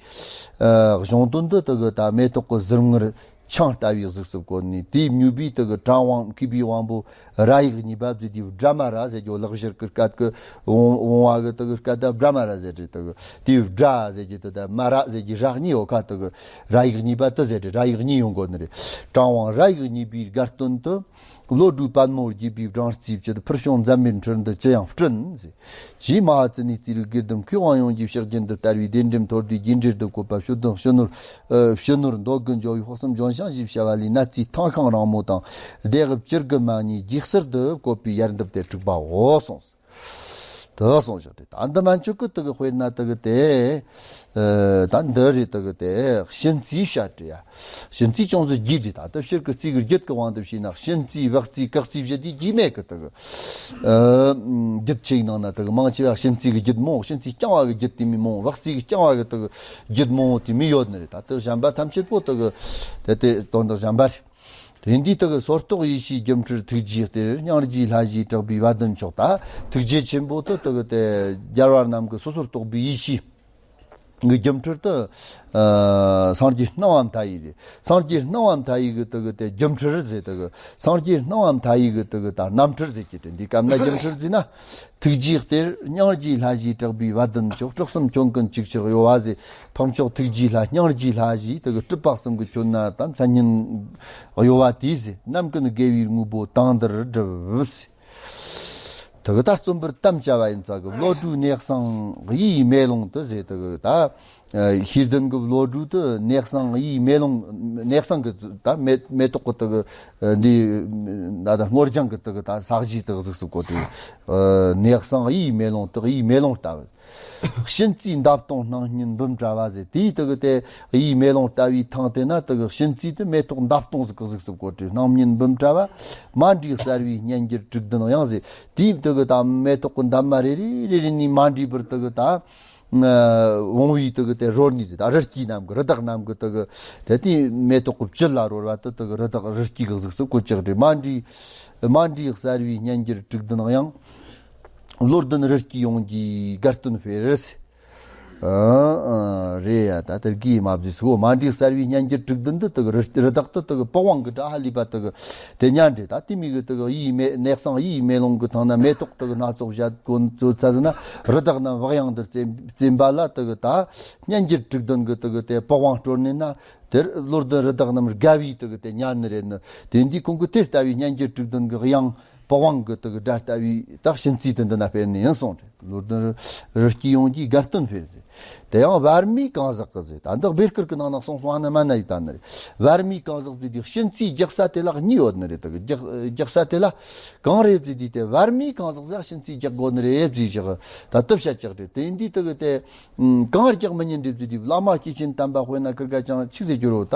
ཨ་གཞུང་དོན་དུ་དེ་གི་ད་མེ་ཏོག་གི་ཟུར་ངུར་ཆང་ལྟ་བུའི་གཟུགས་སུ་བཀོད་ནས། དེའི་མྱོས་པས་དེ་གི་གྲང་དབང་མཁས་པའི་དབང་པོ་ར་ཡིག་གཉིས་པ་བརྫིས་ཏེ་བཛྲ་མ་ར་ཟེར་རྒྱུ། ལེགས་སྦྱར་གི་སྐད་གི་བོང་བོང་བ་གི་དེ་གི་སྐད་ད་བཛྲ་མ་ར་ཟེར་རེད། དེ་གི་དེའི་བཛྲ་ཟེར་རྒྱུ་དེ་ད་མ་ར་ཟེར་རྒྱུ་ར་གཉིས་ཡོད་ཁ། དེ་གི་ར་ཡིག་གཉིས་པ་དེ་ཟེར་རེད། ར་ཡིག་གཉིས་ཡོང་དགོས་ནི་རེད། གྲང་དབང་ར་ཡིག་གཉིས་པའི་དགའ་སྟོན་དུ། བློ་གྲོས་པད་མོ་རྒྱས་པའི་སྦྲང་རྩིའི་བཅུད། ཕུལ་བྱུང་འཛམ་བུའི་ཁྲོད་འདི་ཅི་ཡང་བསྐྲུན་ཟེར། ཞེས་མ་ཧཱ་ཙི་ནའི་རྩིས་རིག་དགེ་ལྡན་མཁས་དབང་ཡོངས་ཀྱི་ཕྱག་རྒྱུན་དུ་དར་བའི་བདེ་འགྲེམས་མཐོར་འདོན་རྒྱས་འབྲིང་དུ་བཀོད་པ། ཕྱི་དོན་ཕྱི་ནོར་ཨ་ཕྱི་ནོར་འདོད་དགུ་འཇོ་བའི་དཔག་བསམ་ལྗོན་ཤིང་ཞེས་བྱ་བ་ལས། ནད་རྩིས་ཐང་ཤིང་རིང་མོ་དང་། སྡེ་དབུ་བཅུ་དགུ་མ་གཉིས་རྒྱས་གསལ་དུ་བཀོད་པའི་ཡར་འདེབས་དེ་དྲུག་པའོ་གསུངས། དེ་གསུངས་བཞག་སྟེ། ད་འདི་མན་ཆོད་ཀི་དེ་གི་དཔེར་ན་དེ་གི་དེ། ཨ་ད་འདི་རེད། དེ་གི་དེ་གཤིན་རྩིས་བཤད་དེ་ཡ། གཤིན་རྩིས་ཅུང་ཟད་རྒྱས་རེད། ད་ལྟ་སྤྱིར་གི་རྩིས་གི་རྒྱུད་གི་དབང་དུ་བྱས་ན་གཤིན་རྩིས་བག་རྩིས་གག་རྩིས་བཞི་དེ་རྒྱས་མེད་གི། དེ་གི་ཨ་རྒྱུད་ཆེ་ཡི་ནང་ན་དེ་གི་མང་ཆེ་བ་གཤིན་རྩིས་གི་རྒྱུད་མང་བོ། གཤིན་རྩིས་རྐྱང་བ་གི་རྒྱུད་དེ་མོ་མང་བོ། བག་རྩིས་གི་རྐྱང་བ་གི་དེ་གི་རྒྱུད་མང་བོ་དེ་མོ་ཡོད་ནི་རེད། ད་ལྟ་གཞན་པ་ཐམས་ཅད་པོ་དེ་གི་དེ་དེ་དོན་དག་གཞན་པ་རེད། དེ་འདིའི་དེ་གི་སོར་རྟོག་ཡེ་ཤེས་སྒྱུ་འཕྲུལ་ཐུགས་རྗེའི་གཏེར། སྙིང་རྗེའི་ལྷ་བཞིའི་དྲེགས་པའི་བ་དན་མཆོག། ད་ཐུགས་རྗེ་ཆེན་པོ་དེ་དེ་གི་དེ་རྒྱལ་བ་རྣམས་ཀྱི་སོ་སོར་རྟོག་པའི་ཡེ་ཤེས་ཀྱི་སྒྱུ་འཕྲུལ་དེ། ཨ་སངས་རྒྱས་སྣང་བ་མཐའ་ཡས་རེད། སངས་རྒྱས་སྣང་བ་མཐའ་ཡས་ཀྱི་དེ་གི་དེ་སྒྱུ་འཕྲུལ་ཟེར། དེ་གི་སངས་རྒྱས་སྣང་བ་མཐའ་ཡས་ཀྱི་དེ་གི་ད་རྣམ་འཕྲུལ་ཟེར་གྱི་དེ། འདི་སྐབས་ན་སྒྱུ་འཕྲུལ་ཟེར་ན། ཐུགས་རྗེའི་གཏེར། སྙིང་རྗེའི་ལྷ་བཞིའི་དྲེགས་པའི་བ་དན་མཆོག། སྤྲོ་གསུམ་ཁྱོན་ཀུན་ཅིག་ཆར་གཡོ་བ་ཟེར། འཕགས་མཆོག་ཐུགས་རྗེའི་ལྷ། སྙིང་རྗེའི་ལྷ་བཞི་དེ་གི་གྲུབ་པ་གསུམ་གྱི་ཁྱོན་ན་དང་མཚན་ཉིད་གཡོ་བ་དེས་ཟེར། རྣམ་ཀུན་དགེ་བའི་དངོས་པོ་དེང་འདིར་བསྒྲུབས་ཟེར། དེ་གི་ད་རྩོམ་པར་དམ་བཅའ་བ་ཡིན་ཙང་གི། བློ་གྲོས་གནས་གསང་གཡུའི་མེ་ལོང་དུ་ཟེར། དེ་གི་ད་ཨ་ཤེས་ལྡན་གྱི་བློ་གྲོས་དེ་གནས་གསང་གཡུའི་མེ་ལོང་། གནས་གསང་གི་ད་མེ་མེ་ཏོག་གི་དེ་གི་ཨ་འདི་ད་ད་སྔོ་ལྗང་གི་དེ་གི་ད་ས་གཞི་དེ་གི་གཟུགས་སུ་བཀོད་དེ། ཨ་གནས་གསང་གཡུའི་མེ་ལོང་དེ་གི་གཡུའི་མེ་ལོང་ལྟ་བུ། གཤིན་རྩིས་འདབ་སྟོང་སྣང་བརྙན་འབུམ་དྲ་བ་ཟེར། དེའི་དེ་གི་དེ་གཡུའི་མེ་ལོང་ལྟ་བུའི་ཐང་དེ་ན་དེ་གི་གཤིན་རྩིས་དེ་མེ་ཏོག་འདབ་སྟོང་ཟིག་གི་གཟུགས་སུ་བཀོད་དེ། སྣང་བརྙན་འབུམ་དྲ་བ། མ་འདྲིས་གསལ་བའི་སྙན་འགྱུར་དྲུག་ལྡན་དབྱངས་ཟེར། དེའི་དེ་གི་ད་མེ་ཏོག་གི་འདབ་མ་རེ་རེ་རེ་རེ་ནས་མ་འདྲིས་པར་དེ་གི་ད་ཨ་བུང་བའི་དེ་གི་དེ་རོལ་ནི་ཟེར། ད་རི་སྐྱེས་རྣམས་ཀྱི། རི་དྭགས་རྣམས་ཀྱི་དེ་གི་དེ་དེའི་མེ་ཏོག་གི་བཅུད་ལ་རོལ་བ་དེ་དེ་གི་རི་དྭགས་རི་སྐྱེས་གི་གཟུགས་སུ་བཀོད་ཅིག་རེད། མ་འདྲིས་མ་འདྲིས་གསལ་བའི་སྙན་འགྱུར་དྲུག་ལྡན་དབྱངས། བློ་ལྡན་རི་སྐྱེས་ཡོངས་ཀྱི་དགའ་སྟོན་སྤེལ། ཨ་ཨ་རེད་ཡ། ད་དེར་གི་མ་བཟོས་སོ། མ་འདྲིས་གསར་བའི་སྙན་འགྱུར་དྲུག་བདུན་འདི་དག་རི་རི་དྭགས་དེ་དག་པགས་དབང་གི་སྒྲ་ཧ་ལས་པ་དག་དེ་སྙན་འདྲེ། ད་དེ་མི་གི་དག་ཡིད་མེད་གནས་གསང་ཡིད་མེད་ལོང་གི་ཐང་ན་མེ་ཏོག་དག་སྣ་ཚོགས་བཞད་གོ་ཚོད་ཚ་ཟིན་ན། རི་དྭགས་རྣམས་བག་ཡངས་འདིར་བཙེམ་བཙེམ་པ་ལ་དག་ད་སྙན་འགྱུར་དྲུག་བདུན་གི་དག་དེ་པགས་དབང་དཀྲོལ་ནས་ན། དེར་བློ་ལྡན་རི་དྭགས་རྣམས་དགའ་བའི་དག་དེ་ཉན་ནི་རེད་ནི། དེ་འདི་ཁོང་གི་དེ་ལྟ་བུའི་སྙན་འགྱུར་དྲུག་བདུན་གི་དབྱངས། པགས་དབང་གི་དག་སྒྲ་ལྟ་བུའི་དག་གཤིན་རྩིས་དེ་འདི་ན་སྤེལ་ནས་ཡིན་གསུངས་ཏེ། བློ་ལྡན་རི་རི་སྐྱེས་ཡོངས་ཀྱིས་དགའ་སྟོན་སྤེལ་ཟེར། དེ་ཡང་བར་མའི་གང་ཟག་གི་ཟེར། ད་འདི་སྦེ་སྐུར་གི་ནང་ན་གསུངས་སོང་ཨ་ན་མ་ན་ཡིག་ད་ནི་རེད། བར་མའི་གང་ཟག་ཟེར་དུས་གཤིན་རྩིས་རྒྱག་ས་དེ་ལ་གཉིས་ཡོད་ནི་རེད། དག་རྒྱག་རྒྱག་ས་དེ་ལ་གང་རེད་ཟེར་དུས་དེ་བར་མའི་གང་ཟག་ཟེར་གཤིན་རྩིས་རྒྱག་དགོ་ནི་རེད་ཟེར་བཞག་ད་དུ་བཤད་ཅག་རེད། དེ་འདི་དག་དེ་གང་རྒྱག་མི་ཉན་འདྲེ་བརྫིས་ཏེ། བླ་མ་སྐྱེས་ཆེན་དམ་པ་དཔེར་ན་ཁིར་ག་ཅང་ཆིག་ཟེར་རྒྱུ་རོ། ད་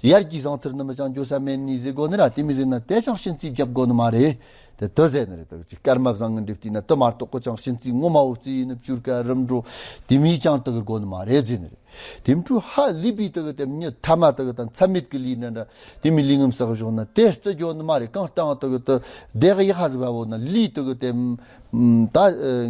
ཡར་གྱི་ཟང་ཐུར་ནི་མི་ཅང་འགྱོ་ས་མེད་ནི་ཟེར་དགོ་ནི་ར། དེ་མི་ཟེར་ན་དེ་ཅང་གཤིན་རྩིས་རྒྱབ་དགོ་ནི་མ་རེད། དེ་དུ་ཟེར་ནི་རེད། དག་ཅིག་སྐར་མ་བཟང་ངན་འདྲེ་བལྟས་ན་དུ་མ་གཏོགས་གོ་ཅང་གཤིན་རྩིས་ངོ་མ་བོ་རྩིས་ཡིན་ནི་བཅུར་ཀ་རིམ་འགྲོ་དེ་མི་ཅང་དག་དགོ་ནི་མ་རེད་ཟེར་ནི་རེད། དེ་འཕྲུ་ཧ་ལས་པའི་དག་དེ་མྱི་ཐ་མ་དག་དང་མཚམས་མེད་ཀྱི་ལུས་ནི་འདྲ། དེ་མི་ལུས་ངམ་བསགས་བཞག་ན་དེ་རྩི་རྒྱོ་ནི་མ་རེད། གང་ལྟ་དག་དུ་དེ་གི་ཡག་ཧ་ཟིག་བ་བོ་ན་ལུས་དག་དེ། ད་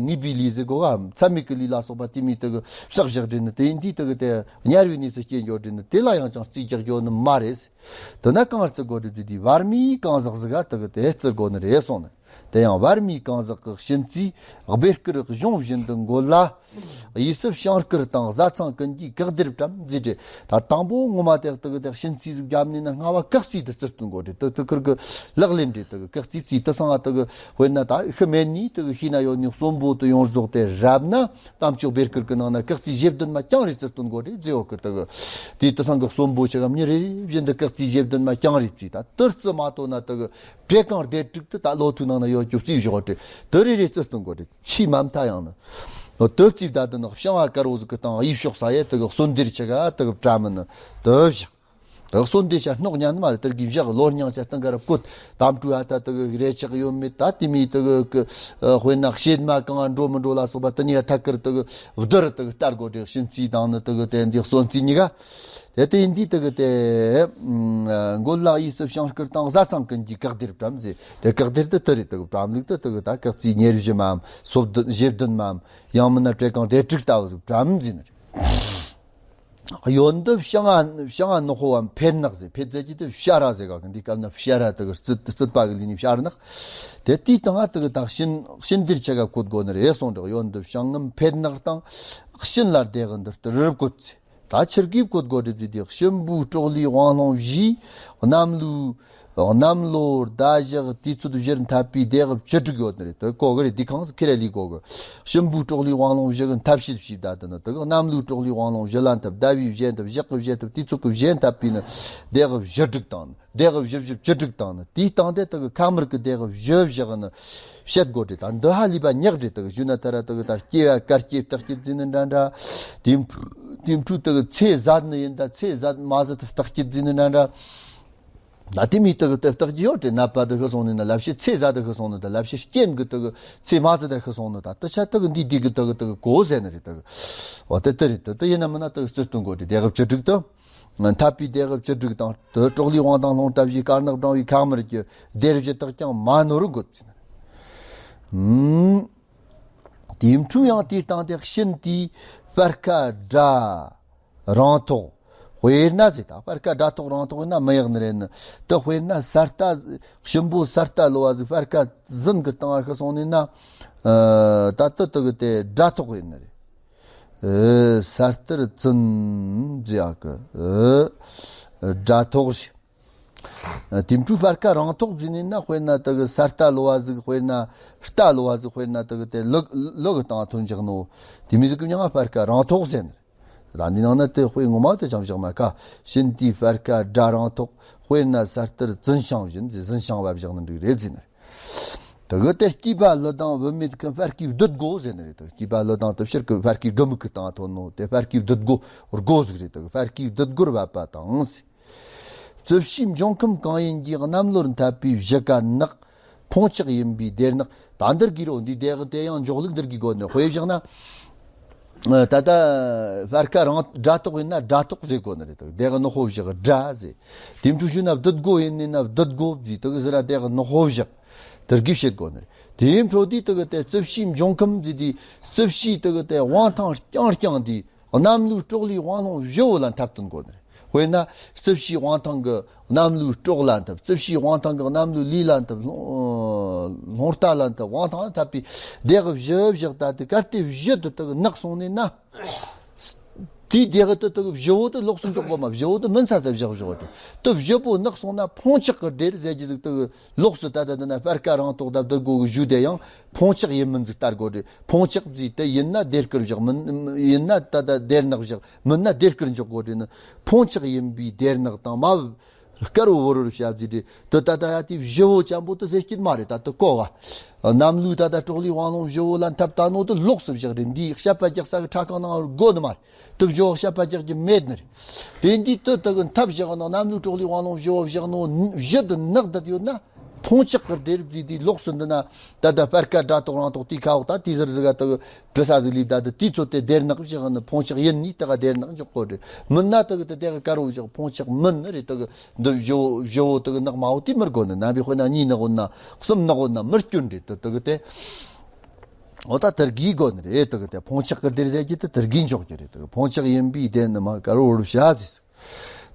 ངེས་པའི་ལུས་ཟེར་གོ་ག་མཚམས་མེད་ཀྱི་ལུས་ལ་སོགས་པ་དེ་མི་དག་བསགས་བཞག་དྲན་ནི་དེ་འདི་དག་དེ་དམྱལ་བའི་གནས་སུ་སྐྱེ་འགྱོ་དྲན་ནི་དེ་ལ་ཡང་ཅང་རྩིས་རྒྱག་རྒྱོ་ནི་མ་རེད། དེ་ན་གང་རྩི་དགོ་དྲི་དུས་དེ་བར་མའི་གང་ཟག་ཟིག་ག་དག་དེ་རྩི་དགོ་ནི་རེད་གསུངས་ནི། དེ་ཡང་བར་མའི་གང་ཟག་གི་གཤིན་རྩིས་སྦེ་སྐུར་གཞུང་བཞིན་དུ་འགོད་ལ། གཡས་སུ་བྱང་སྐུར་དང་བཟའ་ཚང་ཀུན་གྱིས་བཀག་སྡེར་བཀྲམ་མཛེས་ཏེ། ད་དང་པོ་ངོ་མ་དེ་དག་དེ་གཤིན་རྩིས་ཟིག་བརྒྱབ་ནས་ན་སྔ་བ་བཀག་རྩིས་དེ་རྩི་སྟོན་དགོ་དྲི་དུ་དུ་ཁུར་གི་ལག་ལེན་འདྲེ་དག་བཀག་རྩིས་རྩིས་དུ་སང་ང་དག་དཔེར་ན་ད་ཤི་མེད་ནི་དག་ཤི་ན་ཡོད་ནི་གསོན་པོ་དུ་ཡོངས་རྫོགས་དེ་རབ་ན། དམ་ཆོས་སྦེ་སྐུར་གི་ནང་ན་བཀག་རྩིས་བཞི་བདུན་མ་རྐྱང་རེ་རྩི་སྟོན་དགོ་དྲི་མཛེས་བོ་ཁུར་དག་དེ་དུ་སང་གི་གསོན་པོ་ཆེ་གམ་ཉི་རེ་རེ་བཞིན་དུ་བཀག་རྩིས་བཞི་བདུན་མ་རྐྱང་རེ་རྩིས་ད་དུ་རྩི་མ་ཐོ་ན་དག་བྲེ་གང་བདེ་དྲུག་ཏུ་ད་ལོ་ཐུག་ནང་ན་ཡོད་རྒྱུ་རྩིས་བཞག་སྟེ་དུ་རེ་རེ་རྩི་སྟོན་དགོ་སྟེ་ཆི་མ་མཐའ་ཡང་ན། དུ་རྩིས་ད་དུ་ནག་བྱང་ཨ་དཀར་བོ་ཟིག་གི་སྟེང་ཨི་ཤོག་ས་ཡེ་དུ་གི་གསོན་སྡེར་ཆེ་ག་དུ་གི་བྲམ་ནི་དུ་བཞག་དུ་གསོན་སྡེ་ཆ་སྣོག་ཉན་མ་རེད། དུ་གི་བཞག་ལོ་རྙིང་ཆ་སྟེང་ག་ར་བཀོད་དམ་ཀྲུ་ཨ་ད་དུ་གི་རེ་ཆག་ཡོད་མེད་ད་དེ་མི་དུ་གི་དཔེར་ན་བཤེད་མ་གང་འགྲོ་མི་འགྲོ་ལ་སོགས་པ་དུ་ནི་ཐད་ཀར་དུ་གི་བསྡུར་དུ་གི་ལྟར་དགོ་དེ་གཤིན་རྩིས་དང་ནི་དུ་གི་དེ་འདི་གསོན་རྩིས་གཉིས་ཀ་དེ་དེ་འདི་དག་དེ་མགོ་ལ་གཡས་སུ་བྱང་སྐུར་དང་བཟའ་ཚང་ཀུན་གྱིས་བཀག་སྡེར་བཀྲམ་ཟེར། དེ་བཀག་སྡེར་དེ་དེ་རེད། དག་བཀྲམ་ལུགས་དེ་དག་ད་བཀག་རྩིས་ཉེར་བཞི་མམ་སོ་བདུན་བཞི་བདུན་མམ་ཡང་མིན་ན་བྲེ་གང་བདེ་དྲུག་ལྟ་བུ་བཀྲམ་ཟེར་ནི་རེད། གཡོན་དུ་བྱང་ང་བྱང་ང་ནག་པོའམ་འཕེལ་ནག་ཟེར། འཕེལ་ཟེར་གྱི་དེ་བྱ་ར་ཟེར་ག་གི་འདི་སྐབས་ན་བྱ་ར་དེ་གི་རྩིད་རྩིད་པ་གི་ལུས་ནི་བྱ་ར་ནག་དེ་དེའི་སྟེང་ང་དེ་གི་ད་གཤིན་གཤིན་སྡེར་ཆེ་ག་བཀོད་དགོ་ནི་རེད་གསུངས་འདུག་གཡོན་དུ་བྱང་ངམ་འཕེལ་ནག་དང་གཤིན་ལ་བདེ་གི་འདིར་དུ་རུར་བཀོད་ཚེ། ད་ཕྱིར་གིས་བཀོད་དགོ་སྒྲུབ་ཀྱི་དེ་གཤིན་པོའི་སྲོག་ལུས་དབང་ལྷོང་བཞིའི་གནམ་ལོའི་གནམ་ལོ་ཟླ་ཞག་དུས་ཚོད་བཞིར་འཐབ་པའི་སྡེ་དབུ་བཅུ་དྲུག་ཡོད་ནི་རེད། དེ་གོ་གི་རེད། དེ་གང་ཟིག་ཁེ་རེ་ལི་གོ་གི། གཤིན་པོའི་སྲོག་ལུས་དབང་ལྷོང་བཞི་གི་འཐབ་བྱེད་བྱས་ད་དེ་ནི་དེ་གི་གནམ་ལོའི་སྲོག་ལུས་དབང་ལྷོང་བཞི་ལ་འཐབ། ཟླ་བའི་བཞི་འཐབ། ཞག་གི་བཞི་འཐབ། དུས་ཚོད་གི་བཞི་འཐབ་པའི་ནི་སྡེ་དབུ་བཅུ་དྲུག་དང་ནི། སྡེ་དབུ་བཞི་བཞི་བཅུ་དྲུག་དང་ནི། དེའི་སྟེང་དེ་དག་གི་ཁ་མར་གི་སྡེ་དབུ་བཞི་བཞག་ནི་བཤད་དགོ་དྲི་ད་འདི་ཧ་ལས་པ་ཉག་དྲི་དག་ཞུ་ན་ད་ར་དག་ད་སྐྱེ་བ་དཀར་སྐྱེ་བརྟག་སྐྱེ་བརྫི་ནི་འདྲ་འདྲ། དེ་དེ་འཕྲུལ་དག་ཚེ་ཟད་ནི་ཡིན་ད་ཚེ་ཟད་མ་ཟད་བརྟག་སྐྱེ་བརྫི་ནི་འདྲ་འདྲ། ད་དེ་མི་དག་དེ་བརྟག་རྒྱུ་ཡོད་དྲི་ནད་པ་དག་ཤི་སོང་ནི་ན་ལབ་ཤི་ཚེ་ཟད་དག་ཤི་སོང་ནི་ད་ལབ་ཤི་རྐྱེན་གི་དག་ཚེ་མ་ཟད་དག་ཤི་སོང་ནི་ད་དུ་ཆ་དག་འདི་འདི་གི་དག་དག་གོ་ཟེར་ནི་རེད་དག་འོ་དེ་དེ་རེད་དག་དེ་ཡིན་ན་མིན་ན་དག་རྩི་སྟོན་དགོ་དྲི་སྡེ་དབུ་བཅུ་དྲུག་དུ། འཐབ་པའི་སྡེ་དབུ་བཅུ་དྲུག་དང་དུ་སྲོག་ལུས་དབང་དང་ལྷོང་བཀྲ་བཞིའི་དཀར་ནག་བགྲང་བའི་ཁ་མར་གྱི་སྡེ་བཞི་དག་ཀྱང་མ་ནོར་འགོད་ཅིང་། དེའི་འཕྲུལ་ཡང་དེའི་སྟེང་དེ་གཤིན་དེའི་སྤར་ཁ་སྒྲ་རང་ཐོག་དཔེར་ན་ཟེར་ད་སྤར་ཁ་སྒྲ་ཐོག་རང་ཐོག་ཡིན་ན་མི་ཡག་ནི་རེད་ནི། དུ་དཔེར་ན་ས་རྟ་གཤིན་པོ་ས་རྟ་ལོ་བ་ཟིག་སྤར་ཁ་ཟིན་གི་སྟེང་ང་ཤི་སོང་ནི་ན་ད་དུ་དུ་གི་དེ་སྒྲ་ཐོག་ཡིན་ནི་རེད། ཨེ། ས་རྟར་བཙུན་ཟེར་ཡག་གི། ཨེ། སྒྲ་ཐོག་ཞིག་དེ་འཕྲུལ་སྤར་ཁ་རང་ཐོག་བརྫིས་ནས་ན་དཔེར་ན་དེ་གི་ས་རྟ་ལོ་བ་ཟིག་དཔེར་ན་རྟ་ལོ་བ་ཟིག་དཔེར་ན་དེ་གི་དེ་ལུག་ལུག་གི་སྟེང་ཐོན་འཇག་ནོ། དེ་མི་ཟིག་གི་མྱིང་ང་སྤར་ཁ་རང་ཐོག་ཟེར་ནི། ད་འདི་ནང་ན་དེ་དཔེ་ངོ་མ་དེ་ཅང་བཞག་མ་ཁ་གཤིན་དེའི་སྤར་ཁ་སྒྲ་རང་ཐོག་དཔེར་ན་ས་རྟར་བཙུན་ཤིང་བཞིན་ཟེར་བཙུན་ཤིང་བ་བཞག་ནི་འགྲིག་རེད་བརྫིས་ནི། དེ་གི་དེ་སྐྱེས་པ་ཀླུ་དང་བུད་མེད་ཀུན་སྤར་ཁའི་བདུད་སྒོ་ཟེར་ནི་རེད། དེ་སྐྱེས་པ་ཀླུ་དང་དེ་ཕྱིར་གི་སྤར་ཁའི་དགུ་མིག་གི་སྟེང་ཐོན་ནོ། དེ་སྤར་ཁའི་བདུད་སྒོ་སྒོ་ཟིག་རེད། དེ་སྤར་ཁའི་བདུད་སྒོར་བབས་པ་དང་ཟེར། རྩིབས་ཕྱིའི་འབྱུང་ཁམས་གང་ཡིན་གྱི། གནམ་ལོར་འཐབ་པའི་བཞི་ཀ་ནག་ཕུང་ལྕགས་ཡིན་པའི་སྡེར་ནག་ད་འདིར་གི་རོ་འདི་དེ་གི་དེ་ཡང་འཇོག་ལུགས་འདིར་གི་དགོ་ནི། དཔེ་བཞག་ན། ད་ལྟ་སྤར་ཁ་རང་སྒྲ་ཐོག་ཡིན་ན་སྒྲ་ཐོག་ཟེར་དགོ་ནི་རེད། དེ་གི་ནག་པོ་བཞག་སྒྲ་ཟེར། དེ་འཕྲུལ་ཞུ་ན་བདུད་སྒོ་ཡིན་ནི་ན་བདུད་སྒོ་ཟེར། དེ་གི་ཟེར་ར་དེ་གི་ནག་པོ་བཞག་དེར་གི་བཤད་དགོ་ནི་རེད། དེའི་འཕྲོ་དེ་དེ་གི་དེ་རྩིབས་བྱའི་འབྱུང་ཁམས་ཟེར་དེ། རྩིབས་བྱའི་དེ་གི་དེ་དབང་ཐང་རྐྱང་རྐྱང་དེ་གནམ་ལོའི་དཀྲོག་ལས་དབང་ལུང་བཞི་བོ་ལ་འཐབ་བསྟུན་དགོས་ནི་རེད། དཔེར་ན་རྩིབས་བྱའི་དབང་ཐང་གི་གནམ་ལོའི་དཀྲོག་ལ་འཐབ། རྩིབས་བྱའི་དབང་ཐང་གི་གནམ་ལོའི་ལུས་ལ་འཐབ། ལྷུང་ལྷུང་རྟ་ལ་འཐབ། དབང་ཐང་ལ་འཐབ་པའི་དེ་གི་བཞི་བཞག་ད་དེ་གལ་ཏེ་བཞི་དེ་དེ་གི་ནག་སོང་ནས་ན། དེའི་སྡེ་དག་ཏུ་དག་བཞི་བོ་དེ་ལོགས་སུ་འཇོག་དགོས་མ། བཞི་བོ་དེ་མུན་ས་ས་བཞག་བཞག་དེ་དུ་བཞི་པོ་ནག་སོང་ན་འཕོང་ཆག་གི་སྡེར་ཟེར་གྱི་ཟིག་དག་ལོགས་སུ་ད་ལྟ་འདི་ན་སྤར་ཁ་རང་ཐོག་ད་བསྡུ་དགོས་གི་ཞུ་དེ་ཡང་འཕོང་ཆག་ཡིན་མིན་ཟིག་ལྟ་དགོས་རེད། འཕོང་ཆག་ཟིག་དེ་ཡིན་ན་སྡེར་དཀར་བཞག་མིན་ཡིན་ན་ད་ལྟ་སྡེར་ནག་བཞག་མིན་ན་སྡེར་དཀར་འཇོག་དགོས་རེད་ནི། འཕོང་ཆག་ཡིན་པའི་སྡེར་ནག་དང་མ་བུ། དཀར་བོ་བོར་བར་བྱ་བརྩིས་ཏེ་དུ་ད་ལྟ་ཡ་དེ་བཞི་བོ་ཅན་པོ་དུ་ཟེར་སྐྱིད་མ་རེད། ད་དུ་གོ་བ། གནམ་ལོའི་ད་ལྟ་དཀྲོག་ལས་དབང་ལུང་བཞི་བོ་ལ་འཐབ་ད་ནོ་དུ་ལོགས་སུ་བཞག་རེད། འདིའི་བཤད་པ་རྒྱག་ས་གི་ཁྲ་ཁང་ནང་དགོ་ནི་མ་རེད། དུ་བཞི་བོ་བཤད་པ་རྒྱག་རྒྱུ་མེད་ནི་རེད། དེ་འདི་དུ་དུ་གི་འཐབ་བཞག་ནོ་གནམ་ལོའི་དཀྲོག་ལས་དབང་ལུང་བཞི་བོ་བཞག་ནོ་བཞི་དུ་ནག་ད་ཡོད་ན། འཕོང་ཆག་གི་སྡེར་བརྩིས་དེ་ལོགས་སུ་འདི་ན་ད་ལྟ་སྤར་ཁ་དགྲ་ཐོག་རང་ཐོག་དེའི་ཁ་འོག་ད་དེའི་ཟུར་ཟིག་ག་དུ་གི་འབྲི་ས་ཟིག་ལིབ་ད་དུ་དེའི་ཚོད་དེ་སྡེར་ནག་བཞག་ནི། འཕོང་ཆག་ཡིན་ནི་དེ་ག་སྡེར་ནག་འཇོག་གོ་རེད། མིན་ན་དེ་གི་དེ་དེ་གི་དཀར་བོ་བཞག་འཕོང་ཆག་མིན་ནི་རེད། དེ་གི་འདི་བཞི་བོ་བཞི་བོ་དེ་གི་ནག་མ་བོ་དེ་མི་དགོ་ནི། ནམ་པའི་དཔེར་ན་གཉིས་ནག་བོ་ན་གསུམ་ནག་བོ་ན་མི་སྐྱོན་རེད། དེ་དེ་གི་དེ་འོ་ད་དེར་གི་དགོ་ནི་རེད། དེ་གི་དེ་འཕོང་ཆག་གི་སྡེར་ཟེར་གྱི་དེ་དེར་གི་འཇོག་རྒྱུ་རེད། དེ་གི་འཕོང་ཆག་ཡིན་པའི་སྡེར་ནི་མ་དཀར་བོ་བཞག་ཟིག་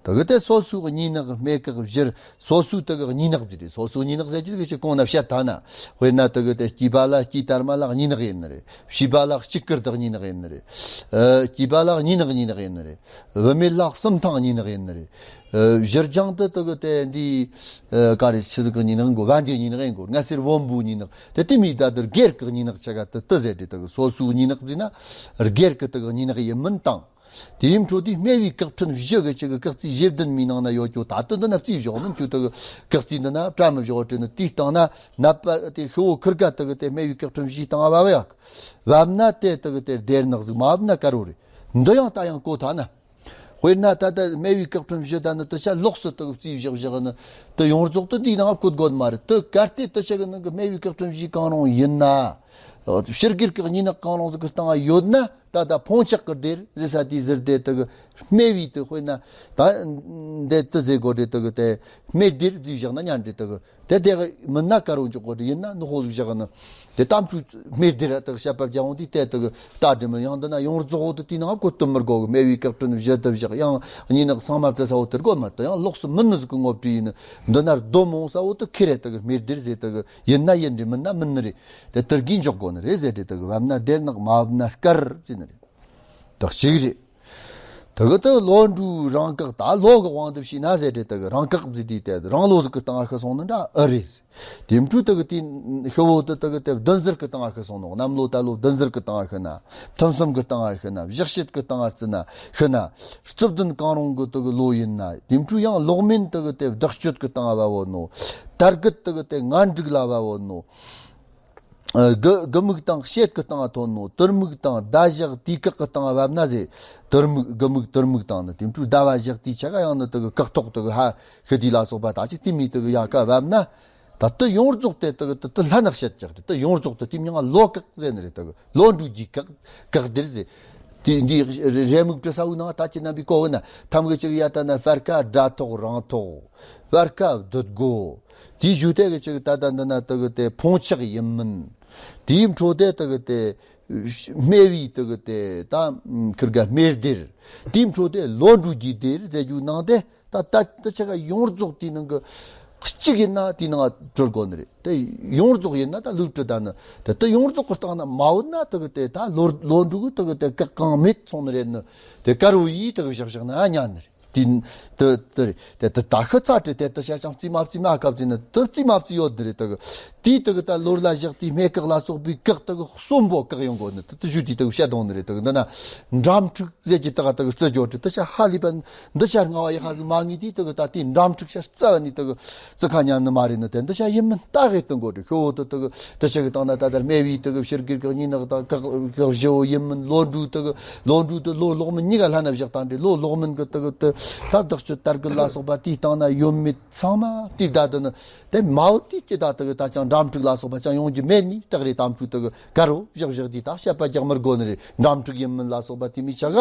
དེ་གི་དེ་སོ་སོའི་གཉིས་ནག་སྨད་ཀག་བཞིར། སོ་སོའི་དེ་གི་གཉིས་ནག་བཞི་རེད། སོ་སོའི་གཉིས་ནག་ཟེར་གྱི་གི་ཅི་གོང་ན་བཤད་ད་ན། དཔེར་ན་དེ་གི་དེ་སྐྱེས་པ་ལ་སྐྱེས་དར་མ་ལ་གཉིས་ནག་ཡིན་ནི་རེད། བྱིས་པ་ལ་གཅིག་དཀར་དག་གཉིས་ནག་ཡིན་ནི་རེད། ཨ། སྐྱེས་པ་ལ་གཉིས་ནག་གཉིས་ནག་ཡིན་ནི་རེད། བུད་མེད་ལ་གསུམ་ཐང་གཉིས་ནག་ཡིན་ནི་རེད། ཨ། བཞི་རྐྱང་དུ་དེ་གི་དེ་འདི། ཨ། ག་རེ་ཆི་ཟིག་གི་གཉིས་ནག་གོ། བན་དེ་གཉིས་ནག་ཡིན་གོ། ང་སེར་བོན་པོའི་གཉིས་ནག་དེ་དེ་མི་ད་དེར་སྒེར་གི་གཉིས་ནག་ཆ་ག་དེ་དེ་ཟེར་དེ་དེ་གི་སོ་སོའི་གཉིས་ནག་ཟེར་ན་སྒེར་གི་དེ་གི་གཉིས་ནག་ཡིན་མིན་དང་། དེའི་འཕྲོ་དེ་སྨེ་བའི་ཀག་ཕྲན་བཞི་གི་ཅིག་གི་ཀག་རྩིས་བཞི་བདུན་མའི་ནང་ན་ཡོད་རྒྱུ། ད་ལྟ་འདི་ན་རྩིས་བཞག་མིན་རྒྱུ་དེ་གི་ཀག་རྩིས་འདི་ན་བཀྲ་མི་བཞག་བྲིས་ནི། དེའི་སྟེང་ན་ནད་པ་དེ་ཤི་བོ་ཁིར་ག་དེ་གི་དེ་སྨེ་བའི་ཀག་ཕྲན་བཞིའི་སྟེང་བབ་ཡག་བབ་ན་དེ་དེ་གི་དེ་སྡེར་ནག་ཟིག་མ་བབ་ན་དཀར་བོ་རེད། འདི་ཡང་ད་ཡང་གོ་ཐ་ན། དཔེར་ན་ད་ལྟ་སྨེ་བའི་ཀག་ཕྲན་བཞི་ད་ནི་དེ་ཆ་ལོགས་སུ་དེ་གི་རྩིས་བཞག་བཞག་ནི་དེ་ཡོངས་རྫོགས་དེ་འདིའི་ནང་བཀོད་དགོས་མ་རེད། དེ་གལ་ཏེ་དེ་ཆ་གི་ནང་གི་སྨེ་བའི་ཀག་ཕྲན་བཞི་གང་རུང་ཡིན་ན། ཕྱི་སྒེར་གི་གཉིས་ནག་གང་རུང་ཟིག་གི་སྟེང་ཡོད་ན། ད་ལྟ་འཕོང་ཆག་གི་སྡེར་ཟེར་ས་དེའི་ཟུར་དེ་དེ་གི་སྨེ་བའི་དེ་དཔེར་ན་ད་འདི་དེ་ཟེར་དགོས་རེད། དེ་གི་དེ་སྨེ་སྡེར་ཟེར་བཞག་ན་ཉན་རེད། དེ་གི་དེ་དེ་གི་མིན་ན་དཀར་བོ་འཇོག་དགོས་རེད། ཡིན་ན་ནུ་ཧོ་ཟིག་བཞག་ན་དེ་གཏམ་ཕྲུག་སྨེ་སྡེར་དེ་གི་བཤད་པ་རྒྱག་འོང་དུས་དེ་དེ་གི་ད་འདྲི་མི་ཡང་འདི་ན་ཡོངས་རྫོགས་འོ་དེ་དེའི་ནང་བཀོད་དུ་མི་དགོས་གི། སྨེ་བའི་ཀག་ཕྲན་བཞི་དེ་བཞག་ཡང་གཉིས་ནག་ཚང་མ་བྲི་ས་འོ་དེར་དགོས་མ་དེ་ཡང་ལོགས་སུ་མིན་ནི་ཟིག་གི་ངོ་བྲིས་ཡིན་ནི། འདི་ན་རྡོ་མོང་ས་འོ་དེ་ཁེ་རེད། དེ་གི་སྨེ་སྡེར་ཟེར་དེ་གི་ཡིན་ན་ཡིན་རེད། མིན་ན་མིན་ནི་རེད། དེ་དེར་གིས་འཇོག་དགོས་ནི་རེད་ཟེར་དེ་དེ་གི་བབ་ན་སྡེར་ནག་མ་བབ་ན་དཀར་ཟེར་ནི་རེད། དག་ཅིག་རེད། དེ་གི་དེ་ལོ་འབྲུའི་རང་བཀག་ད་ལོ་གི་དབང་དུ་བྱས་ན་ཟེར་དེ་དེ་གི་རང་བཀག་ཟེར་དེ་དེ་རང་ལོ་ཟིག་གི་སྟེང་ཤི་སོང་ནི་འདྲ་ཨེ་རེད། དེ་འཕྲོ་དེ་གི་དེ་ཤི་བོ་དེ་དེ་གི་དེ་བདུན་ཟུར་གི་སྟེང་ཤི་སོང་ནོ། གནམ་ལོ་ད་ལོ་བདུན་ཟུར་གི་སྟེང་ཤི་ན། ཐུན་གསུམ་གི་སྟེང་ཤི་ན། བཞག་བྱེད་གི་སྟེང་བརྩི་ན་ཤི་ན། རྩིབས་བདུན་གང་རུང་གི་དེ་གི་ལོ་ཡིན་ན། དེ་འཕྲོ་ཡང་ལོག་མིན་དེ་གི་དེ་བདག་སྤྱོད་གི་སྟེང་བབ་བོ་ནོ། དར་གུད་དེ་གི་དེ་ངན་འགྲིག་ལ་བབ་བོ་ནོ། ཨ། དགུ་དགུ་མིག་དང་བཤད་ཀྱི་སྟེང་ཐོན་ནོ། དུར་མིག་དང་ཟླ་ཞག་དུས་བཀག་གི་སྟེང་བབ་ན་ཟེ། དུར་མིག་དགུ་མིག་དུར་མིག་དང་ནི་དེ་འཕྲོ་ཟླ་བ་ཞག་དུས་ཆ་ག་ཡང་ནི་དེ་གི་བཀག་ཐོག་དེ་གི་ཧ་ཤི་དུས་ལ་སོགས་པ་ད་ཅི་དེ་མི་དེ་གི་ཡ་ག་བབ་ན། ད་དེ་ཡོངས་རྫོགས་དེ་དེ་གི་དེ་དེ་ལྷ་ནག་བཤད་ཀྱག་དེ་དེ་ཡོངས་རྫོགས་དེ་དེ་མྱིང་ལོ་བཀག་ཟེ་ནི་རེད། དེ་གི་ལོ་འབྲུ་གི་བཀག་བཀག་དེར་ཟེ། དེ་འདི་རེ་མིག་བྲི་ས་བོའི་ནང་ད་ཅི་རྣམ་པའི་གོ་བོ་ན་ཐམ་གི་ཅིག་ཡ་ད་ན་སྤར་ཁ་དགྲ་ཐོག་རང་ཐོག་སྤར་ཁ་བདུད་སྒོ། དེའི་ཞུ་དེ་གི་ཅིག་ད་ད་འདི་ན་དེ་གི་དེ་འཕོང་ཆག་ཡིན་མིན། དེའི་འཕྲོ་དེ་དེ་གི་དེ་སྨེ་བའི་དེ་གི་དེ་ད་ཁིར་ག་སྨེ་སྡེར། དེའི་འཕྲོ་དེ་ལོ་འབྲུ་གི་སྡེར་ཟེར་རྒྱུ་ནང་དེ་ད་ད་ད་ཆ་ག་ཡོངས་རྫོགས་དེའི་ནང་གི་གཅིག་ཡིན་ན་དེའི་ནང་བྲི་དགོས་ནི་རེད། དེ་ཡོངས་རྫོགས་ཡིན་ན་ད་ལུགས་བྲི་ད་ནི་དེ་དེ་ཡོངས་རྫོགས་གི་སྟེང་ན་མ་འོ་ན་དེ་གི་དེ་ད་ལོ་ལོ་འབྲུ་གི་དེ་གི་དེ་ག་གང་མེད་སོང་ནི་རེད་ནི། དེ་དཀར་བོ་ཡིས་དེ་གི་བཞག་བཞག་ན་ཉན་ནི་རེད། དེ་དེ་དེ་དེ་ད་ཤི་ཚ་དྲི་དེ་དེ་བྱ་ཅང་རྩིས་མ་རྩིས་མ་སྐབས་དེ་ནི་དེ་རྩིས་མ་རྩིས་ཡོད་ནི་རེད། དེ་གི་དེ་དེ་གི་ད་ལོར་ལ་བཞག་དེ་སྨེ་བཀག་ལ་སོགས་པའི་བཀག་དེ་གི་གསོན་པོ་བཀག་ཡོང་དགོས་ནི་དེ་དེ་ཞུ་དེ་དེ་གི་བཤད་དོང་ནི་རེད། དེ་གི་འདི་ན་འགྲམ་འཁྲུག་ཟེར་གྱི་དེ་ག་དེ་གི་རྩི་འགྱོ་དེ་དེ་ཆ་ཧ་ལས་པ་འདི་ཆ་རྔ་བ་ཡི་ཧ་ཟི་མ་ངེས་དེ་དེ་གི་ད་དེ་འགྲམ་འཁྲུག་ཆ་རྩ་བ་ནི་དེ་གི་རྩི་ཁ་ཉན་ནི་མ་རེད་ནི། དེ་འདི་ཆ་ཡིན་མིན་ལྟ་གི་དེ་འགོ་དེ་ཤོ་བོ་དེ་དེ་གི་དེ་ཆ་གི་སྟེང་ན་ད་ལྟ་སྨེ་བའི་དེ་གི་ཕྱིར་གིར་གི་གཉིས་ནག་དང་བཀག་བཀག་བཞི་བོ་ཡིན་མིན། ལོ་འབྲུ་དེ་གི་ལོ་འབྲུ་དེ་ལོ་ལོག་མིན་གཉིས་ཀ་ལྷན་ན་བཞག་དང་འདྲེ། ལོ་ལོག་མིན་གི་དེ་གི་དེ་ལྷ་བདག་སྤྱོད་དར་གི་ལ་སོགས་པ་དེའི་སྟེང་ན་ཡོད་མེད་ཚང་མ་དེ་བདའ་དེ་ནི་དེ་མའོ་དེ་སྐྱེ་ད་དེ་གི་ད་ཅང་འགྲམ་འཁྲུག་ལ་སོགས་པ་ཅང་ཡོང་རྒྱུ་མེད་ནི་སྟག་རེ་དམ་ཕྲུག་དེ་གི་དཀར་བོ་བཞག་བཞག་དེ་ད་བཤད་པ་རྒྱག་མི་དགོས་ནི་རེད། འགྲམ་འཁྲུག་ཡིན་མིན་ལ་སོགས་པ་དེ་མི་ཆ་ག་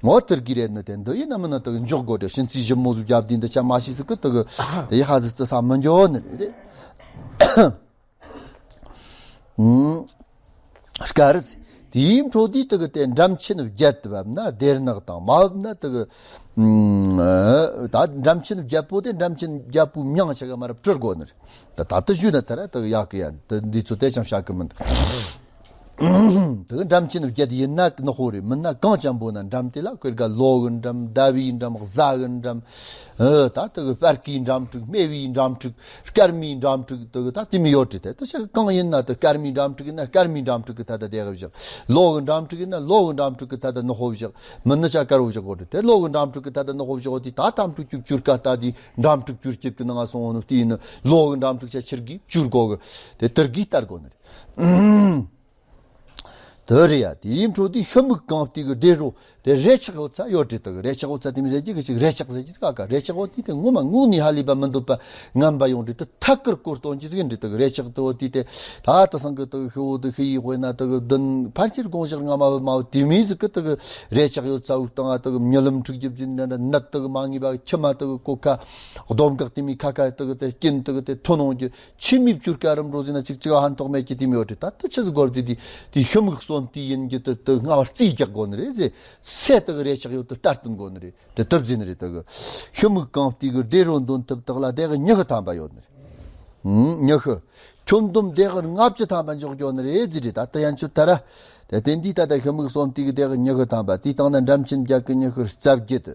ངོ་དེར་གི་རེད་ནི། དེ་འདི་ཡིན་ན་མིན་ན་དེ་གི་འཇོག་དགོས་རེད། ཕྱིན་ཚིག་ཞིབ་མོ་ཟིག་རྒྱབ་དེ་འདི་ཆ་མ་ཤེས་ཟིག་གི་དེ་གི་ཡི་ཧ་ཟིག་རྩི་ས་མི་འགྱོ་ནི་རེད། དཀར། དེའི་འཕྲོ་དེ་དེ་གི་དེ་འགྲམ་ཆེན་བརྒྱད་བབས་ན་སྡེར་ནག་དང་མ་བབས་ན་དེ་གི། ཨ། ད་འགྲམ་ཆེན་བརྒྱད་པོ་དེ་འགྲམ་ཆེན་བརྒྱད་པོའི་མྱིང་ཆ་ག་མ་རབས་བྲི་དགོས་ནི་རེད། ད་ད་ལྟ་ཞུས་ན་ད་ར་དེ་གི་ཡག་གི་ཡ། དེ་འདི་ཚོ་དེ་ཅང་བཤད་གི་མི་འདུག་དེ་གི་འགྲམ་ཆེན་བརྒྱད་ཡིན་ན་ནག་པོ་རེད། མིན་ན་གང་ཅན་པོ་ན་འགྲམ་དེ་ལ་ཁོས་ག་ལོ་གི་འགྲམ། ཟླ་བའི་འགྲམ། གཟའ་གི་འགྲམ། ཨ། ད་དེ་གི་སྤར་ཁའི་འགྲམ་དྲུག། སྨེ་བའི་འགྲམ་དྲུག། སྐར་མའི་འགྲམ་དྲུག། དེ་གི་ད་དེ་མོ་ཡོད་རེད། དེ་དེ་ཆ་གང་ཡིན་ན་དེ་སྐར་མའི་འགྲམ་དྲུག་ཡིན་ན་སྐར་མའི་འགྲམ་དྲུག་གི་ཐད་དེ་གི་བཞག་ལོ་གི་འགྲམ་དྲུག་ཡིན་ན་ལོ་གི་འགྲམ་དྲུག་གི་ཐད་དེ་ནག་པོ་བཞག་མིན་ན་ཆ་དཀར་པོ་བཞག་གོ་རེད། དེ་ལོ་གི་འགྲམ་དྲུག་གི་ཐད་དེ་ནག་པོ་བཞག་གོ་དེ་ད་ཐམ་དྲུག་བཅུ་བཅུ་སྐར་ད་དེ་འགྲམ་དྲུག་བཅུ་གཅིག་གི་ནང་སོང་ནོ་དེ་ཡིན་ན་ལོ་གི་འགྲམ་དྲུག་ཆ་ཕྱིར་གི་བཅུར་གོ་གི། དེ་དེར་གི་ལྟར་གོ་ནི་རེད། དེ་རེད་ཡ། དེའི་འཕྲོ་དེ་ཤི་མིག་གང་སྟེ་གི་སྡེ་རོ། དེ་རེ་ཆག་ཡོད་ཚ་ཡོད་རེད། དེ་གི་རེ་ཆག་ཡོད་ཚ་དེ་མི་ཟེར་གྱི་གི་ཅིག་རེ་ཆག་ཟེར་གྱི་ཀ་ཀ་རེ་ཆག་འོ་དེ་དེ་ངོ་མ་ངུ་ནི་ཧ་ལས་པ་མི་འདོད་པ་ངན་པ་ཡོང་རེད། དེ་ཐད་ཀར་གོ་སྟོན་གྱི་ཟིག་རེད། དེ་གི་རེ་ཆག་དེ་འོ་དེ་དེ་ད་དེ་སང་གི་དེ་གི་ཤི་བོ་དེ་ཤི་ཡི་དཔེར་ན་དེ་གི་བདུན་ཕལ་ཆེར་དགོང་ཞག་སྔ་མ་བུ་མ་བུ་དེ་མི་ཟིག་གི་དེ་གི་རེ་ཆག་ཡོད་ཚ་འུར་བཏང་ང་། དེ་གི་རྨི་ལམ་འཁྲུག་རྒྱུ་བཞིན་འདྲ་འདྲ་ནད་དེ་གི་མ་ངེས་པ་མཆི་མ་དེ་གི་གོ་ཁ་སྡོམ་འགག་དེ་མི་ཁ་ཁ་དེ་གི་དེ་སྐྱིན་དེ་གི་དེ་ཐོན་འོང་རྒྱུ། ཕྱི་མིག་བཅུར་དཀར་རམ་འགྲོ་ཟིན་ན་ཅིག་ཅིག་ཕན་ཐོགས་མེད་ཀྱི་དེ་མོ་ཡོད་རེད། ད་དེ་ཆི་ཟིག་དགོས་རེད། དེ་དེ་ཤི་མིག་གསོན་དུས་ཡིན་གྱི་དེ་དེ་སྔ་བར་རྩིས་རྒྱག་དགོས་ནི་རེད་ཟེར། སེ་དེ་གི་རེ་ཆག་ཡོད་དེ་ལྟ་སྟོན་དགོས་ནི་རེད། དེ་དེ་བཟླས་ནི་རེད། དེ་གི་ཤི་མིག་གང་སྟེ་གི་སྡེ་རོ་འདོན་ཐུབ་དག་ལ་དེ་གི་ཉི་ཤུ་ཐམ་པ་ཡོད་ནི་རེད། ཨང་། ཉི་ཤུ། ཁྱོན་བསྡོམས་དེ་གི་ལྔ་བཅུ་ཐམ་པ་འཇོག་རྒྱུ་ནི་རེད་ཟེར་རེད། ད་དེ་ཡན་ཆོད་ད་ར། དེ་དེ་འདི་ད་ལྟ་ཤི་མིག་གསོན་དུས་གི་དེ་གི་ཉི་ཤུ་ཐམ་པ། དེའི་སྟེང་ན་འགྲམ་ཆེན་བརྒྱད་གི་ཉི་ཤུ་རྩ་བརྒྱད།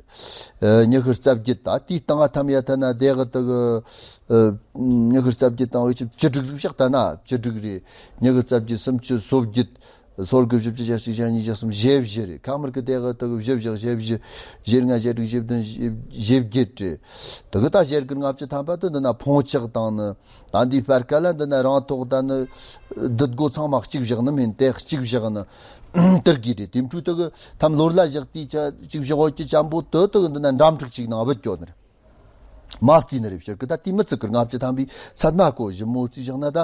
ཨ། ཉི་ཤུ་རྩ་བརྒྱད། ད་དེའི་སྟེང་ང་ཐམ་ཡ་ཐ་ན་དེ་གི་དེ་གི། ཨ། ཉི་ཤུ་རྩ་བརྒྱད་དང་འོ་ཆི་བཅུ་དྲུག་ཟིག་བཞག་ད་ན་བཅུ་དྲུག་རེད། ཉི་ཤུ་རྩ་བརྒྱད། སུམ་ཅུ། སོ་བརྒྱད། སོ་དགུ། བཞི་བཅུ། ཞེ་གཅིག་ཞེ་གཉིས། ཞེ་གསུམ། ཞེ་བཞི་རེད། ཁ་མར་གི་དེ་གི་དེ་གི་བཞི་བཞག་བཞི་བཞི། ཞེ་ལྔ། ཞེ་དྲུག་ཞེ་བདུན། ཞེ་བརྒྱད་རེད། དེ་གི་ད་ཞེ་དགུ་ལྔ་བཅུ་ཐམ་པ་དེ་འདི་ན་འཕོངས་ཆག་དང་ནི། ད་འདི་སྤར་ཁ་ལ་འདི་ན་རང་ཐོག་ད་ནི་འདི་སྒོ་ཚང་མ་གཅིག་བཞག་ནི་མིན་དེ་གཅིག་བཞག་ནི་དེར་གི་རེད། དེ་འཕྲུལ་དེ་གི་ཐམ་ལོར་ལ་བཞག་དུས་ཆ་གཅིག་བཞག་འོ་ཀྱི་ཅམ་པོ་དེ་དེ་གི་འདི་ན་འགྲམ་དྲུག་གཅིག་ནང་བུད་སྐྱོ་ནི་རེད། མ་བརྩིས་ནི་རེད། ཕྱིར་གི་ད་དེ་མི་ཚིག་གི་ལྔ་བཅུ་ཐམ་པའི་ཚད་མ་གོ་ཞིབ་མོ་བརྩིས་བཞག་ན་ད་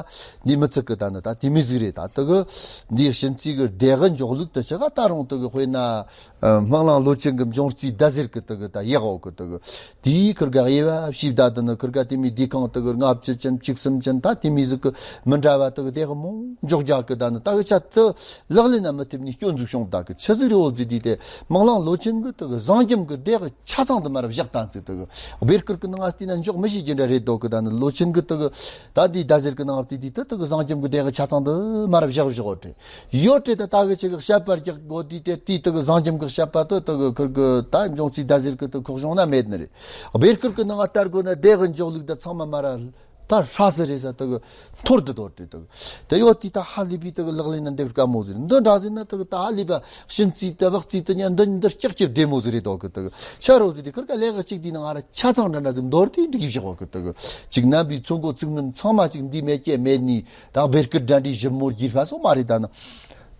འདི་མི་ཚིག་གི་ད་ནི་ད་དེ་མི་ཟིག་རེད། ད་དེ་གི་འདིའི་གཤིན་རྩིས་གི་སྡེ་གི་འཇོག་ལུགས་དེ་ཆ་ག་ད་རུང་དེ་གི་དཔེར་ན། ཨ། སྨག་རླུང་ལོ་ཆེན་གི་འབྱུང་རྩིས་ཟླ་ཟེར་གི་དེ་གི་ད་ཡག་འོ་གི་དེ་གི་དེའི་ཁིར་ག་དབྱེ་བ་ཕྱེས་བསྡད་དེ་ནི་ཁིར་ག་དེ་མོའི་ལྡེ་ཁང་དེ་གི་ལྔ་བཅུ་ཅན་བཅུ་གསུམ་ཅན་ད་དེ་མོའི་ཟིག་གི་མི་འདྲ་བ་དེ་གི་དེ་གི་མོ་འཇོག་རྒྱག་གི། ད་ནི་ད་གི་ཆ་དེ་ལག་ལེན་ན་མི་ཐེབས་ནི་སྐྱོན་ཟིག་བྱུང་བསྡད་གི། ཆི་ཟིག་རེད་འོ་བཟླས་དུས་དེ་སྨག་རླུང་ལོ་ཆེན་གི་དེ་གི་བཟང་རྒྱམ་གི་དེ་གི་ཆ་ཚང་དེ་མར་བཞག་བཏང་ཚིག་དེ་གི་སྦེར་ཁིར་གི་ནང་ང་བལྟས་ན་འཇོག་མི་ཤེས་རྒྱུ་འདྲ་རེད་འདུག་གི། ད་ནི་ལོ་ཆེན་གི་དེ་གི་ད་འདི་ཟླ་ཟེར་གི་ནང་ང་བལྟས་དུས་དེ་དེ་གི་བཟང་རྒྱམ་གི་དེ་གི་ཆ་ཚང་དེ་མར་བཞག་བཞག་འོ་དེ། ཡོད་དེ་ད་ད་གི་ཆི་གི་བཤད་པ་རྒྱག་དགོས་དུས་དེ་དེའི་དེ་གི་བཟང་རྒྱམ་གི་བཤད་པ་དེ་དེ་གི་ཁིར་གི་ད་འབྱུང་རྩིས་ཟླ་ཟེར་གི་དེ་ཁོག་གཞུང་ན་མེད་ནི་རེད། སྦེར་ཁིར་གི་ནང་ང་ལྟར་དགོས་ན་དེ་གི་འཇོག་ལུགས་ད་ཚང་མ་མར་ད་ཧྲ་སི་རེད་ས་དེ་གི་འཐོར་དུ་དོར་དེ་དེ་གི་དེ་ཡོད་དེ་ད་ཧ་ལས་པའི་དེ་གི་ལག་ལེན་ན་འདེབས་དཀའ་མོ་ཟིག་རེད། འདི་འདྲ་ཟིག་ན་དེ་གི་ད་ཧ་ལས་པ་གཤིན་རྩིས་དེ་བག་རྩིས་དེ་ཉན་འདི་འདི་ལྕགས་ཀྱི་བདེ་མོ་ཟིག་རེད་འདུག་གི། དེ་གི་ཆ་རོ་ཟིག་དེ་ཁིར་ག་ལས་ག་གཅིག་དེའི་ནང་ང་ར་ཆ་ཚང་འདྲ་འདྲ་ཟིག་འདོར་དེ་འགྲིག་བཞག་གི། དེ་གི་གཅིག་རྣམ་པའི་ཚོན་མགོ་ཚིག་སྣོན་ཚང་མ་གཅིག་འདི་མེད་ཀྱི་མེད་ནི། ད་སྦེར་ཁིར་འདྲ་འདྲའི་ཞིབ་མོར་བགྱིས་པ་སོགས་མ་རེད། ད་ནི་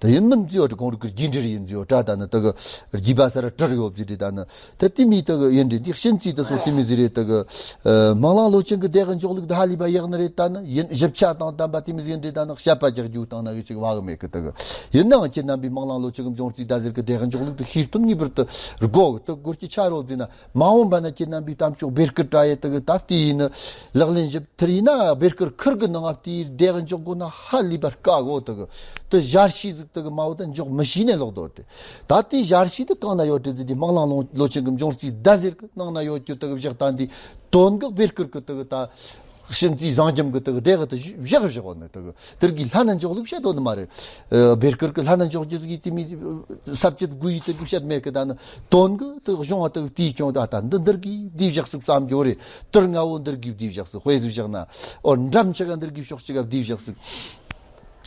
དེ་ཡིན་མིན་བརྩིས་ཡོད་དྲི་ཁོང་རུ་ཁིར་རྒྱས་འབྲེལ་ཡིན་བརྩིས་ཡོད་དྲ། ད་ནི་དེ་གི་རྒྱས་པ་ས་ར་གྲིར་ཡོད་བརྩིས་དྲི། ད་ནི་དེ་དེ་མི་དེ་གི་ཡིན་འདྲི་འདི་གཤིན་རྩིས་དེ་སོགས་དེ་མི་ཟིག་རེད། དེ་གི་ཨ། སྨག་རླུང་ལོ་ཆེན་གི་དེ་གི་འཇོག་ལུགས་དེ་ཧ་ལས་པ་ཡག་ནི་རེད། ད་ནི་ཡིན་ཞིབ་ཆ་དང་ལྡན་པ་དེ་མི་ཟིག་ཡིན་འདྲི། ད་ནི་བཤད་པ་རྒྱག་རྒྱུ་བཏང་ན་གི་ཅིག་བ་གི་མེད་གི། དེ་གི་ཡིན་ནའང་ཁྱེད་རྣམ་པའི་སྨག་རླུང་ལོ་ཆེན་གི་འབྱུང་རྩིས་ཟླ་ཟེར་གི་དེ་གི་འཇོག་ལུགས་དེ་ཤེས་སྟོན་ངེས་པར་དུ་དགོས་གི། དེ་དགོས་ཀྱི་ཆ་རོ་བརྩིས་ན། མ་འོངས་པ་ན་ཁྱེད་རྣམ་པའི་གཏམ་ཆོག་སྦེར་ཁིར་དྲ་ཡེ་དེ་གི་ད་ལྟའི་ཡིན་ནི་ལག་ལེན་ཞིབ་ཐུར་ཡིན་ན་སྦེར་ཁིར་ཁིར་གི་ནང་ང་དེའི་དེ་གི་འཇོག་དགོས་ན་ཧ་ལས་པ་དཀའ་གོ། དེ་གི་དེ་ཞར་ཤེས་ཟིག་དེ་གི་མ་འོ་ད་འཇོག་མི་ཤེས་ནས་ལོག་དོ་དེ། ད་དེའི་ཞར་ཤེས་དེ་གང་ན་ཡོད་དེ་དེ་དེ་སྨག་རླུང་ལོ་ཆེན་གི་འབྱུང་རྩིས་ཟླ་ཟེར་གི་ནང་ན་ཡོད་རྒྱུ་དེ་གི་བཞག་སྟངས་དེ་དོན་གི་སྦེར་ཁིར་གི་དེ་གི་ད་གཤིན་རྩིས་བཟང་རྒྱམ་གི་དེ་གི་དེ་གི་དེ་བཞག་བཞག་འོ་ནི་དེ་གི་དེར་གི་ལྷ་ན་འཇོག་ལུགས་བཤད་དོ་ནི་མ་རེད། ཨ། སྦེར་ཁིར་གི་ལྷ་ན་འཇོག་རྒྱུ་ཟིག་གི་དེ་མི་ས་བཅད་དགུ་ཡི་དེ་གི་བཤད་མེད་གི། ད་ནི་དོན་གི་དེ་གི་གཞུང་བ་དེ་གི་དེའི་སྐྱོན་ད་ད་འདི་འདིར་གི་དེའི་བཞག་སུ་བསམ་རྒྱུ་རེད། དེར་ང་བོ་འདིར་གི་དེའི་བཞག་སུ་དཔེ་ཟིག་བཞག་ན། ཨོ། འགྲམ་ཆ་ག་འདིར་གི་ཕྱོགས་གཅིག་ག་དེའི་བཞག་སུ།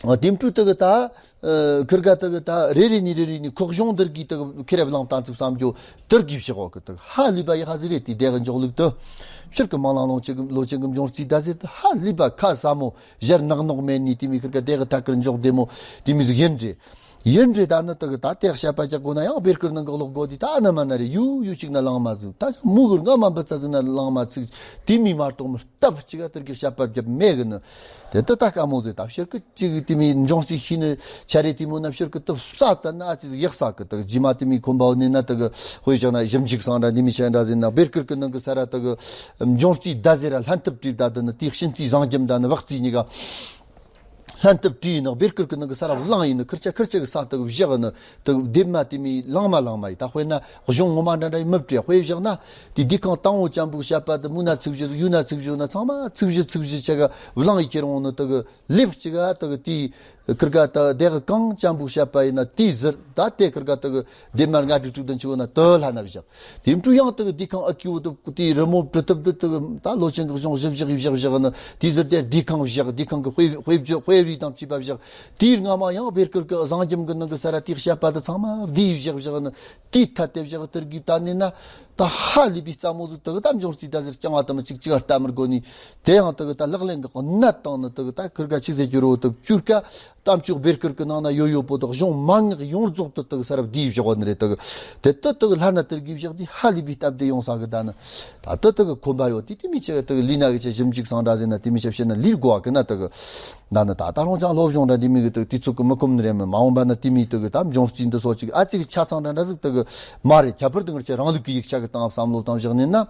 ཨོ། དེ་འཕྲུལ་དེ་གི་ད། ཨ། ཁིར་ག་དེ་གི་ད་རེ་རེ་ནས་རེ་རེ་ནས་ཁོག་གཞུང་འདིར་གི་དེ་གི་ཁེར་བླངས་བཏང་ཚུགས་བསམ་རྒྱུ་དེར་གི་ཕྱི་འོག་གི་དེ་གི་ཧ་ལས་པ་ཡི་ཧ་ཟི་རེད། དེ་དེ་གི་འཇོག་ལུགས་དེ་ཕྱིར་གི་སྨག་རླུང་ལོ་ཆེན་གི་ལོ་ཆེན་གི་འབྱུང་རྩིས་ཟླ་ཟེར་དེ་ཧ་ལས་པ་ཁ་ས་མོ་ཞར་ནག་ནོག་མེད་ནི་དེ་མི་ཁིར་ག་དེ་གི་ཐད་ཀར་འཇོག་བདེ་མོ་དེ་མི་ཟིག་ཡིན་རེད། ཡིན་རེད། ད་ནི་དེ་གི་ད་དེ་བཤད་པ་རྒྱག་དགོས་ན་ཡང་སྦེར་ཁིར་ནང་གི་ལོག་དགོས་དེ་ད་ཨ་ན་མ་ན་རེད། ཡུ་ཡུ་གཅིག་ན་ལང་མ་ཟུག་ད་མུ་གུར་ང་མ་འབུ་ཚ་ཟུག་ན་ལང་མ་ཚིག་དེ་མི་མ་གཏོགས་མི། སྟབས་གཅིག་ག་དེར་གི་བཤད་པ་བརྒྱབ་མེད་གི་ནི། དེ་ལྟ་ད་དཀའ་མོ་ཟེར། ད་ཕྱིར་གི་གཅིག་གི་དེ་མི་འབྱུང་རྩིས་ཤེས་ནི་ཆ་རེ་དེ་མོ་ན་ཕྱིར་གི་སྟབས་ས་ད་ན་ཨ་ཙི་ཟིག་ཡག་ས་གི། དེ་རྗེས་མ་དེ་མི་ཁོམ་པའོ་ནི་ན་དེ་གི་དཔེ་བཞག་ན་ཞིབ་འཇུག་སང་འདྲ་འདི་མི་བྱ་འདྲ་ཟེར་ན་སྦེར་ཁིར་གི་ནང་གི་ས་ར་དེ་གི་འབྱུང་རྩིས་ཟླ་ཟེར་ར་ལྷན་ཐབས་བྲིས་ད་དེ་ནི་དེའི་གཤིན་རྩིས་བཟང་རྒྱམ་ད་ནི་བག་རྩིས་གཉིས་ཀ་ལྷན་ཐབས་བྲིས་ཡིན་ནོ། སྦེ་ཀིར་ཀི་ནང་གི་ས་ར་བླངས་ཡིན་ནོ། ཁིར་ཆ་ཁིར་ཆ་གི་ས་དག་བཞག་ནི་དག་ལྡེབ་མ་དེ་མི་ལང་མ་ལང་མ་ཡིན། ད་དཔེར་ན་གཞུང་ངོ་མ་འདྲ་འདྲ་ཡིན་མི་བྲིས། དཔེ་བཞག་ན་དེ་ལྡེ་ཁང་དང་བོ་ཅན་པོ་བཤད་པ་དེ་མུ་ན་ཚིག་བཞི་ཡུ་ན་ཚིག་བཞི་ན་ཚང་མ་ཚིག་བཞི་ཚིག་བཞི་ཆ་ག་བླངས་ཡི་ཁྱེར་འོང་ནི་དག་ལེབ་གཅིག་ག་དག་དེ་ཁིར་ག་དག་དེ་གི་གང་ཅན་པོ་བཤད་པ་ཡིན་ན་དེ་ཟེར། ད་དེ་ཁིར་ག་དག་ལྡེབ་མ་ལྔ་དྲུག་དྲུག་བདུན་ཅུ་ན་དུ་ལྷ་ན་བཞག་དེ་འཕྲུ་ཡང་དག་ལྡེ་ཁང་ཨ་ཁུ་བོ་དག་དེ་རི་མོ་བྲི་ཐབས་དེ་དག་ད་ལོ་ཆེན་གི་གཞུང་བཞི་བཞག་ཡི་བཞག་བཞག་ནི་དེ་ཟེར། དེ་ལྡེ་ཁང་བཞག་ལྡེ་ཁང་གི་དཔེ་དཔེ་བརྗོད་དཔེ་རིས་དང་བཅས་པ་བཞག་དེའི་སྔ་མ་ཡང་སྦེ་ཀིར་ཀི་བཟང་འཇམ་གི་ནང་གི་ས་ར་དེ་བཤད་པ་དེ་ཚང་མ་བསྡུས་བཞག་བཞག་ནི་དེའི་ཐད་དེ་བཞག་དེར་གི་ད་ནི་ན་ད་ཧ་ལས་པའི་རྩ་མོ་ཟིག་དག་ད་འབྱུང་རྩིས་ད་ཟེར་རྐྱང་བ་དམ་གཅིག་གཅིག་ལྟ་མི་དགོས་ནི། དེ་ཡང་དག་ད་ལག་ལེན་གི་གནད་དང་ནི་དག་ད་ཁིར་ག་ཆི་ཟེར་རྒྱུ་རོ་དག་བཅུར་ཀ་གཏམ་ཆོག་སྦེ་ཀིར་ཀི་ནང་ན་ཡོད་ཡོད་པོ་དག་གཞུང་མན་ངག་ཡོངས་རྫོགས་དུ་དག་ས་ར་བསྡུས་བཞག་ནི་རེད། དག་དེ་ད་དག་ལྷ་ན་དེར་གི་བཞག་དེ་ཧ་ལས་པའི་སྟབས་བདེ་ཡོང་ས་གི་ད་ནི་ད་ད་དག་ཁོམ་པ་ཡོད་དེ་དེ་མི་ཆེ་དག་ལི་ན་གི་ཆེ་ཞིབ་འཇུག་སང་འདྲ་ཟེར་ན་དེ་མི་ཆེ་བཤད་ན་ལིར་གོ་བ་གི་ན་དག་ད་ནི་ད་ད་རུང་ཅང་སློབ་སྦྱོང་འདྲ་འདི་མི་གི་དུ་དུས་ཚོད་ཀྱི་མི་ཁོམ་ནི་རེད། མི་མ་འོངས་པ་ན་དེ་མི་དུ་གི་ད་འབྱུང་རྩིས་འདི་སོགས་ཅིག་ཨ་ཙི་གི་ཆ་ཚང་འདྲ་འདྲ་ཟིག་དུ་གི་མ་རེད། ཁྱད་པར་དུ་ངར་ཆེ་རང་ལུགས་ཀྱི་ཡིག་ཆ་གི་སྟེང་བསམ་བློ་བཏང་བཞག་ནི་ན་ད་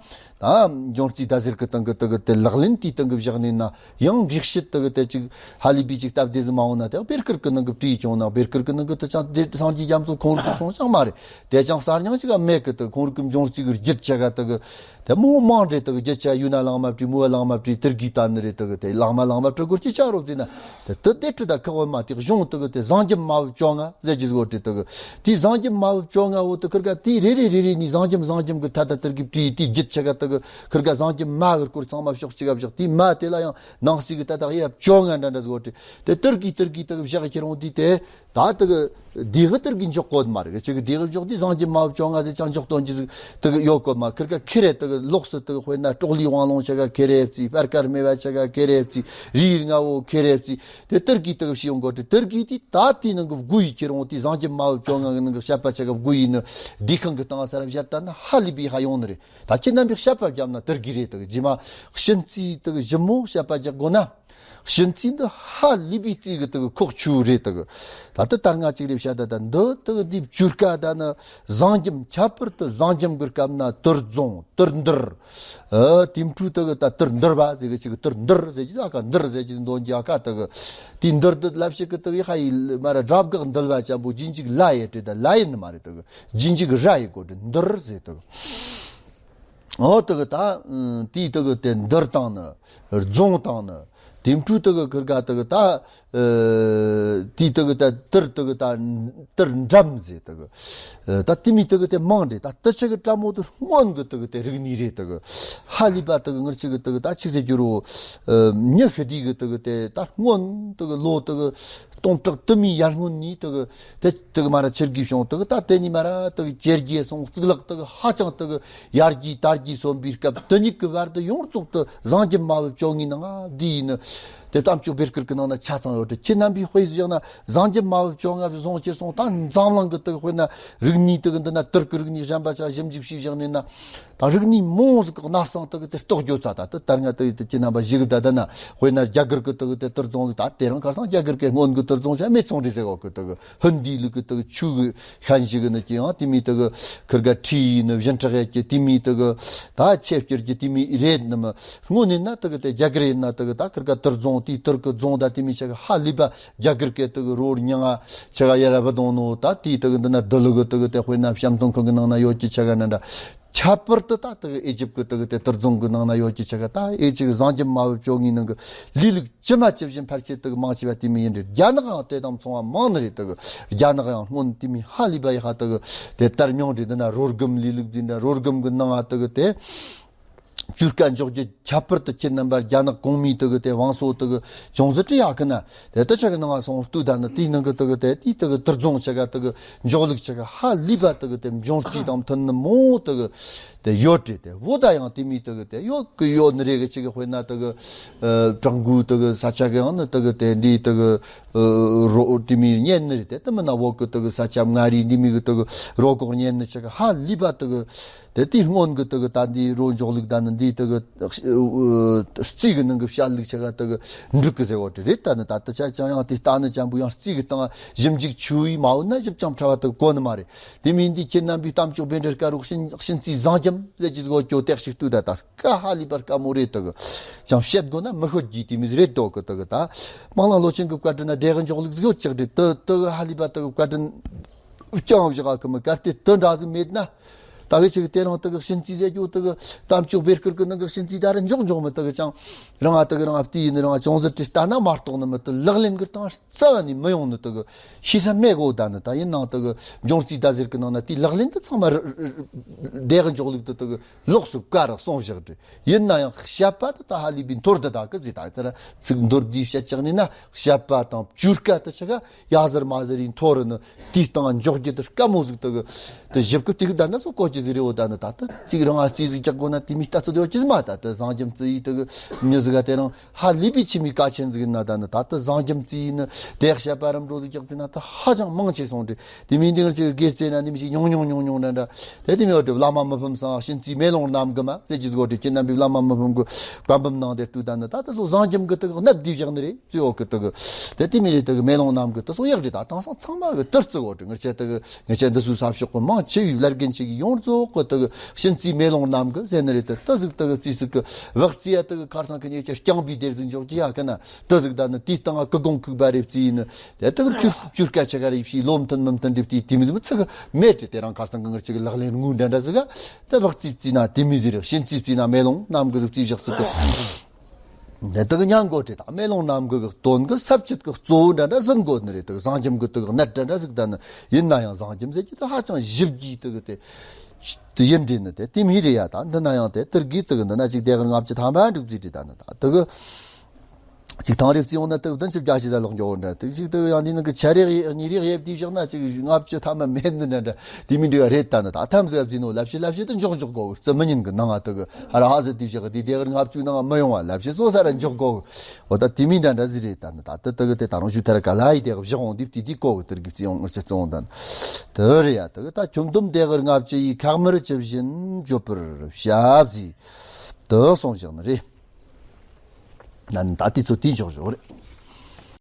འབྱུང་རྩིས་ད་ཟེར་གི་སྟེང་གི་དུ་གི་དེ་ལག་ལེན་དེའི་སྟེང་གི་བཞག་ནི་ན་ཡང་འགྲིག་ཤེས་དུ་གི་དེ་ཅིག་ཧ་ལས་པའི་ཅིག་སྟབས་བདེ་ཟིག་མ་འོང་ན་དེ་སྦེ་ཀིར་ཀི་ནང་གི་བྲིས་ཀྱང་ན་སྦེ་ཀིར་ཀི་ནང་གི་དུ་ཅང་དེ་སངས་རྒྱས་རྒྱ་མཚོ་ཁོང་རུ་སོང་ཅང་མ་རེད། དེ་ཅང་གསར་རྙིང་ཅིག་ག་མེད་གི། དུ་ཁོང་རུ་གི་འབྱུང་རྩིས་གི་རྒྱུད་ཆ་ག་དུ་གི་དེ་མོ་མང་འདྲེ་དག་རྒྱུ་ཆ་ཡུ་ན་ལང་མ་བྲིས་མུ་བ་ལང་མ་བྲིས་དེར་གི་བཏབ་ནི་རེད། དག་དེ་ལང་མ་ལང་མ་བྲི་དགོས་ཀྱི་ཆ་རོབ་ཟིན་ན་དེ་དུ་དེ་བྲི་ད་ཁག་བ་མ་དེ་གཞུང་དག་དེ་བཟང་འཇམ་མ་བུ་བཅོ་ལྔ་ཟེར་གྱི་ཟིག་འོ་བྲི་དག་དེ་བཟང་འཇམ་མ་བུ་བཅོ་ལྔ་འོ་དུ་ཁིར་ག་དེ་རེ་རེ་རེ་རེ་ནི་བཟང་འཇམ་བཟང་འཇམ་གི་ཐ་ད་དེར་གི་བྲིས་དེ་རྒྱུ་ཆ་ག་དག་ཁིར་ག་བཟང་འཇམ་མ་གི་སྐོར་ཚང་མ་ཕྱོགས་གཅིག་ག་བཞག་དེ་མ་དེ་ལ་ཡང་ནང་གསེས་གི་ད་དག་ཡ་བཅོ་ལྔ་འདྲ་འདྲ་ཟིག་འོ་བྲི་དེ་དེར་གི་དེར་གི་དག་བཞག་ཁྱེར་འོང་དེ་དེ། ད་དེ་གི་དེ་གི་དེར་གི་འཇོག་གོ་མ་རེད། ཅིག་གི་དེ་གི་འཇོག་དེ་བཟང་གི་མ་བུ་བཅོ་ལྔ་ཟེར་ཅང་འཇོག་དོན་གྱི་དེ་གི་ཡོད་གོ་མ། ཁིར་ཀ་ཁེ་རེ་དེ་གི་ལོགས་སུ་དེ་གི་དཔེར་ན་ཀྲོག་ལི་དབང་ལུང་ཆ་ག་ཁེ་རེ་བརྩི། སྤར་དཀར་སྨེ་བ་ཆ་ག་ཁེ་རེ་བརྩི། རིའི་རྔ་བོ་ཁེ་རེ་བརྩི། དེ་དེར་གི་དེ་གི་ཤི་ཡོང་གོ་དེ་དེར་གི་དེ་ད་དེའི་ནང་གི་དགུ་ཡི་ཁྱེར་འོང་དེ་བཟང་གི་མ་བུ་བཅོ་ལྔ་གི་ནང་གི་བཤད་པ་ཆ་ག་དགུ་ཡི་ནི་དེ་གང་གི་སྟེང་ས་ར་བཞག་ད་ན་ཧ་ལས་པའི་ཧ་ཡོང་ནི་རེད། ད་ཁྱེད་རྣམ་པས་བཤད་པ་བརྒྱབ་ན་དེར་གི་རེད། དེ་གི་རྗེས་མ་གཤིན་རྩིས་དེ་གི་ཞིབ་མོ་བཤད་པ་རྒྱག་དགོ་ན། གཤིན་རྩིས་འདི་ཧ་ལས་པའི་རྩིས་གི་དེ་གི་ཁོག་ཆུ་རེད། དེ་གི་ད་ལྟ་ལྟར་ང་གཅིག་རེ་བཤད་ད་ད་འདི་དེ་གི་འདི་བཅུར་ཀ་ད་ནི་བཟང་འཇམ་ཁྱད་པར་དུ་བཟང་འཇམ་གི་སྐབས་ན་དུར་རྫོང་དུར་འདུར། ཨ་དེ་འཕྲུལ་དེ་གི་ད་དུར་འདུར་བ་ཟེར་གི་ཅིག་དུར་འདུར་ཟེར་གི་ཨ་ཀ་འདུར་ཟེར་གི་འདོན་གི་ཨ་ཀ་དེ་གི་དེ་འདུར་དེ་ལབ་ཞིག་གི་དེ་གི་ཧ་ཡི་མ་ར་སྒྲ་བགེགས་འདུལ་བ་ཅན་པོ་རྗེས་འཇུག་ལ་ཡི་བྲིས་ད་ལ་ཡི་ནི་མ་རེད། དེ་གི་རྗེས་འཇུག་ར་ཡི་གོ་དེ་འདུར་ཟེར་དེ་གི། འོ་དེ་གི་ད་དེའི་དེ་གི་དེ་འདུར་དང་ནི་རྫོང་དང་ནི་དེ་འཕྲུལ་དེ་གི་ཁིར་ག་དེ་གི་ད་དེའི་དེ་གི་ད་དུར་དེ་གི་ད་དུར་འགྲམ་ཟེར་དེ་གི་ད་དེ་མི་དེ་གི་དེ་མང་རེད། ད་དེ་ཆ་གི་བཀྲ་མོ་དེ་སྔོན་གི་དེ་གི་དེ་རིག་གནས་རེད། དེ་གི་ཧ་ལས་པ་དེ་གི་ངར་ཆ་གི་དེ་གི་ད་ཆི་ཟེར་རྒྱུ་རོ། མྱི་ཤི་དུས་གི་དེ་གི་དེ་ད་སྔོན་དེ་གི་ལོ་དེ་གི་སྟོང་ཕྲག་དུ་མའི་ཡར་སྔོན་ནས་དེ་གི་དེ་དེ་གི་མ་ར་ཕྱིར་གི་བྱུང་། དེ་གི་ད་དེ་ནས་མ་ར་དེ་གི་ཇེ་རྒྱས་སོང་། གཙུག་ལག་དེ་གི་ཧ་ཅང་དེ་གི་ཡར་རྒྱས་དར་རྒྱས་སོན་པའི་སྐབས་དེ་གཉིས་ཀྱི་བར་དུ་ཡོངས་རྫོགས་དུ་བཟང་རྒྱུ་མ་བུ་བཅོ་ལྔའི་ནང་ང་བསྡུས་ཡིན་ནི། དེ་གཏམ་ཆོག་སྦེ་ཀིར་གི་ནང་ན་ཆ་ཚང་ཡོད་དེ་ཁྱེད་རྣམ་པའི་དཔེ་བཞག་ན་བཟང་རྒྱུ་མ་བུ་བཅོ་ལྔ་བཟུང་ཁྱེར་སོང་། ད་འཛམ་གླིང་གི་དེ་གི་དཔེར་ན་རིག་གནས་དེ་གི་འདི་ན་དུར་གི་རིག་གནས་གཞན་པ་ཆ་ཞིབ་འཇུག་བྱས་བཞག་ནས་ན། ད་རིག་གནས་མང་ཟིག་གི་གནའ་སང་དག་དེ་རྟོགས་རྒྱུ་ཚ། ད་དེ་ལྟར་ང་དག་དེ་ཁྱེད་རྣམ་པ་ཞིག་གི་ད་ད་ན་དཔེར་ན་རྒྱ་གར་གི་དག་དེ་དུར་རྫོང་ཟིག་ད་དེ་རིང་ཁ་སང་རྒྱ་གར་གི་སྔོན་གི་དུར་རྫོང་ཆ་མེད་ཚོང་འདྲི་ཟེར་གོ་གི་དག་ཧིན་དི་ལུགས་གི་དག་ཆོས་གི་ཤན་ཞིག་གི་ནི་ཀྱི་ཡང་དེ་མི་དག་ཁིར་ག་ཁྲི་ཡི་ནི་བཞིན་ཕྲག་ཡ་ཀྱི་དེ་མི་དག་ད་ཆེ་བསྐྱུར་གྱི་དེ་མི་རེད་ནི་མི་སྔོན་ནས་ན་དག་དེ་རྒྱ་གར་ཡིན་ན་དག་ད་ཁིར་ག་དུར་རྫོང་དེ་དུར་གི་རྫོང་ད་དེ་མི་ཆ་གི་ཧ་ལས་པ་རྒྱ་གར་གི་དག་རོ་རྙིང་ང་ཆ་ག་ཡ་ར་བ་དོང་ནོ། ད་དེ་དག་འདི་ན་དུ་ལུ་གི་དག་དེ་དཔེར་ན་བཤམས་སྟོང་ཁང་གི་ནང་ན་ཡོད་ཀྱི་ཆ་ག་ན་འདྲ། ཁྱད་པར་དུ་ད་དེ་གི་ཨེ་ཇིབ་ཀྱི་དེ་གི་དེ་དུར་རྫོང་གི་ནང་ན་ཡོད་ཀྱི་ཆ་ག་ད་ཨེ་ཅིག་བཟང་རྒྱུ་མ་བུ་བཅོ་ལྔའི་ནང་གི་ལས་ལུགས་ཇི་མ་ཇི་བཞིན་ཕལ་ཆེར་དེ་གི་མང་ཆེ་བ་དེ་མི་ཡིན་རེད། རྒྱ་ནག་ཡང་དེ་དང་མཚུངས་པ་མང་ནི་རེད། དེ་གི་རྒྱ་ནག་ཡང་སྔོན་དེ་མི་ཧ་ལས་པ་ཡི་ཧ་དེ་གི་དེ་དར་མྱོང་རེད། འདི་ན་རོ་སྒམ་ལས་ལུགས་འདི་འདྲ་རོ་སྒམ་གི་ནང་ང་དེ་གི་དེ་བཅུར་ཀ་འཇོག་རྒྱུ་ཁྱད་པར་དུ་ཁྱེད་རྣམ་པ་རྒྱ་ནག་གོང་མའི་དེ་གི་དེ་བང་སོ་དེ་གི་ཅུང་ཟད་བྲི་ཡག་གི་ན་དེ་དེ་ཆ་གི་ནང་ང་སོང་ལྟོས་ད་ནི་དེའི་ནང་གི་དེ་གི་དེ་དེའི་དེ་གི་དུར་རྫོང་ཆ་ག་དེ་གི་འཇོག་ལུགས་ཆ་ག་ཧ་ལས་པ་དེ་གི་དེ་འབྱུང་རྩིས་དང་མཐུན་ནི་མོ་དེ་གི་དེ་ཡོད་རེད། དེ་བོ་ད་ཡང་དེ་མི་དེ་གི་དེ་ཡོད་གི་ཡོད་ནི་རེད་གི་ཅིག་གི་དཔེར་ན་དེ་གི་ཨ་བྲག་འགོའི་དེ་གི་ས་ཆ་གི་ཡང་ནི་དེ་གི་དེ་འདི་དེ་གི་ཨ་རོ་དེ་མི་རྙེད་ནི་རེད། དེ་དེ་མིན་ན་བོད་གི་དེ་གི་ས་ཆ་མངའ་རིས་འདི་མི་གི་དེ་གི་རོ་ཁོག་རྙེད་ནི་ཆ་ག་ཧ་ལས་པ་དེ་གི་ དེ་དེའི་སྔོན་གྱི་དེ་གི་ད་འདིའི་རོ་འཇོག་ལུགས་ད་ནི་འདིའི་དེ་གི་རྩིས་ཀྱི་ནང་གི་བཤད་ལུགས་ཆ་ག་དེ་གི་འགྲིག་གི་ཟེར་བ་དེ་རེད། ད་ནི་ད་ལྟ་ཆ་ཅང་ཡང་དེ་ལྟ་ནི་ཅན་པོ་ཡང་རྩིས་ཀྱི་སྟེང་ཞིབ་འཇུག་ཆུ་བའི་མ་འོ་ན་ཞིབ་ཅིང་ཕྲ་བ་དེ་གི་གོ་ནི་མ་རེད། དེ་མིན་འདི་ཁྱེད་རྣམ་པའི་གཏམ་ལྕོག་བཻ་ཌཱུརྱ་རོ་གཤིན་གཤིན་རྩིས་བཟང་རྒྱམ་ཟེར་གྱི་ཟིག་གོ་ཀྱོ་ཏེག་ཞིག་ལྟོས་ད་ད། ཀ་ཧ་ལས་པར་དཀའ་མོ་རེད་དག་ཅང་བཤད་དགོས་ན་མི་ཤོད་རྒྱུ་དེ་མི་རེད་དོ་གི་དག་ད། སྨན་བླ་ལོ་ཆེན་གི་བཀའ་དྲིན་ན་བདེ་གི་འཇོག་ལུགས་ཟིག་ཡོད་ཅག་རེད་དུ་དུ་ཧ་ལས་པ་དག་བཀའ་དྲིན་ཅང་བཞག་གི་མི་གལ་ཏེ་དུ་འདྲ་ཟིག་མེད་ན། ད་གི་ཅིག་དེ་རིང་དག་གཤིན་རྩིས་ཟེར་རྒྱུ་དག་གཏམ་ལྕོག་བཻ་ཌཱུརྱ་ནང་གི་གཤིན་རྩིས་ད་ར་འཇོག་འཇོག་མི་དག་ཅང་རང་ང་དག་རང་ང་བལྟས་ཡིན་རང་ང་ཅུང་ཟད་དྲི་ལྟ་ན་མ་གཏོགས་ནི་མི་དུ་ལག་ལེན་གི་སྟངས་རྩ་བ་ནས་མི་ཡོང་ནི་དག་ཤེས་ས་མེད་གོ་ད་ནི་ད་ཡིན་ནང་དག་འབྱུང་རྩིས་ད་ཟེར་གི་ནང་ན་དེའི་ལག་ལེན་དུ་ཚང་མ་བདེ་གི་འཇོག་ལུགས་དུ་དག་ལོགས་སུ་བཀར་གསུངས་བཞག་དེ། ཡིན་ན་ཡང་བཤད་པ་དེ་ད་ཧ་ལས་པའི་མཐོར་དུ་ད་སྐབས་ཟིག་ད་ལྟར་ཚིག་མདོར་བསྡུས་བཤད་ཅག་ནི་ན་བཤད་པ་དང་བཅོས་དཀའ་དེ་ཆ་ག་ཡ་ཟེར་མ་ཟེར་ཡིན་མཐོ་རུ་ནི་དེའི་སྟེང་འཇོག་རྒྱུ་དེ་དཀའ་མོ་ཟིག་དེ་གི་དེ་ཞིབ་ཀི་དེ་གི་ད་ན་སོ་གོ་ཅི་ཟིག་རེ་བོ་ད་ནི་ད་ལྟ་གཅིག་རང་ང་རྩིས་ཟིག་རྒྱག་དགོས་ན་དེ་མི་ལྟ་ཚོད་ཡོད་ཅི་ཟིག་མ་ད་ལྟ་བཟང་རྒྱམ་རྩིས་ཡིན་དེ་གི་མྱི་ཟིག་ག་དེ་རང་ཧ་ལས་པའི་ཆི་མི་དཀའ་ཆེན་ཟིག་ཡིན་ན་ད་ནི་ད་ལྟ་བཟང་རྒྱམ་རྩིས་ཡིན་ནི་དེ་བཤད་པ་རམ་འགྲོ་ཟིག་རྒྱག་དེ་ན་ད་ཧ་ཅང་མང་ཆེ་སོང་དེ། དེ་མིན་དེ་ང་ཅིག་དགེ་རྩེ་ན་ནི་མི་ཞིག་ཉུང་ཉུང་ཉུང་ཉུང་འདྲ་འདྲ། དེ་དེ་མི་འོ་དེ་བླ་མ་མི་ཕམ་སང་གཤིན་རྩིས་མེ་ལོང་རྣམས་གི་མ་ཟེར་གྱི་ཟིག་འོ་དེ་ཁྱེད་རྣམ་པའི་བླ་མ་མི་ཕམ་གི་བཀའ་འབུམ་ནང་དེ་ལྟོས་ད་ནི་ད་ལྟ་སོ་བཟང་རྒྱམ་གི་དག་གནད་བསྡུས་བཞག་ནི་རེད་ཙི་འོ་གི་དག་དེ་དེ་མི་རེད་དག་མེ་ལོང་རྣམས་གི་དག་སོ་ཡག་རེད་ད་དེང་སང་ཚང་མ་གི་དུར་བརྩི་འོ་དེ་ང་ཅག་དག་ང་ཅག་འདི་སུ་ས་ཕྱོགས་གི་མང་ཆེ་བའི་བླ་རྒན་ཆེ་གི་ཡོངས་རྫོགས་གི་དག་གཤིན་རྩིས་མེ་ལོང་རྣམས་གི་ཟེར་ནི་རེད་དག་དག་ཟིག་དག་རྩིས་ཟིག་གི་བག་རྩིས་ཡ་དག་ཁར་སང་གི་ཉེ་ཆར་རྐྱང་པའི་སྡེར་ཟིག་འཇོག་གི་ཡ་གི་ན། དེ་ཟིག་ད་ནི་དེའི་སྟེང་ང་ཀི་གོང་ཁུག་པ་རེ་བརྩིས་ནི། དེ་དག་བཅུར་བཅུར་སྐད་ཆ་ག་རེ་བྱས་ལོ་མཐུན་མི་མཐུན་འདྲི་བལྟས་དེ་མི་ཟིག་མི་ཚིག་མེད་དེ་དེ་རང་ཁར་སང་གི་ངར་ཅིག་ལག་ལེན་དངོས་འདྲ་འདྲ་ཟིག་ག་དེ་བག་རྩིས་བརྩིས་ན་དེ་མི་ཟིག་རེད། གཤིན་རྩིས་བརྩིས་ན་མེ་ལོང་རྣམས་གི་ཟིག་རྩིས་བཞག་ཟིག་གི། དེ་དག་ཉན་དགོས་དེ་དང་མེ་ལོང་རྣམས་གི་དོན་གི་ས་བཅད་གི་གཙོ་བོ་འདྲ་འདྲ་ཟིན་དགོས་ནི་རེད། དེ་བཟང་རྒྱམ་གི་དེ་གནད་འདྲ་འདྲ་ཟིག་ད་ནི་ཡིན་ན་ཡང་བཟང་རྒྱམ་ཟེར་གྱི་དེ་ཧ་ཅང་ཞིབ་རྒྱས་དེ་གི་དེ་དེ་ཡིན་དེ་ནི་དེ་དེ་མི་རེད་ཡ། ད་འདི་ན་ཡང་དེ་དེར་གི་དེ་གི་འདི་ན་ཅིག་དེ་གི་ལྔ་བཅུ་ཐམ་པ་འགྲིག་ཟིག་དེ་ད་ནི་ད་དེ་གི། གཅིག་ཐང་རེ་བརྩིས་ཡོང་ན་དེ་བདུན་ཅུ་བརྒྱད་ཅུ་ཟ་ལོག་འགྱོ་འདྲ། དེ་གཅིག་དེ་ཡང་འདི་ནང་གི་ཆ་རེ་གཉིས་རེ་ཡེབ་དེ་བཞག་ན་ཅིག་ལྔ་བཅུ་ཐམ་མ་མེད་ནི་འདྲ་འདྲ་དེ་མི་འགྲིག་རེད། ད་ནི་ད་ཐམ་ཟ་བརྩིས་ནོ་ལབ་ཤེས་ལབ་ཤེས་དུ་འཇོག་འཇོག་གོ་རྩི་མི་ཉན་གི་ནང་ང་དེ་གི་ཧ་ར་ཧ་ཟི་དེ་བཞག་དེ་དེ་གི་ལྔ་བཅུ་ནང་མི་ཡོང་བ་ལབ་ཤེས་སོ་ས་ར་འཇོག་གོ་འོ་ད་དེ་མི་འདྲ་འདྲ་ཟི་རེད། ད་ནི་ད་དེ་དེ་གི་དེ་ད་རང་ཞུ་ཐར་ག་ལ་ཡི་དེ་གི་བཞག་འོང་དེ་དེ་དེ་གོ་གི་དེར་གི་བརྩིས་ཡོང་ངར་ཅི་བརྩི་འོང་ད་ནི་དེ་རེད་ཡ། དེ་གི་ད་ཁྱོད་འདོམ་དེ་གི་ལྔ་བཅུ་ཡི་ཁག་མར་ཇི་བཞིན་བརྗོད་པར་བྱ་བརྩིས་དེ་སོང་བཞག་ནི་རེད། ན་ནི་ད་དེ་ཚོ་དེ་འཇོག་འཇོག་རེད།